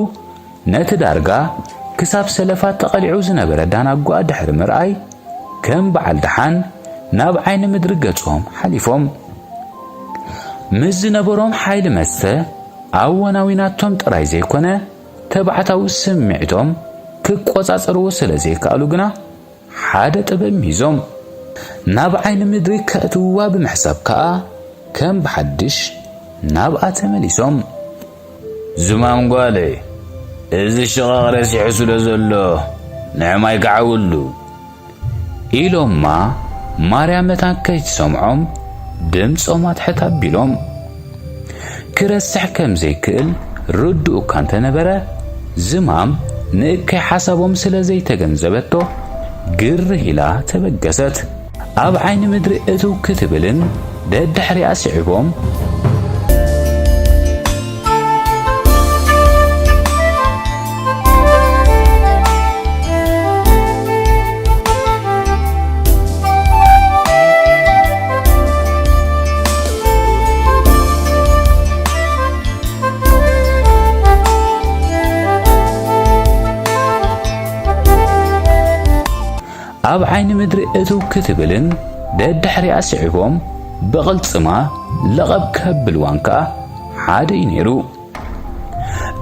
ነቲ ዳርጋ ክሳብ ሰለፋት ተቐሊዑ ዝነበረ ዳናጓ ድሕሪ ምርኣይ፣ ከም በዓል ደሓን ናብ ዓይኒ ምድሪ ገጾም ሓሊፎም። ምስ ዝነበሮም ሓይሊ መስተ ኣወናዊናቶም ጥራይ ዘይኮነ፣ ተባዕታዊ ስምዒቶም ክቆጻጸርዎ ስለ ዘይከኣሉ ግና፣ ሓደ ጥበብ ሚዞም። ናብ ዓይኒ ምድሪ ከእትውዋ ብምሕሳብ ከኣ፣ ከም ብሓድሽ ናብኣ ተመሊሶም። ዝማም ጓለይ፣ እዚ ሽቓቕ ረሲሑ ስለ ዘሎ፣ ንዕማይ ክዓውሉ። ኢሎማ፣ ማርያ መታን ከይትሰምዖም፣ ድምጾም ኣትሕት ኣቢሎም። ክረስሕ ከም ዘይክእል ርዱእ እኳ እንተነበረ፣ ዝማም ንእከይ ሓሳቦም ስለ ዘይተገንዘበቶ፣ ግርህ ኢላ ተበገሰት። ኣብ ዓይኒ ምድሪ እትው ክትብልን ደድሕሪኣ ስዒቦም፣ ኣብ ዓይኒ ምድሪ እትው ክትብልን ደድሕሪኣ ስዒቦም ብቕልጽማ ለቐብ ከብልዋን ከኣ ሓደ እዩ ነይሩ።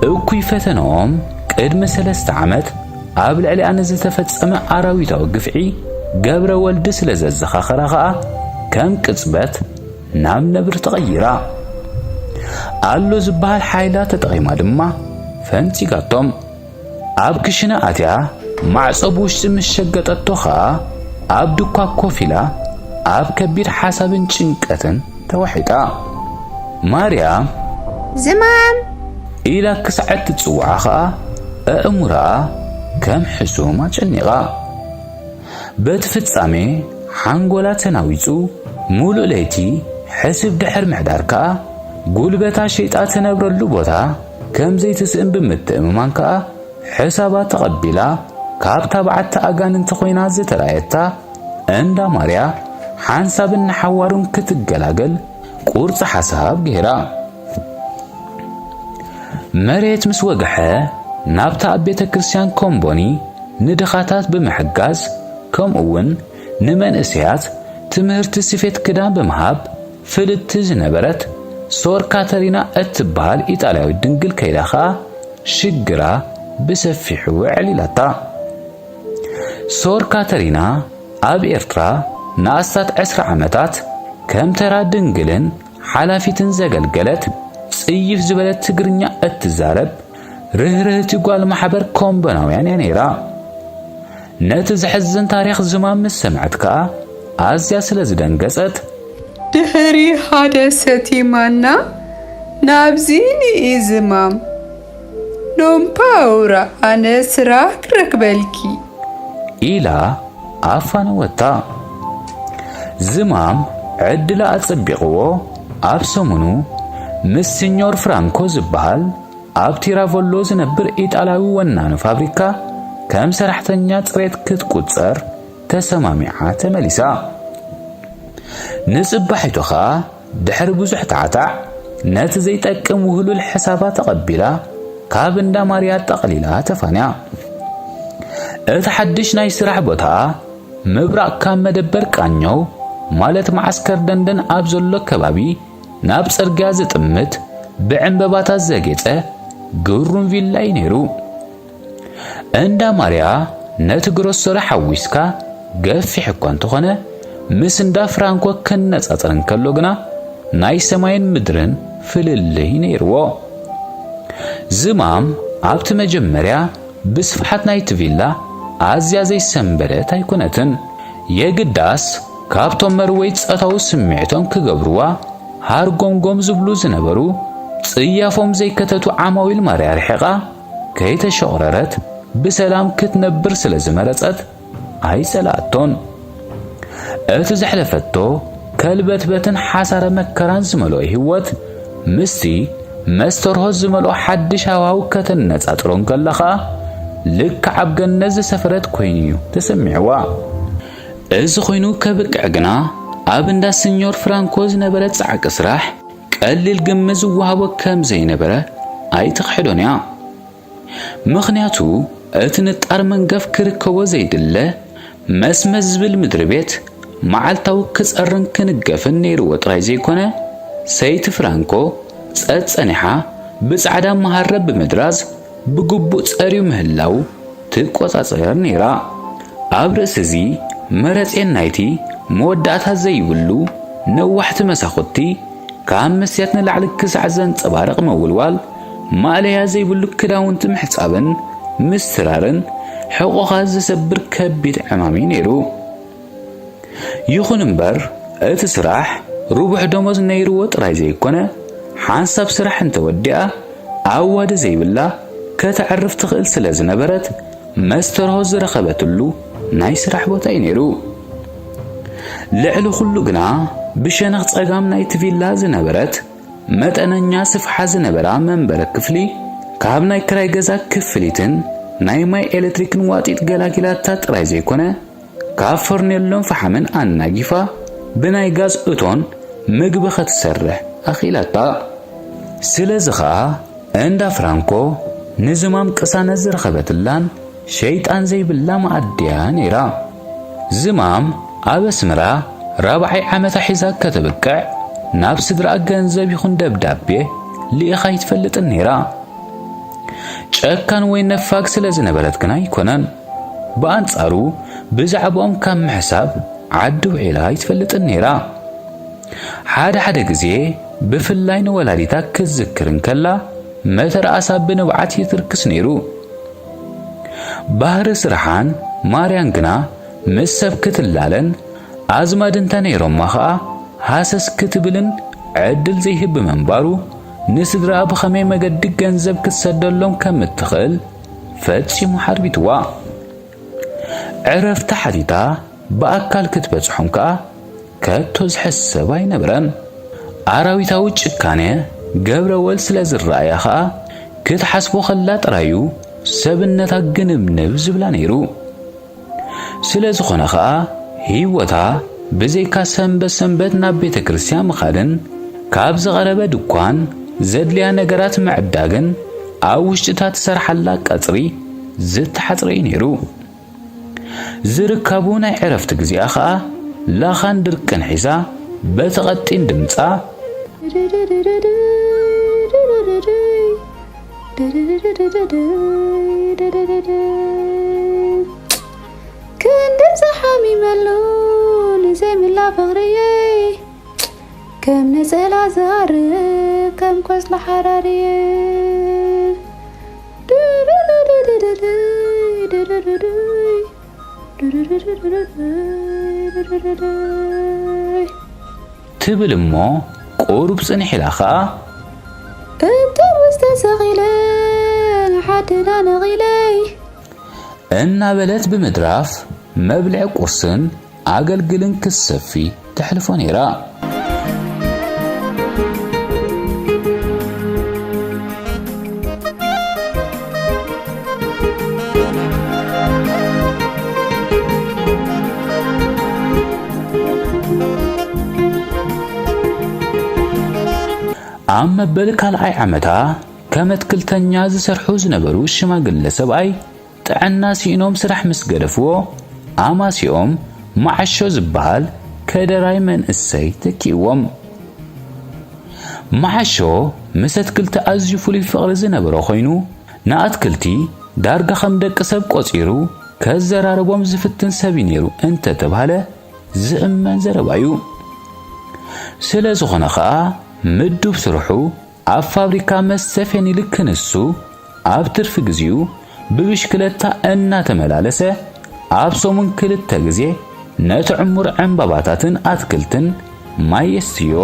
እኩይ ፈተናኦም ቅድሚ ሰለስተ ዓመት ኣብ ልዕሊኣ ንዝተፈጸመ ኣራዊታዊ ግፍዒ ገብረ ወልዲ ስለ ዘዘኻኸራ ኸኣ ከም ቅጽበት ናብ ነብሪ ተቐይራ። ኣሎ ዝበሃል ሓይላ ተጠቒማ ድማ ፈንጺጋቶም። ኣብ ክሽነ ኣትያ ማዕጾ ብውሽጢ ምስ ሸገጠቶ ኸኣ፣ ኣብ ድኳ ኮፍ ኢላ ኣብ ከቢድ ሓሳብን ጭንቀትን ተዋሒጣ። ማርያ ዝማም ኢላ ክሳዕ እትጽውዓ ኸኣ፣ ኣእምሮኣ ከም ሕሱም ኣጨኒቓ። በቲ ፍጻሜ ሓንጎላ ተናዊጹ፣ ሙሉእ ለይቲ ሕስብ ድሕር ምሕዳር ከኣ፣ ጉልበታ ሸይጣ ትነብረሉ ቦታ ከም ዘይትስእን ብምትእምማን ከኣ፣ ሕሳባ ተቐቢላ፣ ካብ ታብዓት ኣጋንንቲ ኮይና ዝተራእየታ እንዳ ማርያ፣ ሓንሳብን ንሓዋሩን ክትገላገል ቁርጺ ሓሳብ ገይራ። መሬት ምስ ወግሐ፣ ናብታ ኣብ ቤተ ክርስቲያን ኮምቦኒ ንድኻታት ብምሕጋዝ፣ ከምኡ እውን ንመንእሰያት ትምህርቲ ስፌት ክዳን ብምሃብ ፍልጥቲ ዝነበረት ሶር ካተሪና እትበሃል ኢጣልያዊት ድንግል ከይዳ ኸኣ ሽግራ ብሰፊሑ ኣዕሊላታ። ሶር ካተሪና ኣብ ኤርትራ ንኣስታት ዕስራ ዓመታት ከም ተራ ድንግልን ሓላፊትን ዘገልገለት ጽይፍ ዝበለት ትግርኛ እትዛረብ ርህርህቲ ጓል ማሕበር ኮምቦናውያን እያ ነይራ። ነቲ ዘሕዝን ታሪኽ ዝማም ምስ ሰምዐት ከኣ ኣዝያ ስለ ዝደንገጸት፣ ድሕሪ ሓደ ሰቲ ማና ናብዚ ንኢ ዝማም፣ ሎምፓውራ ኣነ ስራሕ ክረክበልኪ። ኢላ ኣፋነወታ። ዝማም ዕድላ ኣጸቢቕዎ ኣብ ሰሙኑ ምስ ሲኞር ፍራንኮ ዝበሃል ኣብ ቲራቮሎ ዝነብር ኢጣልያዊ ወናኒ ፋብሪካ ከም ሰራሕተኛ ጽሬት ክትቁጸር ተሰማሚዓ ተመሊሳ። ንጽባሒቱ ኸኣ ድሕሪ ብዙሕ ታዕታዕ ነቲ ዘይጠቅም ውህሉል ሕሳባ ተቐቢላ ካብ እንዳ ማርያ ጠቕሊላ ተፋንያ። እቲ ሓድሽ ናይ ስራሕ ቦታኣ ምብራቕ ካብ መደበር ቃኘው ማለት መዓስከር ደንደን ኣብ ዘሎ ከባቢ ናብ ጽርግያ ዝጥምት ብዕምበባታት ዘጌጸ ግሩም ቪላ እዩ ነይሩ። እንዳ ማርያ ነቲ ግሮሰሪ ሓዊስካ ገፊሕ እኳ እንተኾነ ምስ እንዳ ፍራንኮ ክነጻጸር እንከሎ ግና ናይ ሰማይን ምድርን ፍልልይ ነይርዎ። ዝማም ኣብቲ መጀመርያ ብስፍሓት ናይቲ ቪላ ኣዝያ ዘይሰንበደት ኣይኮነትን። የግዳስ ካብቶም መርወይ ጾታዊ ስምዒቶም ክገብርዋ ሃርጎምጎም ዝብሉ ዝነበሩ ጽያፎም ዘይከተቱ ዓማዊል ማርያ ርሒቓ ከይተሸቑረረት ብሰላም ክትነብር ስለ ዝመረጸት ኣይጸላኣቶን። እቲ ዘሕለፈቶ ከልበትበትን ሓሳረ መከራን ዝመልኦ ህይወት ምስቲ መስተርሆት ዝመልኦ ሓድሽ ሃዋው ከተነጻጽሮ እንከላ ኸኣ ልክዕ ኣብ ገነት ዝሰፈረት ኮይኑ እዩ ተሰሚዕዋ። እዚ ኮይኑ ከብቅዕ ግና ኣብ እንዳ ስኞር ፍራንኮ ዝነበረ ጻዕቂ ስራሕ ቀሊል ግምት ዝወሃቦ ከም ዘይነበረ ኣይትኽሕዶን እያ። ምኽንያቱ እቲ ንጣር መንገፍ ክርከቦ ዘይድለ መስመስ ዝብል ምድሪ ቤት መዓልታዊ ክጸርን ክንገፍን ነይርዎ ጥራይ ዘይኮነ፣ ሰይቲ ፍራንኮ ጸጸኒሓ ብጻዕዳ መሃረብ ብምድራዝ ብግቡእ ጸርዩ ምህላው ትቆጻጸር ነይራ። ኣብ ርእሲ እዚ መረጼን ናይቲ መወዳእታ ዘይብሉ ነዋሕቲ መሳኹቲ ካብ መስትያት ንላዕሊ ክሳዕ ዘንጸባርቕ ምውልዋል፣ ማእለያ ዘይብሉ ክዳውንቲ ምሕጻብን ምስትራርን ሕቖኻ ዘሰብር ከቢድ ዕማም እዩ ነይሩ። ይኹን እምበር እቲ ስራሕ ርቡሕ ደሞዝ ነይርዎ ጥራይ ዘይኮነ፣ ሓንሳብ ስራሕ እንተወዲኣ ኣዋዲ ዘይብላ ከተዕርፍ ትኽእል ስለ ዝነበረት መስተርሆ ዝረኸበትሉ ናይ ስራሕ ቦታ እዩ ነይሩ። ልዕሊ ኩሉ ግና ብሸነኽ ጸጋም ናይቲ ቪላ ዝነበረት መጠነኛ ስፍሓ ዝነበራ መንበሪ ክፍሊ ካብ ናይ ክራይ ገዛ ክፍሊትን ናይ ማይ ኤሌክትሪክን ዋጢጥ ገላጊላታ ጥራይ ዘይኮነ ካብ ፈርኔሎን ፈሓምን ኣናጊፋ ብናይ ጋዝ እቶን ምግቢ ክትሰርሕ ኣኽኢላታ። ስለዚ ኸኣ እንዳ ፍራንኮ ንዝማም ቅሳነት ዝረኸበትላን ሸይጣን ዘይብላ መኣዲ እያ ነይራ። ዝማም ኣብ ኣስመራ ራብዓይ ዓመታ ሒዛ ከተብቅዕ ናብ ስድራኣ ገንዘብ ይኹን ደብዳቤ ልኢኻ ኣይትፈልጥን ነይራ። ጨካን ወይ ነፋግ ስለ ዝነበረት ግን ኣይኮነን። ብኣንጻሩ ብዛዕባኦም ካብ ምሕሳብ ዓዲ ውዒላ ኣይትፈልጥን ነይራ። ሓደ ሓደ ግዜ ብፍላይ ንወላዲታ ክትዝክር እንከላ መተርኣሳ ብንብዓት ይትርክስ ነይሩ። ባህሪ ስርሓን ማርያን ግና ምስ ሰብ ክትላለን ኣዝማድ እንተ ነይሮማ ኸኣ ሃሰስ ክትብልን ዕድል ዘይህብ ብምንባሩ ንስድራኣ ብኸመይ መገዲ ገንዘብ ክትሰደሎም ከም እትኽእል ፈጺሙ ሓርቢትዋ። ዕረፍቲ ሓቲታ ብኣካል ክትበጽሖም ከኣ ከቶ ዝሕሰብ ኣይነበረን። ኣራዊታዊ ጭካነ ገብረወል ስለ ዝረኣያ ከኣ ክትሓስቦ ከላ ጥራዩ ሰብነታ ግንብንብ ዝብላ ነይሩ። ስለ ዝኾነ ከኣ ህይወታ ብዘይካ ሰንበት ሰንበት ናብ ቤተ ክርስቲያን ምኻድን ካብ ዝቐረበ ድኳን ዘድልያ ነገራት ምዕዳግን ኣብ ውሽጢ እታ ትሰርሓላ ቀጽሪ ዝተሓጽረ እዩ ነይሩ። ዝርካቡ ናይ ዕረፍቲ ግዜኣ ኸኣ ላኻን ድርቅን ሒዛ በቲ ቐጢን ድምጻ ክንዲ ዝሓሚመሉ ንዘይምላ ፍቕርየይ ከም ነጸላ ዝሃርብ ከም ቆጽሊ ሓራርየ ድርድርድርድርይ ድርድርድርይ ትብል እሞ፣ ቁሩብ ጽንሕ ኢላ ኸኣ፣ "እንተ ምስ ተሰቒለ ዓድና ነቒለይ" እናበለት ብምድራፍ፣ መብልዒ ቁርስን ኣገልግልን ክትሰፊ ተሕልፎ ነይራ። ኣብ መበል ካልኣይ ዓመታ፣ ከም ኣትክልተኛ ዝሰርሑ ዝነበሩ ሽማግለ ሰብኣይ፣ ጥዕና ስኢኖም ስራሕ ምስ ገደፍዎ፣ ኣማሲኦም መዓሾ ዝበሃል ከደራይ መንእሰይ ተኪእዎም። መዓሾ ምስ ኣትክልቲ ኣዝዩ ፍሉይ ፍቕሪ ዝነበሮ ኮይኑ፣ ንኣትክልቲ ዳርጋ ከም ደቂ ሰብ ቆጺሩ ከዘራርቦም ዝፍትን ሰብ እዩ ነይሩ እንተተባህለ ዝእመን ዘረባ እዩ። ስለ ዝኾነ ኸኣ፣ ምዱብ ስርሑ ኣብ ፋብሪካ መስተ ፌኒል ክንሱ፣ ኣብ ትርፊ ግዜኡ ብብሽክለታ እናተመላለሰ፣ ኣብ ሰሙን ክልተ ግዜ ነቲ ዕሙር ዕምባባታትን ኣትክልትን ማይ የስትዮ፣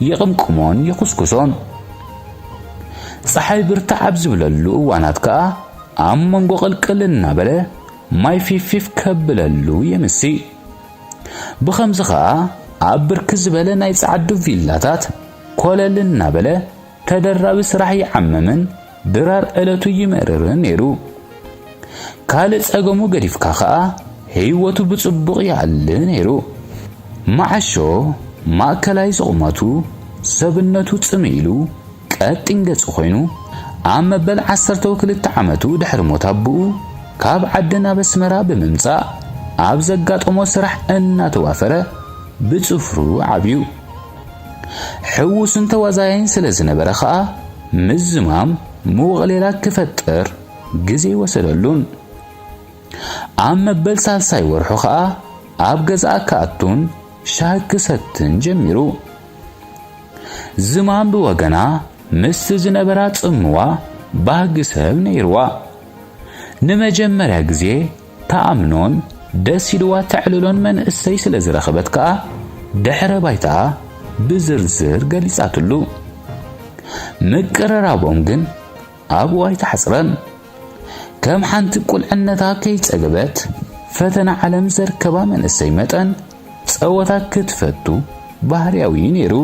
ይቕምቅሞን ይኹስኩሶን። ጸሓይ ብርታዕ ኣብ ዝብለሉ እዋናት ከኣ፣ ኣብ መንጎ ቅልቅል እናበለ ማይ ፊፍፊፍ ከብለሉ የምሲ። ብኸምዚ ኸኣ፣ ኣብ ብርክ ዝበለ ናይ ጸዓዱ ቪላታት ኮለል እናበለ ተደራቢ ስራሕ ይዓመምን ድራር ዕለቱ ይመርርን ነይሩ። ካልእ ጸገሙ ገዲፍካ ኸኣ፣ ህይወቱ ብጽቡቕ ይኣሊ ነይሩ። መዓሾ ማእከላይ ዝቑመቱ፣ ሰብነቱ ጽምእ ኢሉ፣ ቀጢን ገጹ ኮይኑ፣ ኣብ መበል ዓሰርተ ክልተ ዓመቱ ድሕሪ ሞት ኣቦኡ፣ ካብ ዓዲ ናብ ኣስመራ ብምምጻእ፣ ኣብ ዘጋጠሞ ስራሕ እናተዋፈረ፣ ብጽፍሩ ዓብዩ። ሕዉስን ተዋዛያይን ስለ ዝነበረ ኸኣ፣ ምዝማም ምውቕሌላ ክፈጥር ግዜ ኣይወሰደሉን። ኣብ መበል ሳልሳይ ወርሑ ኸኣ፣ ኣብ ገዛኣ ክኣቱን ሻሂ ክሰትን ጀሚሩ። ዝማም ብወገና፣ ምስቲ ዝነበራ ጽምዋ ባህጊ ሰብ ነይርዋ። ንመጀመርያ ግዜ ትኣምኖን ደስ ኢልዋ ተዕልሎን መንእሰይ ስለ ዝረኸበት ከኣ፣ ድሕረ ባይታኣ ብዝርዝር ገሊጻትሉ። ምቅርራቦም ግን ኣብኡ ኣይተሓጽረን። ከም ሓንቲ ቁልዕነታ ከይጸገበት፣ ፈተና ዓለም ዘርከባ መንእሰይ መጠን፣ ጸወታ ክትፈቱ ባህርያዊ ነይሩ።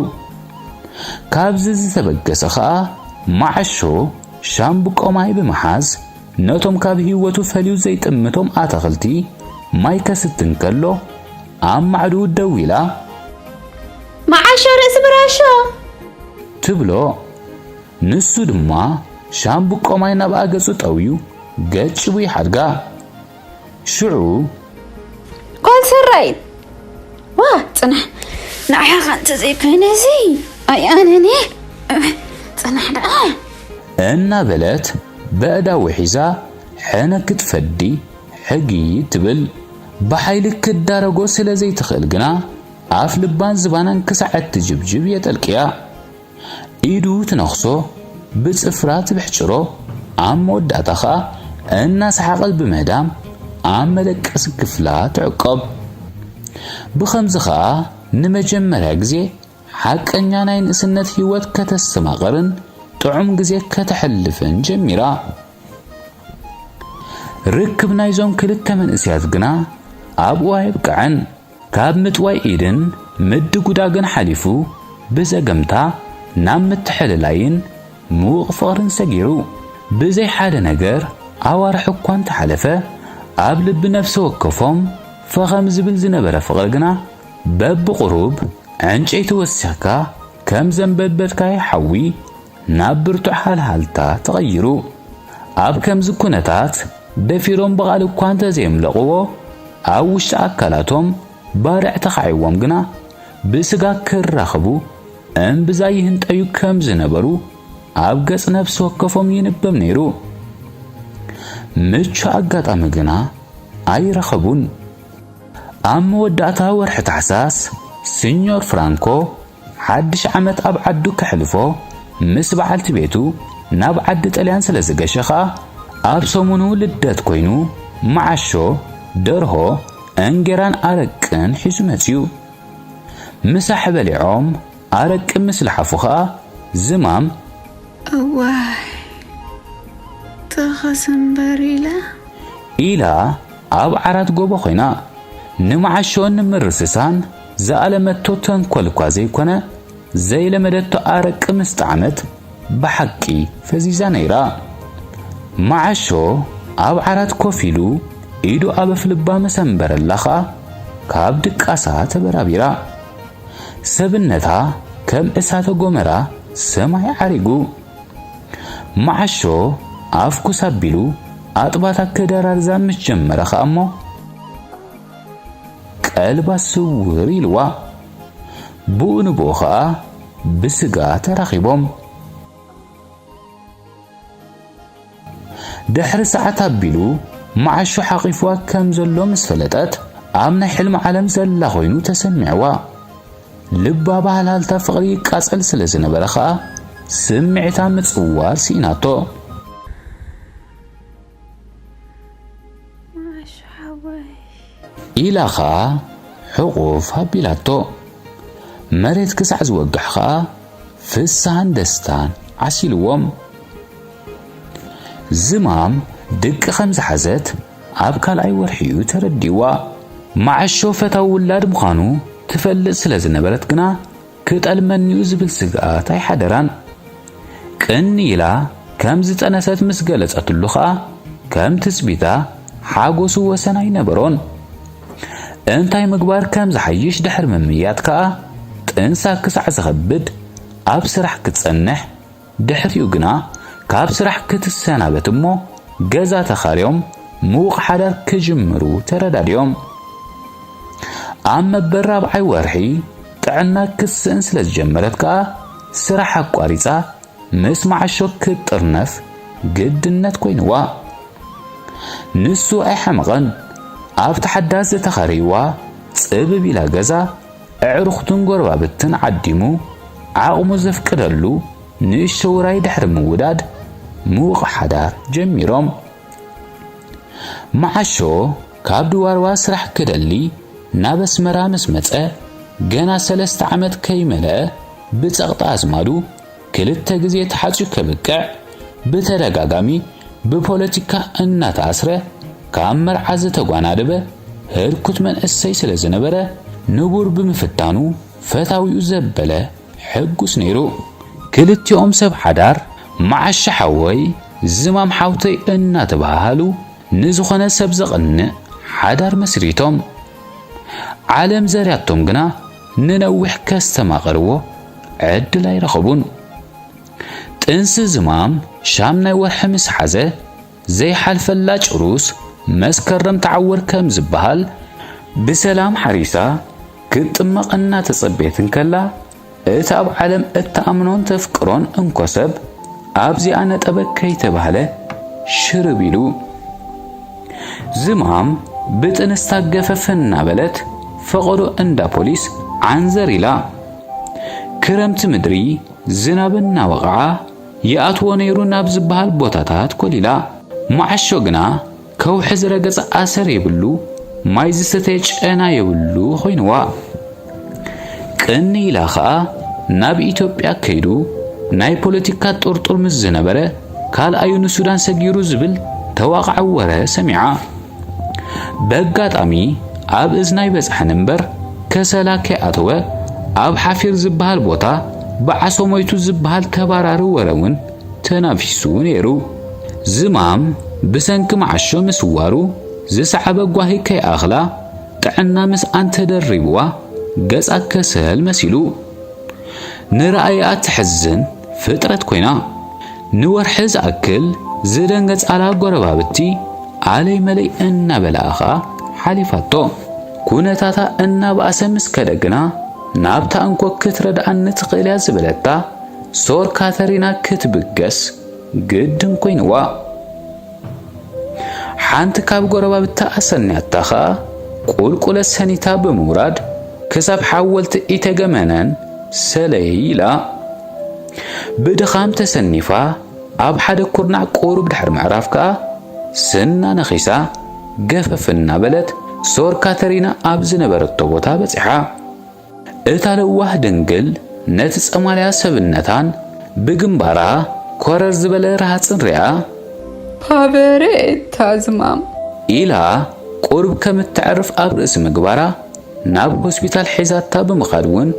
ካብዚ ዝተበገሰ ኸኣ፣ መዓሾ ሻምብቆ ማይ ብምሓዝ፣ ነቶም ካብ ህይወቱ ፈልዩ ዘይጥምቶም ኣታኽልቲ ማይ ከስቲ እንከሎ፣ ኣብ ማዕድኡ ደው ኢላ፣ "መዓሾ ርእሲ ብራሾ!" ትብሎ። ንሱ ድማ ሻምብቆ ማይ ናብኣ ገጹ ጠውዩ፣ ገጭቡ ይሓድጋ። ሽዑ፣ "ጓል ሰራይ! ዋ፣ ጽናሕ! ንዓኻ እንተዘይኮይነ እዚ ኣይኣነን እየ። ጽናሕ ደኣ!" እናበለት በእዳዊ ሒዛ ሕነ ክትፈዲ ሕጊ ትብል። ብሓይሊ ክዳረጎ ስለ ዘይትኽእል ግና፣ ኣፍ ልባን ዝባናን ክሳዕ እትጅብጅብ የጠልቅያ። ኢዱ ትነኽሶ፣ ብጽፍራ ትብሕጭሮ፣ ኣብ መወዳእታ ኸኣ እናሰሓቐት ብምህዳም ኣብ መደቀሲ ክፍላ ትዕቆብ። ብኸምዚ ኸኣ ንመጀመርያ ግዜ ሓቀኛ ናይ ንእስነት ህይወት ከተስተማቕርን ጥዑም ግዜ ከተሕልፍን ጀሚራ። ርክብ ናይዞም ክልተ መንእሰያት ግና ኣብኡ ኣየብቅዐን። ካብ ምጥዋይ ኢድን ምድጉዳግን ሓሊፉ፣ ብዘገምታ ናብ ምትሕልላይን ምዉቕ ፍቕርን ሰጊሩ። ብዘይ ሓደ ነገር ኣዋርሕ እኳ እንተሓለፈ፣ ኣብ ልቢ ነፍሲ ወከፎም ፈኸም ዝብል ዝነበረ ፍቕሪ ግና፣ በብቕሩብ ዕንጨይቲ ወሲኽካ ከም ዘንበድበድካዮ ሓዊ ናብ ብርቱዕ ሃልሃልታ ተቐይሩ። ኣብ ከምዚ ኩነታት፣ ደፊሮም ብቓል እኳ እንተዘየምለቕዎ፣ ኣብ ውሽጢ ኣካላቶም ባርዕ ተኻዒዎም ግና፣ ብስጋ ክራኸቡ እምብዛ ይህንጠዩ ከም ዝነበሩ ኣብ ገጽ ነፍሲ ወከፎም ይንበብ ነይሩ። ምቹ ኣጋጣሚ ግና ኣይረኸቡን። ኣብ መወዳእታ ወርሒ ታሕሳስ፣ ሲኞር ፍራንኮ ሓድሽ ዓመት ኣብ ዓዱ ከሕልፎ ምስ በዓልቲ ቤቱ ናብ ዓዲ ጥልያን ስለ ዝገሸ ኸኣ፣ ኣብ ሰሙኑ ልደት ኮይኑ፣ መዓሾ ደርሆ፣ እንጌራን ኣረቅን ሒዙ መጺኡ። ምሳሕ በሊዖም ኣረቂ ምስ ለሓፉ ኸኣ ዝማም እዋይ ጥኸስ እምበር ኢለ ኢላ ኣብ ዓራት ጎቦ ኮይና ንምዓሾ ንምርስሳን ዝኣለመቶ ተንኮል እኳ ዘይኮነ፣ ዘይለመደቶ ኣረቂ ምስ ጣዕመት ብሓቂ ፈዚዛ ነይራ። መዓሾ ኣብ ዓራት ኮፍ ኢሉ ኢዱ ኣብ ኣፍልባ ምስ ኣንበረላ ኸኣ ካብ ድቃሳ ተበራቢራ። ሰብነታ ከም እሳተ ጎመራ ሰማይ ዓሪጉ። መዓሾ ኣፍኩስ ኣቢሉ ኣጥባታ ክደራርዛ ምስ ጀመረ ኸኣ እሞ ቀልባ ስውር ኢልዋ። ብኡ ንብኡ ኸኣ ብስጋ ተራኺቦም። ድሕሪ ሰዓት ኣቢሉ መዓሾ ሓቒፍዋ ከም ዘሎ ምስ ፈለጠት ኣብ ናይ ሕልሚ ዓለም ዘላ ኮይኑ ተሰሚዕዋ። ልባ ብሃልሃልታ ፍቕሪ ይቃጸል ስለ ዝነበረ ኸኣ ስምዒታ ምጽዋር ስኢናቶ። መዓሾ ሓወይ ኢላ ኸኣ ሕቑፍ ኣቢላቶ። መሬት ክሳዕ ዝወግሕ ኸኣ ፍስሃን ደስታን ዓሲልዎም። ዝማም ድቂ ከም ዝሓዘት ኣብ ካልኣይ ወርሒ እዩ ተረዲእዋ። መዓሾ ፈታዊ ውላድ ምዃኑ ትፈልጥ ስለ ዝነበረት ግና ክጠልመኒ'ዩ ዝብል ስግኣት ኣይሓደራን። ቅን ኢላ ከም ዝጠነሰት ምስ ገለጸትሉ ኸኣ ከም ትጽቢታ ሓጎሱ ወሰን ኣይነበሮን። እንታይ ምግባር ከም ዝሓይሽ ድሕሪ ምምያጥ ከኣ ጥንሳ ክሳዕ ዝኸብድ ኣብ ስራሕ ክትጸንሕ፣ ድሕሪኡ ግና ካብ ስራሕ ክትሰናበት እሞ ገዛ ተኻርዮም ምዉቕ ሓዳር ክጅምሩ ተረዳድዮም። ኣብ መበል ራብዓይ ወርሒ ጥዕና ክትስእን ስለ ዝጀመረት ከኣ ስራሕ ኣቋሪጻ ምስ መዓሾ ክትጥርነፍ ግድነት ኮይንዋ። ንሱ ኣይሓመቐን። ኣብቲ ሓዳስ ዝተኸረይዋ ጽብብ ኢላ ገዛ ኣዕሩኽቱን ጎረባብትን ዓዲሙ ዓቕሙ ዘፍቅደሉ ንእሽቶ ውራይ ድሕሪ ምውዳድ ምዉቕ ሓዳር ጀሚሮም። መዓሾ ካብ ድዋርዋ ስራሕ ክደሊ ናብ ኣስመራ ምስ መጸ ገና ሰለስተ ዓመት ከይመልአ ብጸቕጢ ኣዝማዱ ክልተ ግዜ ተሓጽዩ ከብቅዕ ብተደጋጋሚ ብፖለቲካ እናተኣስረ ካብ መርዓ ዝተጓናደበ ህርኩት መንእሰይ ስለ ዝነበረ ንቡር ብምፍታኑ ፈታዊኡ ዘበለ ሕጉስ ነይሩ። ክልቲኦም ሰብ ሓዳር መዓሾ ሓወይ ዝማም ሓውተይ እናተባሃሃሉ ንዝኾነ ሰብ ዘቕንእ ሓዳር መስሪቶም። ዓለም ዘርያቶም ግና ንነዊሕ ከስተማቕርዎ ዕድል ኣይረኸቡን። ጥንሲ ዝማም ሻምናይ ወርሒ ምስ ሓዘ ዘይሓልፈላ ጭሩስ መስከረም ተዓወር ከም ዝበሃል ብሰላም ሓሪሳ ክትጥመቕ እናተጸበየት እንከላ እቲ ኣብ ዓለም እትኣምኖን ተፍቅሮን እንኮ ሰብ ኣብዚኣ ነጠበ ከይተባህለ ሽርብ ኢሉ። ዝማም ብጥንስታ ገፈፍ እናበለት ፈቐዶ እንዳ ፖሊስ ዓንዘር ኢላ። ክረምቲ ምድሪ ዝናብ እናወቕዓ ይኣትዎ ነይሩ ናብ ዝበሃል ቦታታት ኮሊላ። መዓሾ ግና ከውሒ ዝረገጸ ኣሰር የብሉ፣ ማይ ዝሰተየ ጨና የብሉ ኮይንዋ። ቅኒ ኢላ ኸኣ ናብ ኢትዮጵያ ከይዱ ናይ ፖለቲካ ጥርጡር ምስ ዝነበረ ካልኣዩ ንሱዳን ሰጊሩ ዝብል ተዋቓዒ ወረ ሰሚዓ። በጋጣሚ ኣብ እዝና ኣይበጽሐን እምበር ከሰላ ከይኣተወ ኣብ ሓፊር ዝበሃል ቦታ ብዓሶ ሞይቱ ዝበሃል ተባራሪ ወረ እውን ተናፊሱ ነይሩ። ዝማም ብሰንኪ መዓሾ ምስዋሩ ዝሰዓበ ጓሂ ከይኣኽላ ጥዕና ምስኣን ተደሪብዋ ገጻ ከሰል መሲሉ። ንረኣይኣ ትሕዝን ፍጥረት ኮይና። ንወርሒ ዝኣክል ዝደንገጻላ ጎረባብቲ ኣለይ መለይ እናበላኣ ኸኣ ሓሊፋቶ። ኩነታታ እናበኣሰ ምስ ከደ ግና ናብታ እንኮ ክትረድኣኒ ትኽእል እያ ዝበለታ ሶር ካተሪና ክትብገስ ግድን ኮይንዋ። ሓንቲ ካብ ጎረባብታ ኣሰንያታ ኸኣ ቁልቁለት ሰኒታ ብምውራድ ክሳብ ሓወልቲ ኢተገመነን ሰለይ ኢላ። ብድኻም ተሰኒፋ ኣብ ሓደ ኩርናዕ ቁሩብ ድሕሪ ምዕራፍ ከኣ ስና ነኺሳ ገፈፍ እናበለት ሶር ካተሪና ኣብ ዝነበረቶ ቦታ በጺሓ። እታ ለዋህ ድንግል ነቲ ጸማልያ ሰብነታን ብግንባራ ኮረር ዝበለ ረሃጽን ሪኣ፣ "ፓበሬታ ዝማም!" ኢላ ቁሩብ ከም እተዕርፍ ኣብ ርእሲ ምግባራ፣ ናብ ሆስፒታል ሒዛታ ብምኻድ እውን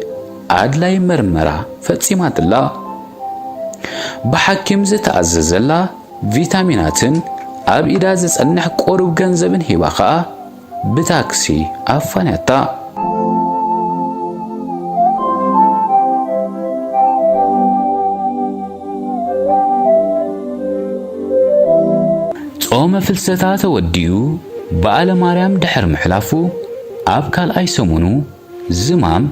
ኣድላይ መርመራ ፈጺማትላ። ብሓኪም ዝተኣዘዘላ ቪታሚናትን ኣብ ኢዳ ዝጸንሕ ቁሩብ ገንዘብን ሂባ ኸኣ ብታክሲ ኣፋንያታ። ጾመ ፍልሰታ ተወዲኡ በዓለ ማርያም ድሕሪ ምሕላፉ፣ ኣብ ካልኣይ ሰሙኑ ዝማም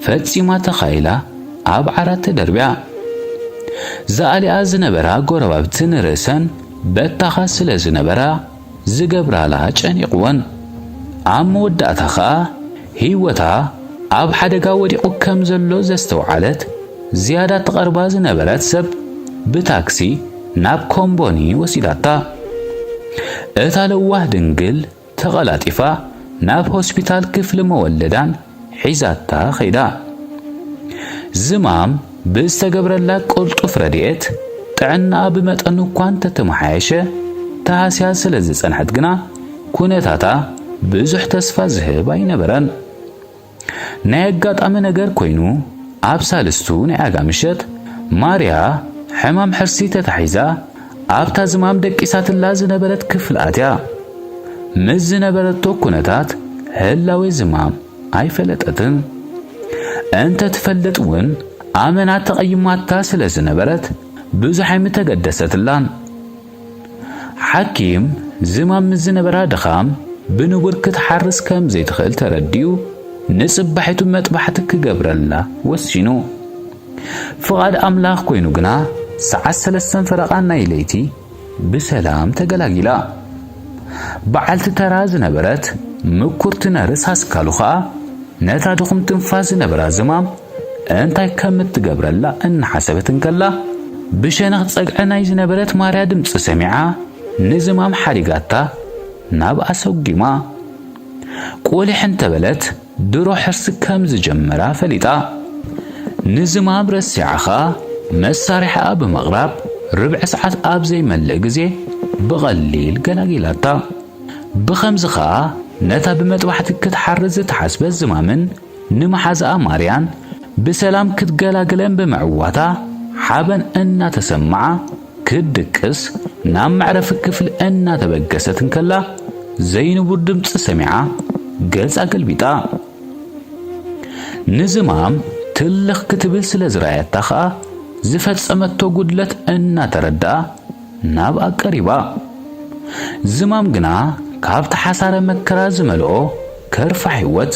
ፈጺማ ተኻኢላ ኣብ ዓራት ተደርብያ። ዝኣልያ ዝነበራ ጎረባብቲ ንርእሰን በታኻ ስለ ዝነበራ፣ ዝገብራላ ጨኒቕወን። ኣብ መወዳእታ ኸኣ ህይወታ ኣብ ሓደጋ ወዲቑ ከም ዘሎ ዘስተውዓለት ዝያዳ ትቐርባ ዝነበረት ሰብ ብታክሲ ናብ ኮምቦኒ ወሲዳታ። እታ ለዋህ ድንግል ተቐላጢፋ ናብ ሆስፒታል ክፍሊ መወለዳን ሒዛታ ኸይዳ። ዝማም ብዝተገብረላ ቅልጡፍ ረድኤት ጥዕናኣ ብመጠኑ እኳ እንተተመሓየሸ፣ ተሃስያ ስለ ዝጸንሐት ግና ኩነታታ ብዙሕ ተስፋ ዝህብ ኣይነበረን። ናይ ኣጋጣሚ ነገር ኮይኑ፣ ኣብ ሳልስቱ ናይ ኣጋ ምሸት ማርያ ሕማም ሕርሲ ተታሒዛ ኣብታ ዝማም ደቂሳትላ ዝነበረት ክፍሊ ኣትያ። ምስ ዝነበረቶ ኩነታት ህላዌ ዝማም ኣይፈለጠትን። እንተ ትፈልጥ እውን ኣመና ተቐይማታ ስለ ዝነበረት ብዙሕ ኣይምተገደሰትላን። ሓኪም ዝማም ምስ ዝነበራ ድኻም ብንቡር ክትሓርስ ከም ዘይትኽእል ተረዲኡ፣ ንጽባሒቱ መጥባሕቲ ክገብረላ ወሲኑ። ፍቓድ ኣምላኽ ኮይኑ ግና ሰዓት ሰለስተን ፈረቓ ናይ ለይቲ ብሰላም ተገላጊላ። በዓልቲ ተራ ዝነበረት ምኩርቲ ነርስ ኣስካሉ ኸኣ ነታ ድኹም ትንፋስ ዝነበራ ዝማም እንታይ ከም እትገብረላ እናሓሰበት እንከላ፣ ብሸነኽ ጸግዒ ናይ ዝነበረት ማርያ ድምጺ ሰሚዓ ንዝማም ሓዲጋታ ናብኣ ሰጒማ። ቁሊሕ እንተበለት ድሮ ሕርሲ ከም ዝጀመራ ፈሊጣ። ንዝማም ረሲዓ ኸኣ መሳርሒኣ ብምቕራብ ርብዒ ሰዓት ኣብ ዘይመልእ ግዜ ብቐሊል ገላጊላታ። ብኸምዚ ኸኣ ነታ ብመጥባሕቲ ክትሓርስ ዝተሓስበት ዝማምን ንመሓዛኣ ማርያን ብሰላም ክትገላግለን ብምዕዋታ ሓበን እናተሰምዓ ክትድቅስ ናብ መዕረፊ ክፍሊ እናተበገሰት እንከላ ዘይንቡር ድምጺ ሰሚዓ ገጻ ገልቢጣ። ንዝማም ትልኽ ክትብል ስለ ዝረኣየታ ኸኣ ዝፈጸመቶ ጉድለት እናተረድኣ ናብኣ ቀሪባ። ዝማም ግና ካብቲ ሓሳረ መከራ ዝመልኦ ከርፋ ህይወት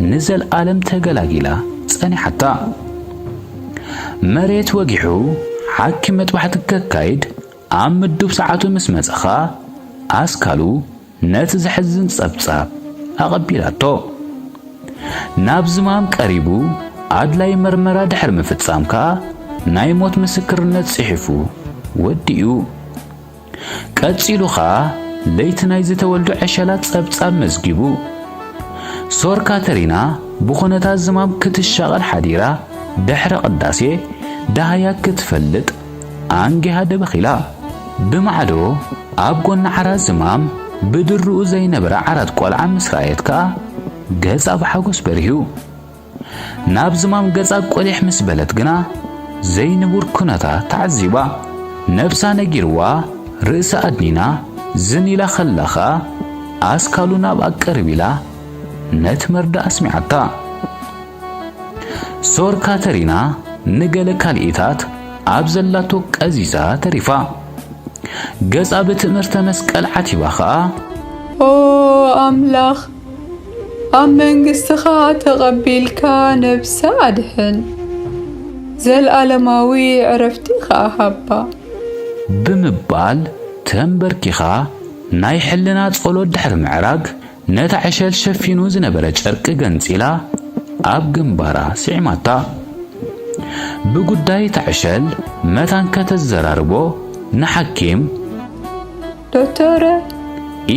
ንዘለኣለም ተገላጊላ ጸኒሓታ። መሬት ወጊሑ ሓኪም መጥባሕቲ ከካይድ ኣብ ምዱብ ሰዓቱ ምስ መጸ ኸኣ ኣስካሉ ነቲ ዘሕዝን ጸብጻብ ኣቐቢላቶ። ናብ ዝማም ቀሪቡ ኣድላይ መርመራ ድሕሪ ምፍጻም ከኣ ናይ ሞት ምስክርነት ጽሒፉ ወዲኡ። ቀጺሉ ኸኣ ለይቲ ናይ ዝተወልዱ ዕሸላት ጸብጻብ መዝጊቡ። ሶር ካተሪና ብኹነታት ዝማም ክትሻቐል ሓዲራ ድሕሪ ቅዳሴ ደሃያ ክትፈልጥ ኣንጊሃ ደበኺላ። ብማዕዶ ኣብ ጎኒ ዓራት ዝማም ብድርኡ ዘይነበረ ዓራት ቆልዓ ምስ ረኣየት ከኣ ገጻ ብሓጎስ በሪሁ። ናብ ዝማም ገጻ ቁሊሕ ምስ በለት ግና ዘይንቡር ኩነታት ተዓዚባ። ነብሳ ነጊርዋ ርእሳ ኣድኒና ዝን ኢላ ኸላ ኸኣ ኣስካሉ ናብኣ ቅርብ ኢላ ነቲ መርድእ ኣስሚዓታ። ሶር ካተሪና ንገለ ካልኢታት ኣብ ዘላቶ ቀዚዛ ተሪፋ። ገጻ ብትእምርተ መስቀል ዓቲባ ኸኣ፣ "ኦ ኣምላኽ፣ ኣብ መንግስትኻ ተቐቢልካ ነብሳ ኣድሕን፣ ዘልኣለማዊ ዕረፍቲ ኸኣ ሃባ" ብምባል ተንበርኪኻ ናይ ሕልና ጸሎት ድሕሪ ምዕራግ፣ ነታ ዕሸል ሸፊኑ ዝነበረ ጨርቂ ገንጺላ ኣብ ግንባራ ስዒማታ። ብጉዳይ እታ ዕሸል መታን ከተዘራርቦ ንሓኪም፣ "ዶክተረ፣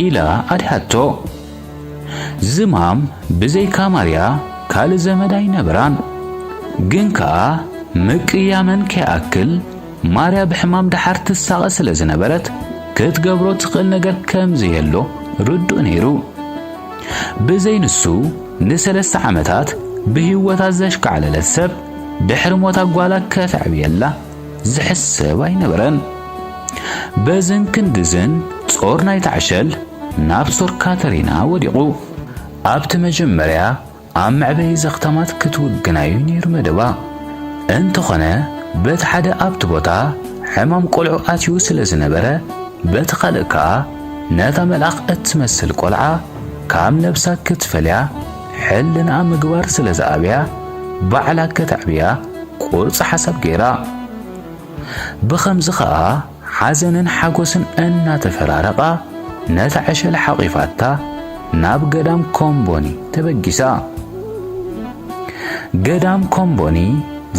ኢላ ኣድሃቶ። ዝማም ብዘይካ ማርያ ካልእ ዘመድ ኣይነበራን። ግን ከኣ ምቅያመን ከይኣክል ማርያ ብሕማም ደሓር ትሳቐ ስለ ዝነበረት ክትገብሮ ትኽእል ነገር ከም ዘየሎ ርዱእ ነይሩ። ብዘይ ንሱ ንሰለስተ ዓመታት ብህይወታ ዘሽካዕለለት ሰብ ድሕሪ ሞታ ጓላ ከተዕብየላ ዝሕሰብ ኣይነበረን። በዝን ክንድዝን ጾር ናይታ ዕሸል ናብ ሶር ካተሪና ወዲቑ። ኣብቲ መጀመርያ ኣብ መዕበዪ ዘኽታማት ክትውግን እዩ ነይሩ መደባ። እንተኾነ በቲ ሓደ ኣብቲ ቦታ ሕማም ቆልዑ ኣትዩ ስለ ዝነበረ፣ በቲ ካልእ ከኣ ነታ መልኣኽ እትመስል ቆልዓ ካብ ነብሳ ክትፈልያ ሕልንኣ ምግባር ስለ ዝኣብያ፣ ባዕላ ከተዕብያ ቁርጺ ሓሳብ ገይራ። ብኸምዚ ኸኣ ሓዘንን ሓጎስን እናተፈራረቓ፣ ነታ ዕሸል ሓቒፋታ ናብ ገዳም ኮምቦኒ ተበጊሳ። ገዳም ኮምቦኒ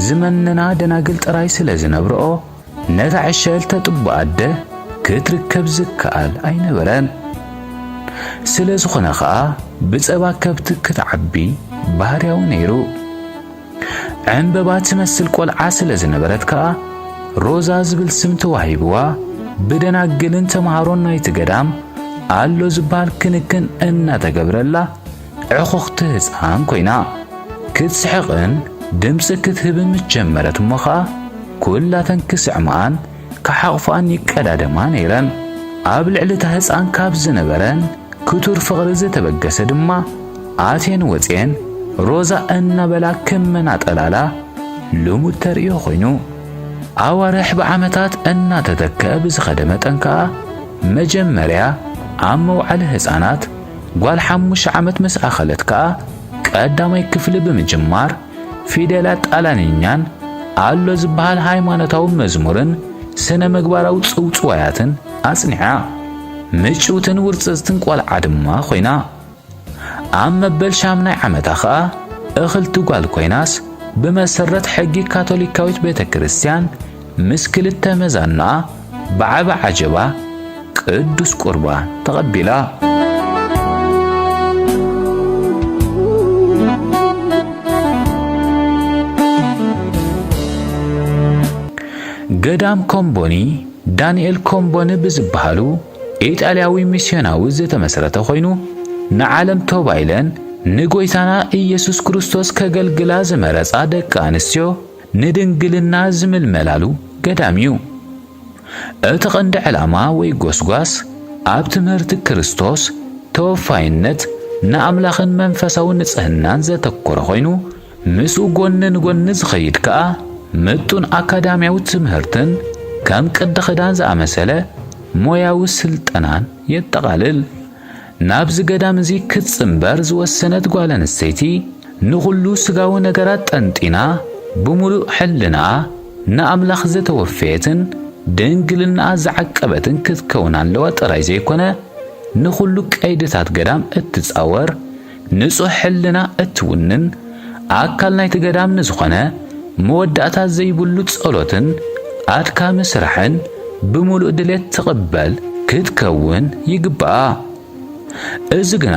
ዝመነና ደናግል ጥራይ ስለ ዝነብርኦ፣ ነታ ዕሸል ተጥብኣ ኣደ ክትርከብ ዝከኣል ኣይነበረን። ስለ ዝኾነ ኸኣ ብጸባ ከብቲ ክትዓቢ ባህርያዊ ነይሩ። ዕምበባ ትመስል ቆልዓ ስለ ዝነበረት ከኣ ሮዛ ዝብል ስም ተዋሂብዋ፣ ብደናግልን ተምሃሮን ናይቲ ገዳም ኣሎ ዝበሃል ክንክን እናተገብረላ ዕኹኽቲ ህጻን ኮይና። ክትስሕቕን ድምጺ ክትህብን ምስ ጀመረት እሞ ኸኣ ኩላተን ክስዕምኣን ክሓቑፋን ይቀዳደማ ነይረን። ኣብ ልዕሊ እታ ህጻን ካብ ዝነበረን ክቱር ፍቕሪ ዝተበገሰ ድማ ኣትየን ወጽየን ሮዛ እናበላ ክመናጠላላ ልሙድ ተርእዮ ኮይኑ። ኣዋርሕ ብዓመታት እናተተክአ ብዝኸደ መጠን ከኣ መጀመርያ ኣብ መውዓሊ ህጻናት ጓል ሓሙሽተ ዓመት ምስ ኣኸለት ከኣ ቀዳማይ ክፍሊ ብምጅማር ፊደላት ጣልያንኛን ኣሎ ዝበሃል ሃይማኖታዊ መዝሙርን ስነ ምግባራዊ ጽውጽዋያትን ኣጽኒዓ። ምጭውትን ውርጽጽትን ቆልዓ ድማ ኮይና። ኣብ መበል ሻምናይ ዓመታ ኸኣ እኽልቲ ጓል ኮይናስ ብመሰረት ሕጊ ካቶሊካዊት ቤተ ክርስቲያን ምስ ክልተ መዛኑኣ ብዓቢ ዓጀባ ቅዱስ ቁርባን ተቐቢላ። ገዳም ኮምቦኒ ዳንኤል ኮምቦኒ ብዝበሃሉ ኢጣልያዊ ሚስዮናዊ ዝተመስረተ ኮይኑ፣ ንዓለም ተባይለን ንጎይታና ኢየሱስ ክርስቶስ ከገልግላ ዝመረጻ ደቂ ኣንስትዮ ንድንግልና ዝምልመላሉ ገዳም እዩ። እቲ ቀንዲ ዕላማ ወይ ጎስጓስ ኣብ ትምህርቲ ክርስቶስ፣ ተወፋይነት፣ ንኣምላኽን መንፈሳዊ ንጽህናን ዘተኮረ ኮይኑ፣ ምስኡ ጎኒ ንጎኒ ዝኸይድ ከኣ ምጡን ኣካዳሚያዊ ትምህርትን ከም ቅዲ ክዳን ዝኣመሰለ ሞያዊ ስልጠናን የጠቓልል። ናብዚ ገዳም እዚ ክትጽንበር ዝወሰነት ጓል ኣንስተይቲ፣ ንኹሉ ስጋዊ ነገራት ጠንጢና፣ ብምሉእ ሕልናኣ ንኣምላኽ ዝተወፈየትን ድንግልናኣ ዝዓቀበትን ክትከውን ኣለዋ ጥራይ ዘይኮነ፣ ንኹሉ ቀይድታት ገዳም እትጻወር፣ ንጹሕ ሕልና እትውንን፣ ኣካል ናይቲ ገዳም ንዝኾነ መወዳእታ ዘይብሉ ጸሎትን ኣድካሚ ስራሕን ብምሉእ ድሌት ትቕበል ክትከውን ይግብኣ። እዚ ግና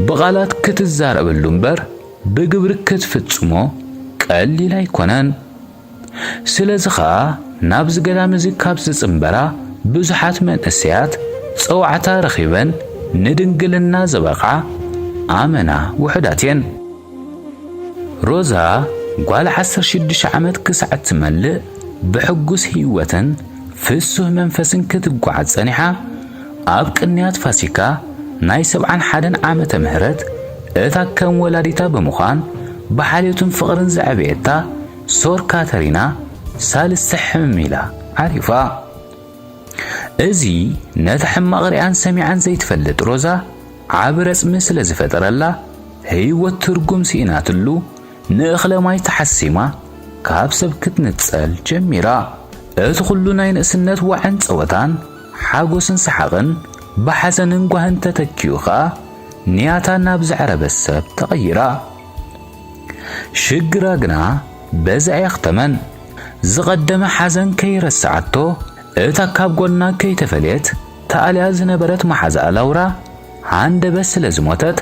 ብቓላት ክትዛረበሉ እምበር ብግብሪ ክትፍጽሞ ቀሊል ኣይኮነን። ስለዚ ኸኣ ናብዚ ገዳም እዚ ካብ ዝጽንበራ ብዙሓት መንእሰያት ጸዋዕታ ረኺበን ንድንግልና ዝበቕዓ ኣመና ውሑዳት እየን። ሮዛ ጓል ዓሰርተ ሽዱሽተ ዓመት ክሳዕ እትመልእ ብሕጉስ ህይወትን ፍሱህ መንፈስን ክትጓዓዝ ጸኒሓ። ኣብ ቅንያት ፋሲካ ናይ ሰብዓን ሓደን ዓመተ ምህረት እታ ከም ወላዲታ ብምዃን ብሓልዮትን ፍቕርን ዘዕበየታ ሶር ካተሪና ሳልስተ ሕምም ኢላ ዓሪፋ። እዚ ነቲ ሕማቕ ሪኣን ሰሚዓን ዘይትፈልጥ ሮዛ ዓቢ ረጽሚ ስለ ዝፈጠረላ፣ ህይወት ትርጉም ስኢናትሉ ንእኽለ ማይ ተሓሲማ ካብ ሰብ ክትንጸል ጀሚራ። እቲ ኹሉ ናይ ንእስነት ዋዕን ጸወታን፣ ሓጎስን ሰሓቕን ብሓዘንን ጓህን ተተኪኡ ኸኣ ንያታ ናብ ዘዕረበ ሰብ ተቐይራ። ሽግራ ግና በዚ ኣየኽተመን። ዝቐደመ ሓዘን ከይረስዓቶ፣ እታ ካብ ጎና ከይተፈልየት ተኣልያ ዝነበረት መሓዛኣ ላውራ ሃንደበት ስለ ዝሞተት፣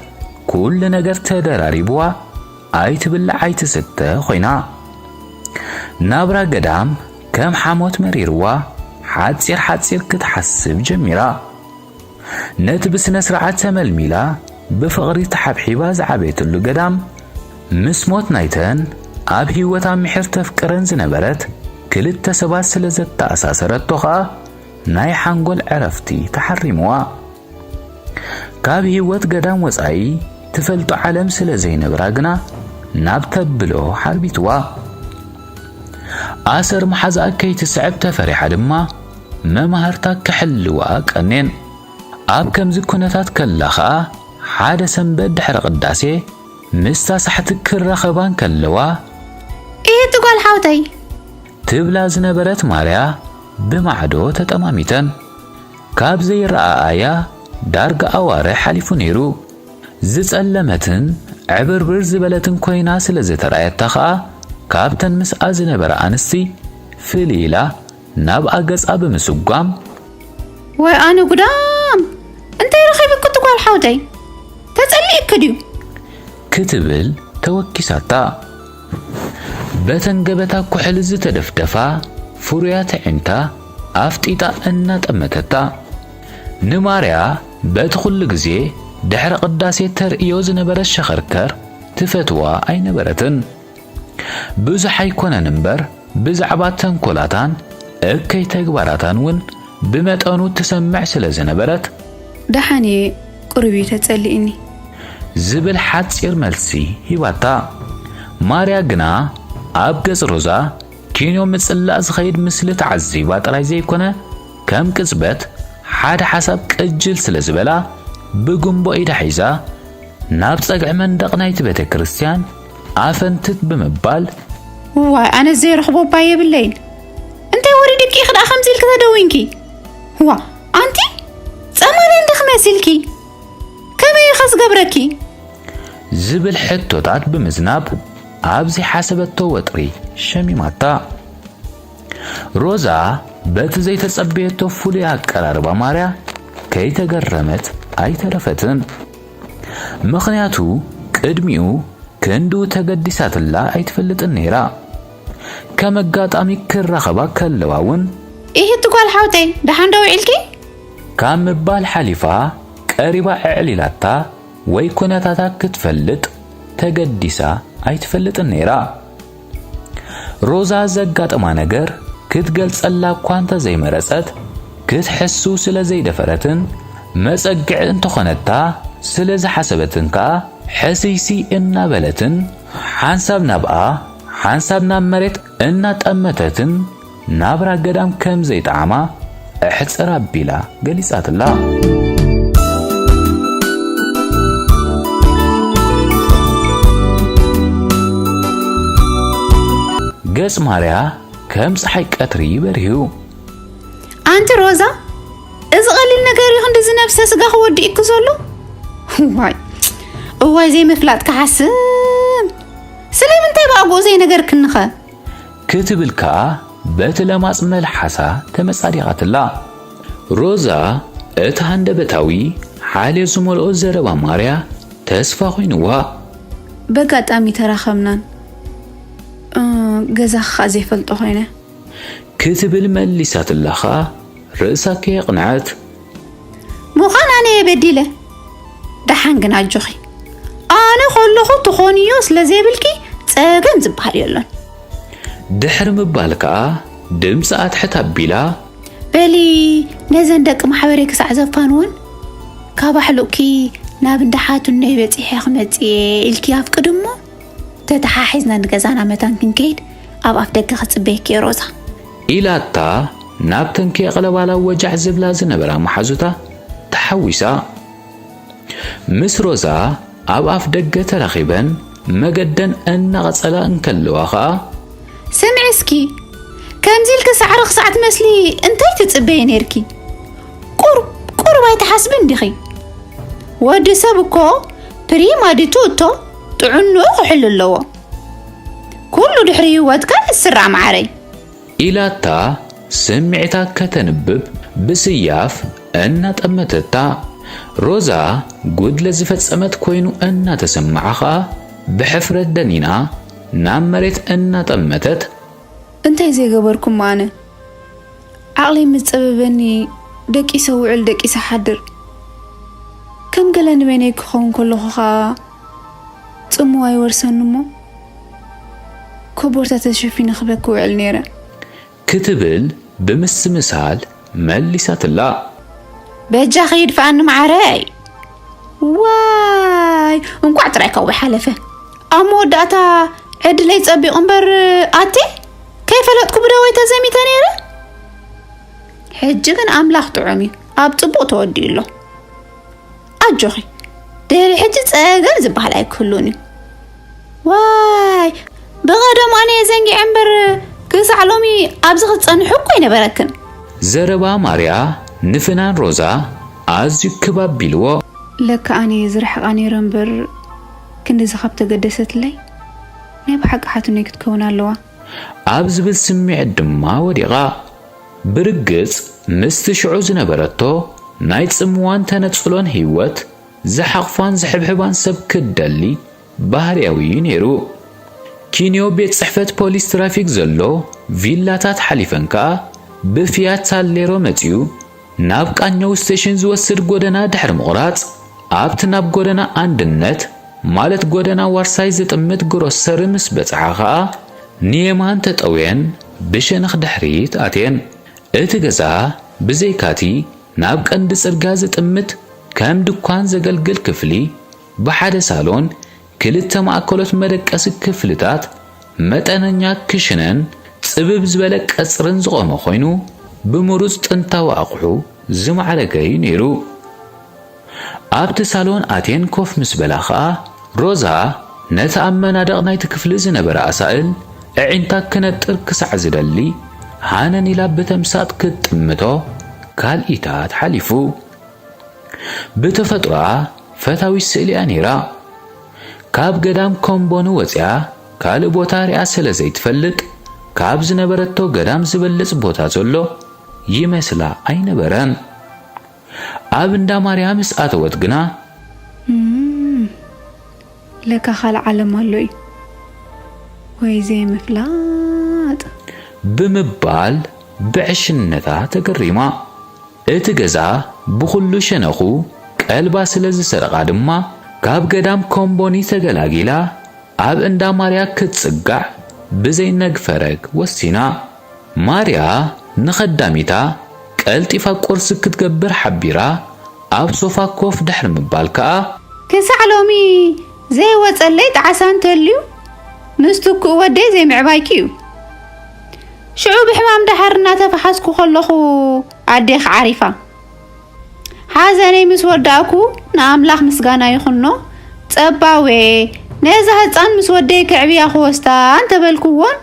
ኩሉ ነገር ተደራሪብዋ፣ ኣይትብላዕ ኣይትስተ ኮይና። ናብራ ገዳም ከም ሓሞት መሪርዋ፣ ሓጺር ሓጺር ክትሓስብ ጀሚራ። ነቲ ብስነ ስርዓት ተመልሚላ፣ ብፍቕሪ ተሓብሒባ ዝዓበየትሉ ገዳም፣ ምስ ሞት ናይተን ኣብ ህይወታ ምሒር ተፍቅረን ዝነበረት ክልተ ሰባት ስለ ዘተኣሳሰረቶ ኸኣ፣ ናይ ሓንጎል ዕረፍቲ ተሓሪምዋ። ካብ ህይወት ገዳም ወጻኢ ትፈልጦ ዓለም ስለ ዘይነበራ ግና፣ ናብ ተብሎ ሓርቢትዋ። ኣሰር መሓዛኣ ከይትስዕብ ተፈሪሓ ድማ፣ መማህርታ ክሕልዋ ቀኔን። ኣብ ከምዚ ኩነታት ከላ ኸኣ፣ ሓደ ሰንበት ድሕሪ ቅዳሴ፣ ምስታ ሳሕቲ ክራኸባ እንከለዋ፣ "ኢሂ እቲ ጓል ሓውተይ!" ትብላ ዝነበረት ማርያ ብማዕዶ ተጠማሚተን። ካብ ዘይረኣኣያ ዳርጋ ኣዋርሕ ሓሊፉ ነይሩ። ዝጸለመትን ዕብርብር ዝበለትን ኮይና ስለ ዝተራእየታ ኸኣ፣ ካብተን ምስኣ ዝነበራ ኣንስቲ ፍልይ ኢላ ናብኣ ገጻ ብምስጓም፣ "ወይ ኣነ ጉዳም! እንታይ ረኺቡኪ እቲ ጓል ሓውተይ? ተጸሊእኪ ድዩ?" ክትብል ተወኪሳታ። በተን ገበታ ኩሕሊ ዝተደፍደፋ ፍሩያት ኣዒንታ ኣፍጢጣ እናጠመተታ፣ ንማርያ በቲ ኩሉ ግዜ ድሕሪ ቅዳሴ ተርእዮ ዝነበረት ሸኸርከር ትፈትዋ ኣይነበረትን። ብዙሕ ኣይኮነን እምበር፣ ብዛዕባ ተንኮላታን እከይ ተግባራታን እውን ብመጠኑ ትሰምዕ ስለ ዝነበረት፣ "ደሓን እየ፣ ቁሩብ እዩ ተጸሊእኒ" ዝብል ሓጺር መልሲ ሂባታ። ማርያ ግና ኣብ ገጽ ሮዛ ኪኖ ምጽላእ ዝኸይድ ምስሊ ተዓዚባ ጥራይ ዘይኮነ፣ ከም ቅጽበት ሓደ ሓሳብ ቅጅል ስለ ዝበላ፣ ብጉንቦ ኢዳ ሒዛ፣ ናብ ጸግዒ መንደቕ ናይቲ ቤተ ክርስቲያን ኣፈንትት ብምባል፣ "ዋይ፣ ኣነ ዘይረኽቦ እባ የብለይን። እንታይ ወሪዱኪ ኢኺ ደኣ ከምዚ ኢልኪ ተደዊንኪ? ዋ፣ ኣንቲ ጸማል እንዲኺ መሲልኪ። ከመይ ኢኸ ዝገብረኪ?" ዝብል ሕቶታት ብምዝናብ፣ ኣብ ዘይሓሰበቶ ወጥሪ ሸሚማታ። ሮዛ በቲ ዘይተጸበየቶ ፍሉይ ኣቀራርባ ማርያ ከይተገረመት ኣይተረፈትን። ምኽንያቱ ቅድሚኡ ክንድኡ ተገዲሳትላ ኣይትፈልጥን ነይራ። ከም ኣጋጣሚ ክራኸባ ከለዋ እውን፣ "ኢሂ እቲ ጓል ሓውተይ፣ ደሓን ዶ ውዒልኪ?" ካብ ምባል ሓሊፋ ቀሪባ ኣዕሊላታ ወይ ኩነታታ ክትፈልጥ ተገዲሳ ኣይትፈልጥን ነይራ። ሮዛ ዘጋጠማ ነገር ክትገልጸላ እኳ እንተ ዘይመረጸት፣ ክትሕሱ ስለ ዘይደፈረትን መጸግዒ እንተኾነታ ስለ ዝሓሰበትን ከኣ፣ ሕስይስይ እናበለትን ሓንሳብ ናብኣ ሓንሳብ ናብ መሬት እናጠመተትን ናብራ ገዳም ከም ዘይጠዓማ ኣሕጽር ኣቢላ ገሊጻትላ። ገጽ ማርያ ከም ጸሓይ ቀትሪ በሪሁ። ኣንቲ ሮዛ፣ እዚ ቀሊል ነገር እዩ ክንድዚ ነብሰ ስጋኺ ወዲእኪ ዘሎ? እዋይ፣ እዋይ ዘይምፍላጥ ክሓስም። ስለምንታይ ብኣግኡ ዘይነገርክኒኸ? ክትብል ከኣ በቲ ለማጽ መልሓሳ ተመጻዲቓትላ። ሮዛ እቲ ሃንደበታዊ ሓልዮ ዝመልኦ ዘረባ ማርያ ተስፋ ኮይንዋ። በጋጣሚ ተራኸብናን፣ እ፣ ገዛኺ ኸኣ ዘይፈልጦ ኮይነ። ክትብል መሊሳትላ ኸኣ ርእሳ ከየቕንዐት። ምዃን ኣነ እየ በዲለ። ደሓን ግን ኣጆኺ። ኣነ ከለኹ ትኾንዮ ስለ ዘይብልኪ ጸገም ዝበሃል የሎን። ድሕሪ ምባል ከኣ ድምጻ ኣትሕት ኣቢላ። በሊ ነዘን ደቂ ማሕበረይ ክሳዕ ዘፋንወን ካብ ኣሕሉቕኪ ናብ እንዳ ሓትኖይ በጺሐ ክመጽእ እየ ኢልኪ ኣፍቅዲ እሞ ተተሓሒዝና ንገዛና መታን ክንከይድ ኣብ ኣፍ ደገ ክጽበየኪ እየ ሮዛ። ኢላታ ናብተን ከየቕለባላ ወጃዕ ዝብላ ዝነበራ መሓዙታ ተሓዊሳ። ምስ ሮዛ ኣብ ኣፍ ደገ ተራኺበን መገደን እናቐጸላ እንከለዋ ኸኣ፣ ስምዒ እስኪ፣ ከምዚ ኢልኪ ሳዕሪ ክሳዕ ትመስሊ እንታይ ትጽበዪ ኔርኪ? ቁር-፣ ቁሩብ ኣይትሓስብን ዲኺ? ወዲ ሰብ እኮ ፕሪማ ዲቱ እቶ ጥዕንኡ ክሕሉ ኣለዎ። ኩሉ ድሕሪ ህይወትካ ይስራዕ መዓረይ። ኢላታ ስምዒታ ከተንብብ ብስያፍ እናጠመተታ። ሮዛ ጉድለት ዝፈጸመት ኮይኑ እናተሰምዓ ኸኣ ብሕፍረት ደኒና ናብ መሬት እናጠመተት። እንታይ ዘይገበርኩ እሞ ኣነ? ዓቕለይ ምስ ጸበበኒ ደቂሰ ውዕል ደቂሰ ሓድር። ከም ገለ ንበይነይ ክኸውን ከለኹ ኸኣ ጽምዋ ይወርሰኒ እሞ ኮቦርታ ተሸፊነ ክበኪ ውዕል ነይረ። ክትብል ብምስምሳል መሊሳትላ። በጃኺ ይድፍኣኒ መዓረይ። ዋይ፣ እንቋዕ ጥራይ ካብኡ ሓለፈ። ኣብ መወዳእታ ዕድለይ ጸቢቑ እምበር ኣቴ፣ ከይፈለጥኩ ብደወይ ተዘሚተ ነይረ። ሕጂ ግን ኣምላኽ ጥዑም እዩ፣ ኣብ ጽቡቕ ተወዲኡ ኣሎ። ኣጆኺ፣ ድሕሪ ሕጂ ጸገም ዝበሃል ኣይክህሉን እዩ። ዋይ፣ ብቐደሙ ኣነ እየ ዘንጊዐ እምበር ክሳዕ ሎሚ ኣብዚ ክትጸንሑ እኮ ኣይነበረክን። ዘረባ ማርያ ንፍናን ሮዛ ኣዝዩ ክብ ኣቢልዎ። ለካ ኣነ እየ ዝርሕቓ ነይረ እምበር ክንድዚ ካብ ተገደሰትለይ ናይ ብሓቂ ሓትኖይ ክትከውን ኣለዋ። ኣብ ዝብል ስምዒት ድማ ወዲቓ። ብርግጽ ምስቲ ሽዑ ዝነበረቶ ናይ ጽምዋን ተነጽሎን ህይወት ዝሓቕፋን ዝሕብሕባን ሰብ ክትደሊ ባህርያዊ እዩ ነይሩ። ኪንዮ ቤት ጽሕፈት ፖሊስ ትራፊክ ዘሎ ቪላታት ሓሊፈን ከኣ ብፊያት ሳሌሮ መጺኡ ናብ ቃኘው ስቴሽን ዝወስድ ጎደና ድሕሪ ምቑራጽ፣ ኣብቲ ናብ ጎደና ኣንድነት ማለት ጎደና ዋርሳይ ዝጥምት ግሮሰሪ ምስ በጽሓ ከኣ ንየማን ተጠውየን ብሸነኽ ድሕሪት ኣትየን። እቲ ገዛ ብዘይካቲ ናብ ቀንዲ ጽርግያ ዝጥምት ከም ድኳን ዘገልግል ክፍሊ፣ ብሓደ ሳሎን፣ ክልተ ማእከሎት መደቀሲ ክፍልታት፣ መጠነኛ ክሽነን ጽብብ ዝበለ ቀጽርን ዝቖመ ኮይኑ፣ ብምሩጽ ጥንታዊ ኣቑሑ ዝማዕረገ እዩ ነይሩ። ኣብቲ ሳሎን ኣትየን ኮፍ ምስ በላ ኸኣ፣ ሮዛ ነቲ ኣብ መናድቕ ናይቲ ክፍሊ ዝነበረ ኣሳእል ኣዒንታ ክነጥር ክሳዕ ዝደሊ፣ ሃነን ኢላ ብተምሳጥ ክትጥምቶ ካልኢታት ሓሊፉ። ብተፈጥሮኣ ፈታዊት ስእሊ እያ ነይራ። ካብ ገዳም ኮምቦኒ ወጺኣ ካልእ ቦታ ሪኣ ስለ ዘይትፈልጥ፣ ካብ ዝነበረቶ ገዳም ዝበልጽ ቦታ ዘሎ ይመስላ ኣይነበረን። ኣብ እንዳ ማርያ ምስ ኣተወት ግና፣ "እም፣ ለካ ካልእ ዓለም ኣሎ እዩ ወይ ዘይምፍላጥ?" ብምባል ብዕሽነታ ተገሪማ። እቲ ገዛ ብኹሉ ሸነኹ ቀልባ ስለ ዝሰርቓ ድማ፣ ካብ ገዳም ኮምቦኒ ተገላጊላ ኣብ እንዳ ማርያ ክትጽጋዕ ብዘይ ነግፈረግ ወሲና። ማርያ ንኸዳሚታ ቀልጢፋ ቁርሲ ክትገብር ሓቢራ፣ ኣብ ሶፋ ኮፍ ድሕሪ ምባል ከኣ፣ ክሳዕ ሎሚ ዘይወጸለይ ጣዕሳ እንተልዩ፣ ምስ ትኩእ ወደይ ዘይምዕባይኪ እዩ። ሽዑ ብሕማም ደሓር እናተፈሓስኩ ከለኹ ኣዴኺ ዓሪፋ። ሓዘነይ ምስ ወዳእኩ ንኣምላኽ ምስጋና ይኹኖ፣ ጸባዌ ነዛ ህጻን ምስ ወደይ ከዕብያ ክወስዳ እንተበልኩዎን፣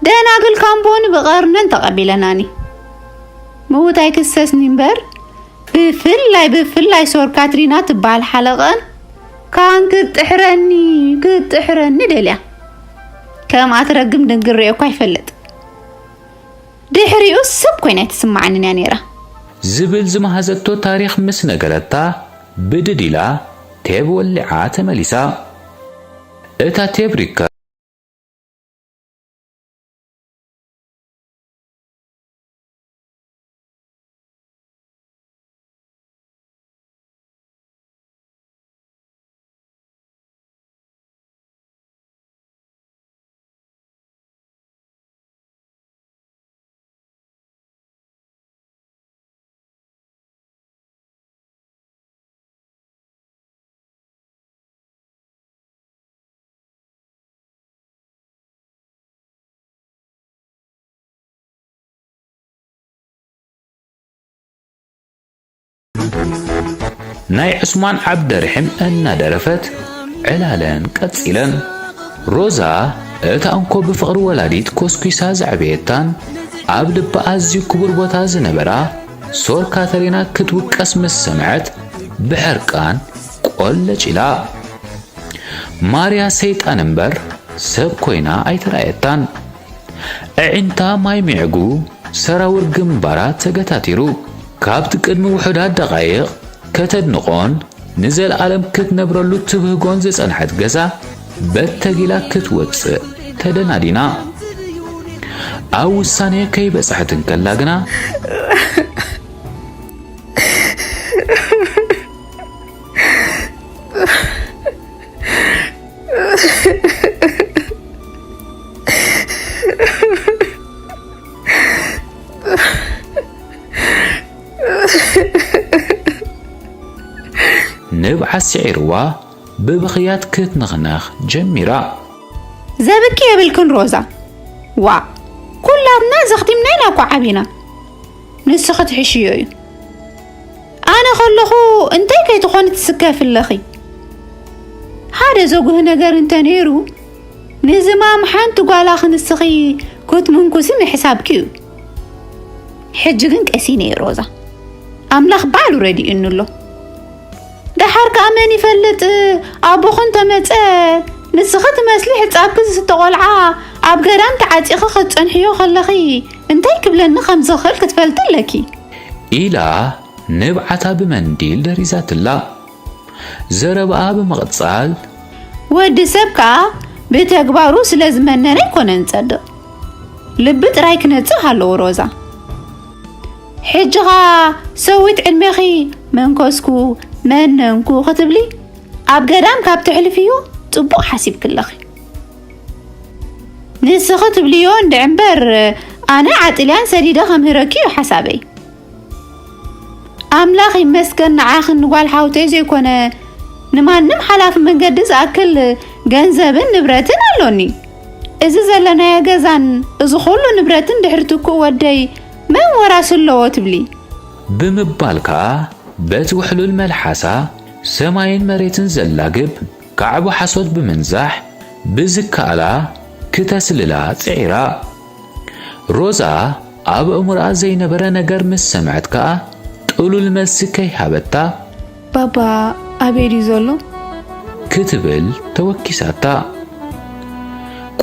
ደናግል ካምቦኒ ብቐርነን ተቐቢለናኒ። ምዉት ኣይክሰስኒ እምበር፣ ብፍላይ፣ ብፍላይ ሶር ካትሪና ትበሃል ሓለቐን፣ ካን ክትጥሕረኒ፣ ክትጥሕረኒ ደልያ። ከምኣ ትረግም ድንግል ርእየ እኳ ኣይፈልጥ። ድሕሪኡ ሰብ ኮይና ኣይትስምዓንን እያ ነይራ። ዝብል ዝመሃዘቶ ታሪኽ ምስ ነገረታ፣ ብድድ ኢላ ቴብ ወሊዓ ተመሊሳ። እታ ቴብ ሪከር ናይ ዑስማን ዓብደርሒም እናደረፈት ዕላለን ቀጺለን። ሮዛ፣ እታ እንኮ ብፍቕሪ ወላዲት ኮስኲሳ ዘዕበየታን ኣብ ልባ ኣዝዩ ክቡር ቦታ ዝነበራ ሶር ካተሪና ክትውቀስ ምስ ሰምዐት፣ ብሕርቃን ቆለጭ ኢላ። ማርያ ሰይጣን እምበር ሰብ ኮይና ኣይተራእየታን። ኣዒንታ ማይ ሚዕጉ፣ ሰራውር ግንባራ ተገታቲሩ። ካብቲ ቅድሚ ውሑዳት ደቓይቕ ከተድንቖን ንዘለኣለም ክትነብረሉ ትብህጎን ዝጸንሐት ገዛ በተጊላ ክትወጽእ ተደናዲና። ኣብ ውሳኔ ከይበጻሕት እንከላ ግና፣ ንብዓት ስዒርዋ ብብኽያት ክትንኽነኽ ጀሚራ። ዘብኪ የብልክን ሮዛ። ዋ፣ ኩላትና ዘኽቲምና ኢና እኮ ዓቢና። ንስኺ ትሕሽዮ እዩ። ኣነ ከለኹ እንታይ ከይትኾኒ ትስከፊ ኣለኺ? ሓደ ዘጉህ ነገር እንተ ነይሩ፣ ንዝማም ሓንቲ ጓላ ክንስኺ ክትምንኩሲ ምሕሳብኪ እዩ። ሕጂ ግን ቀሲነ እየ ሮዛ። ኣምላኽ ባዕሉ ረዲኡኒ ኣሎ። ደሓር ከኣ መን ይፈልጥ፣ ኣቦኺ እንተመጸ፣ ንስኺ ትመስሊ ሕጻብኪ ዝስተ ቆልዓ ኣብ ገዳም ተዓጺኺ ክትጸንሕዮ ከለኺ እንታይ ክብለኒ ከም ዝኽእል ክትፈልጢ ኣለኪ። ኢላ ንብዓታ ብመንዲል ደሪዛትላ። ዘረባኣ ብምቕጻል፣ ወዲ ሰብ ከኣ ብተግባሩ ስለ ዝመነነ ኣይኮነን ዝጸድቕ፣ ልቢ ጥራይ ክነጽህ ኣለዎ ሮዛ። ሕጂ ኸኣ ሰዊት ዕድሜኺ መንከስኩ መነንኩ ክትብሊ ኣብ ገዳም ካብ ተሕልፍዮ ጽቡቕ ሓሲብኪ ኣለኺ። ንስኺ ትብልዮ እንድዒ እምበር ኣነ ዓጥልያን ሰዲደ ከምህረኪ እዩ ሓሳበይ። ኣምላኽ ይመስገን ንዓኽን ንጓል ሓውተይ ዘይኮነ ንማንም ሓላፊ መንገዲ ዝኣክል ገንዘብን ንብረትን ኣሎኒ። እዚ ዘለናዮ ገዛን እዚ ኹሉ ንብረትን ድሕሪ ትኩእ ወደይ መን ወራሲ ኣለዎ ትብሊ? ብምባል ከኣ በቲ ውሕሉል መልሓሳ ሰማይን መሬትን ዘላግብ ካዕቦ ሓሶት ብምንዛሕ ብዝከኣላ ክተስልላ ጽዒራ። ሮዛ ኣብ ኣእምሮኣ ዘይነበረ ነገር ምስ ሰምዐት ከኣ ጥሉል መልሲ ከይሃበታ፣ ባባ ኣበይ ድዩ ዘሎ? ክትብል ተወኪሳታ።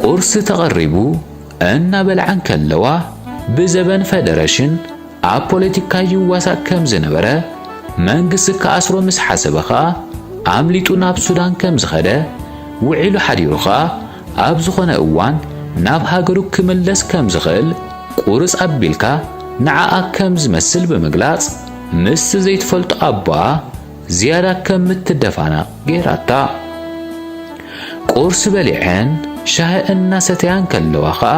ቁርሲ ተቐሪቡ እናበልዓ እንከለዋ ብዘበን ፈደረሽን ኣብ ፖለቲካ ይዋሳእ ከም ዝነበረ መንግስቲ ክኣስሮ ምስ ሓሰበ ኸኣ ኣምሊጡ ናብ ሱዳን ከም ዝኸደ ውዒሉ ሓዲሩ ኸኣ ኣብ ዝኾነ እዋን ናብ ሃገሩ ክምለስ ከም ዝኽእል ቁርጽ ኣቢልካ ንዓኣ ከም ዝመስል ብምግላጽ ምስቲ ዘይትፈልጦ ኣቦኣ ዝያዳ ከም እትደፋነቕ ገይራታ። ቁርሲ በሊዐን ሻሂ እናሰተያ እንከለዋ ኸኣ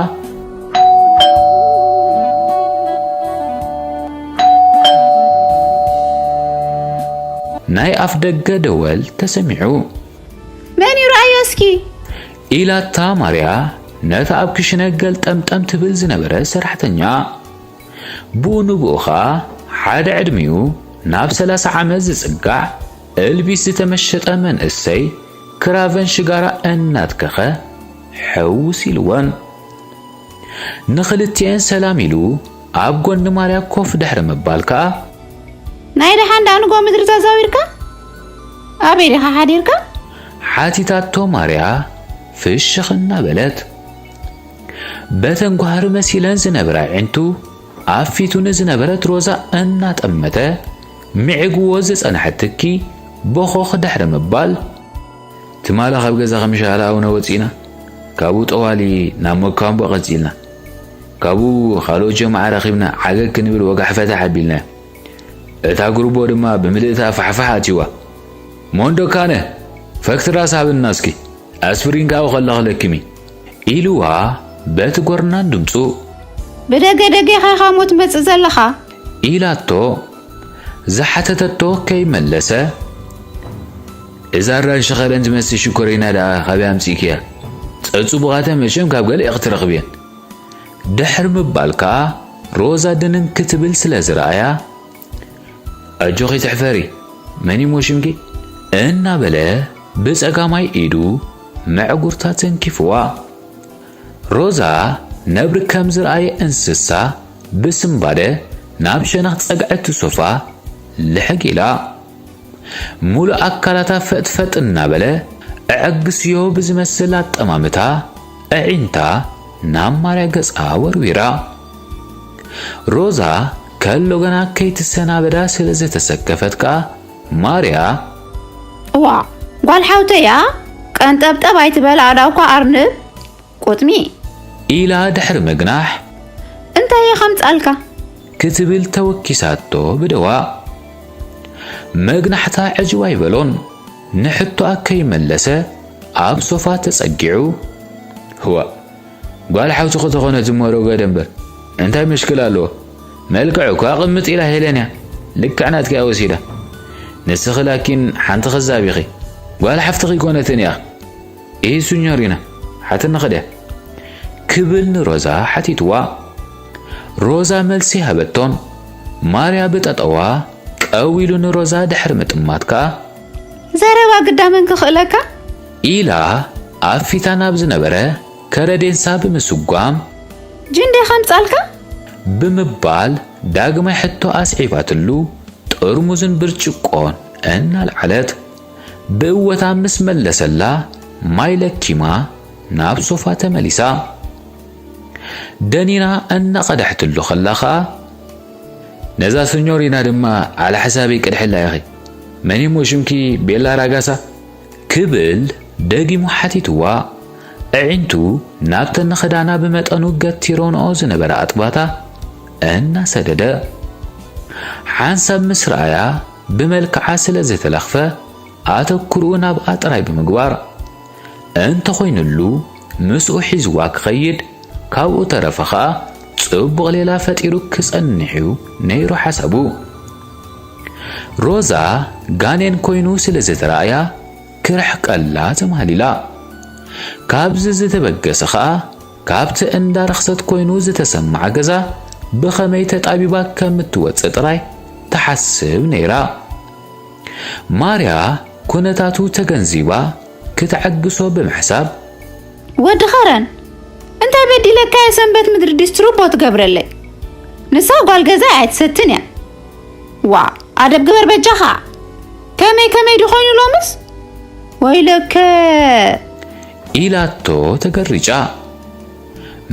ናይ ኣፍ ደገ ደወል ተሰሚዑ። መን እዩ? ረኣዮ እስኪ። ኢላታ ማርያ ነታ ኣብ ክሽነ ገልጠምጠም ትብል ዝነበረ ሰራሕተኛ። ብኡ ንብኡ ኸኣ ሓደ ዕድሚኡ ናብ ሰላሳ ዓመት ዝጽጋዕ እልቢስ ዝተመሸጠ መንእሰይ ክራቨን ሽጋራ እናትከኸ ሕውስ ኢልወን። ንኽልቲኤን ሰላም ኢሉ ኣብ ጎኒ ማርያ ኮፍ ድሕሪ ምባል ከኣ፣ ናይ ደሓን ደኣ ንጎ ምድሪ ተዛዊርካ? ኣበይ ዲኻ ሓዲርካ? ሓቲታቶ ማርያ ፍሽኽ እናበለት። በተን ጓህሪ መሲለን ዝነበራ ኣዒንቱ ኣብ ፊቱ ንዝነበረት ሮዛ እናጠመተ፣ ምዒግዎ ዝጸንሐ ትኪ ቦኾኽ ድሕሪ ምባል፣ ትማሊ ካብ ገዛ ከም ሻህላ ኣቡነ ወጺእና፣ ካብኡ ጠዋሊ ናብ ሞካምቦ ቀጺልና፣ ካብኡ ካልኦት ጀማዓ ረኺብና ዓገግ ክንብል ወጋሕ ፈታሕ ኣቢልና፣ እታ ጉርቦ ድማ ብምልእታ ፋሕፋሕ ኣትይዋ። ሞንዶ ካነ፣ ፈክትራስ ሃብና እስኪ፣ ኣስፕሪን ካብኡ ከለኺ ለክሚ። ኢልዋ በቲ ጎርናን ድምጹ። ብደገ ደገ ኢኻ ኢኻ እሞ ትመጽእ ዘለኻ? ኢላቶ ዝሓተተቶ ከይመለሰ፣ እዛ ኣራንሺ ኸረን ትመስል ሽኮሪና ደኣ ካበይ ኣምጺእክያ? ጸጽቡቓተ መቸም ካብ ገለ ኢኺ ትረኽብየን። ድሕሪ ምባል ከኣ ሮዛ ድንን ክትብል ስለ ዝረኣያ፣ ኣጆኺ ትሕፈሪ፣ መን እሞ ሽምኪ? እናበለ ብጸጋማይ ኢዱ መዕጉርታ ተንኪፍዋ። ሮዛ ነብሪ ከም ዝረኣየ እንስሳ ብስንባደ ናብ ሸነኽ ጸግዒ እቲ ሶፋ ልሕግ ኢላ። ሙሉእ ኣካላታ ፈጥፈጥ እናበለ ኣዕግስዮ ብዝመስል ኣጠማምታ ኣዒንታ ናብ ማርያ ገጻ ወርዊራ። ሮዛ ከሎ ገና ከይትሰናበዳ ስለ ዝተሰከፈት ከኣ ማርያ እዋ ጓል ሓውተያ ቀንጠብጠብ ኣይትበል ኣዳውኳ ኣርንብ ቁጥሚ ኢላ ድሕሪ ምግናሕ እንታይ እየ ከምጻልካ ክትብል ተወኪሳቶ ብደዋ መግናሕታ ዕጅብ ኣይበሎን። ንሕቶኣ ከይመለሰ ኣብ ሶፋ ተጸጊዑ ህዋ ጓል ሓውቲ ከተኾነት እሞ ረጎደ እምበር እንታይ መሽክል ኣለዎ? መልክዕ እኳ ቅምጥ ኢላ ሄለን እያ ልክዕ ናትኪ እያ ወሲዳ። ንስኺ ላኪን ሓንቲ ከዛብ ኢኺ። ጓል ሓፍትኺ ኣይኮነትን እያ። ኢሂ ሱኞሪና ሓትኒ ኸድያ ክብል ንሮዛ ሓቲትዋ። ሮዛ መልሲ ሃበቶን ማርያ ብጠጠዋ ቀው ኢሉ ንሮዛ ድሕሪ ምጥማት ከኣ ዘረባ ግዳ መን ክኽእለካ ኢላ ኣብ ፊታ ናብ ዝነበረ ከረዴንሳ ብምስጓም ጅንዴ ከምጻልካ ብምባል ዳግማይ ሕቶ ኣስዒባትሉ ጥርሙዝን ብርጭቆን እናልዓለት ብእወታ ምስ መለሰላ ማይ ለኪማ ናብ ሶፋ ተመሊሳ ደኒና እናቐደሕትሉ ከላ ኸኣ ነዛ ሰኞሪና ድማ ዓላ ሕሳበይ ቅድሕላ ኢኺ መን እሞ ሽምኪ ቤላ ራጋሳ ክብል ደጊሙ ሓቲትዋ። ኣዒንቱ ናብተን ንኽዳና ብመጠኑ ገቲሮንኦ ዝነበራ ኣጥባታ እናሰደደ ሓንሳብ ምስ ረኣያ ብመልክዓ ስለ ዝተለኽፈ ኣተኩርኡ ናብኣ ጥራይ ብምግባር እንተኾይኑሉ ምስኡ ሒዝዋ ክኸይድ ካብኡ ተረፈ ኸኣ ጽቡቕ ሌላ ፈጢሩ ክጸንሕ እዩ ነይሩ ሓሳቡ። ሮዛ ጋኔን ኮይኑ ስለ ዝተራእያ ክርሕቀላ ተማህሊላ። ካብዚ ዝተበገሰ ኸኣ ካብቲ እንዳ ርኽሰት ኮይኑ ዝተሰምዓ ገዛ ብኸመይ ተጣቢባ ከም እትወጽእ ጥራይ ትሓስብ ነይራ። ማርያ ኩነታቱ ተገንዚባ ክትዕግሶ ብምሕሳብ ወዲ ኸረን እንታይ በዲለካ እየ ሰንበት ምድሪ ዲስትሩቦ ትገብረለይ ንሳ ጓል ገዛ እያ ትሰትን እያ ዋ ኣደብ ግበር በጃኻ ከመይ ከመይ ድኾይኑ ሎምስ ወይለከ ኢላቶ ተገሪጫ።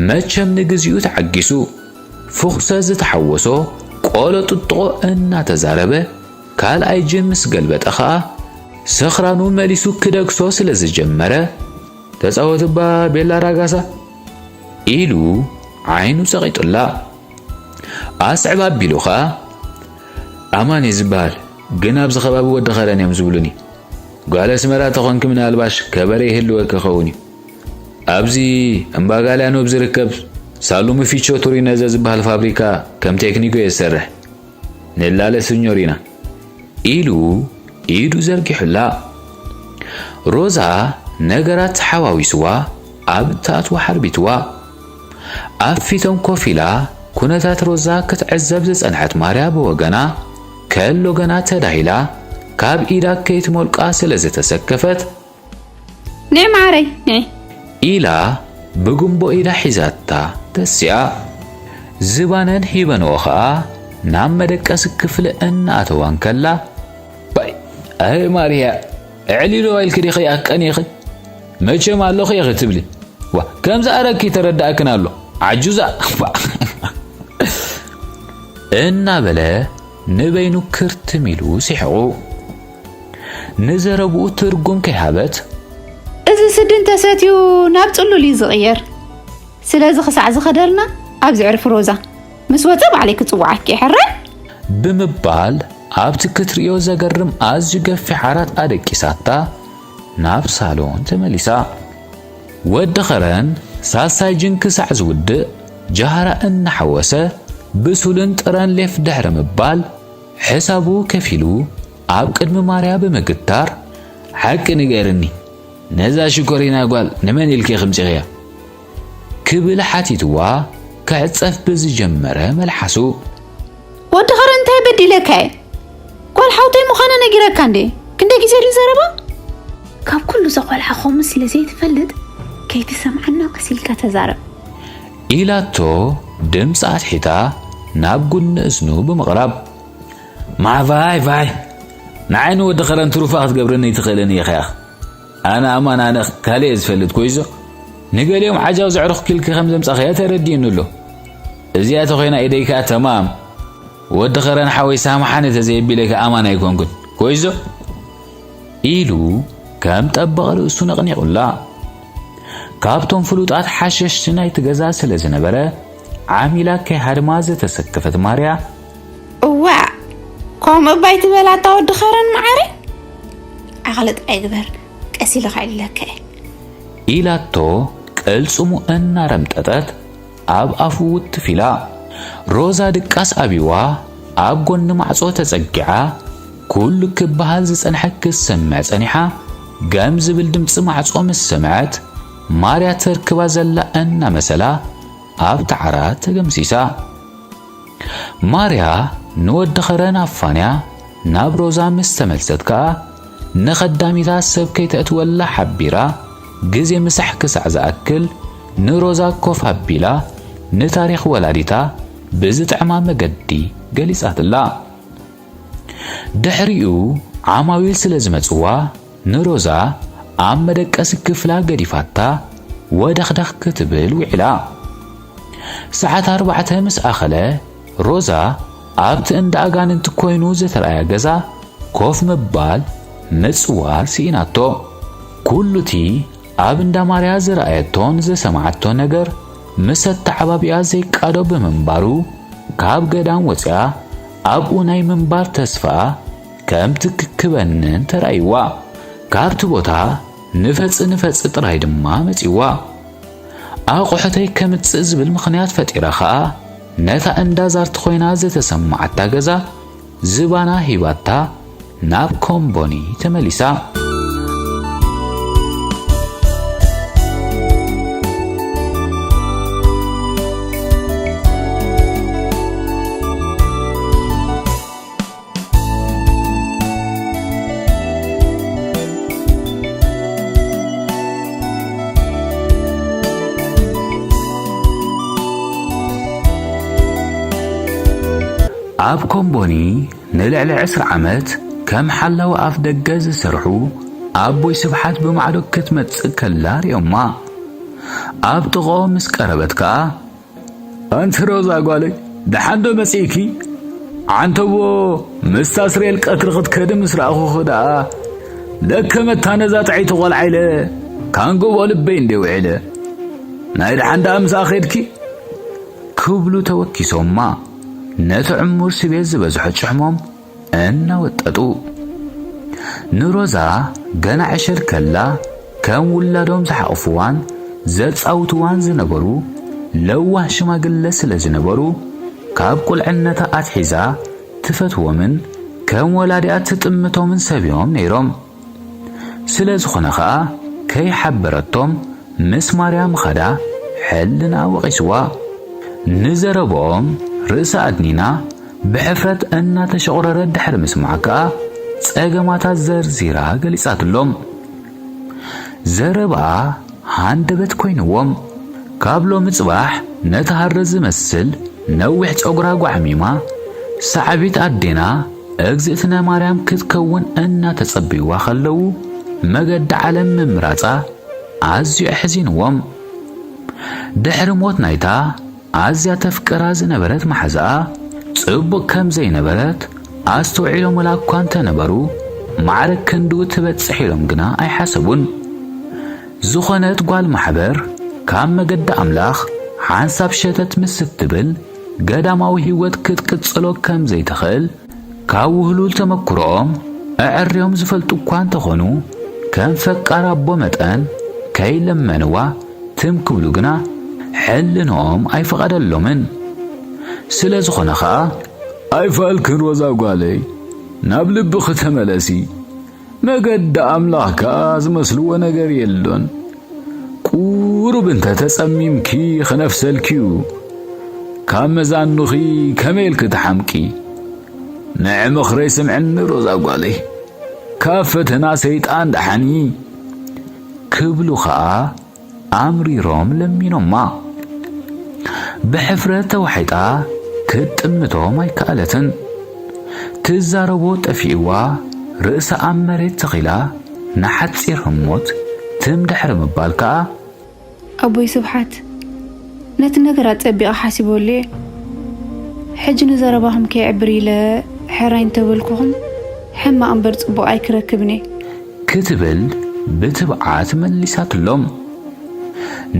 መቸም ንግዚኡ ተዓጊሱ ፍኹሰ ዝተሓወሶ ቆሎ ጥጥቖ እናተዛረበ ካልኣይ ጅን ምስ ገልበጠ ኸኣ ሰኽራኑ መሊሱ ክደግሶ ስለ ዝጀመረ ተጻወት እባ ቤላ ራጋሳ ኢሉ ዓይኑ ጸቒጡላ። ኣስዕብ ኣቢሉ ኸኣ ኣማን እዩ ዝበሃል ግን ኣብዚ ከባቢ ወዲ ኸረን እዮም ዝብሉኒ ጓል ኣስመራ ተኾንኪ ምናልባሽ ከበረ ይህልወኪ ይኸውን እዩ ኣብዚ እምባጋልያኖብ ዝርከብ ሳሉሚ ፊቾ ቱሪነዘ ዝበሃል ፋብሪካ ከም ቴክኒኮ እየ ዝሰርሕ ንላለ ስኞሪና ኢሉ ኢዱ ዘርጊሑላ ሮዛ ነገራት ተሓዋዊስዋ ኣብ እትኣትዋ ሓርቢትዋ ኣብ ፊቶም ኮፍ ኢላ ኩነታት ሮዛ ክትዕዘብ ዝጸንሐት ማርያ ብወገና ከሎ ገና ተዳሂላ ካብ ኢዳ ከይትሞልቃ ስለ ዝተሰከፈት ንዕ ማዓረይ ንዕ ኢላ ብጉንቦ ኢዳ ሒዛታ ተሲኣ ዝባነን ሂበንኦ ኸኣ ናብ መደቀሲ ክፍሊ እናኣተዋ እንከላ ባይ ኣይ ማርያ ዕሊሎ ኢልኪ ዲኺ ኣቀኒኺ መቸም ኣለኹ ኢኺ ትብሊ ዋ ከምዚ ኣረኪ ተረዳእክን ኣሎ ዓጁዛ እናበለ ንበይኑ ክርትም ኢሉ ሲሕቑ ንዘረብኡ ትርጉም ከይሃበት እዚ ስዲ እንተሰትዩ ናብ ጽሉል እዩ ዝቕየር ስለዚ ክሳዕ ዝኸደልና ኣብዚ ዕርፊ ሮዛ ምስ ወፀ ባዕለይ ክፅውዓኪ ሕራይ ብምባል ኣብቲ ክትርእዮ ዘገርም ኣዝዩ ገፊሕ ዓራት ኣደቂሳታ ናብ ሳሎን ተመሊሳ። ወዲ ኸረን ሳሳይ ጅን ክሳዕ ዝውድእ ጃህራ እናሓወሰ ብሱልን ጥረን ሌፍ ድሕሪ ምባል ሕሳቡ ከፊሉ ኣብ ቅድሚ ማርያ ብምግታር ሓቂ ንገርኒ ነዛ ሽኮሪና ጓል ንመን ኢልኪ ክምፂኽያ ክብል ሓቲትዋ ክዕፀፍ ብዝጀመረ መልሓሱ ወዲ ኸረ እንታይ በዲለካ እየ ጓል ሓውተይ ምዃና ነጊረካ እንዴ ክንደይ ግዜ ድዩ ዘረባ ካብ ኩሉ እዛ ቆልዓ ከምኡ ስለ ዘይትፈልጥ ከይትሰምዓና ቀስ ኢልካ ተዛረብ ኢላቶ ድምፂ ኣትሒታ ናብ ጉኒ እዝኑ ብምቕራብ ማዕባይ ባይ ንዓይ ንወዲ ኸረን ትሩፋ ክትገብረኒ ኣይትኽእልን እየ ኸያ ኣነ ኣማን ኣነ ካልእ እየ ዝፈልጥ ኮይዞ ንገሊኦም ዓጃው ዘዕርኹ ኪልኪ ከም ዘምጻኽያ ተረዲእኒ ኣሎ እዚኣ ተኾይና ኢደይ ከኣ ተማም ወዲ ኸረን ሓወይ፣ ሳምሓኒ ተዘየቢለካ ኣማን ኣይኮንኩን። ኮይዞ ኢሉ ከም ጠበቐ ርእሱ ነቕኒቑላ። ካብቶም ፍሉጣት ሓሸሽቲ ናይቲ ገዛ ስለ ዝነበረ፣ ዓሚላ ከይሃድማ ዝተሰከፈት ማርያ፣ "እዋእ፣ ከምኡ እባ ኣይትበላታ ወዲ ኸረን መዓረይ፣ ዓቕሊ ጥራይ ግበር፣ ቀስ ኢልካ ኢለካ እየ" ኢላቶ ቅልጽሙ እናረምጠጠት ኣብ ኣፉ ውትፍ ኢላ። ሮዛ ድቃስ ኣቢዋ ኣብ ጎኒ ማዕጾ ተጸጊዓ፣ ኩሉ ክበሃል ዝጸንሐ ክትሰምዕ ጸኒሓ፣ ገም ዝብል ድምጺ ማዕጾ ምስ ሰምዐት፣ ማርያ ተርክባ ዘላ እናመሰላ ኣብታ ዓራት ተገምሲሳ። ማርያ ንወዲ ኸረን ኣፋንያ ናብ ሮዛ ምስ ተመልሰት ከኣ፣ ንኸዳሚታ ሰብ ከይተእትወላ ሓቢራ፣ ግዜ ምሳሕ ክሳዕ ዝኣክል ንሮዛ ኮፍ ኣቢላ፣ ንታሪኽ ወላዲታ ብዝጥዕማ መገዲ ገሊጻትላ። ድሕሪኡ ዓማዊል ስለ ዝመጽዋ፣ ንሮዛ ኣብ መደቀሲ ክፍላ ገዲፋታ ወደኽደኽ ክትብል ውዒላ። ሰዓት ኣርባዕተ ምስ ኣኸለ፣ ሮዛ ኣብቲ እንዳ ኣጋንንቲ ኮይኑ ዝተረኣያ ገዛ ኮፍ ምባል ምጽዋር ስኢናቶ። ኩሉቲ ኣብ እንዳ ማርያ ዝረኣየቶን ዝሰማዓቶ ነገር ምስ ኣተዓባቢኣ ዘይቃዶ ብምንባሩ፣ ካብ ገዳም ወጺኣ ኣብኡ ናይ ምንባር ተስፋኣ ከም ትክክበንን ተራእይዋ። ካብቲ ቦታ ንፈጺ ንፈጺ ጥራይ ድማ መጺዋ። ኣቑሑተይ ከምጽእ ዝብል ምኽንያት ፈጢራ ኸኣ፣ ነታ እንዳ ዛርቲ ኮይና ዝተሰማዓታ ገዛ ዝባና ሂባታ ናብ ኮምቦኒ ተመሊሳ። ኣብ ኮምቦኒ ንልዕሊ ዕስራ ዓመት ከም ሓላዊ ኣፍ ደገ ዝሰርሑ ኣቦይ ስብሓት ብማዕዶ ክትመጽእ ከላ ርእዮማ። ኣብ ጥቕኦም ምስ ቀረበት ከኣ፣ "ኣንቲ ሮዛ ጓለይ፣ ደሓን ዶ መጺእኪ? ዓንተቦ፣ ምስታ ስሬል ቀትሪ ክትከዲ ምስ ረኣኹኺ ደኣ፣ ለከ መታ ነዛ ጥዕይቲ ቖልዓ ኢለ ካንጎቦ ልበይ እንዴ ውዒለ። ናይ ደሓን ደኣ ምሳኣ ኸድኪ?" ክብሉ ተወኪሶማ፣ ነቲ ዕሙር ስቤት ዝበዝሖ ጭሕሞም እናወጠጡ። ንሮዛ ገና ዕሸል ከላ ከም ውላዶም ዝሓቑፍዋን ዘጻውትዋን ዝነበሩ ለዋህ ሽማግለ ስለ ዝነበሩ፣ ካብ ቁልዕነታ ኣትሒዛ ትፈትዎምን ከም ወላዲኣ ትጥምቶምን ሰብ እዮም ነይሮም። ስለ ዝኾነ ኸኣ ከይሓበረቶም ምስ ማርያ ምኻዳ ሕልናኣ ወቒስዋ። ንዘረብኦም ርእሳ ኣድኒና ብሕፍረት እናተሸቑረረት ድሕሪ ምስማዕ ከኣ ጸገማታ ዘርዚራ ገሊጻትሎም። ዘረብኣ ሃንደበት ኮይንዎም። ካብ ሎሚ ጽባሕ ነቲ ሃረ ዝመስል ነዊሕ ጸጉራ ጓዕሚማ፣ ሳዕቢት ኣዴና እግዝእትነ ማርያም ክትከውን እናተጸበይዋ ከለዉ፣ መገዲ ዓለም ምምራጻ ኣዝዩ ኣሕዚንዎም። ድሕሪ ሞት ናይታ ኣዝያ ተፍቅራ ዝነበረት መሓዛኣ፣ ጽቡቕ ከም ዘይነበረት ኣስተውዒሎምላ እኳ እንተነበሩ፣ ማዕረ ክንድኡ ትበጽሕ ኢሎም ግና ኣይሓሰቡን። ዝኾነት ጓል ማሕበር ካብ መገዲ ኣምላኽ ሓንሳብ ሸተት ምስ እትብል፣ ገዳማዊ ህይወት ክትቅጽሎ ከም ዘይትኽእል ካብ ውህሉል ተመክሮኦም ኣዐርዮም ዝፈልጡ እኳ እንተኾኑ፣ ከም ፈቃር ኣቦ መጠን ከይለመንዋ ትም ክብሉ ግና ሕልንኦም ኣይፈቐደሎምን። ስለ ዝኾነ ኸኣ፣ "ኣይፋልክን ሮዛ ጓለይ፣ ናብ ልብኺ ተመለሲ። መገዲ ኣምላኽ ከኣ ዝመስልዎ ነገር የሎን። ቁሩብ እንተ ተጸሚምኪ ክነፍሰልኪ'ዩ። ካብ መዛኑኺ ከመይ ኢልኪ ትሓምቂ? ንዒ ምኽረይ ስምዕኒ ሮዛ ጓለይ። ካብ ፈተና ሰይጣን ደሓኒ" ክብሉ ኸኣ ኣምሪሮም ለሚኖማ። ብሕፍረት ተዋሒጣ ክትጥምቶም ኣይከኣለትን። ትዛረቦ ጠፊእዋ፣ ርእሳ ኣብ መሬት ተኺላ ንሓጺር ህሞት ትም ድሕሪ ምባል ከኣ፣ ኣቦይ ስብሓት፣ ነቲ ነገር ኣጸቢቐ ሓሲበሉ እየ። ሕጂ ንዘረባኹም ከይዕብር ኢለ ሕራይ እንተበልኩኹም፣ ሕማቕ እምበር ጽቡቕ ኣይክረክብን እየ። ክትብል ብትብዓት መሊሳትሎም።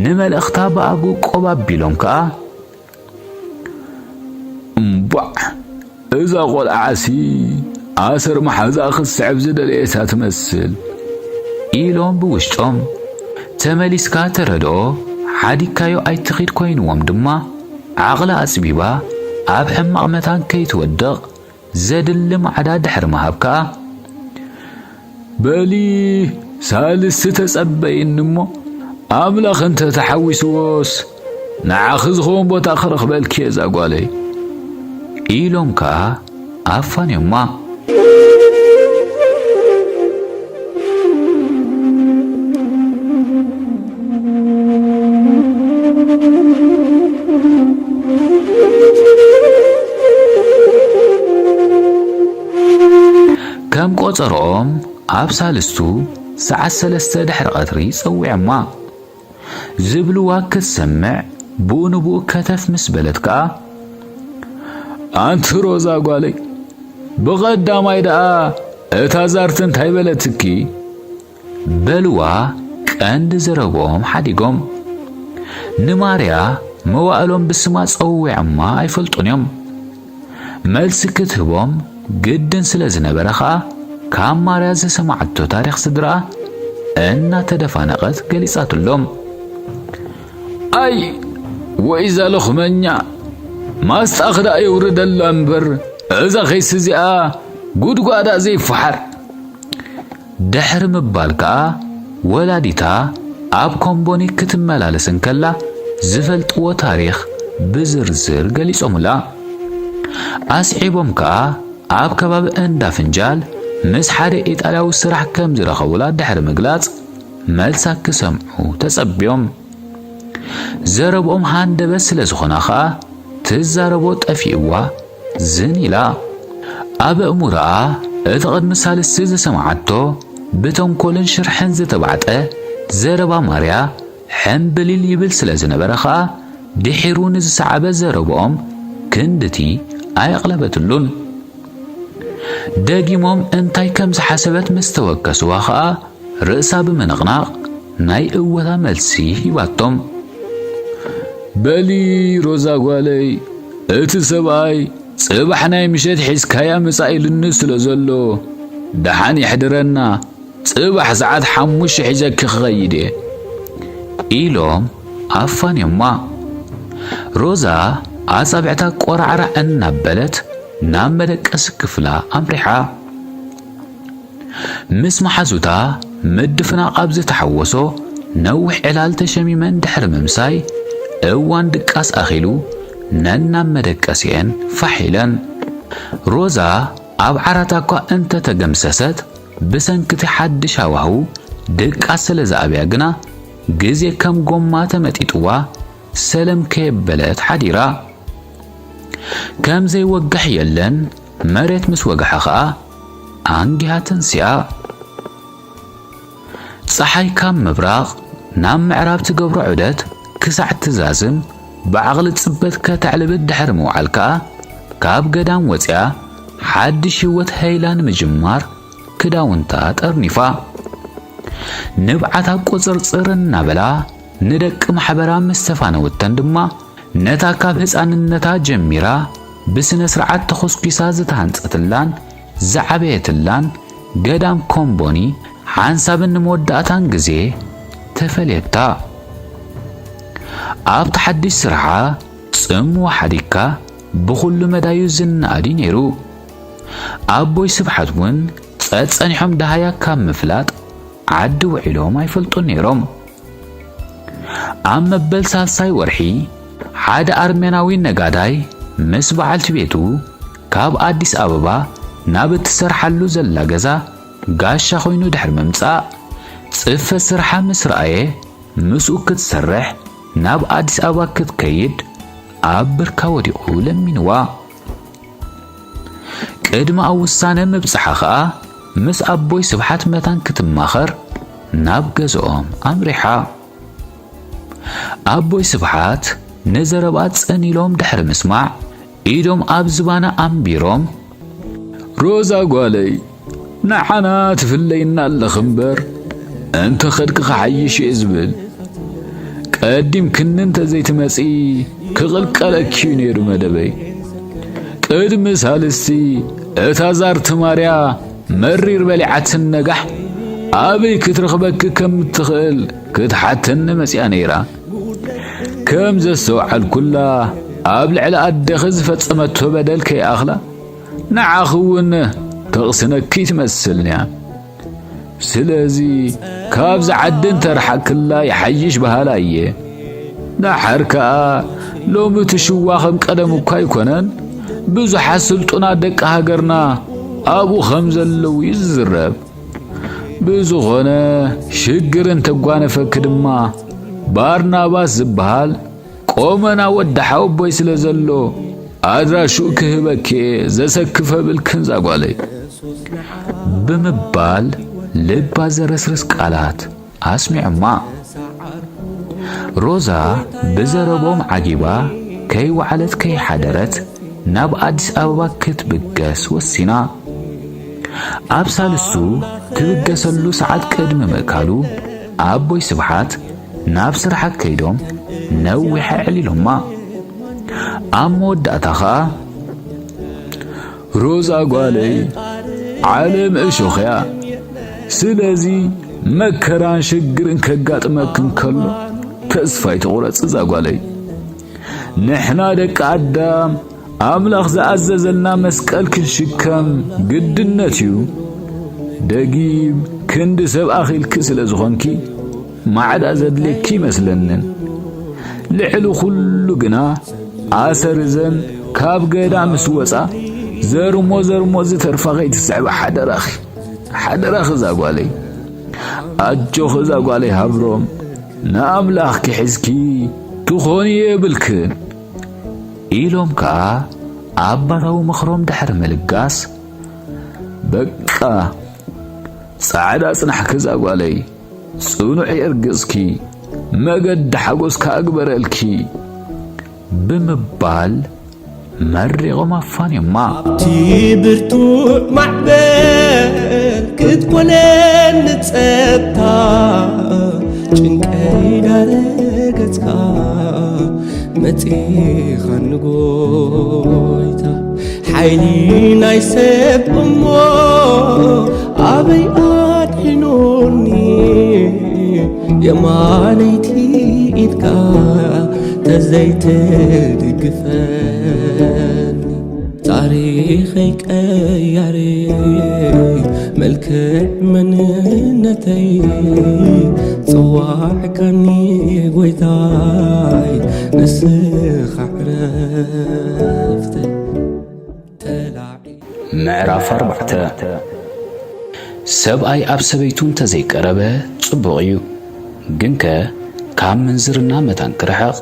ንመልእኽታ ብኣግኡ ቆብ ኣቢሎም ከኣ፣ እምቧዕ፣ እዛ ቖልዓሲ ኣሰር መሓዛ ክትስዕብ ዝደለየታ ትመስል። ኢሎም ብውሽጦም። ተመሊስካ ተረድኦ፣ ሓዲግካዮ ኣይትኺድ ኮይንዎም ድማ፣ ዓቕላ ኣጽቢባ ኣብ ሕማቕ መታን ከይትወድቕ ዘድሊ ማዕዳ ድሕሪ ምሃብ ከኣ፣ በሊ ሳልስቲ ተጸበይኒ እሞ፣ ኣምላኽ እንተ ተሓዊስዎስ፣ ንዓኺ ዝኸውን ቦታ ክረኽበልኪ እየ እዛ ጓለይ። ኢሎም ከኣ ኣፋንዮማ። ከም ቆጸርኦም ኣብ ሳልስቱ ሰዓት ሰለስተ ድሕሪ ቀትሪ ጸዊዖማ። ዝብልዋ ክትሰምዕ ብኡ ንብኡ ከተፍ ምስ በለት ከኣ፣ ኣንቲ ሮዛ ጓለይ፣ ብቐዳማይ ደኣ እታ ዛርቲ እንታይ በለትኪ? በልዋ ቀንዲ ዘረብኦም ሓዲጎም። ንማርያ መዋእሎም ብስማ ጸዊዖማ ኣይፈልጡን እዮም። መልሲ ክትህቦም ግድን ስለ ዝነበረ ኸኣ፣ ካብ ማርያ ዝሰማዓቶ ታሪኽ ስድራኣ እናተደፋነቐት ገሊጻትሎም። ኣይ፣ ወይ እዛ ሎኽመኛ፣ ማስጣ ክዳእ የውርደላ እምበር፣ እዛ ኸይሲ እዚኣ ጉድጓዳ ዘይፈሓር። ድሕሪ ምባል ከኣ፣ ወላዲታ ኣብ ኮምቦኒ ክትመላለስ እንከላ ዝፈልጥዎ ታሪኽ ብዝርዝር ገሊጾምላ። ኣስዒቦም ከኣ፣ ኣብ ከባቢ እንዳ ፍንጃል ምስ ሓደ ኢጣልያዊ ስራሕ ከም ዝረኸቡላ ድሕሪ ምግላጽ፣ መልሳ ክሰምዑ ተጸብዮም። ዘረብኦም ሃንደበት ስለ ዝኾና ኸኣ፣ ትዛረቦ ጠፊእዋ ዝን ኢላ። ኣብ ኣእምሮኣ እቲ ቅድሚ ሳልስቲ ዝሰምዓቶ ብተንኮልን ሽርሕን ዝተባዕጠ ዘረባ ማርያ ሕምብሊል ይብል ስለ ዝነበረ ኸኣ፣ ድሒሩ ንዝሰዓበ ዘረብኦም ክንድቲ ኣየቕለበትሉን። ደጊሞም እንታይ ከም ዝሓሰበት ምስ ተወከስዋ ኸኣ፣ ርእሳ ብምንቕናቕ ናይ እወታ መልሲ ሂባቶም። በሊ ሮዛ ጓለይ፣ እቲ ሰብኣይ ጽባሕ ናይ ምሸት ሒዝካያ ምጻእ ኢሉኒ ስለ ዘሎ፣ ደሓን የሕድረና፣ ጽባሕ ሰዓት ሓሙሽተ ሒዘኪ ክኸይድ እየ። ኢሎም ኣፋንዮማ። ሮዛ ኣጻብዕታ ቆራዕራዕ እናበለት ናብ መደቀሲ ክፍላ ኣምሪሓ። ምስ መሓዙታ ምድፍናቕ ኣብ ዝተሓወሶ ነዊሕ ዕላል ተሸሚመን ድሕሪ ምምሳይ፣ እዋን ድቃስ ኣኺሉ ነናብ መደቀሲኤን ፋሕ ኢለን። ሮዛ ኣብ ዓራታ እኳ እንተተገምሰሰት፣ ብሰንኪ እቲ ሓድሽ ሃዋህው ድቃስ ስለ ዝኣብያ ግና፣ ግዜ ከም ጎማ ተመጢጥዋ ሰለም ከየበለት ሓዲራ። ከም ዘይወግሕ የለን፣ መሬት ምስ ወግሐ ኸኣ ኣንጊሃ ተንሲኣ። ጸሓይ ካብ ምብራቕ ናብ ምዕራብ ትገብሮ ዑደት ክሳዕ ትዛዝም ብዓቕሊ ጽበት ከተዕልብት ድሕሪ ምውዓል ከኣ፣ ካብ ገዳም ወጺኣ ሓድሽ ህይወት ሄይላ ንምጅማር ክዳውንታ ጠርኒፋ። ንብዓታ ቁጽርጽር እናበላ ንደቂ ማሕበራ ምስ ተፋነወተን ድማ፣ ነታ ካብ ህጻንነታ ጀሚራ ብስነ ስርዓት ተኾስኲሳ ዝተሃንጸትላን ዝዓበየትላን ገዳም ኮምቦኒ ሓንሳብን ንመወዳእታን ግዜ ተፈልየታ። ኣብቲ ሓድሽ ስርሓ ጽምዋ ሓዲግካ ብኹሉ መዳዩ ዝነኣድ እዩ ነይሩ። ኣቦይ ስብሓት እውን ጸጸኒሖም ደሃያ ካብ ምፍላጥ ዓዲ ውዒሎም ኣይፈልጡን ነይሮም። ኣብ መበል ሳልሳይ ወርሒ፣ ሓደ ኣርሜናዊ ነጋዳይ ምስ በዓልቲ ቤቱ ካብ ኣዲስ ኣበባ ናብ እትሰርሓሉ ዘላ ገዛ ጋሻ ኮይኑ ድሕሪ ምምጻእ፣ ጽፈት ስርሓ ምስ ረኣየ፣ ምስኡ ክትሰርሕ ናብ ኣዲስ ኣበባ ክትከይድ ኣብ ብርካ ወዲቑ ለሚንዋ። ቅድሚ ኣብ ውሳነ ምብጽሓ ኸኣ፣ ምስ ኣቦይ ስብሓት መታን ክትማኸር ናብ ገዝኦም ኣምሪሓ። ኣቦይ ስብሓት ንዘረብኣ ጽን ኢሎም ድሕሪ ምስማዕ፣ ኢዶም ኣብ ዝባና ኣንቢሮም፣ ሮዛ ጓለይ፣ ንዓና ትፍለይና ኣለኺ እምበር፣ እንተ ኸድኪ ክሓይሽ እየ ዝብል። ቀዲምክኒ እንተ ዘይትመጺ፣ ክቕልቀለኪ እዩ ነይሩ መደበይ። ቅድሚ ሳልስቲ፣ እታ ዛርቲ ማርያ መሪር በሊዓትን ነጋሕ፣ ኣበይ ክትረኽበኪ ከም እትኽእል ክትሓተኒ መጺኣ ነይራ። ከም ዘስተውዓልኩላ፣ ኣብ ልዕሊ ኣደኺ ዝፈጸመቶ በደል ከይኣኽላ፣ ንዓኺ እውን ተቕስነኪ ትመስልንያ። ስለዚ፣ ካብዚ ዓዲ እንተርሓቅክላ ይሓይሽ በሃላይ እየ። ደሓር ከኣ፣ ሎሚ እቲ ሽዋ ከም ቀደሙ እኳ ኣይኮነን፣ ብዙሓት ስልጡናት ደቂ ሃገርና ኣብኡ ከም ዘለዉ እዩ ዝዝረብ። ብዝኾነ፣ ሽግር እንተጓነፈኪ ድማ፣ ባርናባስ ዝበሃል ቆመና ወዲ ሓወቦይ ስለ ዘሎ፣ ኣድራሽኡ ክህበኪ እየ፣ ዘሰክፍ ኣብልክን ዛጓለይ። ብምባል ልባ ዘረስርስ ቃላት ኣስሚዖማ። ሮዛ ብዘረቦም ዓጊባ፣ ከይወዓለት ከይሓደረት ናብ ኣዲስ ኣበባ ክትብገስ ወሲና። ኣብ ሳልስቱ ትብገሰሉ ሰዓት ቅድሚ ምእካሉ፣ ኣቦይ ስብሓት ናብ ስራሕ ከይዶም ነዊሕ ኣዕሊሎማ። ኣብ መወዳእታ ኸኣ፣ ሮዛ ጓለይ፣ ዓለም እሾኽ እያ። ስለዚ መከራን ሽግርን ከጋጥመክን ከሎ፣ ተስፋ ኣይትቑረጺ እዛ ጓለይ። ንሕና ደቂ ኣዳም፣ ኣምላኽ ዝኣዘዘልና መስቀል ክንሽከም ግድነት እዩ። ደጊም ክንዲ ሰብ ኣኺልኪ ስለ ዝኾንኪ፣ ማዕዳ ዘድልየኪ ይመስለንን። ልዕሊ ኩሉ ግና፣ ኣሰር እዘን ካብ ገዳ ምስ ወጻ፣ ዘርሞ ዘርሞ ዝተርፋ ከይትስዕባ ሓደራኺ፣ ሓደራኺ እዛ ጓለይ። ኣጆኺ እዛ ጓለይ ሃብሮም፣ ንኣምላኽኪ ሒዝኪ ትኾኒ የብልክን። ኢሎም ከኣ ኣባታዊ ምኽሮም ድሕሪ ምልጋስ፣ በቃ ጻዕዳ ጽናሕኪ እዛ ጓለይ፣ ጽኑዕ የርግጽኪ፣ መገዲ ሓጎስ ከኣ ግበረልኪ ብምባል መሪቖም ኣፋንዮማ። እቲ ብርቱዕ ማዕበል ክትኮነኒ ጸጥታ፣ ጭንቀይ ዳረገጽካ መጺኻኒ ጎይታ። ሓይሊ ናይ ሰብ እሞ ኣበይ ኣድሒኑኒ፣ የማነይቲ ኢድካ ተዘይትድግፈኒ። ታሪኸይ ቀያሪ፣ መልክዕ መንነተይ፣ ጸዋዕካኒ ጎይታይ፣ ንስኻ ዕረፍተይ። ተላዒ ምዕራፍ ኣርባዕተ። ሰብኣይ ኣብ ሰበይቱ እንተዘይቀረበ ጽቡቕ እዩ። ግንከ ካብ ምንዝርና መታን ክርሕቕ፣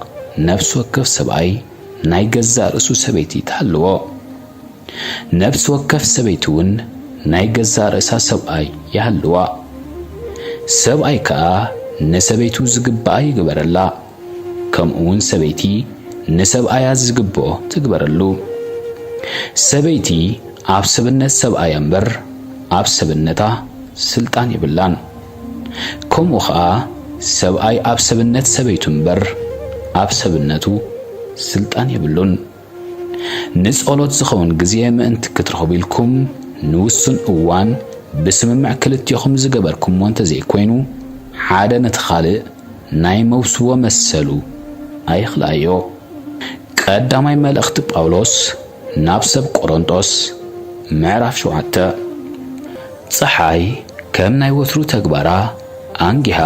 ነፍሲ ወከፍ ሰብኣይ ናይ ገዛእ ርእሱ ሰበይቲ ትሃልዎ። ነፍሲ ወከፍ ሰበይቲ እውን ናይ ገዛእ ርእሳ ሰብኣይ ይሃልዋ። ሰብኣይ ከኣ ንሰበይቱ ዝግብኣ ይግበረላ። ከምኡ እውን ሰበይቲ ንሰብኣያ ዝግብኦ ትግበረሉ። ሰበይቲ ኣብ ሰብነት ሰብኣያ እምበር ኣብ ሰብነታ ስልጣን የብላን። ከምኡ ኸኣ ሰብኣይ ኣብ ሰብነት ሰበይቱ እምበር ኣብ ሰብነቱ ስልጣን የብሉን። ንጸሎት ዝኸውን ግዜ ምእንቲ ክትረኽቡ ኢልኩም ንውሱን እዋን ብስምምዕ ክልቴኹም ዝገበርኩምዎ እንተዘይኮይኑ፣ ሓደ ነቲ ካልእ ናይ መውስቦ መሰሉ ኣይኽልኣዮ። ቀዳማይ መልእኽቲ ጳውሎስ ናብ ሰብ ቆሮንጦስ፣ ምዕራፍ ሸውዓተ። ጸሓይ ከም ናይ ወትሩ ተግባራ ኣንጊሃ፣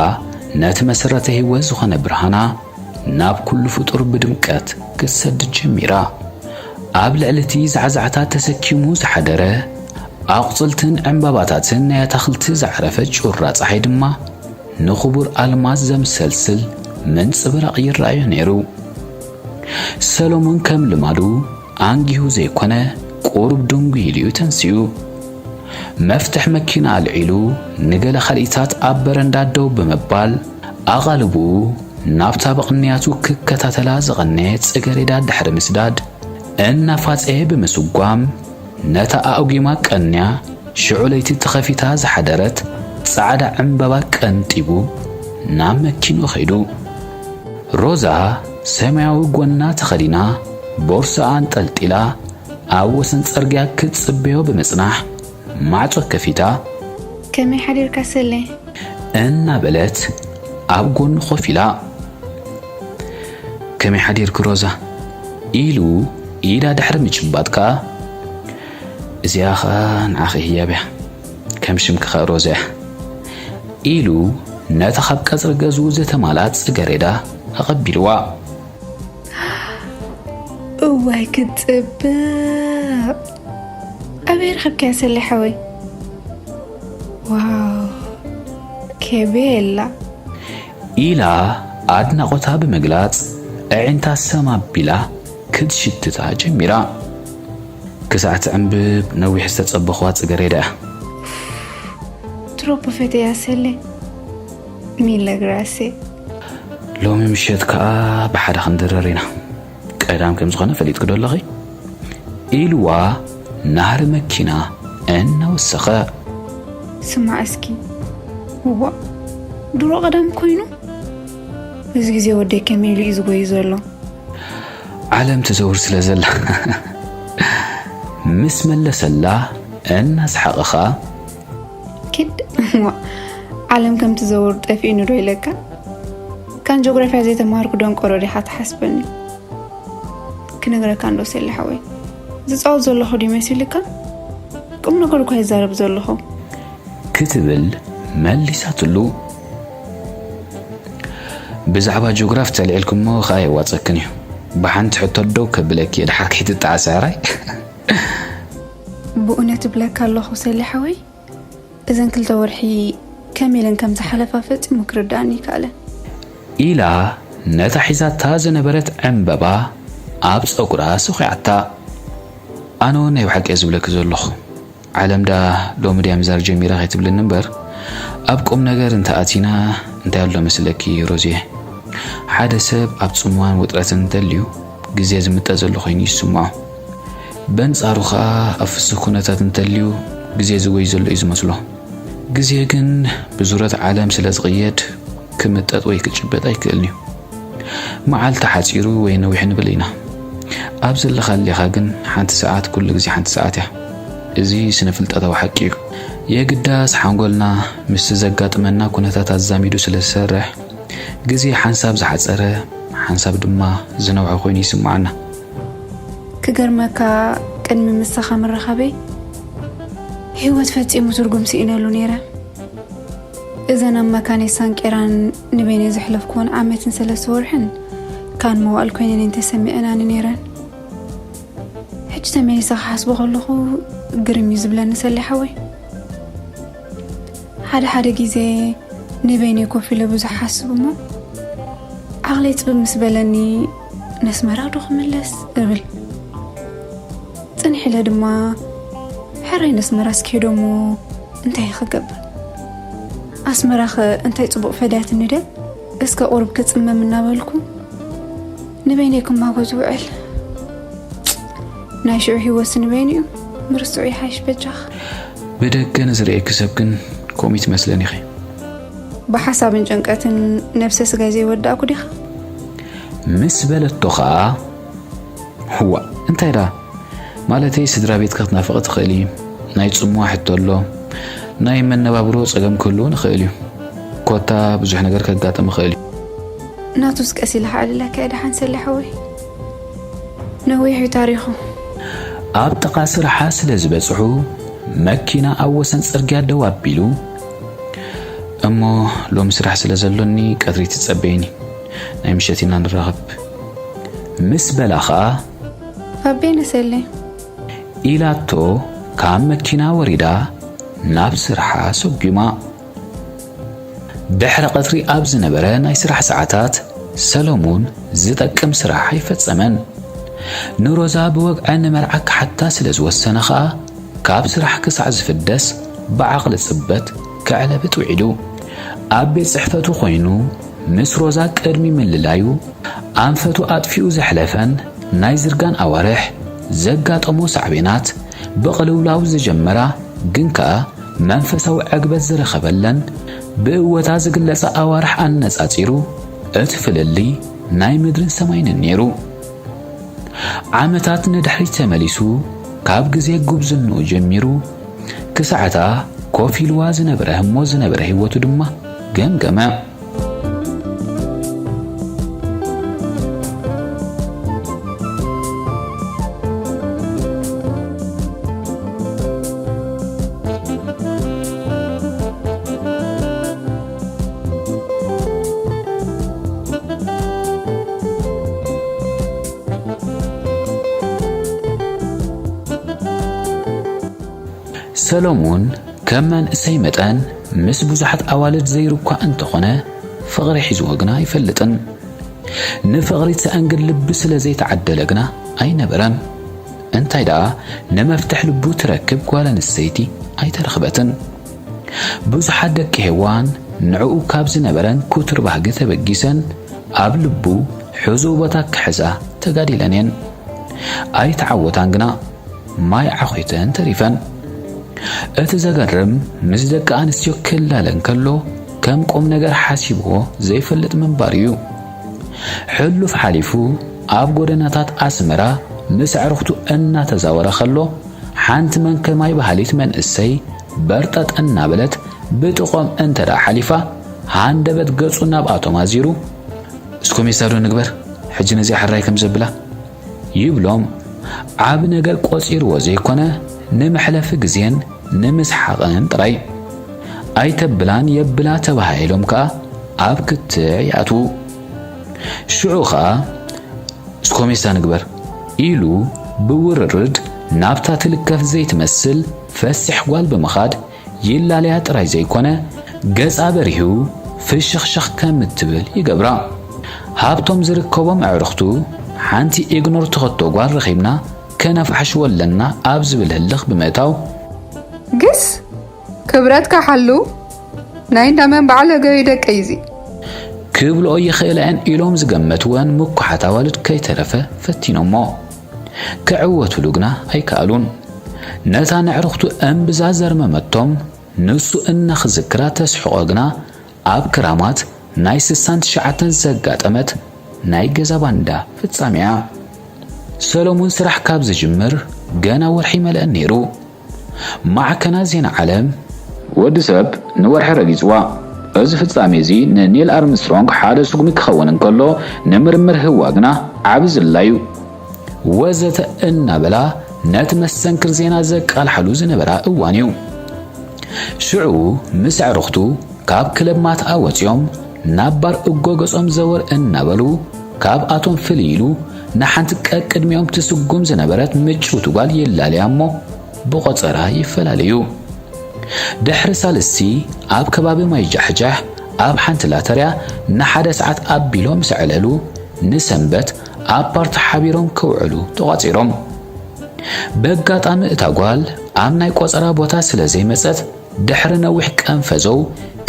ነቲ መሰረተ ህይወት ዝኾነ ብርሃና ናብ ኩሉ ፍጡር ብድምቀት ክትሰድድ ጀሚራ። ኣብ ልዕሊ እቲ ዛዕዛዕታ ተሰኪሙ ዝሓደረ ኣቑጽልትን ዕምባባታትን ናይ ኣታኽልቲ ዝዓረፈ ጩራ ጸሓይ ድማ ንኽቡር ኣልማዝ ዘምሰልስል ምንጽብራቕ ይረኣዮ ነይሩ። ሰሎሞን ከም ልማዱ ኣንጊሁ ዘይኮነ፣ ቁሩብ ድንጉይ ኢሉ እዩ ተንሲኡ። መፍትሕ መኪና ኣልዒሉ፣ ንገለ ካልኢታት ኣብ በረንዳ ደው ብምባል፣ ኣቓልብኡ ናብታ ብቕንያቱ ክከታተላ ዝቐነየት ጽገሬዳ ድሕሪ ምስዳድ፣ እናፋጸየ ብምስጓም፣ ነታ ኣእጒማ ቀንያ ሽዑ ለይቲ ተኸፊታ ዝሓደረት ጻዕዳ ዕምባባ ቀንጢቡ ናብ መኪንኡ ኸይዱ። ሮዛ ሰማያዊ ጎና ተኸዲና፣ ቦርሳኣ ኣንጠልጢላ፣ ኣብ ወሰን ጽርግያ ክትጽበዮ ብምጽናሕ፣ ማዕጾ ከፊታ፣ ከመይ ሓዲርካ ሰሌ? እናበለት ኣብ ጎኑ ኮፍ ኢላ። ከመይ ሓዲርኪ ሮዛ? ኢሉ ኢዳ ድሕሪ ምጭባጥ ከኣ፣ እዚኣ ኸኣ ንዓኺ ህያብ እያ፣ ከም ሽምኪ ኸኣ ሮዛ እያ፣ ኢሉ ነታ ካብ ቀጽሪ ገዝኡ ዝተማልኣት ጽገሬዳ ኣቐቢልዋ። እዋይ ክትጽብቕ! ኣበይ ረኸብካያ ሰሌ ሓወይ? ዋው! ከቤላ! ኢላ ኣድናቖታ ብምግላጽ፣ ኣዒንታ ሰም ኣቢላ ክትሽትታ ጀሚራ። ክሳዕ ትዕንብብ ነዊሕ ዝተጸበኽዋ ጽገሬዳ እያ። ትሮፖ ፈቴያ ሰሌ። ሚለ ግራሴ። ሎሚ ምሸት ከኣ ብሓደ ክንድረር ኢና። ቀዳም ከም ዝኾነ ፈሊጥኪ ዶ ኣለኺ? ኢልዋ ናህሪ መኪና እናወሰኸ። ስማዕ እስኪ። እዋ፣ ድሮ ቀዳም ኮይኑ? እዚ ግዜ ወደይ ከመይ ኢሉ እዩ ዝጎዩ ዘሎ? ዓለም ትዘውር ስለ ዘላ። ምስ መለሰላ እናሰሓቐ ኸኣ። ኪድ፣ እዋ፣ ዓለም ከም ትዘውር ጠፊእኒ ዶ ኢለካ? ካን ጂኦግራፍያ ዘይተማሃርኩ ደንቆሮ ዲኻ ትሓስበኒ? ክነግረካ እንዶ ሰሌ ሓወይ፣ ዝጻወት ዘለኹ ድዩ መሲልካ? ቁም ነገር እኳ ይዛረብ ዘለኹ። ክትብል መሊሳትሉ። ብዛዕባ ጂኦግራፍ ተልዒልኪ እሞ ኸኣ የዋጸክን እዩ። ብሓንቲ ሕቶ ደው ከብለኪ እየ፣ ድሓር ከይትጠዓሲ ሕራይ። ብእውነት እብለካ ኣለኹ ሰሌ ሓወይ፣ እዘን ክልተ ወርሒ ከመይ ኢለን ከም ዝሓለፋ ፈጺሙ ክርድኣኒ ኣይከኣለን። ኢላ ነታ ሒዛታ ዝነበረት ዕምበባ ኣብ ጸጉራ ሰኺዓታ። ኣነ እውን ናይ ብሓቂ እየ ዝብለኪ ዘለኹ። ዓለም ደኣ ሎሚ ድያ ምዛር ጀሚራ ከይትብልኒ እምበር፣ ኣብ ቁም ነገር እንተኣቲና እንታይ ኣሎ መስለኪ ሮዝየ? ሓደ ሰብ ኣብ ጽምዋን ውጥረትን እንተልዩ ግዜ ዝምጠ ዘሎ ኮይኑ ይስምዖ። በንጻሩ ኸኣ ኣብ ፍሱህ ኩነታት እንተልዩ ግዜ ዝጎይ ዘሎ እዩ ዝመስሎ። ግዜ ግን ብዙረት ዓለም ስለ ዝቕየድ ክምጠጥ ወይ ክጭበጥ ኣይክእልን እዩ። መዓልቲ ሓጺሩ ወይ ነዊሑ ንብል ኢና። ኣብ ዘለኻሌኻ ግን ሓንቲ ሰዓት ኩሉ ግዜ ሓንቲ ሰዓት እያ። እዚ ስነ ፍልጠታዊ ሓቂ እዩ። የግዳስ ሓንጎልና ምስቲ ዘጋጥመና ኩነታት ኣዛሚዱ ስለ ዝሰርሕ፣ ግዜ ሓንሳብ ዝሓጸረ፣ ሓንሳብ ድማ ዝነውሐ ኮይኑ ይስምዓና። ክገርመካ፣ ቅድሚ ምሳኻ ምርኻበይ፣ ህይወት ፈጺሙ ትርጉም ስኢነሉ ነይረ። እዘን ኣብ መካኔሳን ቄራን ንበይነይ ዘሕለፍኩወን ዓመትን ሰለስተ ወርሕን፣ ካን መዋእል ኮይነን እየን ተሰሚዐናኒ ነይረን። ሕጂ ተመሊሰ ክሓስቦ ከለኹ፣ ግርም እዩ ዝብለኒ ሰሌ ሓወይ። ሓደ ሓደ ግዜ ንበይነይ ኮፍ ኢለ ብዙሕ ሓስብ እሞ፣ ዓቕለይ ጽብብ ምስ በለኒ፣ "ነስመራ ዶ ክምለስ?" እብል። ጽንሕ ኢለ ድማ፣ "ሕራይ ነስመራ እስኪሄዶ እሞ እንታይ ክገብር? ኣስመራኸ እንታይ ጽቡቕ ፈድያትኒ ድያ? እስከ ቁሩብ ክጽመም" እናበልኩ፣ ንበይነይ ክማጎት ውዕል። ናይ ሽዑ ህይወትሲ ንበይኑ እዩ፣ ምርስዑ ይሓይሽ በጃኽ። ብደገ ንዝርእየኪ ሰብ ግን ከምኡ ትመስለኒ ኢኺ። ብሓሳብን ጭንቀትን ነብሰ ስጋይ ዘይወዳእኩ ዲኻ? ምስ በለቶ ኸኣ፣ "እዋ፣ እንታይ ደኣ? ማለተይ ስድራ ቤትካ ክትናፍቒ ትኽእሊ፣ ናይ ጽምዋ ሕቶ ኣሎ፣ ናይ መነባብሮ ጸገም ክህልውን ይኽእል እዩ። ኮታ ብዙሕ ነገር ከጋጥም ይኽእል እዩ።" ናቱስ ቀስ ኢለ ክዓልለካ እየ ደሓን ሰሌ ሓወይ። ነዊሕ እዩ ታሪኹ። ኣብ ጥቓ ስርሓ ስለ ዝበጽሑ፣ መኪና ኣብ ወሰን ጽርግያ ደው ኣቢሉ፣ "እሞ ሎሚ ስራሕ ስለ ዘሎኒ ቀትሪ ትጸበይኒ፣ ናይ ምሸት ኢና ንራኸብ" ምስ በላ ኸኣ፣ "ኣቤነ ሰሌ?" ኢላቶ ካብ መኪና ወሪዳ ናብ ስርሓ ሰጒማ። ድሕሪ ቀትሪ ኣብ ዝነበረ ናይ ስራሕ ሰዓታት፣ ሰለሙን ዝጠቅም ስራሕ ኣይፈጸመን። ንሮዛ ብወግዒ ንመርዓ ክሓታ ስለ ዝወሰነ ኸኣ፣ ካብ ስራሕ ክሳዕ ዝፍደስ ብዓቕሊ ጽበት ክዕለብጥ ውዒሉ። ኣብ ቤት ጽሕፈቱ ኮይኑ ምስ ሮዛ ቅድሚ ምልላዩ ኣንፈቱ ኣጥፊኡ ዘሕለፈን ናይ ዝርጋን ኣዋርሕ ዘጋጠሞ ሳዕቤናት ብቕልውላው ዝጀመራ ግን ከኣ መንፈሳዊ ዕግበት ዝረኸበለን ብእወታ ዝግለጻ ኣዋርሕ ኣነጻጺሩ እቲ ፍልልይ ናይ ምድርን ሰማይን ነይሩ። ዓመታት ንድሕሪት ተመሊሱ ካብ ግዜ ጉብዝንኡ ጀሚሩ ክሳዕታ ኮፍ ኢልዋ ዝነበረ ህሞ ዝነበረ ህይወቱ ድማ ገምገመ። ሰሎሞን ከም መንእሰይ መጠን ምስ ብዙሓት ኣዋልድ ዘይርኳ እንተኾነ ፍቕሪ ሒዝዎ ግና ኣይፈልጥን። ንፍቕሪ ተኣንግድ ልቢ ስለ ዘይተዓደለ ግና ኣይነበረን። እንታይ ደኣ ንመፍትሕ ልቡ ትረክብ ጓል ኣንስተይቲ ኣይተረኽበትን። ብዙሓት ደቂ ሄዋን ንዕኡ ካብ ዝነበረን ክቱር ባህጊ ተበጊሰን ኣብ ልቡ ሕዙእ ቦታ ክሕዛ ተጋዲለን እየን። ኣይተዓወታን ግና ማይ ዓኺተን ተሪፈን። እቲ ዘገርም ምስ ደቂ ኣንስትዮ ክላለ እንከሎ ከም ቁም ነገር ሓሲብዎ ዘይፈልጥ ምንባሩ እዩ። ሕሉፍ ሓሊፉ ኣብ ጎደናታት ኣስመራ ምስ ኣዕሩኽቱ እናተዛወረ ከሎ ሓንቲ መንከማይ በሃሊት መንእሰይ በርጠጥ እናበለት ብጥቖም እንተ ደኣ ሓሊፋ ሃንደበት ገጹ ናብኣቶም ኣዚሩ እስኩም ይሳዶ ንግበር ሕጂ ነዚኣ ሕራይ ከም ዘብላ ይብሎም። ዓቢ ነገር ቆጺርዎ ዘይኮነ ንመሕለፊ ግዜን ንምስሓቕን ጥራይ። ኣይተብላን የብላ ተባሃሂሎም ከኣ ኣብ ክትዕ ይኣትዉ። ሽዑ ኸኣ እስኮሜሳ ንግበር ኢሉ ብውርርድ ናብታ ትልከፍ ዘይትመስል ፈሲሕ ጓል ብምኻድ ይላለያ ጥራይ ዘይኮነ ገጻ በሪሁ ፍሽኽሽኽ ከም እትብል ይገብራ። ሃብቶም ዝርከቦም ኣዕሩኽቱ ሓንቲ ኢግኖር ትኸቶ ጓል ረኺብና ከነፋሕሽዎ ኣለና ኣብ ዝብል ህልኽ ብምእታው ግስ ክብረትካ ሓሉ ናይ እንዳመን በዓል ገበይ ደቀይ እዚ ክብልኦ ይኽእላ እየን ኢሎም ዝገመትወን ምኩሓት ኣዋልድ ከይተረፈ ፈቲኖሞ። ክዕወትሉ ግና ኣይከኣሉን። ነታ ነዕርኽቱ እምብዛ ዘርመመቶም ንሱ እናኽዝክራ ተስሕቖ ግና ኣብ ክራማት ናይ ስሳን ትሽዓተን ዘጋጠመት ናይ ገዛ ባንዳ ፍጻሜያ። ሰሎሙን ስራሕ ካብ ዝጅምር ገና ወርሒ መለአን ነይሩ። ማዕከና ዜና ዓለም ወዲ ሰብ ንወርሒ ረጊጽዋ። እዚ ፍጻሜ እዚ ንኒል ኣርምስትሮንግ ሓደ ስጉሚ ክኸውን እንከሎ ንምርምር ህዋ ግና ዓቢ ዝላዩ። ወዘተ እናበላ ነቲ መስተንክር ዜና ዘቃልሓሉ ዝነበራ እዋን እዩ። ሽዑ ምስ ኣዕሩኽቱ ካብ ክለብ ማትኣ ወጺኦም ናብ ባር እጎ ገጾም ዘወር እናበሉ ካብኣቶም ፍልይ ኢሉ ንሓንቲ ቀቅድሚኦም ትስጉም ዝነበረት ምጭውቲ ጓል ይላለያ እሞ ብቖጸራ ይፈላለዩ። ድሕሪ ሳልስቲ ኣብ ከባቢ ማይ ጃሕጃሕ ኣብ ሓንቲ ላተርያ ንሓደ ሰዓት ኣቢሎም ምስ ኣዕለሉ ንሰንበት ኣብ ፓርቲ ሓቢሮም ከውዕሉ ተቋጺሮም። በጋጣሚ እታ ጓል ኣብ ናይ ቆጸራ ቦታ ስለ ዘይመጸት ድሕሪ ነዊሕ ቀንፈዘው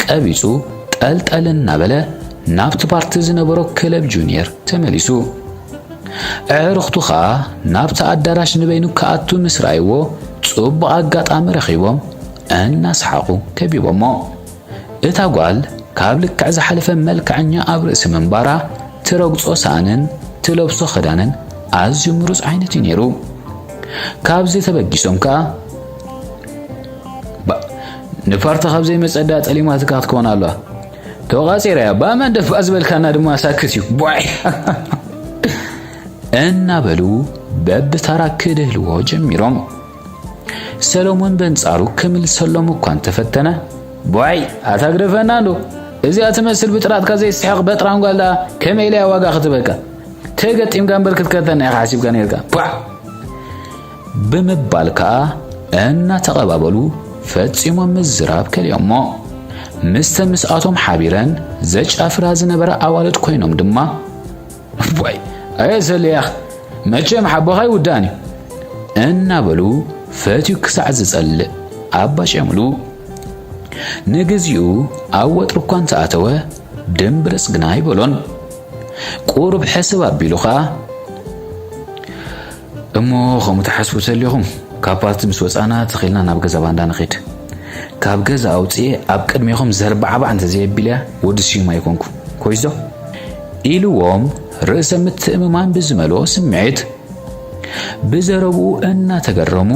ቀቢጹ ጠልጠል እናበለ ናብቲ ፓርቲ ዝነበሮ ክለብ ጁኒየር ተመሊሱ። ኣዕሩኽቱ ኸኣ ናብቲ ኣዳራሽ ንበይኑ ክኣቱ ምስ ረኣይዎ ጽቡቕ ኣጋጣሚ ረኺቦም እናሰሓቑ ከቢቦሞ። እታ ጓል ካብ ልክዕ ዝሓለፈ መልክዐኛ ኣብ ርእሲ ምንባራ ትረግጾ ሳእንን ትለብሶ ኽዳንን ኣዝዩ ምሩጽ ዓይነት እዩ ነይሩ። ካብዚ ተበጊሶም ከኣ ንፓርቲ ካብ ዘይመጸዳ ጠሊማትካ ክትኮን ኣለዋ። ተቋጺረያ ባመን ደፋ ዝበልካና ድማ ሳክት እዩ ቧይ እናበሉ በብተራ ክድህልዎ ጀሚሮም። ሰሎሞን በንጻሩ ክምልሰሎም እኳ እንተፈተነ፣ ቧይ ኣታ ግደፈና እንዶ እዚኣ ትመስል ብጥራጥካ ዘይስሕቕ በጥራን ጓል ደኣ ከመይ ኢላ እያ ዋጋ ክትበካ? ተገጢምካ እምበር ክትከተና ኢኻ ሓሲብካ ነይርካ ቧዕ ብምባል ከኣ እናተቐባበሉ ፈጺሞም ምዝራብ ከሊኦሞ። ምስተን ምስኣቶም ሓቢረን ዘጫፍራ ዝነበራ ኣዋልድ ኮይኖም ድማ ዋይ ኣየ ሰልያኽ መቸም ሓቦኻ ይውዳእን እዩ እናበሉ ፈትዩ ክሳዕ ዝጸልእ ኣባጨምሉ። ንግዚኡ ኣብ ወጥሪ እኳ እንተኣተወ ድምብርጽ ግና ኣይበሎን። ቁሩብ ሕስብ ኣቢሉ ኸኣ እሞ ከምኡ ትሓስቡ ተልዩኹም፣ ካብ ፓርቲ ምስ ወጻና ተኺልና ናብ ገዛ ባንዳ ንኺድ። ካብ ገዛ ኣውጽኤ ኣብ ቅድሜኹም ዘርባዕባዕ እንተዘየቢልያ ወዲ ስዩም ኣይኮንኩ። ኮይዞ? ኢልዎም ርእሰ ምትእምማን ብዝመልኦ ስምዒት። ብዘረብኡ እናተገረሙ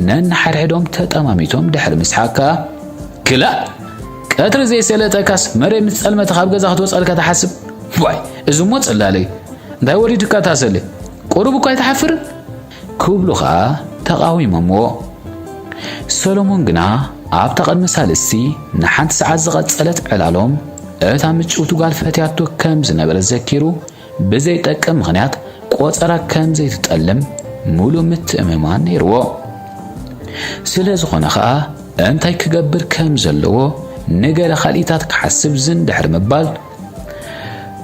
ነንሓድሕዶም ተጠማሚቶም ድሕሪ ምስሓቅ ከኣ፣ ክላእ! ቀትሪ ዘይሰለጠካስ መሬት ምስ ጸልመተ ካብ ገዛ ክትወጸልካ ትሓስብ? ዋይ፣ እዚ እሞ ጽላለይ። እንታይ ወሪድካ ታሰለ? ቁሩብ እኳ ኣይትሓፍርን? ክብሉ ኸኣ ተቓዊሞምዎ። ሰሎሞን ግና ኣብታ ቅድሚ ሳልስቲ ንሓንቲ ሰዓት ዝቐጸለት ዕላሎም እታ ምጭውቲ ጓል ፈትያቶ ከም ዝነበረት ዘኪሩ፣ ብዘይጠቅም ምኽንያት ቆጸራ ከም ዘይትጠልም ሙሉእ ምትእምማን ነይርዎ። ስለ ዝኾነ ኸኣ እንታይ ክገብር ከም ዘለዎ ንገለ ካልኢታት ክሓስብ ዝን ድሕሪ ምባል፣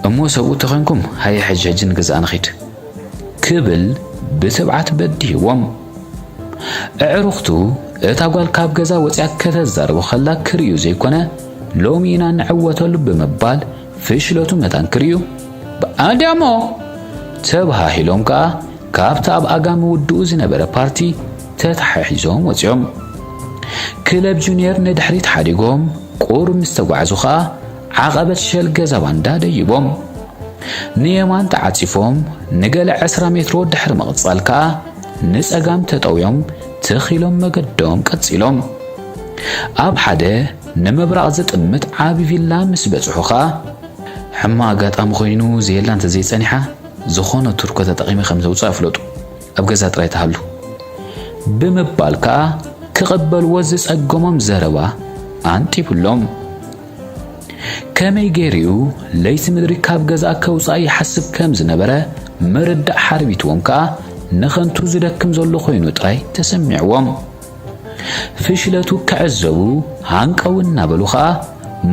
እሞ ሰብኡ ተኾንኩም ሃየ ሕጂ ሕጂ ንገዛእ ንኺድ ክብል ብትብዓት በዲህዎም። ኣዕሩኽቱ እታ ጓል ካብ ገዛ ወጺኣ ከተዛርቦ ከላ ክርእዩ ዘይኮነ ሎሚ ኢና ንዕወተሉ ብምባል ፍሽለቱ መታን ክርእዩ ብኣንድያሞ ተባሃሂሎም ከኣ ካብቲ ኣብ ኣጋ ምውድኡ ዝነበረ ፓርቲ ተተሓሒዞም ወጺኦም። ክለብ ጁንየር ንድሕሪት ሓዲጎም ቁሩብ ምስ ተጓዕዙ ከኣ ዓቐበት ሸል ገዛ ባንዳ ደይቦም። ንየማን ተዓጺፎም ንገለ ዕስራ ሜትሮ ድሕሪ ምቕጻል ከኣ ንጸጋም ተጠውዮም ትኽ ኢሎም መገዶም ቀጺሎም። ኣብ ሓደ ንምብራቕ ዝጥምት ዓቢ ቪላ ምስ በጽሑ ከኣ ሕማቕ ኣጋጣሚ ኮይኑ ዘየላ እንተዘይጸኒሓ ዝኾነ ቱርኮ ተጠቒመ ከም ዘውጽኣ ፍለጡ። ኣብ ገዛ ጥራይ ትሃሉ። ብምባል ከኣ ክቕበልዎ ዝጸገሞም ዘረባ ኣንጢቡሎም። ከመይ ገይሩ'ዩ ለይቲ ምድሪ ካብ ገዛ ከውጽኣ ይሓስብ ከም ዝነበረ ምርዳእ ሓርቢትዎም ከኣ ንኸንቱ ዝደክም ዘሎ ኮይኑ ጥራይ ተሰሚዕዎም። ፍሽለቱ ክዕዘቡ ሃንቀው እናበሉ ኸኣ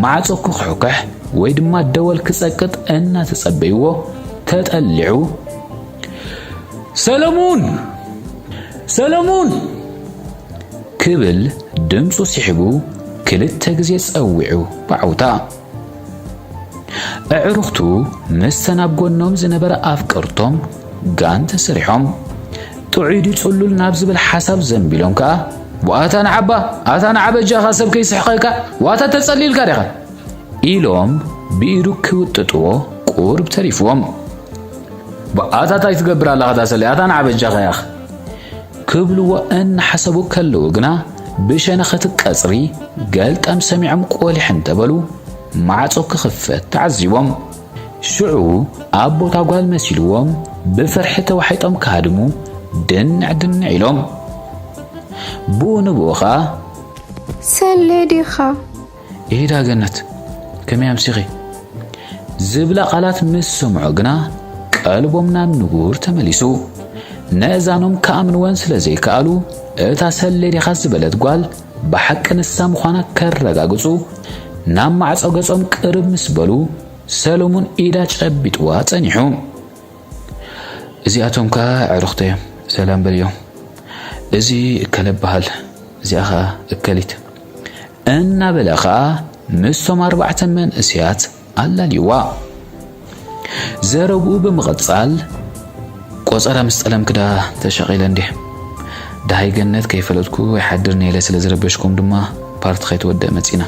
ማዕጾ ክኹሕኩሕ ወይ ድማ ደወል ክጸቅጥ እናተጸበይዎ ተጠሊዑ፣ "ሰለሙን! ሰለሙን!" ክብል ድምጹ ስሒቡ ክልተ ግዜ ጸዊዑ ብዓውታ። ኣዕሩኽቱ ምስተን ኣብ ጎኖም ዝነበረ ኣፍቀርቶም ጋን ተሰሪሖም፣ ጥዑይ ድዩ ጽሉል ናብ ዝብል ሓሳብ ዘንቢሎም ከኣ፣ "ዋታ ንዓባ፣ ኣታ ንዓ በጃኻ ሰብ ከይስሕቐካ፣ ዋታ ተጸሊልካ ዲኻ?" ኢሎም ብኢዱ ክውጥጥዎ ቁሩብ ተሪፍዎም። "ብኣታ እንታይ ትገብር ኣለኻ እታ ሰለይ? ኣታ ንዓ በጃኻ ያኽ!" ክብልዎ እናሓሰቡ ከለዉ ግና ብሸነኸቲ ቀጽሪ ገልጠም ሰሚዖም ቆሊሕ እንተበሉ ማዕጾ ክኽፈት ተዓዚቦም። ሽዑ ኣብ ቦታ ጓል መሲልዎም ብፍርሒ ተዋሒጦም ክሃድሙ ድንዕ ድንዕ ኢሎም። ብኡ ንብኡ ኸኣ፣ "ሰሌ ዲኻ?" "ኢዳ ገነት፣ ከመይ ኣምሲኺ?" ዝብላ ቃላት ምስ ሰምዑ ግና ቀልቦም ናብ ንቡር ተመሊሱ። ነእዛኖም ክኣምንወን ስለ ዘይከኣሉ፣ እታ ሰሌ ዲኻ ዝበለት ጓል ብሓቂ ንሳ ምዃና ከረጋግጹ ናብ ማዕጾ ገጾም ቅርብ ምስ በሉ፣ ሰሎሙን ኢዳ ጨቢጥዋ ጸኒሑ። "እዚኣቶም ከኣ ኣዕሩኽተይ እዮም፣ ሰላም በልዮም። እዚ እከለ እበሃል፣ እዚኣ ኸኣ እከሊት" እናበለ ኸኣ ምስቶም ኣርባዕተ መንእሰያት ኣላልይዋ። ዘረብኡ ብምቕጻል፣ "ቆጸራ ምስ ጠለምክዳ ተሸቒለ እንድየ። ደሃይ ገነት ከይፈለጥኩ ኣይሓድርን ኢለ ስለ ዝረበሽኩም ድማ ፓርቲ ከይትወድእ መጺና።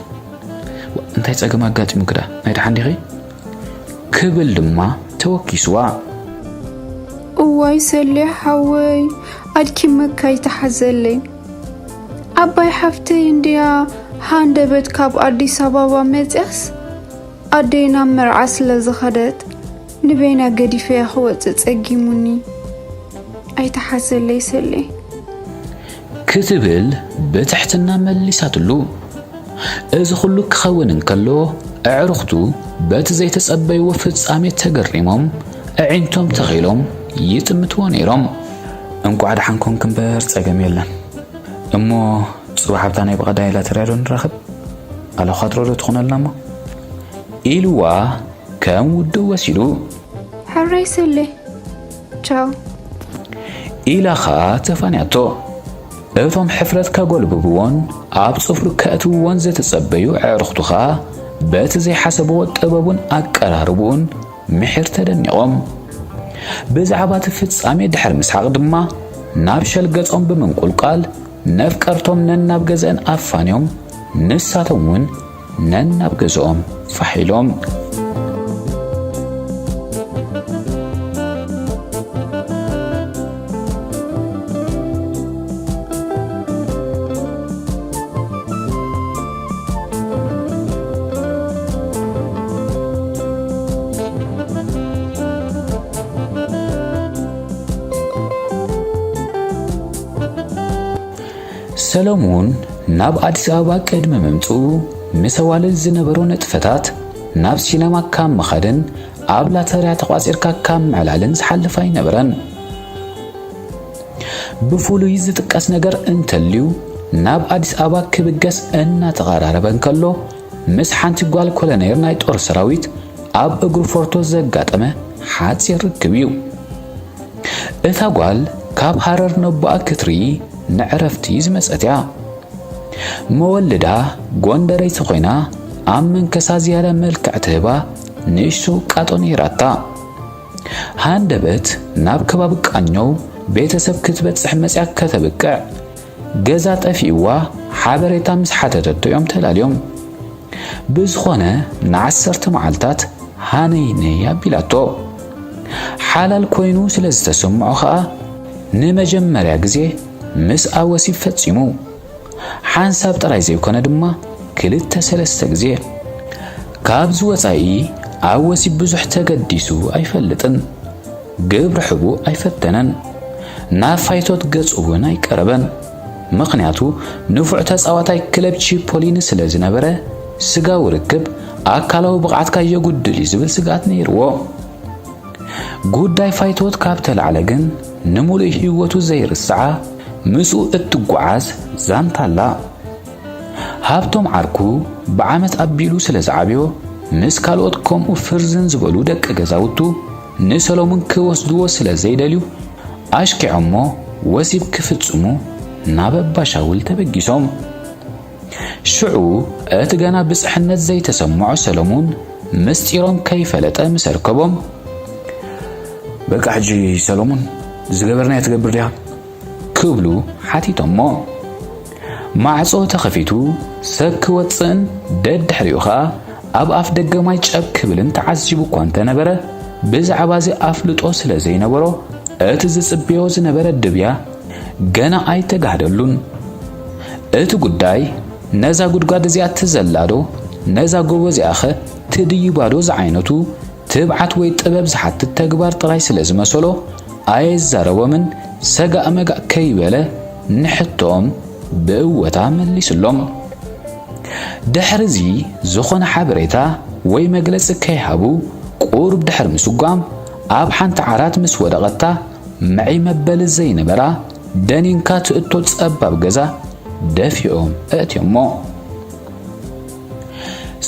ዋ፣ እንታይ ጸገም ኣጋጢሙክዳ? ናይ ደሓን ዲኺ?" ክብል ድማ ተወኪስዋ። "እዋይ ሰሌ ሓወይ፣ ኣድኪመካ ኣይትሓዘለይ። ዓባይ ሓፍተይ እንድያ ሃንደበት ካብ ኣዲስ ኣበባ መጽያስ ኣደይ ናብ መርዓ ስለ ዝኸደት ንበይና ገዲፈያ ክወጽእ ጸጊሙኒ። ኣይትሓዘለይ ሰሌ" ክትብል ብትሕትና መሊሳትሉ። እዚ ኹሉ ክኸውን እንከሎ፣ ኣዕሩኽቱ በቲ ዘይተጸበይዎ ፍጻሜ ተገሪሞም፣ ኣዒንቶም ተኺሎም ይጥምትዎ ነይሮም። "እንቋዕ ደሓን ኮንክ እምበር ጸገም የለን። እሞ ጽባሕ ኣብታ ናይ ብቐዳይ ላተርያ ዶ ንራኸብ? ኣላኳትሮ ዶ ትኾነልና እሞ?" ኢልዋ ከም ውድእ ወሲዱ። "ሕራይ ሰሌ፣ ቻው" ኢላ ኸኣ ተፋንያቶ። እቶም ሕፍረት ከጎልብብዎን ኣብ ጽፍሩ ከእትውዎን ዝተጸበዩ ኣዕሩኽቱ ኸኣ በቲ ዘይሓሰብዎ ጥበቡን ኣቀራርብኡን ምሒር ተደኒቖም። ብዛዕባ እቲ ፍጻሜ ድሕሪ ምስሓቕ ድማ ናብ ሸል ገጾም ብምንቁልቃል፣ ነፍቀርቶም ነናብ ገዝአን ኣፋንዮም፣ ንሳቶም እውን ነናብ ገዝኦም ፋሕ ኢሎም። ሰሎሙን ናብ ኣዲስ ኣበባ ቅድሚ ምምጽኡ፣ ምስ ኣዋልድ ዝነበሮ ንጥፈታት ናብ ሲነማ ካብ ምኻድን ኣብ ላተርያ ተቋጺርካ ካብ ምዕላልን ዝሓልፍ ኣይነበረን። ብፍሉይ ዝጥቀስ ነገር እንተልዩ፣ ናብ ኣዲስ ኣበባ ክብገስ እናተቐራረበ እንከሎ፣ ምስ ሓንቲ ጓል ኮሎኔል ናይ ጦር ሰራዊት ኣብ እግሩ ፎርቶ ዘጋጠመ ሓጺር ርክብ እዩ። እታ ጓል ካብ ሃረር ነቦኣ ክትርኢ ንዕረፍቲ ዝመጸት እያ። መወልዳ ጎንደረይቲ ኮይና፣ ኣብ መንከሳ ዝያዳ መልክዕ ትህባ ንእሽቶ ውቃጦ ነይራታ። ሃንደበት ናብ ከባቢ ቃኘው ቤተሰብ ክትበጽሕ መጽያ ከተብቅዕ፣ ገዛ ጠፊእዋ ሓበሬታ ምስ ሓተተቶ እዮም ተላልዮም። ብዝኾነ ንዓሰርተ መዓልታት ሃነይ ነይ ኣቢላቶ። ሓላል ኮይኑ ስለ ዝተሰምዖ ኸኣ ንመጀመርያ ግዜ ምስኣ ወሲብ ፈጺሙ። ሓንሳብ ጥራይ ዘይኮነ ድማ ክልተ ሰለስተ ግዜ። ካብዚ ወጻኢ ኣብ ወሲብ ብዙሕ ተገዲሱ ኣይፈልጥን። ግብሪ ሕቡእ ኣይፈተነን። ናብ ፋይቶት ገጹ እውን ኣይቀረበን። ምኽንያቱ ንፉዕ ተጻዋታይ ክለብ ቺፖሊኒ ስለ ዝነበረ፣ ስጋዊ ርክብ ኣካላዊ ብቕዓትካ የጉድል እዩ ዝብል ስግኣት ነይርዎ። ጉዳይ ፋይቶት ካብ ተላዕለ ግን፣ ንምሉእ ህይወቱ ዘይርስዓ፣ ምስኡ እትጓዓዝ ዛንታ ኣላ። ሃብቶም ዓርኩ ብዓመት ኣቢሉ ስለ ዝዓብዮ፣ ምስ ካልኦት ከምኡ ፍርዝን ዝበሉ ደቂ ገዛውቱ፣ ንሰሎሙን ክወስድዎ ስለ ዘይደልዩ፣ ኣሽኪዖሞ ወሲብ ክፍጽሙ ናብ ኣባሻውል ተበጊሶም። ሽዑ እቲ ገና ብጽሕነት ዘይተሰምዖ ሰሎሙን ምስጢሮም ከይፈለጠ ምስ ኣርከቦም፣ "በቃ ሕጂ ሰሎሙን፣ ዝገበርናዮ ትገብር ዲኻ?" ክብሉ ሓቲቶሞ። ማዕጾ ተኸፊቱ ሰብ ክወጽእን ደድሕሪኡ ኸኣ ኣብ ኣፍ ደገ ማይ ጨብ ክብልን ተዓዚቡ እኳ እንተነበረ፣ ብዛዕባ እዚ ኣፍልጦ ስለ ዘይነበሮ፣ እቲ ዝጽበዮ ዝነበረ ድብያ ገና ኣይተጋህደሉን። እቲ ጉዳይ፣ ነዛ ጉድጓድ እዚኣ ትዘላ ዶ፣ ነዛ ጎቦ እዚኣኸ ትድይባ ዶ ዝዓይነቱ ትብዓት ወይ ጥበብ ዝሓትት ተግባር ጥራይ ስለ ዝመሰሎ፣ ኣየዛረቦምን ሰጋእ መጋእ ከይበለ ንሕቶኦም ብእወታ መሊስሎም። ድሕሪ እዚ ዝኾነ ሓበሬታ ወይ መግለጺ ከይሃቡ ቁሩብ ድሕሪ ምስጓም፣ ኣብ ሓንቲ ዓራት ምስ ወደቐታ፣ ምዒ መበሊ ዘይነበራ ደኒንካ ትእቶ ጸባብ ገዛ ደፊኦም ኣእትዮሞ።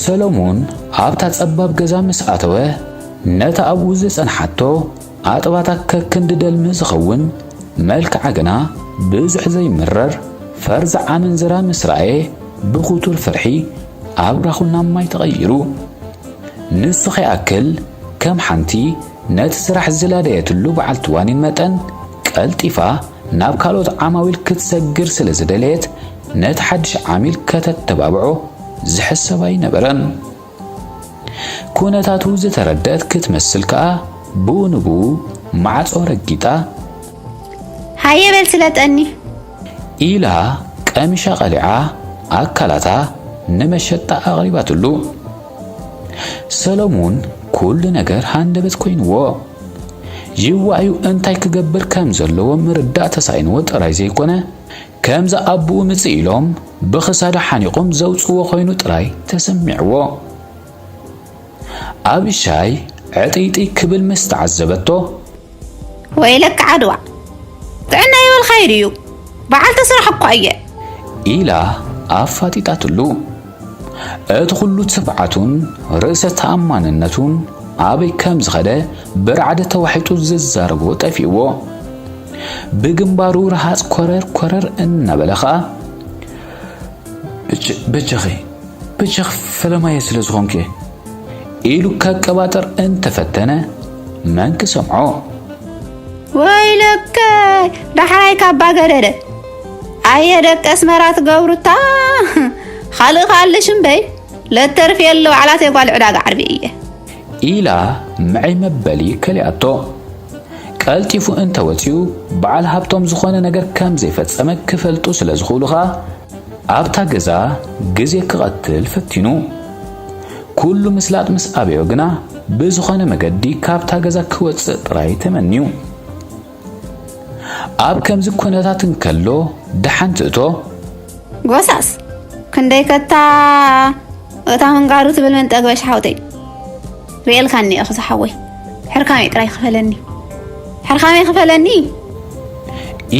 ሰሎሙን ኣብታ ጸባብ ገዛ ምስ ኣተወ፣ ነታ ኣብኡ ዝጸንሓቶ ኣጥባታ ከክንዲ ደልሚ ዝኸውን መልክዓ ግና ብዙሕ ዘይምረር ፈርዚ ኣመንዝራ ምስ ረኣየ፣ ብኽቱር ፍርሒ ኣብራኹ ናብ ማይ ተቐይሩ። ንሱ ከይኣክል፣ ከም ሓንቲ ነቲ ስራሕ ዝላደየትሉ በዓልቲ ዋኒን መጠን፣ ቀልጢፋ ናብ ካልኦት ዓማዊል ክትሰግር ስለ ዝደለየት፣ ነቲ ሓድሽ ዓሚል ከተተባብዖ ዝሕሰብ ኣይነበረን። ኩነታቱ ዝተረደአት ክትመስል ከኣ፣ ብኡ ንብኡ ማዕጾ ረጊጣ፣ "ሃየ በል ስለጠኒ!" ኢላ ቀሚሻ ቀሊዓ ኣካላታ ንመሸጣ ኣቕሪባትሉ። ሰሎሙን ኩሉ ነገር ሃንደበት ኮይንዎ። ይዋእዩ እንታይ ክገብር ከም ዘለዎ ምርዳእ ተሳኢንዎ ጥራይ ዘይኮነ፣ ከምዚ ኣቦኡ ምጽእ ኢሎም ብኽሳዱ ሓኒቖም ዘውጽዎ ኮይኑ ጥራይ ተሰሚዕዎ። ኣብሻይ ዕጥይጥይ ክብል ምስ ተዓዘበቶ፣ "ወይለካ ዓድዋ፣ ጥዕና ይበልካ ድዩ? በዓልቲ ስራሕ እኳ እየ!" ኢላ ኣፋጢጣትሉ። እቲ ኩሉ ትብዓቱን ርእሰ ተኣማንነቱን ኣበይ ከም ዝኸደ ብራዕዲ ተዋሒጡ ዝዛረቦ ጠፊእዎ። ብግንባሩ ረሃጽ ኮረር ኮረር እናበለ ኸኣ፣ "በጀ-፣ በጃኺ፣ በጃኺ ፈለማየ ስለ ዝኾንኪ" ኢሉ ከቀባጥር እንተፈተነ፣ መን ክሰምዖ? ወይለከ ዳሕራይ ካባ ገደደ። ኣየ ደቂ ኣስመራ ትገብሩታ። ካልእ ካልሽ እምበይ ለተርፍ የለ ባዕላተይ ጓል ዕዳጋ ዓርቢ እየ። ኢላ ምዐይ መበሊ ከሊኣቶ። ቀልጢፉ እንተወጺኡ በዓል ሃብቶም ዝኾነ ነገር ከም ዘይፈጸመ ክፈልጡ ስለ ዝኽእሉ ኸኣ ኣብታ ገዛ ግዜ ክቐትል ፈቲኑ። ኩሉ ምስላጥ ምስ ኣበዮ ግና ብዝኾነ መገዲ ካብታ ገዛ ክወጽእ ጥራይ ተመንዩ። ኣብ ከምዚ ኩነታት እንከሎ ደሓን ትእቶ። ጎሳስ ክንደይ ከታ እታ ምንጋሩ ትብል መን ጠግበሽ ሓውተይ። ሪኤልካ እኒኦ ክዛ ሓወይ ሕርካመይ ጥራይ ክፈለኒ ሕርካመይ ክፈለኒ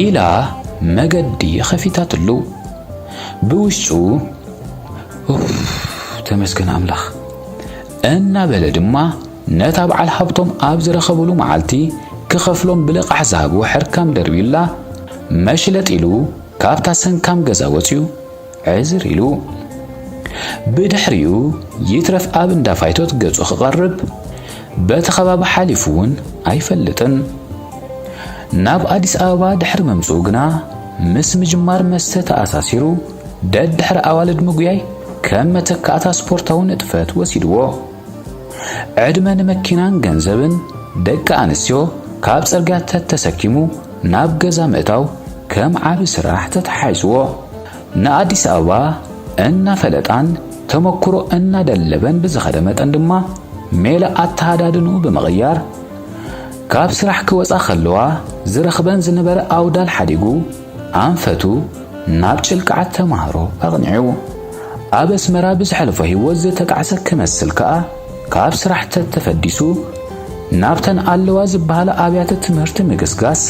ኢላ መገዲ ኸፊታትሉ። ብውሽጡ ኡፍ ተመስገን ኣምላኽ እናበለ ድማ ነታ በዓል ሃብቶም ኣብ ዝረኸብሉ መዓልቲ ክኸፍሎም ብልቓሕ ዝሃብዎ ሕርካም ደርብዩላ መሽለጥ ኢሉ ካብታ ሰንካም ገዛ ወፂኡ ዕዝር ኢሉ። ብድሕሪኡ ይትረፍ ኣብ እንዳ ፋይቶት ገፁ ክቐርብ በቲ ከባቢ ሓሊፉ እውን ኣይፈልጥን። ናብ ኣዲስ ኣበባ ድሕሪ ምምፅኡ ግና ምስ ምጅማር መስተ ተኣሳሲሩ ደድሕሪ ኣዋልድ ምጉያይ ከም መተካእታ ስፖርታዊ ንጥፈት ወሲድዎ። ዕድመ ንመኪናን ገንዘብን ደቂ ኣንስትዮ ካብ ጽርግያ ተተሰኪሙ ናብ ገዛ ምእታው ከም ዓቢ ስራሕ ተተሓሒዝዎ። ንኣዲስ ኣበባ እናፈለጣን ተመክሮ እናደለበን ብዝኸደ መጠን ድማ ሜላ ኣተሃዳድንኡ ብምቕያር ካብ ስራሕ ክወጻ ከለዋ ዝረኽበን ዝነበረ ኣውዳል ሓዲጉ ኣንፈቱ ናብ ጭልቅዓት ተማሃሮ ኣቕኒዑ። ኣብ ኣስመራ ብዘሕለፎ ህይወት ዝተጣዕሰ ክመስል ከኣ ካብ ስራሕ ተተፈዲሱ ናብተን ኣለዋ ዝበሃላ ኣብያተ ትምህርቲ ምግስጋስ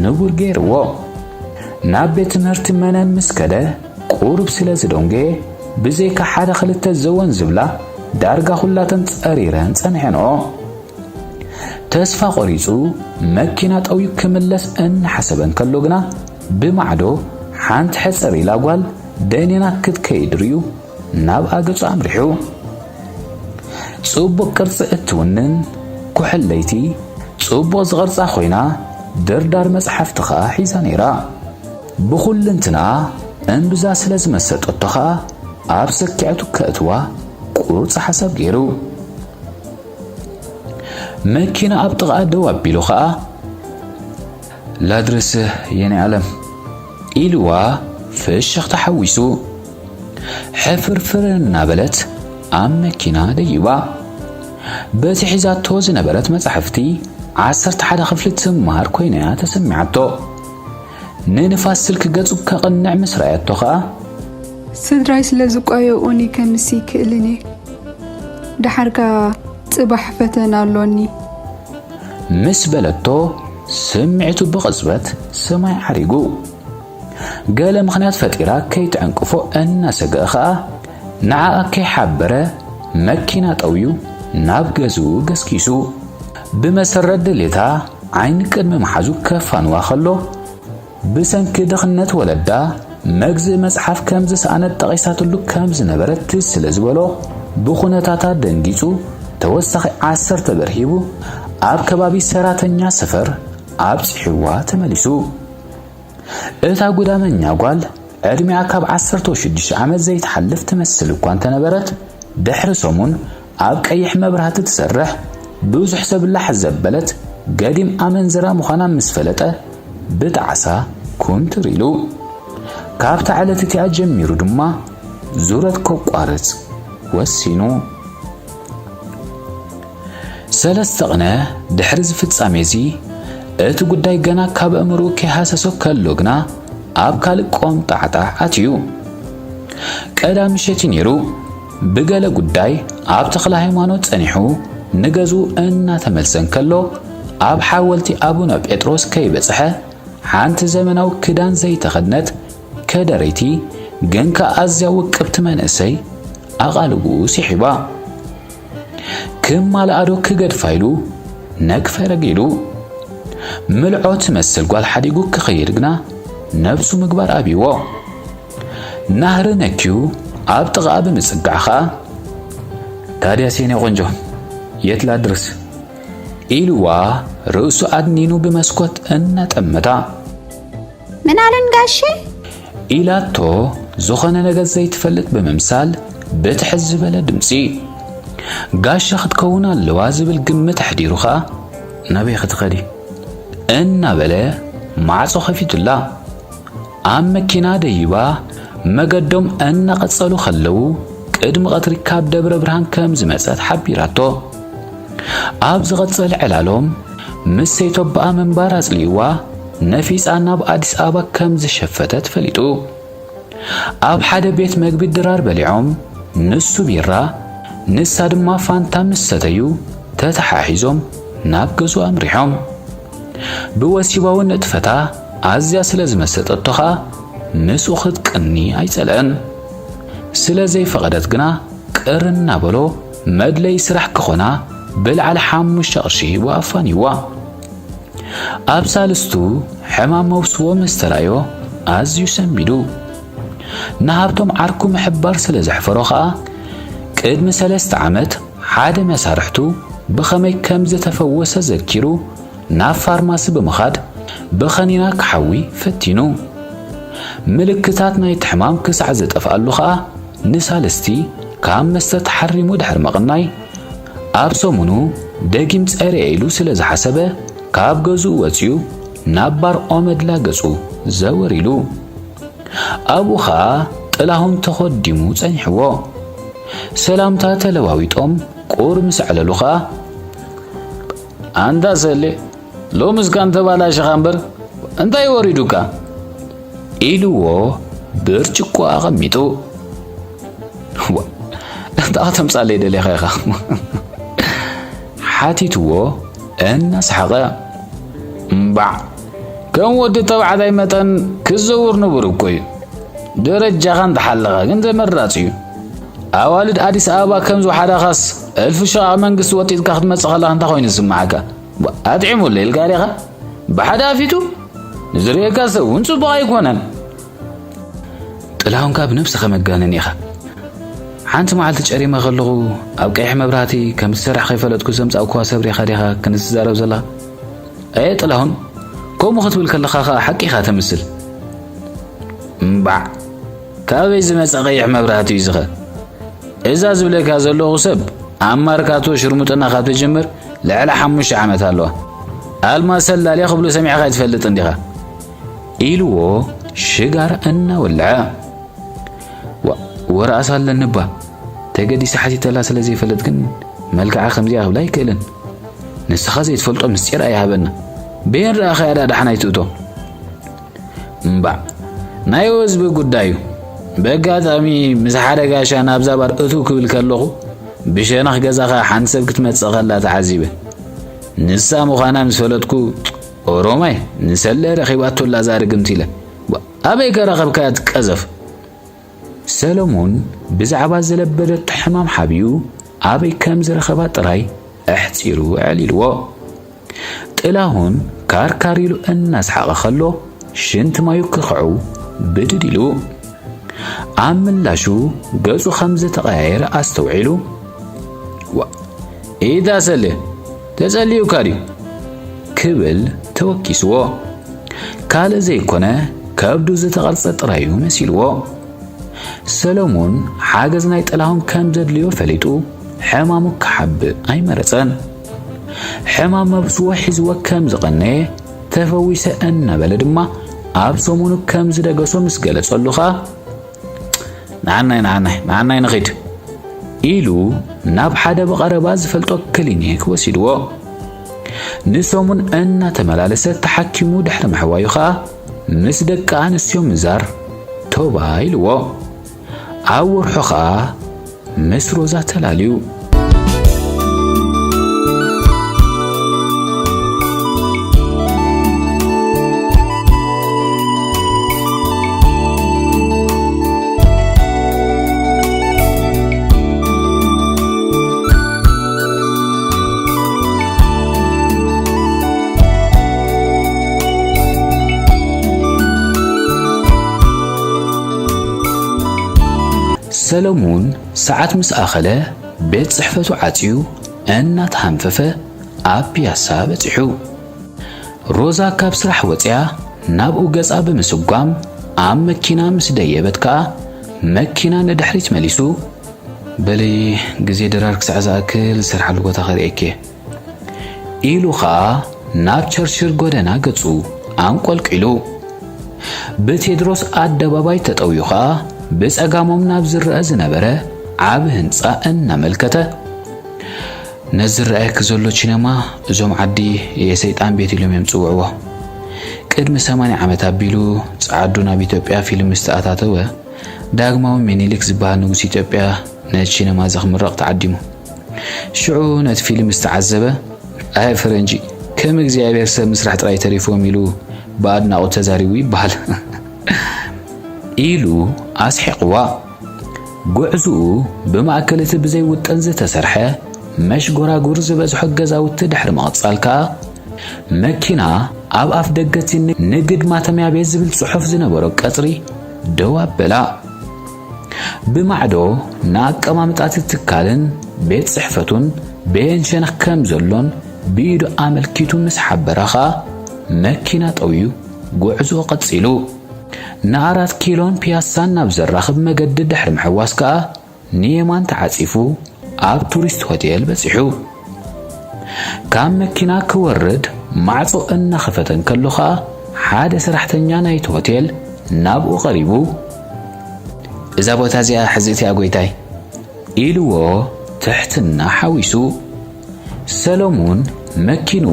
ንቡር ገይርዎ። ናብ ቤት ትምህርቲ መነን ምስ ከደ ቁሩብ ስለ ዝደንጎየ ብዘይካ ሓደ ክልተ ዘወን ዝብላ ዳርጋ ኩላተን ጸሪረን ጸኒሐንኦ። ተስፋ ቆሪጹ መኪና ጠውዩ ክምለስ እናሓሰበ እንከሎ ግና ብማዕዶ ሓንቲ ሕጽር ኢላ ጓል ደኒና ክትከይድ ርእዩ ናብኣ ገጹ ኣምሪሑ። ጽቡቕ ቅርጺ እትውንን ኩሕል ለይቲ ጽቡቕ ዝቕርጻ ኮይና ድርዳር መጽሓፍቲ ኸኣ ሒዛ ነይራ። ብኹልንትና እምብዛ ስለ ዝመሰጠቶ ኸኣ ኣብ ሰኪዐቱ ከእትዋ ቁርጺ ሓሳብ ገይሩ። መኪና ኣብ ጥቓኣ ደው ኣቢሉ ኸኣ ላድርስ የኔ ዓለም ኢልዋ ፍሽኽታ ሓዊሱ ሕፍርፍር እናበለት ኣብ መኪና ደይባ በቲ ሒዛቶ ዝነበረት መጻሕፍቲ ዓሰርተ ሓደ ክፍሊ ትምሃር ኮይና እያ ተሰሚዓቶ። ንንፋስ ስልኪ ገጹ ከቕንዕ ምስ ረኣየቶ ኸኣ ስድራይ ስለ ዝቋየኡኒ ከምሲ ይክእልን እየ። ደሓርካ ጽባሕ ፈተና ኣሎኒ። ምስ በለቶ ስምዒቱ ብቕጽበት ሰማይ ዓሪጉ። ገለ ምኽንያት ፈጢራ ከይትዕንቅፎ እናሰግአ ኸኣ ንዓኣ ከይሓበረ መኪና ጠውዩ ናብ ገዝኡ ገስጊሱ። ብመሰረት ድሌታ ዓይኒ ቅድሚ ምሓዙ ከፋንዋ ከሎ ብሰንኪ ድኽነት ወለዳ መግዝኢ መጽሓፍ ከም ዝሰኣነት ጠቒሳትሉ ከም ዝነበረት ትዝ ስለ ዝበሎ ብኹነታታ ደንጊጹ ተወሳኺ ዓሰርተ ብር ሂቡ ኣብ ከባቢ ሰራተኛ ሰፈር ኣብጺሕዋ ተመሊሱ። እታ ጉዳመኛ ጓል ዕድሚኣ ካብ ዓሰርተ ሽዱሽተ ዓመት ዘይትሓልፍ ትመስል እኳ እንተነበረት ድሕሪ ሰሙን ኣብ ቀይሕ መብራህቲ ትሰርሕ ብዙሕ ሰብ ላሕ ዘበለት ገዲም ኣመንዝራ ምዃና ምስ ፈለጠ ብጣዕሳ ኩምትር ኢሉ። ካብታ ዕለት እቲኣ ጀሚሩ ድማ ዙረት ከቋርጽ ወሲኑ። ሰለስተ ቅነ ድሕሪ እዚ ፍጻሜ እዚ እቲ ጉዳይ ገና ካብ ኣእምርኡ ከይሃሰሶ ከሎ ግና ኣብ ካልእ ቆምጣዕጣዕ ኣትዩ። ቀዳም ምሸት እዩ ነይሩ። ብገለ ጉዳይ ኣብ ተኽለ ሃይማኖት ጸኒሑ ንገዝኡ እናተመልሰ እንከሎ ኣብ ሓወልቲ ኣቡነ ጴጥሮስ ከይበጽሐ ሓንቲ ዘመናዊ ክዳን ዘይተኸድነት ከደረይቲ ግን ከኣ ኣዝያ ውቅብቲ መንእሰይ ኣቓልቦኡ ስሒባ። ክማልኣዶ ክገድፋ ኢሉ ነግፈ ረጊዱ። ምልዖ ትመስል ጓል ሓዲጉ ክኸይድ ግና ነብሱ ምግባር ኣብይዎ። ናህሪ ነክዩ ኣብ ጥቓኣ ብምጽጋዕ ኸኣ ታድያስ የኔ ቆንጆ የት ላድርስ ኢልዋ ርእሱ ኣድኒኑ ብመስኮት እናጠመታ። ምን ኣሉን ጋሼ? ኢላቶ ዝኾነ ነገር ዘይትፈልጥ ብምምሳል ብትሕት ዝበለ ድምፂ። ጋሻ ክትከውን ኣለዋ ዝብል ግምት ኣሕዲሩ ኸኣ ናበይ ክትኸዲ እናበለ ማዕጾ ከፊቱላ። ኣብ መኪና ደይባ መገዶም እናቐጸሉ ከለዉ ቅድሚ ቀትሪ ካብ ደብረ ብርሃን ከም ዝመጸት ሓቢራቶ። ኣብ ዝቐጸለ ዕላሎም ምስ ሰይቶባኣ ምንባር ኣጽሊእዋ ነፊጻ ናብ ኣዲስ ኣበባ ከም ዝሸፈተት ፈሊጡ። ኣብ ሓደ ቤት መግቢ ድራር በሊዖም ንሱ ቢራ ንሳ ድማ ፋንታ ምስ ሰተዩ ተተሓሒዞም ናብ ገዝኡ ኣምሪሖም። ብወሲባዊ ንጥፈታ ኣዝያ ስለ ዝመሰጠቶ ኸኣ ምስኡ ክትቅኒ ኣይጸልአን። ስለ ዘይፈቐደት ግና ቅር እናበሎ መድለይ ስራሕ ክኾና ብልዓሊ ሓሙሽተ ቅርሺ ሂቡ ኣፋንይዋ። ኣብ ሳልስቱ ሕማም መውስቦ ምስ ተራእዮ ኣዝዩ ሰንቢዱ። ንሃብቶም ዓርኩ ምሕባር ስለ ዘሕፈሮ ኸኣ ቅድሚ ሰለስተ ዓመት ሓደ መሳርሕቱ ብኸመይ ከም ዝተፈወሰ ዘኪሩ ናብ ፋርማሲ ብምኻድ ብኸኒና ክሓዊ ፈቲኑ። ምልክታት ናይቲ ሕማም ክሳዕ ዝጠፍኣሉ ኸኣ ንሳልስቲ ካብ መስተ ተሓሪሙ ድሕሪ ምቕናይ ኣብ ሰሙኑ ደጊም ጸርየ ኢሉ ስለ ዝሓሰበ ካብ ገዝኡ ወጺኡ ናብ ባር ኦመድላ ገጹ ዘወር ኢሉ። ኣብኡ ኸኣ ጥላሁን ተኾዲሙ ጸኒሕዎ። ሰላምታ ተለዋዊጦም ቁር ምስ ኣዕለሉ ኸኣ ኣንታ ሰሌ ሎምስ ካን ተባላሽኻ እምበር እንታይ ወሪዱካ? ኢልዎ ብርጭቆ ኣቐሚጡ። ዋ፣ እንታይ ከተምጻለይ ደሊኻ ኢኻ? ሓቲትዎ እናሰሓቐ። እምባዕ፣ ከም ወዲ ተባዕታይ መጠን ክዘውር ንቡር እኮ እዩ። ደረጃኻ እንተሓለኻ ግን ተመራጺ እዩ። ኣዋልድ ኣዲስ ኣበባ ከም ዝወሓዳኻስ እልፊ ሸቓቕ መንግስቲ ወጢጥካ ክትመጽእ ከለኻ እንታይ ኮይኑ ዝስምዓካ? ኣጥዒሙለይ ኢልካ ዲኻ? ብሓደ ኣፊቱ ንዝርእየካ ሰብ እውን ጽቡቕ ኣይኮነን። ጥላሁንካ ብነብስኻ መጋነን ኢኻ። ሓንቲ መዓልቲ ጨሪመ ከለኹ ኣብ ቀይሕ መብራህቲ ከም ዝሰርሕ ከይፈለጥኩ ዘምጻእኩዋ ሰብ ሪኻ ዲኻ ክንዲ ትዛረብ ዘለኻ? ኣየ ጥላሁን፣ ከምኡ ክትብል ከለኻ ኸኣ ሓቂ ኢኻ ተምስል። እምባዕ፣ ካበይ ዝመጸ ቀይሕ መብራህቲ እዩ ዝኸ? እዛ ዝብለካ ዘለኹ ሰብ ኣብ ማርካቶ ሽርሙጥና ካብ ትጅምር ልዕሊ ሓሙሽተ ዓመት ኣለዋ። ኣልማዝ ሰላልያ ክብሉ ሰሚዕኻ ኣይትፈልጥን ዲኻ? ኢልዎ ሽጋር እናወልዐ። ዋ፣ ወረኣስ ኣለኒ እባ። ተገዲሰ ሓቲተላ ስለ ዘይፈልጥ ግን መልክዓ ከምዚኣ ክብላ ኣይክእልን። ንስኻ ዘይትፈልጦ ምስጢር ኣይሃበና። በየን ረኣኻያ ደኣ ደሓን ኣይትእቶ። እምባዕ፣ ናይ ወዝቢ ጉዳይ እዩ። በጋጣሚ ምስ ሓደ ጋሻ ናብዛ ባር እትው ክብል ከለኹ ብሸነኽ ገዛኻ ሓንቲ ሰብ ክትመጽእ ከላ ተዓዚበ። ንሳ ምዃና ምስ ፈለጥኩ ኦሮማይ ንሰለ ረኺባቶላ እዛ ርግምቲ ኢለ። ኣበይ ከ ረኸብካያ እቲ ቀዘፍ? ሰለሙን ብዛዕባ ዝለበደቶ ሕማም ሓቢኡ ኣበይ ከም ዝረኸባ ጥራይ ኣሕጺሩ ኣዕሊልዎ። ጥላሁን ካርካር ኢሉ እናሰሓቐ ከሎ ሽንቲ ማዩ ክኽዕው ብድድ ኢሉ። ኣብ ምላሹ ገጹ ከም ዝተቐያየረ ኣስተውዒሉ። ዋ፣ ኢታ ሰሌ፣ ተጸልዩካ ድዩ? ክብል ተወኪስዎ። ካልእ ዘይኮነ ከብዱ ዝተቐርጸ ጥራዩ መሲልዎ። ሰለሙን ሓገዝ ናይ ጥላሁን ከም ዘድልዮ ፈሊጡ ሕማሙ ክሓብእ ኣይመረጸን። ሕማም መብስዎ ሒዝዎ ከም ዝቐነየ ተፈዊሰ እናበለ ድማ ኣብ ሰሙኑ ከም ዝደገሶ ምስ ገለጸሉ ኸኣ ንዓናይ ንዓናይ ንዓናይ ንኺድ ኢሉ ናብ ሓደ ብቐረባ ዝፈልጦ ክሊኒክ ወሲድዎ። ንሰሙን እናተመላለሰ ተሓኪሙ ድሕሪ ምሕዋዩ ኸኣ ምስ ደቂ ኣንስትዮ ምዛር ቶባ ኢልዎ። ኣብ ወርሑ ኸኣ ምስ ሮዛ ተላልዩ። ሰለሙን ሰዓት ምስ ኣኸለ ቤት ጽሕፈቱ ዓጽዩ እናተሃንፈፈ ኣብ ፒያሳ በጺሑ። ሮዛ ካብ ስራሕ ወጺኣ ናብኡ ገጻ ብምስጓም ኣብ መኪና ምስ ደየበት ከኣ መኪና ንድሕሪት መሊሱ፣ "በሊ ግዜ ድራር ክሳዕ ዝኣክል ዝሰርሓሉ ቦታ ከርእየኪ" ኢሉ ኸኣ ናብ ቸርችል ጎደና ገጹ ኣንቆልቂሉ። ብቴድሮስ ኣደባባይ ተጠውዩ ኸኣ ብጸጋሞም ናብ ዝረአ ዝነበረ ዓቢ ህንጻ እናመልከተ፣ "ነዚ ዝረኣየኪ ዘሎ ቺነማ እዞም ዓዲ የሰይጣን ቤት ኢሎም እዮም ዝጽውዕዎ። ቅድሚ ሰማንያ ዓመት ኣቢሉ ጸዓዱ ናብ ኢትዮጵያ ፊልም ምስ ተኣታተወ፣ ዳግማዊ ሚኒሊክ ዝበሃል ንጉስ ኢትዮጵያ ነቲ ቺነማ እዚ ክምረቕ ተዓዲሙ። ሽዑ ነቲ ፊልም ዝተዓዘበ፣ ኣይ ፈረንጂ፣ ከም እግዚኣብሔር ሰብ ምስራሕ ጥራይ ተሪፎም ኢሉ ብኣድናቖት ተዛሪቡ" ይበሃል። ኢሉ ኣስሒቕዋ። ጉዕዝኡ ብማእከል እቲ ብዘይ ውጥን ዝተሰርሐ መሽጎራጉር ዝበዝሖ ገዛውቲ ድሕሪ ምቕጻል ከኣ፣ መኪና ኣብ ኣፍ ደገ እቲ ን-፣ ንግድ ማተሚያ ቤት ዝብል ጽሑፍ ዝነበሮ ቀጽሪ ደው ኣበላ። ብማዕዶ ንኣቀማምጣ እቲ ትካልን ቤት ጽሕፈቱን በየን ሸነኽ ከም ዘሎን ብኢዱ ኣመልኪቱ ምስ ሓበራ ኸኣ፣ መኪና ጠውዩ ጉዕዞ ቀጺሉ። ንኣራት ኪሎን ፒያሳን ናብ ዘራኽብ መገዲ ድሕሪ ምሕዋስ ከኣ፣ ንየማን ተዓጺፉ ኣብ ቱሪስት ሆቴል በጺሑ። ካብ መኪና ክወርድ ማዕጾ እናኸፈተ እንከሎ ኸኣ፣ ሓደ ሰራሕተኛ ናይቲ ሆቴል ናብኡ ቀሪቡ፣ "እዛ ቦታ እዚኣ ሕዝእቲ እያ ጎይታይ" ኢልዎ ትሕትና ሓዊሱ። ሰሎሙን መኪንኡ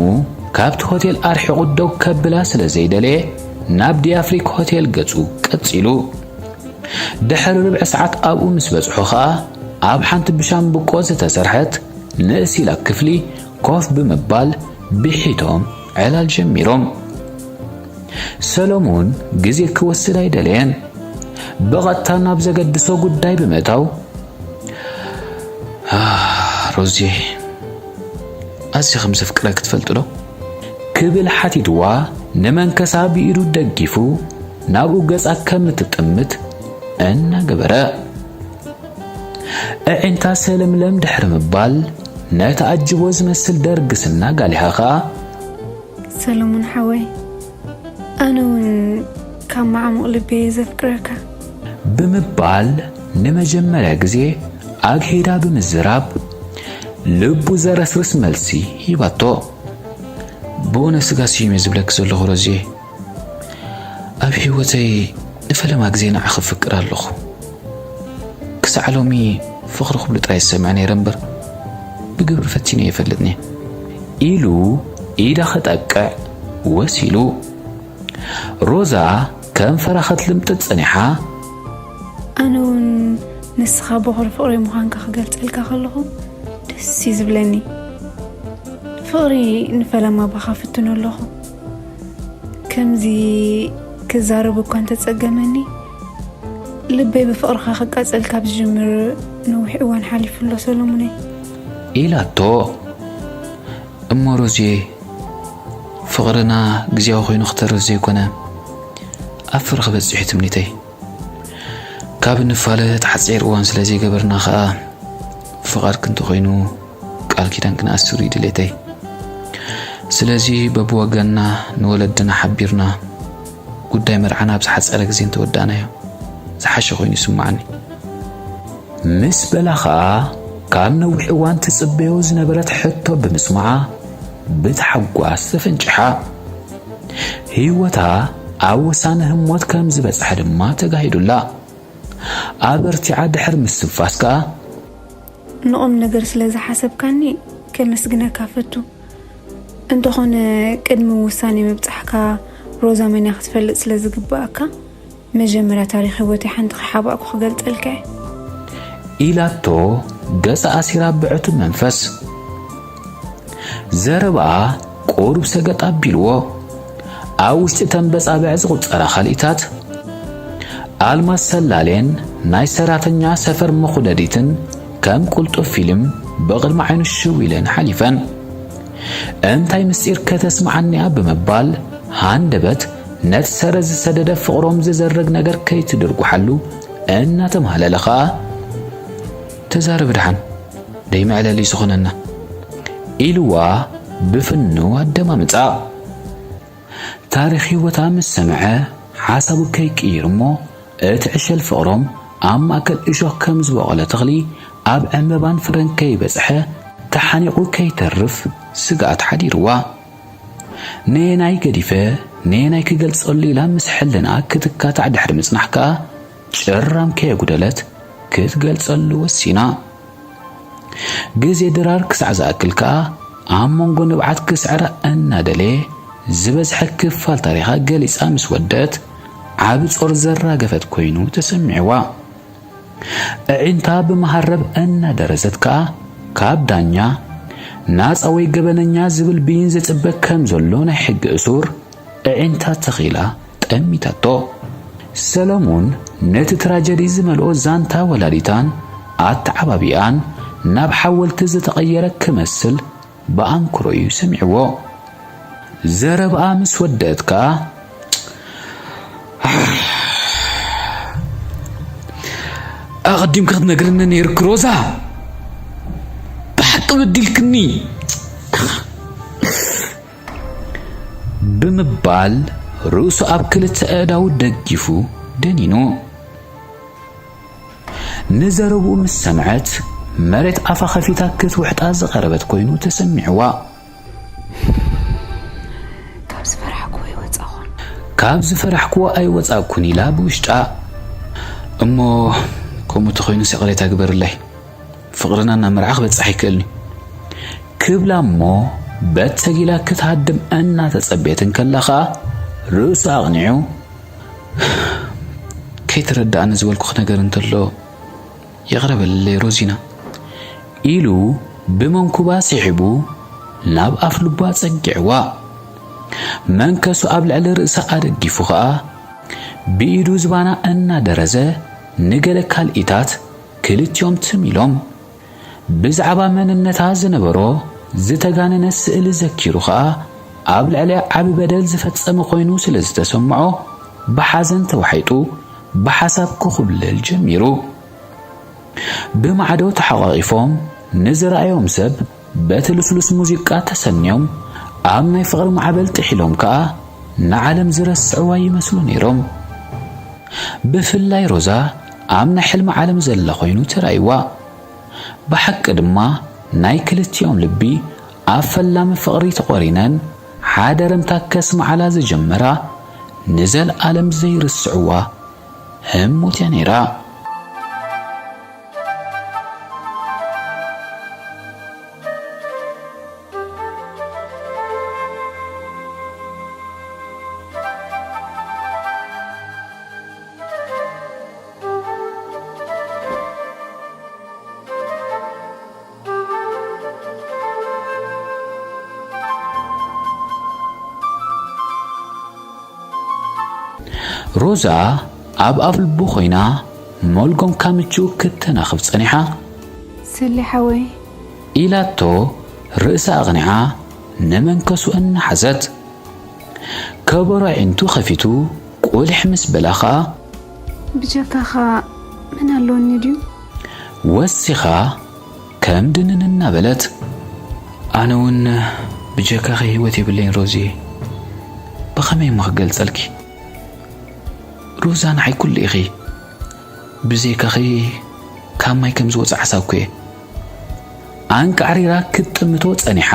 ካብቲ ሆቴል ኣርሒቑ ደው ከብላ ስለ ዘይደለየ፣ ናብ ዲኣፍሪክ ሆቴል ገጹ ቀጺሉ። ድሕሪ ርብዒ ሰዓት ኣብኡ ምስ በጽሑ ኸኣ፣ ኣብ ሓንቲ ብሻምብቆ ዝተሰርሐት ንእስ ኢላ ክፍሊ ኮፍ ብምባል ብሒቶም ዕላል ጀሚሮም። ሰሎሙን ግዜ ክወስድ ኣይደለየን። ብቐጥታ ናብ ዘገድሶ ጉዳይ ብምእታው፣ "ኣህ፣ ሮዚ፣ ኣዝየ ከም ዘፍቅረኪ ትፈልጢ ዶ?" ክብል ሓቲትዋ፣ ንመንከሳ ብኢዱ ደጊፉ ናብኡ ገጻ ከም እትጥምት እናገበረ። ኣዒንታ ሰለምለም ድሕሪ ምባል፣ ነቲ ኣጅቦ ዝመስል ደርግስና ጋሊሃ ኸኣ፣ "ሰለሙን ሓወይ፣ ኣነ እውን ካብ መዓሙቕ ልበይ እየ ዘፍቅረካ" ብምባል ንመጀመርያ ግዜ ኣግሂዳ ብምዝራብ፣ ልቡ ዘረስርስ መልሲ ሂባቶ። "ብእውነት ስጋ ስዩም እየ ዝብለኪ ዘለኹ ሮዝየ። ኣብ ህይወተይ ንፈለማ ግዜ ንዓኺ እፍቅር ኣለኹ። ክሳዕ ሎሚ ፍቕሪ ክብሉ ጥራይ ዝሰምዐ ነይረ እምበር፣ ብግብሪ ፈቲነ ኣይፈልጥን እየ" ኢሉ ኢዳ ክጠቅዕ ወሲሉ። ሮዛ ከንፈራ ክትልምጥጥ ጸኒሓ። "ኣነ እውን ንስኻ በኹሪ ፍቕረይ ምዃንካ ክገልጸልካ ከለኹ ደስ እዩ ዝብለኒ። ፍቕሪ ንፈለማ ባኻ ፍትኖ ኣለኹ። ከምዚ ክዛረብ እኳ እንተጸገመኒ፣ ልበይ ብፍቕርኻ ክቃጸል ካብ ዝጅምር ነዊሕ እዋን ሓሊፉ ኣሎ ሰሎሙነይ" ኢላቶ። "እሞ ሮዝየ፣ ፍቕርና ግዜያዊ ኮይኑ ክተርፍ ዘይኮነ፣ ኣብ ፍቕሪ ክበጽሕ እዩ ትምኒተይ። ካብ እንፋለጥ ሓጺር እዋን ስለ ዘይገበርና ኸኣ፣ ፍቓድኪ እንተኾይኑ ቃል ኪዳን ክንኣስር እዩ ድሌተይ። ስለዚ በብወገንና ንወለድና ሓቢርና ጉዳይ መርዓና ኣብ ዝሓጸረ ግዜ እንተወዳእናዮ ዝሓሸ ኮይኑ ይስምዓኒ" ምስ በላ ኸኣ፣ ካብ ነዊሕ እዋን ትጽበዮ ዝነበረት ሕቶ ብምስማዓ ብታሕጓስ ተፈንጭሓ። ህይወታ ኣብ ወሳኒ ህሞት ከም ዝበጽሐ ድማ ተጋሂዱላ። ኣበርቲዓ ድሕሪ ምስንፋስ ከኣ፣ "ንቑም ነገር ስለ ዝሓሰብካኒ ከመስግነካ ፈቱ። እንተኾነ ቅድሚ ውሳኔ ምብጻሕካ ሮዛ መን እያ ክትፈልጥ ስለ ዝግብኣካ፣ መጀመርያ ታሪኽ ህይወተይ ሓንቲ ከይሓባእኩ ክገልጸልካ እየ" ኢላቶ ገጻ ኣሲራ ብዕቱብ መንፈስ። ዘረባኣ ቁሩብ ሰገጥ ኣቢልዎ። ኣብ ውሽጢ ተን በጻብዕ ዝቑጸራ ካልኢታት፣ ኣልማዝ ሰላሌን ናይ ሰራተኛ ሰፈር መኹደዲትን ከም ቁልጡፍ ፊልም ብቕድሚ ዓይኑ ሽው ኢለን ሓሊፈን። "እንታይ ምስጢር ከተስምዓኒ እያ?" ብምባል ሃንደበት ነቲ ሰረ ዝሰደደ ፍቕሮም ዝዘርግ ነገር ከይትድርጉሓሉ እናተማህለለ ኸኣ፣ "ተዛረቢ ደሓን፣ ደይ መዕለሊ ዝኾነና" ኢልዋ ብፍኑው ኣደማምጻ። ታሪኽ ህይወታ ምስ ሰምዐ፣ ሓሳቡ ከይቅይር እሞ፣ እቲ ዕሸል ፍቕሮም ኣብ ማእከል እሾኽ ከም ዝበቖለ ተኽሊ፣ ኣብ ዕምባባን ፍረን ከይበጽሐ፣ ተሓኒቑ ከይተርፍ ስግኣት ሓዲርዋ። ነየናይ ገዲፈ፣ ነየናይ ክገልጸሉ ኢላ ምስ ሕልንኣ ክትካታዕ ድሕሪ ምጽናሕ ከኣ፣ ጭራም ከየጉደለት ክትገልጸሉ ወሲና። ግዜ ድራር ክሳዕ ዝኣክል ከኣ፣ ኣብ መንጎ ንብዓት ክስዕራ እናደለየ፣ ዝበዝሐ ክፋል ታሪኻ ገሊጻ ምስ ወደት፣ ዓቢ ጾር ዘራገፈት ኮይኑ ተሰሚዕዋ። ኣዒንታ ብመሃረብ እናደረዘት ከኣ፣ ካብ ዳኛ፣ ናጻ ወይ ገበነኛ ዝብል ብይን ዝጽበ ከም ዘሎ ናይ ሕጊ እሱር፣ ኣዒንታ ተኺላ ጠሚታቶ። ሰለሙን ነቲ ትራጀዲ ዝመልኦ ዛንታ ወላዲታን ኣተዓባቢኣን ናብ ሓወልቲ ዝተቐየረ ክመስል ብኣንክሮ እዩ ሰሚዕዎ። ዘረባኣ ምስ ወደአት ከኣ፣ "ኣቐዲምኪ ክትነግርኒ ነይርኪ ሮዛ፣ ብሓቂ በዲልክኒ" ብምባል ርእሱ ኣብ ክልተ ኣእዳዉ ደጊፉ ደኒኑ። ንዘረብኡ ምስ ሰምዐት፣ መሬት ኣፋ ኸፊታ ክትውሕጣ ዝቐረበት ኮይኑ ተሰሚዕዋ። ካብ ዝፈራሕክዎ ኣይወጻኹን። ካብ ዝፈራሕክዎ ኣይወጻኩን ኢላ ብውሽጣ። እሞ ከምኡ ተኾይኑስ ይቕሬታ ግበርለይ። ፍቕርና እናመርዓ ክበጽሕ ኣይክእልን እዩ። ክብላ እሞ በተጊላ ክትሃድም እናተጸበየት እንከላ ኸኣ ርእሱ ኣቕኒዑ፣ "ከይተረድኣኒ ዝበልኩኺ ነገር እንተሎ ይቕረ በልለይ ሮዚና" ኢሉ ብመንኩባ ስሒቡ ናብ ኣፍ ልቡ ኣጸጊዕዋ። መንከሱ ኣብ ልዕሊ ርእሳ ኣደጊፉ ኸኣ ብኢዱ ዝባና እናደረዘ ንገለ ካልኢታት ክልቲኦም ትም ኢሎም። ብዛዕባ መንነታ ዝነበሮ ዝተጋነነ ስእሊ ዘኪሩ ኸኣ፣ ኣብ ልዕሊኣ ዓቢ በደል ዝፈጸመ ኮይኑ ስለ ዝተሰምዖ፣ ብሓዘን ተዋሒጡ ብሓሳብ ክኹብልል ጀሚሩ። ብማዕዶ ተሓቋቒፎም ንዝረኣዮም ሰብ በቲ ልስሉስ ሙዚቃ ተሰንዮም፣ ኣብ ናይ ፍቕሪ ማዕበል ጥሒሎም ከኣ ንዓለም ዝረስዕዋ ይመስሉ ነይሮም። ብፍላይ ሮዛ ኣብ ናይ ሕልሚ ዓለም ዘላ ኮይኑ ተራእይዋ። ብሓቂ ድማ ናይ ክልቲኦም ልቢ ኣብ ፈላሚ ፍቕሪ ተቖሪነን ሓደ ረምታ ከስምዓላ ዝጀመራ ንዘልኣለም ዘይርስዕዋ ህሞት እያ ነይራ። ሮዛ ኣብ ኣፍ ልቡ ኮይና፣ መልጎም ካምቹ ክተናኽፍ ጸኒሓ። ሰሌ ሓወይ። ኢላቶ ርእሳ ኣቕኒዓ ንመንከሱ እናሓዘት። ከበሮ ኣዒንቱ ኸፊቱ ቁሊሕ ምስ በላ ኸኣ፣ ብጀካኻ መን ኣለወኒ ድዩ? ወሲኻ ከም ድንን እናበለት፣ ኣነ እውን ብጀካኺ ህይወት የብለይን ሮዚየ፣ ብኸመይ እሞ ክገልጸልኪ? ሮዛ ንዓይ ኩሉ ኢኺ። ብዘይካኺ ካብ ማይ ከም ዝወጽእ ዓሳ እኮ እየ። ኣንቃዕሪራ ክትጥምቶ ጸኒሓ።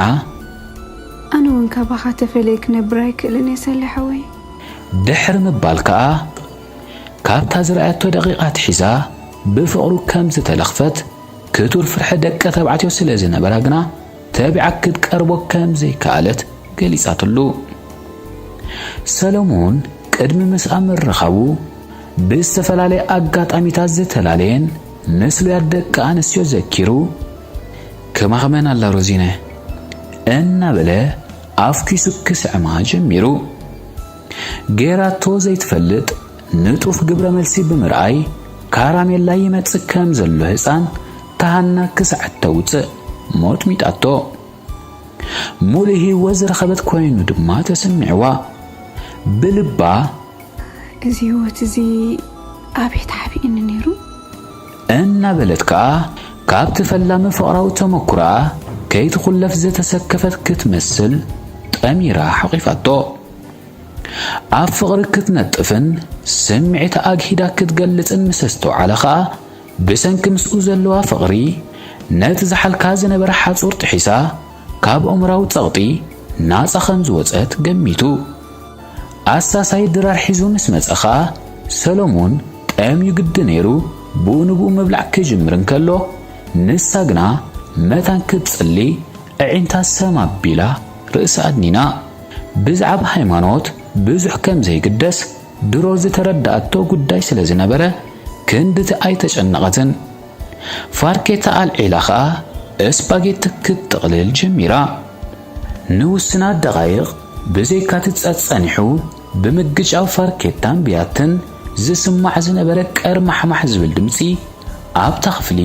ኣነ እውን ካባኻ ተፈልየ ክነብር ኣይክእልን እየ ሰሌ ሓወይ። ድሕሪ ምባል ከኣ፣ ካብታ ዝረኣየቶ ደቂቓ ኣትሒዛ ብፍቕሩ ከም ዝተለኽፈት፣ ክቱር ፍርሒ ደቂ ተባዕትዮ ስለ ዝነበራ ግና፣ ተቢዓ ክትቀርቦ ከም ዘይከኣለት ገሊጻትሉ። ሰለሙን ቅድሚ ምስኣ ምርኻቡ፣ ብዝተፈላለየ ኣጋጣሚታት ዝተላለየን ምስሉያት ደቂ ኣንስትዮ ዘኪሩ፣ "ከማኺ መን ኣላ ሮዚነ?" እናበለ ኣፍኪሱ ክስዕማ ጀሚሩ። ጌራቶ ዘይትፈልጥ ንጡፍ ግብረ መልሲ ብምርኣይ፣ ካራሜላ ይመጽእ ከም ዘሎ ህጻን ተሃና ክሳዕ እተውጽእ ሞጥሚጣቶ። ሙሉእ ህይወት ዝረኸበት ኮይኑ ድማ ተሰሚዕዋ። ብልባ፣ "እዚ ህይወት እዚ ኣበይ ተሓቢእኒ ነይሩ?" እናበለት ከኣ ካብቲ ፈላሚ ፍቕራዊ ተመኩሮኣ ከይትኹለፍ ዝተሰከፈት ክትመስል ጠሚራ ሓቒፋቶ። ኣብ ፍቕሪ ክትነጥፍን ስምዒታ ኣግሂዳ ክትገልጽን ምስ ኣስተውዓለ ኸኣ፣ ብሰንኪ ምስኡ ዘለዋ ፍቕሪ ነቲ ዝሓልካ ዝነበረ ሓጹር ጥሒሳ፣ ካብ ኣእምራዊ ጸቕጢ ናጻ ከም ዝወጸት ገሚቱ። ኣሳሳይ ድራር ሒዙ ምስ መጸ ኸኣ፣ ሰሎሙን ጠምዩ ግዲ ነይሩ ብኡ ንብኡ ምብላዕ ክጅምር እንከሎ፣ ንሳ ግና መታን ክትጽሊ ኣዒንታ ሰም ኣቢላ ርእሳ ኣድኒና። ብዛዕባ ሃይማኖት ብዙሕ ከም ዘይግደስ ድሮ ዝተረድኣቶ ጉዳይ ስለ ዝነበረ፣ ክንድቲ ኣይተጨነቐትን። ፋርኬታ ኣልዒላ ኸኣ እስፓጌቲ ክትጥቕልል ጀሚራ። ንውስናት ደቓይቕ ብዘይካቲ ጸጸኒሑ ብምግጫው ፋርኬታን ብያትን ዝስማዕ ዝነበረ ቀርማሕማሕ ዝብል ድምጺ ኣብታ ክፍሊ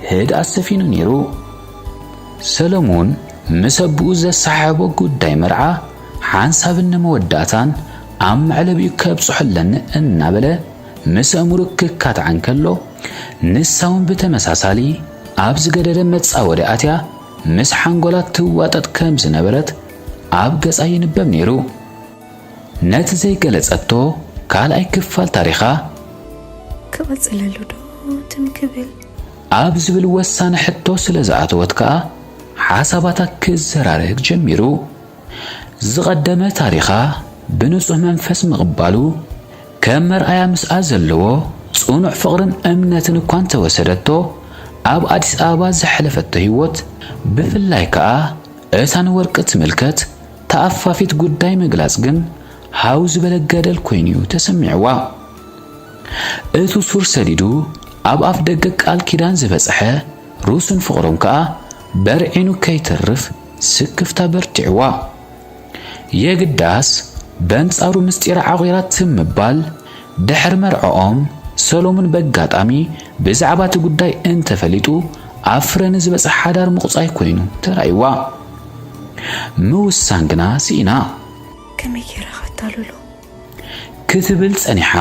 ህድኣት ሰፊኑ ነይሩ። ሰለሙን ምስ ኣቦኡ ዘሰሓሕቦ ጉዳይ መርዓ ሓንሳብን ንመወዳእታን ኣብ መዕለቢኡ ከብጽሖ ኣለኒ እናበለ ምስ ኣእምሩ ክካትዓ እንከሎ፣ ንሳ እውን ብተመሳሳሊ ኣብ ዝገደደ መጻወዲ ኣትያ ምስ ሓንጎላ ትዋጠጥ ከም ዝነበረት ኣብ ገጻ ይንበብ ነይሩ። ነቲ ዘይገለጸቶ ካልኣይ ክፋል ታሪኻ ክቕጽለሉ ዶ ትም ክብል? ኣብ ዝብል ወሳኒ ሕቶ ስለ ዝኣተወት ከኣ፣ ሓሳባታ ክዘራረግ ጀሚሩ። ዝቐደመ ታሪኻ ብንጹህ መንፈስ ምቕባሉ፣ ከም መርኣያ ምስኣ ዘለዎ ጽኑዕ ፍቕርን እምነትን እኳ እንተወሰደቶ፣ ኣብ ኣዲስ ኣበባ ዘሕለፈቶ ህይወት፣ ብፍላይ ከኣ እታ ንወርቂ ትምልከት ተኣፋፊት ጉዳይ ምግላጽ ግን ሃው ዝበለ ገደል ኮይኑ'ዩ ተሰሚዕዋ። እቱ ሱር ሰዲዱ ኣብ ኣፍ ደገ ቃል ኪዳን ዝበጽሐ ሩስን ፍቕሮም ከኣ በርዒኑ ከይተርፍ ስክፍታ በርቲዕዋ። የግዳስ በንጻሩ ምስጢራ ዓቒራ ትም ምባል፣ ድሕሪ መርዕኦም ሰሎሙን በጋጣሚ ብዛዕባ እቲ ጉዳይ እንተፈሊጡ ኣብ ፍረ ንዝበጽሕ ሓዳር ምቑጻይ ኮይኑ ተራእይዋ። ምውሳን ግና ስኢና። ከመይ ገይረ ከታልሎ? ክትብል ጸኒሓ።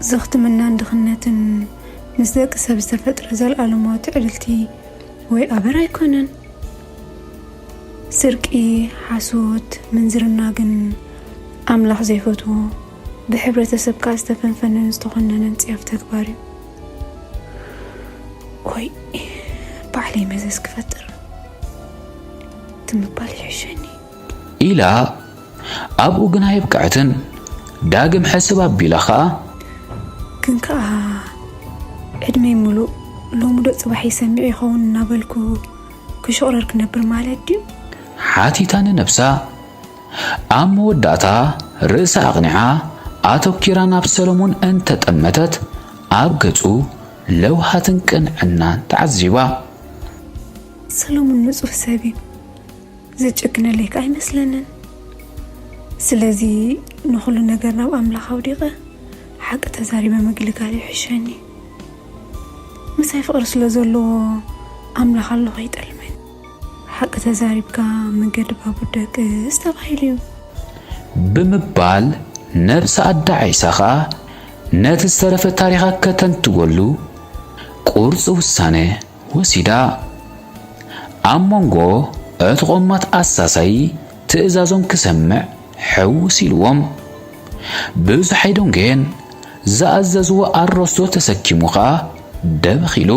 ዘኽትመናን ድኽነትን ምስ ደቂ ሰብ ዝተፈጥረ ዘለኣለማዊ ትዕድልቲ ወይ ኣበር ኣይኮነን። ስርቂ፣ ሓሶት፣ ምንዝርና ግን ኣምላኽ ዘይፈትዎ፣ ብሕብረተሰብ ከኣ ዝተፈንፈነን ዝተኾነነን ጽያፍ ተግባር እዩ። ወይ ባዕለይ መዘዝ ክፈጥር ትምባል ይሕሸኒ። ኢላ ኣብኡ ግና የብቅዐትን። ዳግም ሕስብ ኣቢላ ኸኣ፣ ግን ከኣ ዕድመይ ምሉእ ሎሚ ዶ ጽባሕ ይሰምዕ ይኸውን እናበልኩ ክሽቕረር ክነብር ማለት ድዩ? ሓቲታ ንነብሳ። ኣብ መወዳእታ ርእሳ ኣቕኒዓ ኣተኲራ ናብ ሰለሙን እንተጠመተት፣ ኣብ ገጹ ለውሃትን ቅንዕናን ተዓዚባ። ሰለሙን ንጹህ ሰብ እዩ። ዘጨክነለይ ከኣ ኣይመስለንን። ስለዚ ንኹሉ ነገር ናብ ኣምላኽ ኣውዲቐ ሓቂ ተዛሪበ ምግልጋል ይሕሸኒ። ምሳይ ፍቕሪ ስለ ዘለዎ ኣምላኽ ኣለኹ ኣይጠልምን። ሓቂ ተዛሪብካ መንገዲ ባቡር ደቅስ ተባሂሉ እዩ። ብምባል ነብሳ ኣዳዓይሳ ኸኣ ነቲ ዝተረፈ ታሪኻ ከተንትወሉ ቁርጺ ውሳነ ወሲዳ። ኣብ መንጎ እቲ ቆማት ኣሳሳዪ ትእዛዞም ክሰምዕ ሕውስ ኢልዎም። ብዙሕ ኣይደንጎየን። ዝኣዘዝዎ ኣሮስቶ ተሰኪሙ ኸኣ ደበኽ ኢሉ።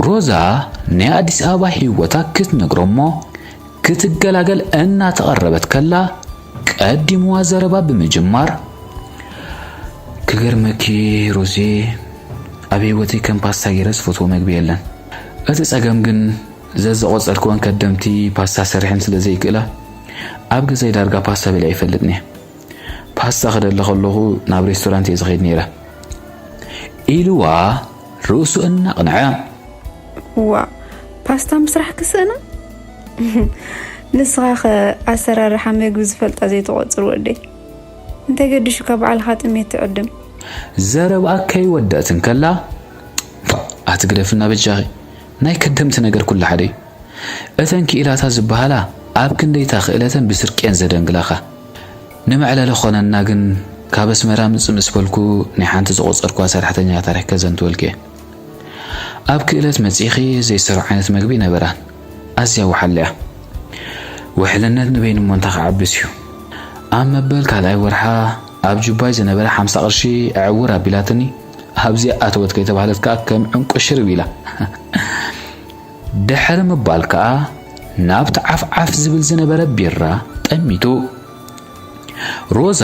ሮዛ ናይ ኣዲስ ኣበባ ህይወታ ክትነግሮ እሞ ክትገላገል እናተቐረበት ከላ ቀዲምዋ ዘረባ ብምጅማር፣ ክገርመኪ ሮዚ፣ ኣብ ህይወተይ ከም ፓስታ ገይረ ዝፈትዎ መግቢ የለን። እቲ ጸገም ግን ዘዘቖጸርክወን ከደምቲ ፓስታ ሰሪሐን ስለ ዘይክእላ ኣብ ገዛይ ዳርጋ ፓስታ በሊዐ ኣይፈልጥን እየ። ፓስታ ክደሊ ከለኹ ናብ ሬስቶራንት እየ ዝኸይድ ነይረ። ኢልዋ ርእሱ እናቕንዐ። ዋ፣ ፓስታ ምስራሕ ክስእና? ንስኻ ኸ ኣሰራርሓ መግቢ ዝፈልጣ ዘይትቖጽር ወደይ? እንታይ ገዲሹካ ባዕልኻ ጥሜት ትዕድም? ዘረብኣ ከይወደእት እንከላ፣ ኣቲ ግደፍና በጃኺ፣ ናይ ከደምቲ ነገር ኩሉ ሓደ እዩ። እተን ክኢላታት ዝበሃላ ኣብ ክንደይታ ክእለተን ብስርቂ እየን ዘደንግላኻ። ንመዕለሊ ኾነና ግን ካብ ኣስመራ ምጽእ ምስ በልኩ ናይ ሓንቲ ዝቖጸርኩዋ ሰራሕተኛ ታሪኽ ከዘንትወልኪ እየ። ኣብ ክእለት መጺኺ ዘይሰሮ ዓይነት መግቢ ነበራን ኣዝያ ወሓለ እያ። ውሕልነት ንበይኑ እሞ እንታይ ክዓብስ እዩ። ኣብ መበል ካልኣይ ወርሓ ኣብ ጁባይ ዝነበረ ሓምሳ ቅርሺ ዕውር ኣቢላትኒ፣ ኣብዚኣ ኣተወት ከይተባህለት ከኣ ከም ዕንቁ ሽርብ ኢላ። ድሕሪ ምባል ከኣ ናብቲ ዓፍዓፍ ዝብል ዝነበረ ቢራ ጠሚቱ። ሮዛ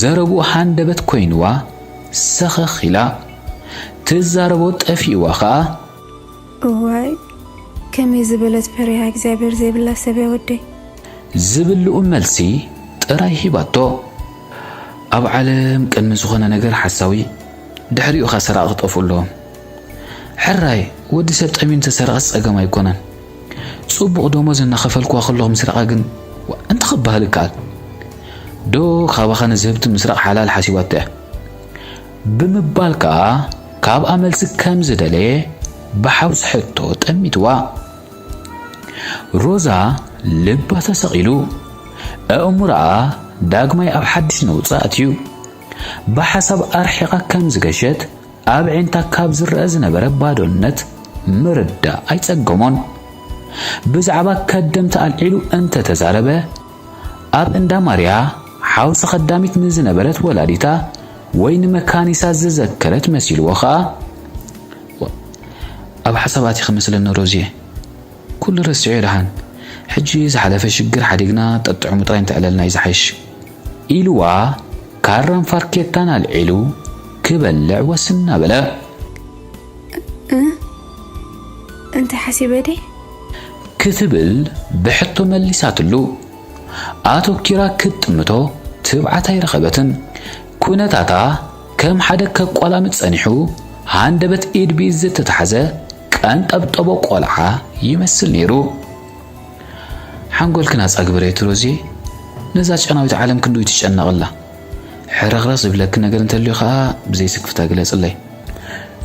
ዘረብኡ ሃንደበት ኮይንዋ ሰኸኽ ኢላ። ትዛረቦ ጠፊእዋ ከኣ። እዋይ፣ ከመይ ዝበለት ፈሪሃ እግዚኣብሔር ዘይብላ ሰብ እያ ወደይ። ዝብልኡ መልሲ ጥራይ ሂባቶ። ኣብ ዓለም ቅድሚ ዝኾነ ነገር ሓሳዊ፣ ድሕሪኡ ኸኣ ሰራቒ ክጠፍኡ ኣለዎም። ሕራይ፣ ወዲ ሰብ ጠምዩ እንተሰረቐስ ጸገም ኣይኮነን። ጽቡቕ ደሞዝ እናኸፈልኩዋ ከለኹ ምስራቓ ግን፣ ዋ፣ እንታይ ክበሃል ይከኣል? ዶ ካባኻ ንዝህብቲ ምስራቕ ሓላል ሓሲባቶ እያ? ብምባል ከኣ ካብኣ መልሲ ከም ዝደለየ ብሓውሲ ሕቶ ጠሚትዋ። ሮዛ ልባ ተሰቒሉ፣ ኣእምሮኣ ዳግማይ ኣብ ሓድሽ ነውጺ ኣትዩ። ብሓሳብ ኣርሒቓ ከም ዝገሸት፣ ኣብ ኣዒንታ ካብ ዝረኣ ዝነበረ ባዶነት ምርዳእ ኣይጸገሞን። ብዛዕባ ከደምቲ ኣልዒሉ እንተ ተዛረበ፣ ኣብ እንዳ ማርያ ሓውሲ ኸዳሚት ንዝነበረት ወላዲታ ወይ ንመካኒሳ ዝዘከረት መሲልዎ ኸኣ፣ ኣብ ሓሳብ ኣቲኺ መስለኒ ሮዝየ። ኩሉ ረሲዑ ደሓን። ሕጂ ዝሓለፈ ሽግር ሓዲግና ጠጥዕሙ ጥራይ እንተዕለልና እዩ ዝሓይሽ። ኢልዋ ካራን ፋርኬታን ኣልዒሉ ክበልዕ ወስን እናበለ። እ? እንታይ ሓሲበ ድየ? ክትብል ብሕቶ መሊሳትሉ። ኣተኪራ ክትጥምቶ ትብዓት ኣይረኸበትን። ኩነታታ ከም ሓደ ከቋላምጽ ጸኒሑ፣ ሃንደበት ኢድ ብኢድ ዝተታሕዘ ቀንጠብጠቦ ቆልዓ ይመስል ነይሩ። ሓንጎልክን ኣጻግብረዮ ሮዝየ፣ ነዛ ጨናዊት ዓለም ክንድኡ ትጨነቕ ኣላ። ሕርኽርኽ ዝብለኪ ነገር እንተልዩ ኸኣ ብዘይ ስክፍታ ግለጽለይ።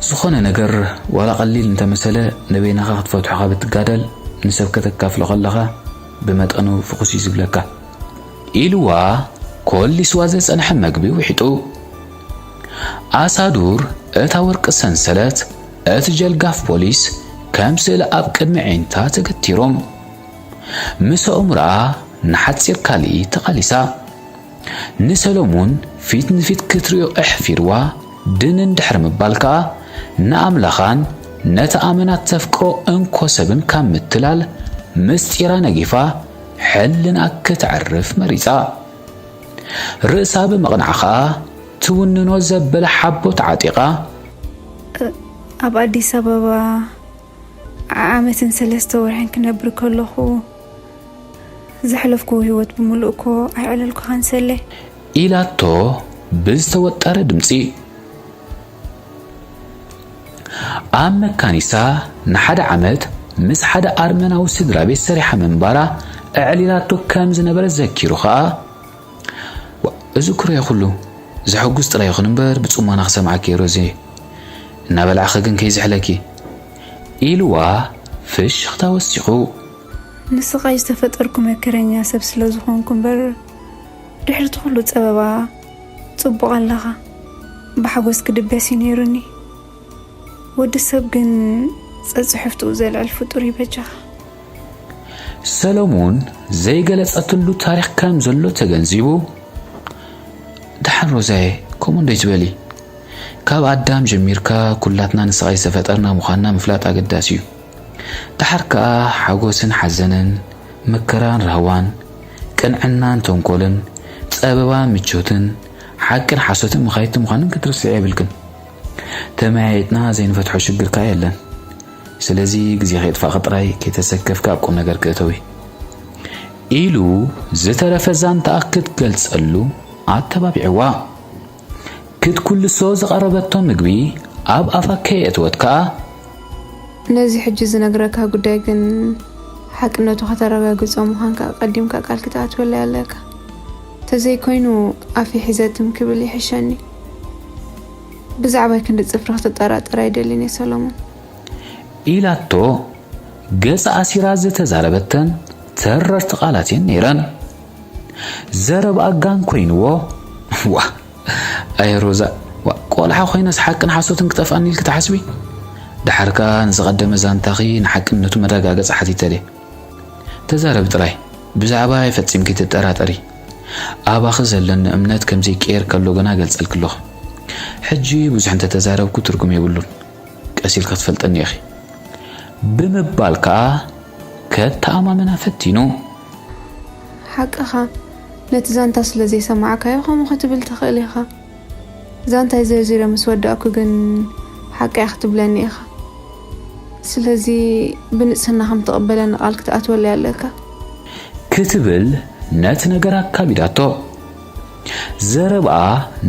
ዝኾነ ነገር ዋላ ቀሊል እንተመሰለ ንበይንኻ ክትፈትሖ ካብ እትጋደል፣ ንሰብ ከተካፍሎ ከለኻ ብመጠኑ ፍኹስ እዩ ዝብለካ። ኢልዋ ኮሊስዋ ዝጸንሐ መግቢ ውሒጡ። ኣሳዱር እታ ወርቂ ሰንሰለት፣ እቲ ጀልጋፍ ፖሊስ ከም ስእሊ ኣብ ቅድሚ ኣዒንታ ተገቲሮም። ምስ ኣእምሮኣ ንሓጺር ካልእ ተቓሊሳ። ንሰሎሙን ፊት ንፊት ክትርእዮ ኣሕፊርዋ ድንን ድሕሪ ምባል ከኣ ንኣምላኻን ነቲ ኣመና ተፍቅሮ እንኮ ሰብን ካብ ምትላል ምስጢራ ነጊፋ ሕልንኣ ክተዕርፍ መሪጻ። ርእሳ ብምቕናዕ ኸኣ ትውንኖ ዘበለ ሓቦ ተዓጢቓ። እ፣ ኣብ ኣዲስ ኣበባ ዓመትን ሰለስተ ወርሕን ክነብር ከለኹ ዘሕለፍክዎ ህይወት ብምሉእ እኮ ኣየዕለልኩኻን ሰሌ። ኢላቶ ብዝተወጠረ ድምጺ። ኣብ መካኒሳ ንሓደ ዓመት ምስ ሓደ ኣርመናዊ ስድራ ቤት ሰሪሓ ምንባራ ኣዕሊላቶ ከም ዝነበረ ዘኪሩ ኸኣ፣ "ዋ፣ እዚ ኩረ ኩሉ ዘሐጉስ ጥራይ ይኹን እምበር ብጽሞና ክሰምዓኪ እየ ሮዜ። እናበላዕኺ ግን ከይዝሕለኪ" ኢልዋ ፍሽኽታ ወሲኹ። ንስቓይ ዝተፈጠርኩ መከረኛ ሰብ ስለ ዝኾንኩ እምበር፣ ድሕሪ እቲ ኩሉ ጸበባ ጽቡቕ ኣለኻ። ብሓጎስ ክድበስ እዩ ነይሩኒ። ወዲ ሰብ ግን ጸጽሕፍትኡ ዘልዕል ፍጡር እዩ በጃኻ። ሰሎሙን ዘይገለጸትሉ ታሪኽ ከም ዘሎ ተገንዚቡ፣ "ደሓን ሮዛየ፣ ከምኡ እንዶ ይትበሊ። ካብ ኣዳም ጀሚርካ ኩላትና ንስቓይ ዝተፈጠርና ምዃንና ምፍላጥ ኣገዳሲ እዩ። ደሓር ከኣ ሓጎስን ሓዘንን፣ መከራን ራህዋን፣ ቅንዕናን ተንኮልን፣ ጸበባን ምቾትን፣ ሓቅን ሓሶትን መኻየድቲ ምዃንን ክትርስዒ የብልክን። ተመያይጥና ዘይንፈትሖ ሽግር ከኣ የለን። ስለዚ ግዜ ከየጥፋእኺ ጥራይ ከይተሰከፍኪ ኣብ ቁም ነገር ክእተዊ" ኢሉ ዝተረፈ ዛንታኣ ክትገልጸሉ ኣተባቢዕዋ። ክትኩልሶ ዝቐረበቶ ምግቢ ኣብ ኣፋ ከየእተወት ከኣ፣ ነዚ ሕጂ ዝነግረካ ጉዳይ ግን ሓቅነቱ ከተረጋግጾ ምዃንካ ቀዲምካ ቃል ክትኣትወለይ ኣለካ። ተዘይኮይኑ ኣፈይ ሒዘ ትም ክብል ይሕሸኒ። ብዛዕባይ ክንዲ ጽፍሪ ክትጠራጠር ኣይደልን እየ ሰሎሞን። ኢላቶ ገጻ ኣሲራ ዝተዛረበተን ተረርቲ ቃላት እየን ነይረን። ዘረብኣ ጋን ኮይንዎ፣ "ዋ፣ ኣየ ሮዛ፣ ዋ፣ ቆልዓ ኮይነስ ሓቅን ሓሶትን ክጠፍኣኒ ኢልኪ ትሓስቢ? ደሓር ከኣ ንዝቐደመ ዛንታኺ ንሓቅነቱ መረጋገጺ ሓቲተ ድየ? ተዛረቢ ጥራይ፣ ብዛዕባይ ፈጺምኪ ትጠራጠሪ። ኣባኺ ዘለኒ እምነት ከም ዘይቅየር ከሎ ግና እገልጸልኪ ኣለኹ። ሕጂ ብዙሕ እንተ ተዛረብኩ ትርጉም የብሉን። ቀስ ኢልኪ ክትፈልጠኒ ኢኺ። ብምባል ከኣ ከተኣማምና ፈቲኑ። ሓቅኻ፣ ነቲ ዛንታ ስለ ዘይሰማዕካዮ ከምኡ ክትብል ትኽእል ኢኻ። ዛንታይ ዘርዚረ ምስ ወዳእኩ ግን ሓቂ እያ ክትብለኒ ኢኻ። ስለዚ ብንጽህና ከም ትቕበለኒ ቃል ክትኣትወለይ ኣለካ። ክትብል ነቲ ነገር ኣካቢዳቶ። ዘረብኣ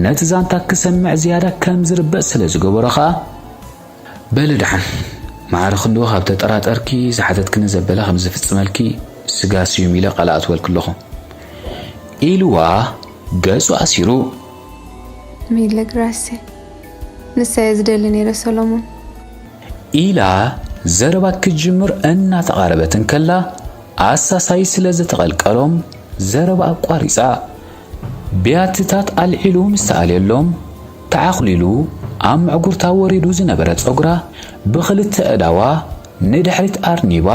ነቲ ዛንታ ክሰምዕ ዝያዳ ከም ዝርበጽ ስለ ዝገበሮ ኸኣ፣ በሊ ደሓን፣ ማዕረ ክንድኡ ካብ ተጠራጠርኪ፣ ዝሓተትክኒ ዘበለ ከም ዝፍጽመልኪ ስጋ ስዩም ኢለ ቃል ኣትወልኪ ኣለኹ። ኢልዋ ገጹ ኣሲሩ። ሚለ ግራሴ፣ ንሳ እየ ዝደሊ ነይረ ሰሎሞን። ኢላ ዘረባ ክትጅምር እናተቓረበት እንከላ፣ ኣሳሳይ ስለ ዝተቐልቀሎም ዘረባ ኣቋሪጻ። ብያትታት ኣልዒሉ ምስ ተኣልየሎም፣ ተዓኹሊሉ ኣብ ምዕጉርታ ወሪዱ ዝነበረ ጸጉራ ብኽልተ ኣእዳዋ ንድሕሪት ኣርኒባ።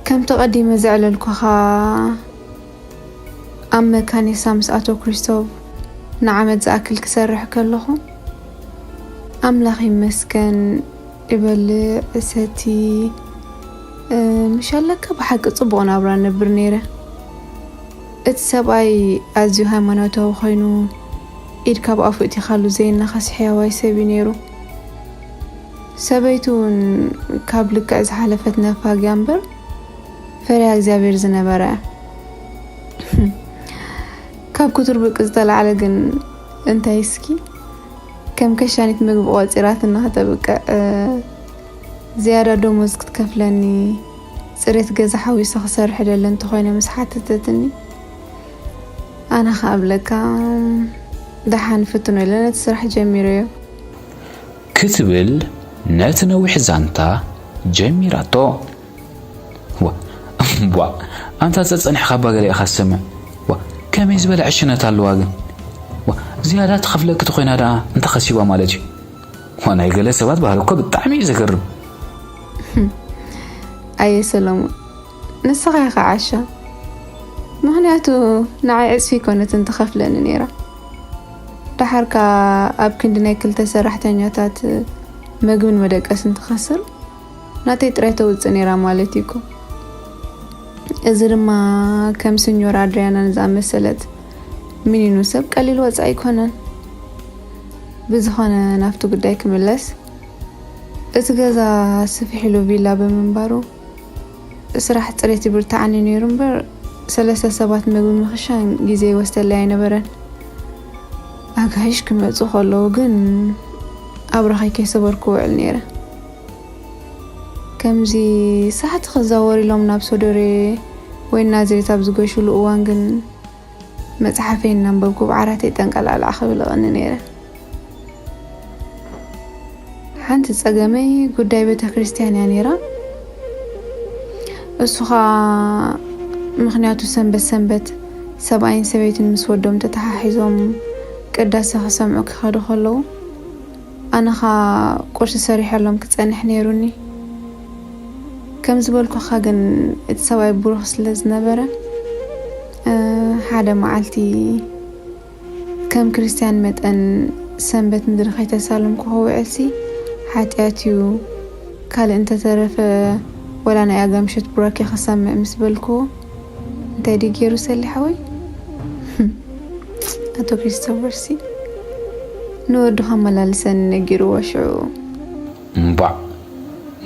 ከምቲ ቀዲመ ዘዕለልኩኻ፣ ኣብ መካኔሳ ምስ ኣቶ ክሪስቶቭ ንዓመት ዝኣክል ክሰርሕ ከለኹ፣ ኣምላኽ ይመስገን፣ እበልዕ፣ እሰቲ፣ እ፣ ምሽ ኣለካ ብሓቂ ጽቡቕ ናብራ ነብር ነይረ። እቲ ሰብኣይ ኣዝዩ ሃይማኖታዊ ኮይኑ፣ ኢድ ካብ ኣፉ እቲኻሉ ዘይናኸስ ሕያዋይ ሰብ እዩ ነይሩ። ሰበይቱ እውን ካብ ልክዕ ዝሓለፈት ነፋግያ እምበር ፈሪሃ እግዚኣብሔር ዝነበረ። ካብ ክትርብቂ ዝተላዕለ ግን እንታይ እስኪ ከም ከሻኒት ምግቢ ቆጺራትና ከተብቅዕ፣ እ፣ ዝያዳ ደሞዝ ክትከፍለኒ፣ ጽሬት ገዛ ሓዊሱ ክሰርሕ ደለ እንተኾይነ ምስ ሓተተትኒ፣ ኣነ ኸኣ እብለካ፣ ደሓን ፍትኖ ኢለ ነቲ ስራሕ ጀሚረዮ። ክትብል ነቲ ነዊሕ ዛንታ ጀሚራቶ። ዋ፣ ዋ፣ ኣንታ ጸጸኒሕካ እባ ገለ ኢኻ ትሰምዕ። ዋ፣ ከመይ ዝበለ ዕሽነት ኣለዋ ግን። ዋ፣ ዝያዳ ትኸፍለኪ ተኾይና ደኣ እንታይ ከሲባ ማለት እዩ? ዋ፣ ናይ ገለ ሰባት ባህሪ እኮ ብጣዕሚ እዩ ዘገርም። ኣየ ሰሎሞን፣ ንስኻ ኢኻ ዓሻ። ምኽንያቱ ንዓይ ዕጽፊ ኣይኮነትን ትኸፍለኒ ነይራ። ደሓር ከኣ ኣብ ክንዲ ናይ ክልተ ሰራሕተኛታት መግብን መደቀስን ትኸስር፣ ናተይ ጥራይ ተውጽእ ነይራ ማለት እዩ እኮ። እዚ ድማ ከም ስኞር ኣድሪያና ንዝኣመሰለት ሚኒኑ ሰብ ቀሊል ወጻኢ ኣይኮነን። ብዝኾነ ናብቲ ጉዳይ ክምለስ፣ እቲ ገዛ ስፍሕ ኢሉ ቪላ ብምንባሩ፣ ስራሕ ጽሬት ይብርትዓኒ ነይሩ እምበር፣ ሰለስተ ሰባት ምግቢ ምኽሻን ግዜ ይወስደለይ ኣይነበረን። ኣጋይሽ ክመጹ ከለዉ ግን ኣብራኸይ ከይሰበርኩ ውዕል ነይረ። ከምዚ ሳሕቲ ክዛወር ኢሎም ናብ ሶዶሬ ወይ ናዝሬት ኣብ ዝገሹሉ እዋን ግን፣ መጽሓፈይ እናንበብኩ ብዓራተይ ጠንቀላዕላዕ ክብል እቐኒ ነይረ። ሓንቲ ጸገመይ ጉዳይ ቤተ ክርስቲያን እያ ነይራ። እሱ ኸኣ ምኽንያቱ ሰንበት ሰንበት ሰብኣይን ሰበይትን ምስ ወዶም ተተሓሒዞም ቅዳሴ ክሰምዑ ክኸዱ ከለዉ፣ ኣነ ኸኣ ቁርሲ ሰሪሐሎም ክጸንሕ ነይሩኒ። ከም ዝበልኩኻ ግን እቲ ሰብኣይ ብሩኽ ስለ ዝነበረ፣ እ፣ ሓደ መዓልቲ ከም ክርስትያን መጠን ሰንበት ምድሪ ከይተሳለምኩ ክውዕልሲ ሓጢኣት እዩ፣ ካልእ እንተተረፈ ወላ ናይ ኣጋ ምሸት ቡራኬ ክሰምዕ ምስ በልኩዎ፣ እንታይ ድዩ ገይሩ ሰሊ ሓወይ? ኣቶ ክሪስቶፈርሲ ንወዱ ከመላልሰኒ ነጊርዎ ሽዑ። እምቧዕ!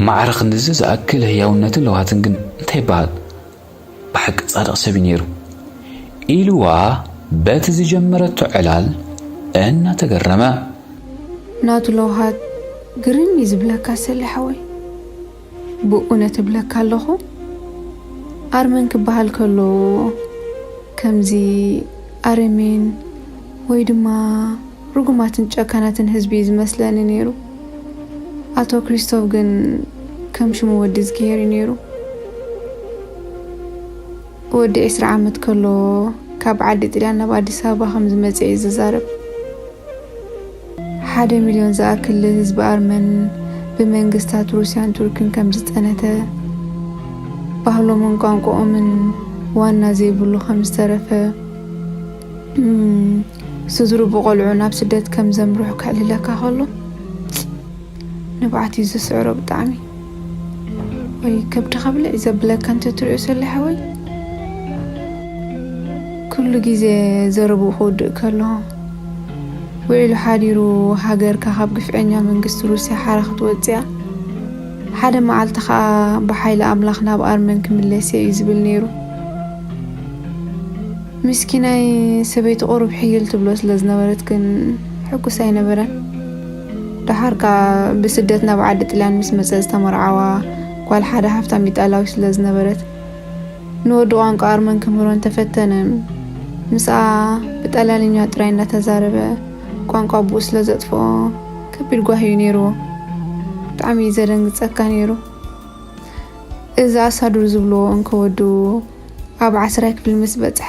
ማዕረ ክንድዚ ዝኣክል ህያውነትን ለውሃትን ግን እንታይ ይበሃል? ብሓቂ ጻድቕ ሰብ እዩ ነይሩ። ኢልዋ በቲ ዝጀመረቶ ዕላል እናተገረመ። ናቱ ለውሃት ግርም እዩ ዝብለካ ሰሊ ሓወይ። ብእውነት እብለካ ኣለኹ፣ ኣርመን ክበሃል ከሎ ከምዚ ኣረሜን ወይ ድማ ርጉማትን ጨካናትን ህዝቢ እዩ ዝመስለኒ ነይሩ። ኣቶ ክሪስቶፍ ግን ከም ሽሙ ወዲ ዝገሄር እዩ ነይሩ። ወዲ ዕስራ ዓመት ከሎ ካብ ዓዲ ጥልያን ናብ ኣዲስ ኣበባ ከም ዝመጽእ እዩ ዝዛረብ። ሓደ ሚልዮን ዝኣክል ህዝቢ ኣርመን ብመንግስታት ሩስያን ቱርክን ከም ዝጸነተ፣ ባህሎምን ቋንቋኦምን ዋና ዘይብሉ ከም ዝተረፈ፣ እም፣ ስድሩ ብቆልዑ ናብ ስደት ከም ዘምርሑ ከዕልለካ ከሎ፣ ንብዓት እዩ ዝስዕሮ ብጣዕሚ። ወይ ከብድኻ ብልዕ እዩ ዘብለካ እንተ ትሪኦ ሰሊሓ ወይ። ኩሉ ግዜ ዘረብኡ ክውድእ ከሎ፣ ውዒሉ ሓዲሩ ሃገርካ ካብ ግፍዐኛ መንግስቲ ሩስያ ሓራ ክትወፅያ፣ ሓደ መዓልቲ ኸኣ ብሓይሊ ኣምላኽ ናብ ኣርመን ክምለስ እየ እዩ ዝብል ነይሩ። ምስኪናይ ሰበይቲ ቁሩብ ሕይል ትብሎ ስለ ዝነበረት ግን ሕጉስ ኣይነበረን። ደሓር ከኣ ብስደት ናብ ዓዲ ጥልያን ምስ መጸ ዝተመርዓዋ ጓል ሓደ ሃብታም ኢጣላዊ ስለ ዝነበረት፣ ንወዲ ቋንቋ ኣርመን ክምህሮ እንተፈተነ፣ ምስኣ ብጣልያንኛ ጥራይ እናተዛረበ፣ ቋንቋ ኣቦኡ ስለ ዘጥፍኦ፣ ከቢድ ጓሂ እዩ ነይርዎ። ብጣዕሚ እዩ ዘደንግጸካ ነይሩ። እዚ ኣሳዱር ዝብልዎ እንከ ወዱ ኣብ ዓስራይ ክፍሊ ምስ በጽሐ፣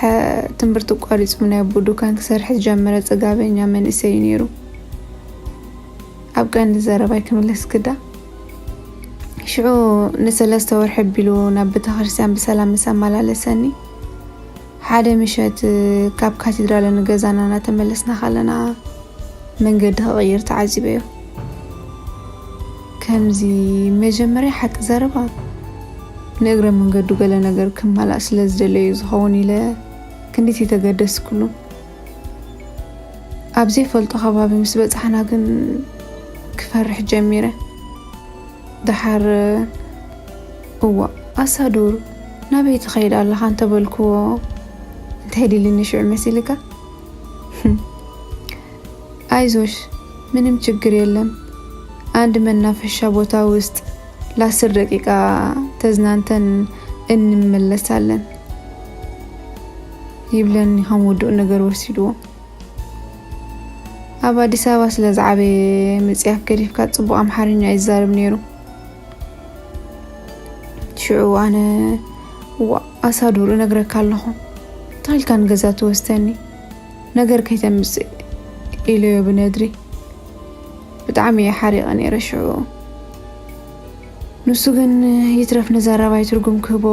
ትምህርቲ ኣቋሪጹ ናይ ኣቦኡ ዱካን ክሰርሕ ዝጀመረ ጽጋበኛ መንእሰይ እዩ ነይሩ። ኣብ ቀንዲ ዘረባይ ክምለስ ግዳ፣ ሽዑ ንሰለስተ ወርሒ ኣቢሉ ናብ ቤተ ክርስቲያን ብሰላም ምስ ኣመላለሰኒ፣ ሓደ ምሸት ካብ ካቴድራል ንገዛና እናተመለስና ከለና መንገዲ ክቕይር ተዓዚበዮ። ከምዚ መጀመርያ ሓቂ ዘረባ ንእግረ መንገዱ ገለ ነገር ክማላእ ስለ ዝደለዩ ዝኸውን ኢለ ክንዲቲ ተገደስኩሉ። ኣብ ዘይፈልጦ ከባቢ ምስ በጻሕና ግን ክፈርሕ ጀሚረ። ደሓር፣ "እዋ፣ ኣሳዱር፣ ናበይ ትኸይድ ኣለኻ?" እንተበልክዎ፣ እንታይ ዲልኒ ሽዑ መሲልካ? "ኣይዞሽ፣ ምንም ችግር የለም። አንድ መናፈሻ ቦታ ውስጥ ለአስር ደቂቃ ተዝናንተን እንመለሳለን" ይብለኒ ከም ውዱእ ነገር ወሲድዎ። ኣብ ኣዲስ ኣበባ ስለ ዝዓበየ፣ ምጽያፍ ገዲፍካ ጽቡቕ ኣምሓርኛ ይዛረብ ነይሩ። ሽዑ ኣነ፣ "ዋእ፣ ኣሳዱር፣ እነግረካ ኣለኹ፣ እንታይ ኢልካ ንገዛ ትወስደኒ? ነገር ከይተምጽእ" ኢለዮ ብነድሪ። ብጣዕሚ እየ ሓሪቐ ነይረ ሽዑ። ንሱ ግን ይትረፍ ንዘረባይ ትርጉም ክህቦ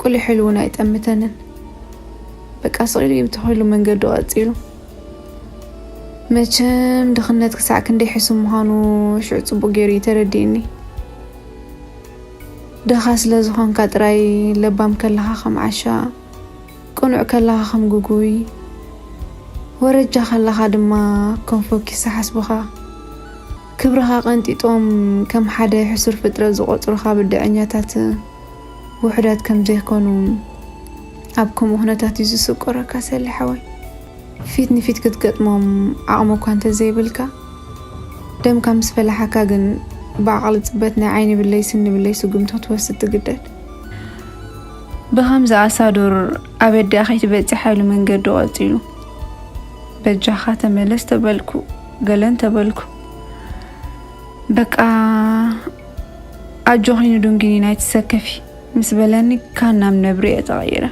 ቁሊሕ ኢሉ እውን ኣይጠምተንን። በቃ ስቕ ኢሉ እዩ ብተኺሉ መንገዱ ቀጺሉ። መቸም ድኽነት ክሳዕ ክንደይ ሕሱም ምዃኑ ሽዑ ጽቡቕ ገይሩ እዩ ተረዲእኒ። ድኻ ስለ ዝኾንካ ጥራይ ለባም ከለኻ ከም ዓሻ፣ ቅኑዕ ከለኻ ከም ግጉይ፣ ወረጃ ከለኻ ድማ ከም ፎኪስ ዝሓስቡኻ፣ ክብርኻ ቀንጢጦም ከም ሓደ ሕሱር ፍጥረት ዝቖጽሩኻ ብድዐኛታት ውሑዳት ከም ዘይኮኑ ኣብ ከምኡ ኩነታት እዩ ዝስቆረካ ሰሊ ሓወይ። ፊት ንፊት ክትገጥሞም ዓቕሚ እኳ እንተዘይብልካ፣ ደምካ ምስ ፈላሓካ ግን ብዓቕሊ ጽበት ናይ ዓይኒ ብለይ ስኒ ብለይ ስጉምቶ ክትወስድ ትግደድ። ብኸምዚ ኣሳዱር ኣበዲኣ ከይትበጽሕ ኢሉ መንገዱ ቀጺሉ። በጃኻ ተመለስ ተበልኩ፣ ገለ እንተበልኩ፣ በቃ ኣጆኺ ንዱንጊኒ ናይትሰከፊ ምስ በለኒ፣ ካን ናብ ነብሪ እየ ተቐይረ።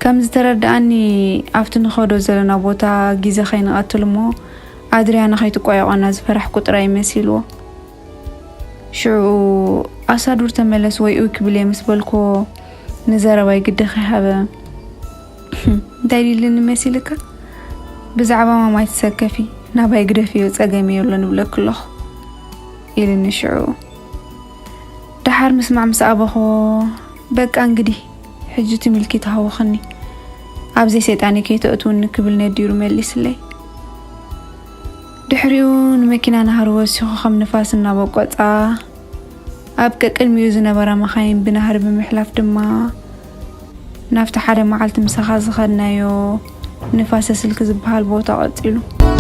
ከም ዝተረድኣኒ፣ ኣብቲ ንኸዶ ዘለና ቦታ ግዜ ከይንቐትል እሞ፣ ኣድርያ ንኸይትቋየቖና ዝፈራሕኩ ጥራይ መሲልዎ። ሽዑ፣ "ኣሳዱር ተመለስ ወይ ኡይ ክብል እየ" ምስ በልክዎ፣ ንዘረባይ ግዲ ከይሃበ፣ "እንታይ ድልኒ መሲልካ? ብዛዕባ ማማ ኣይትሰከፊ፣ ናባይ ግደፍዮ፣ ጸገም የብሎን እብለኪ ኣለኹ" ኢልኒ ሽዑ። ደሓር ምስማዕ ምስ ኣበኽዎ፣ "በቃ እንግዲህ፣ ሕጂ ትም ኢልኪ ተሃውኽኒ፣ ኣብ ዘይሰይጣነይ ከይተእትውኒ" ክብል ነዲሩ መሊስለይ። ድሕሪኡ ንመኪና ናህሪ ወሲኹ ከም ንፋስ እናበቆጻ፣ ኣብ ቀቅድሚኡ ዝነበራ መኻይን ብናህሪ ብምሕላፍ ድማ ናብቲ ሓደ መዓልቲ ምሳኻ ዝኸድናዮ ንፋሰ ስልኪ ዝበሃል ቦታ ቀጺሉ።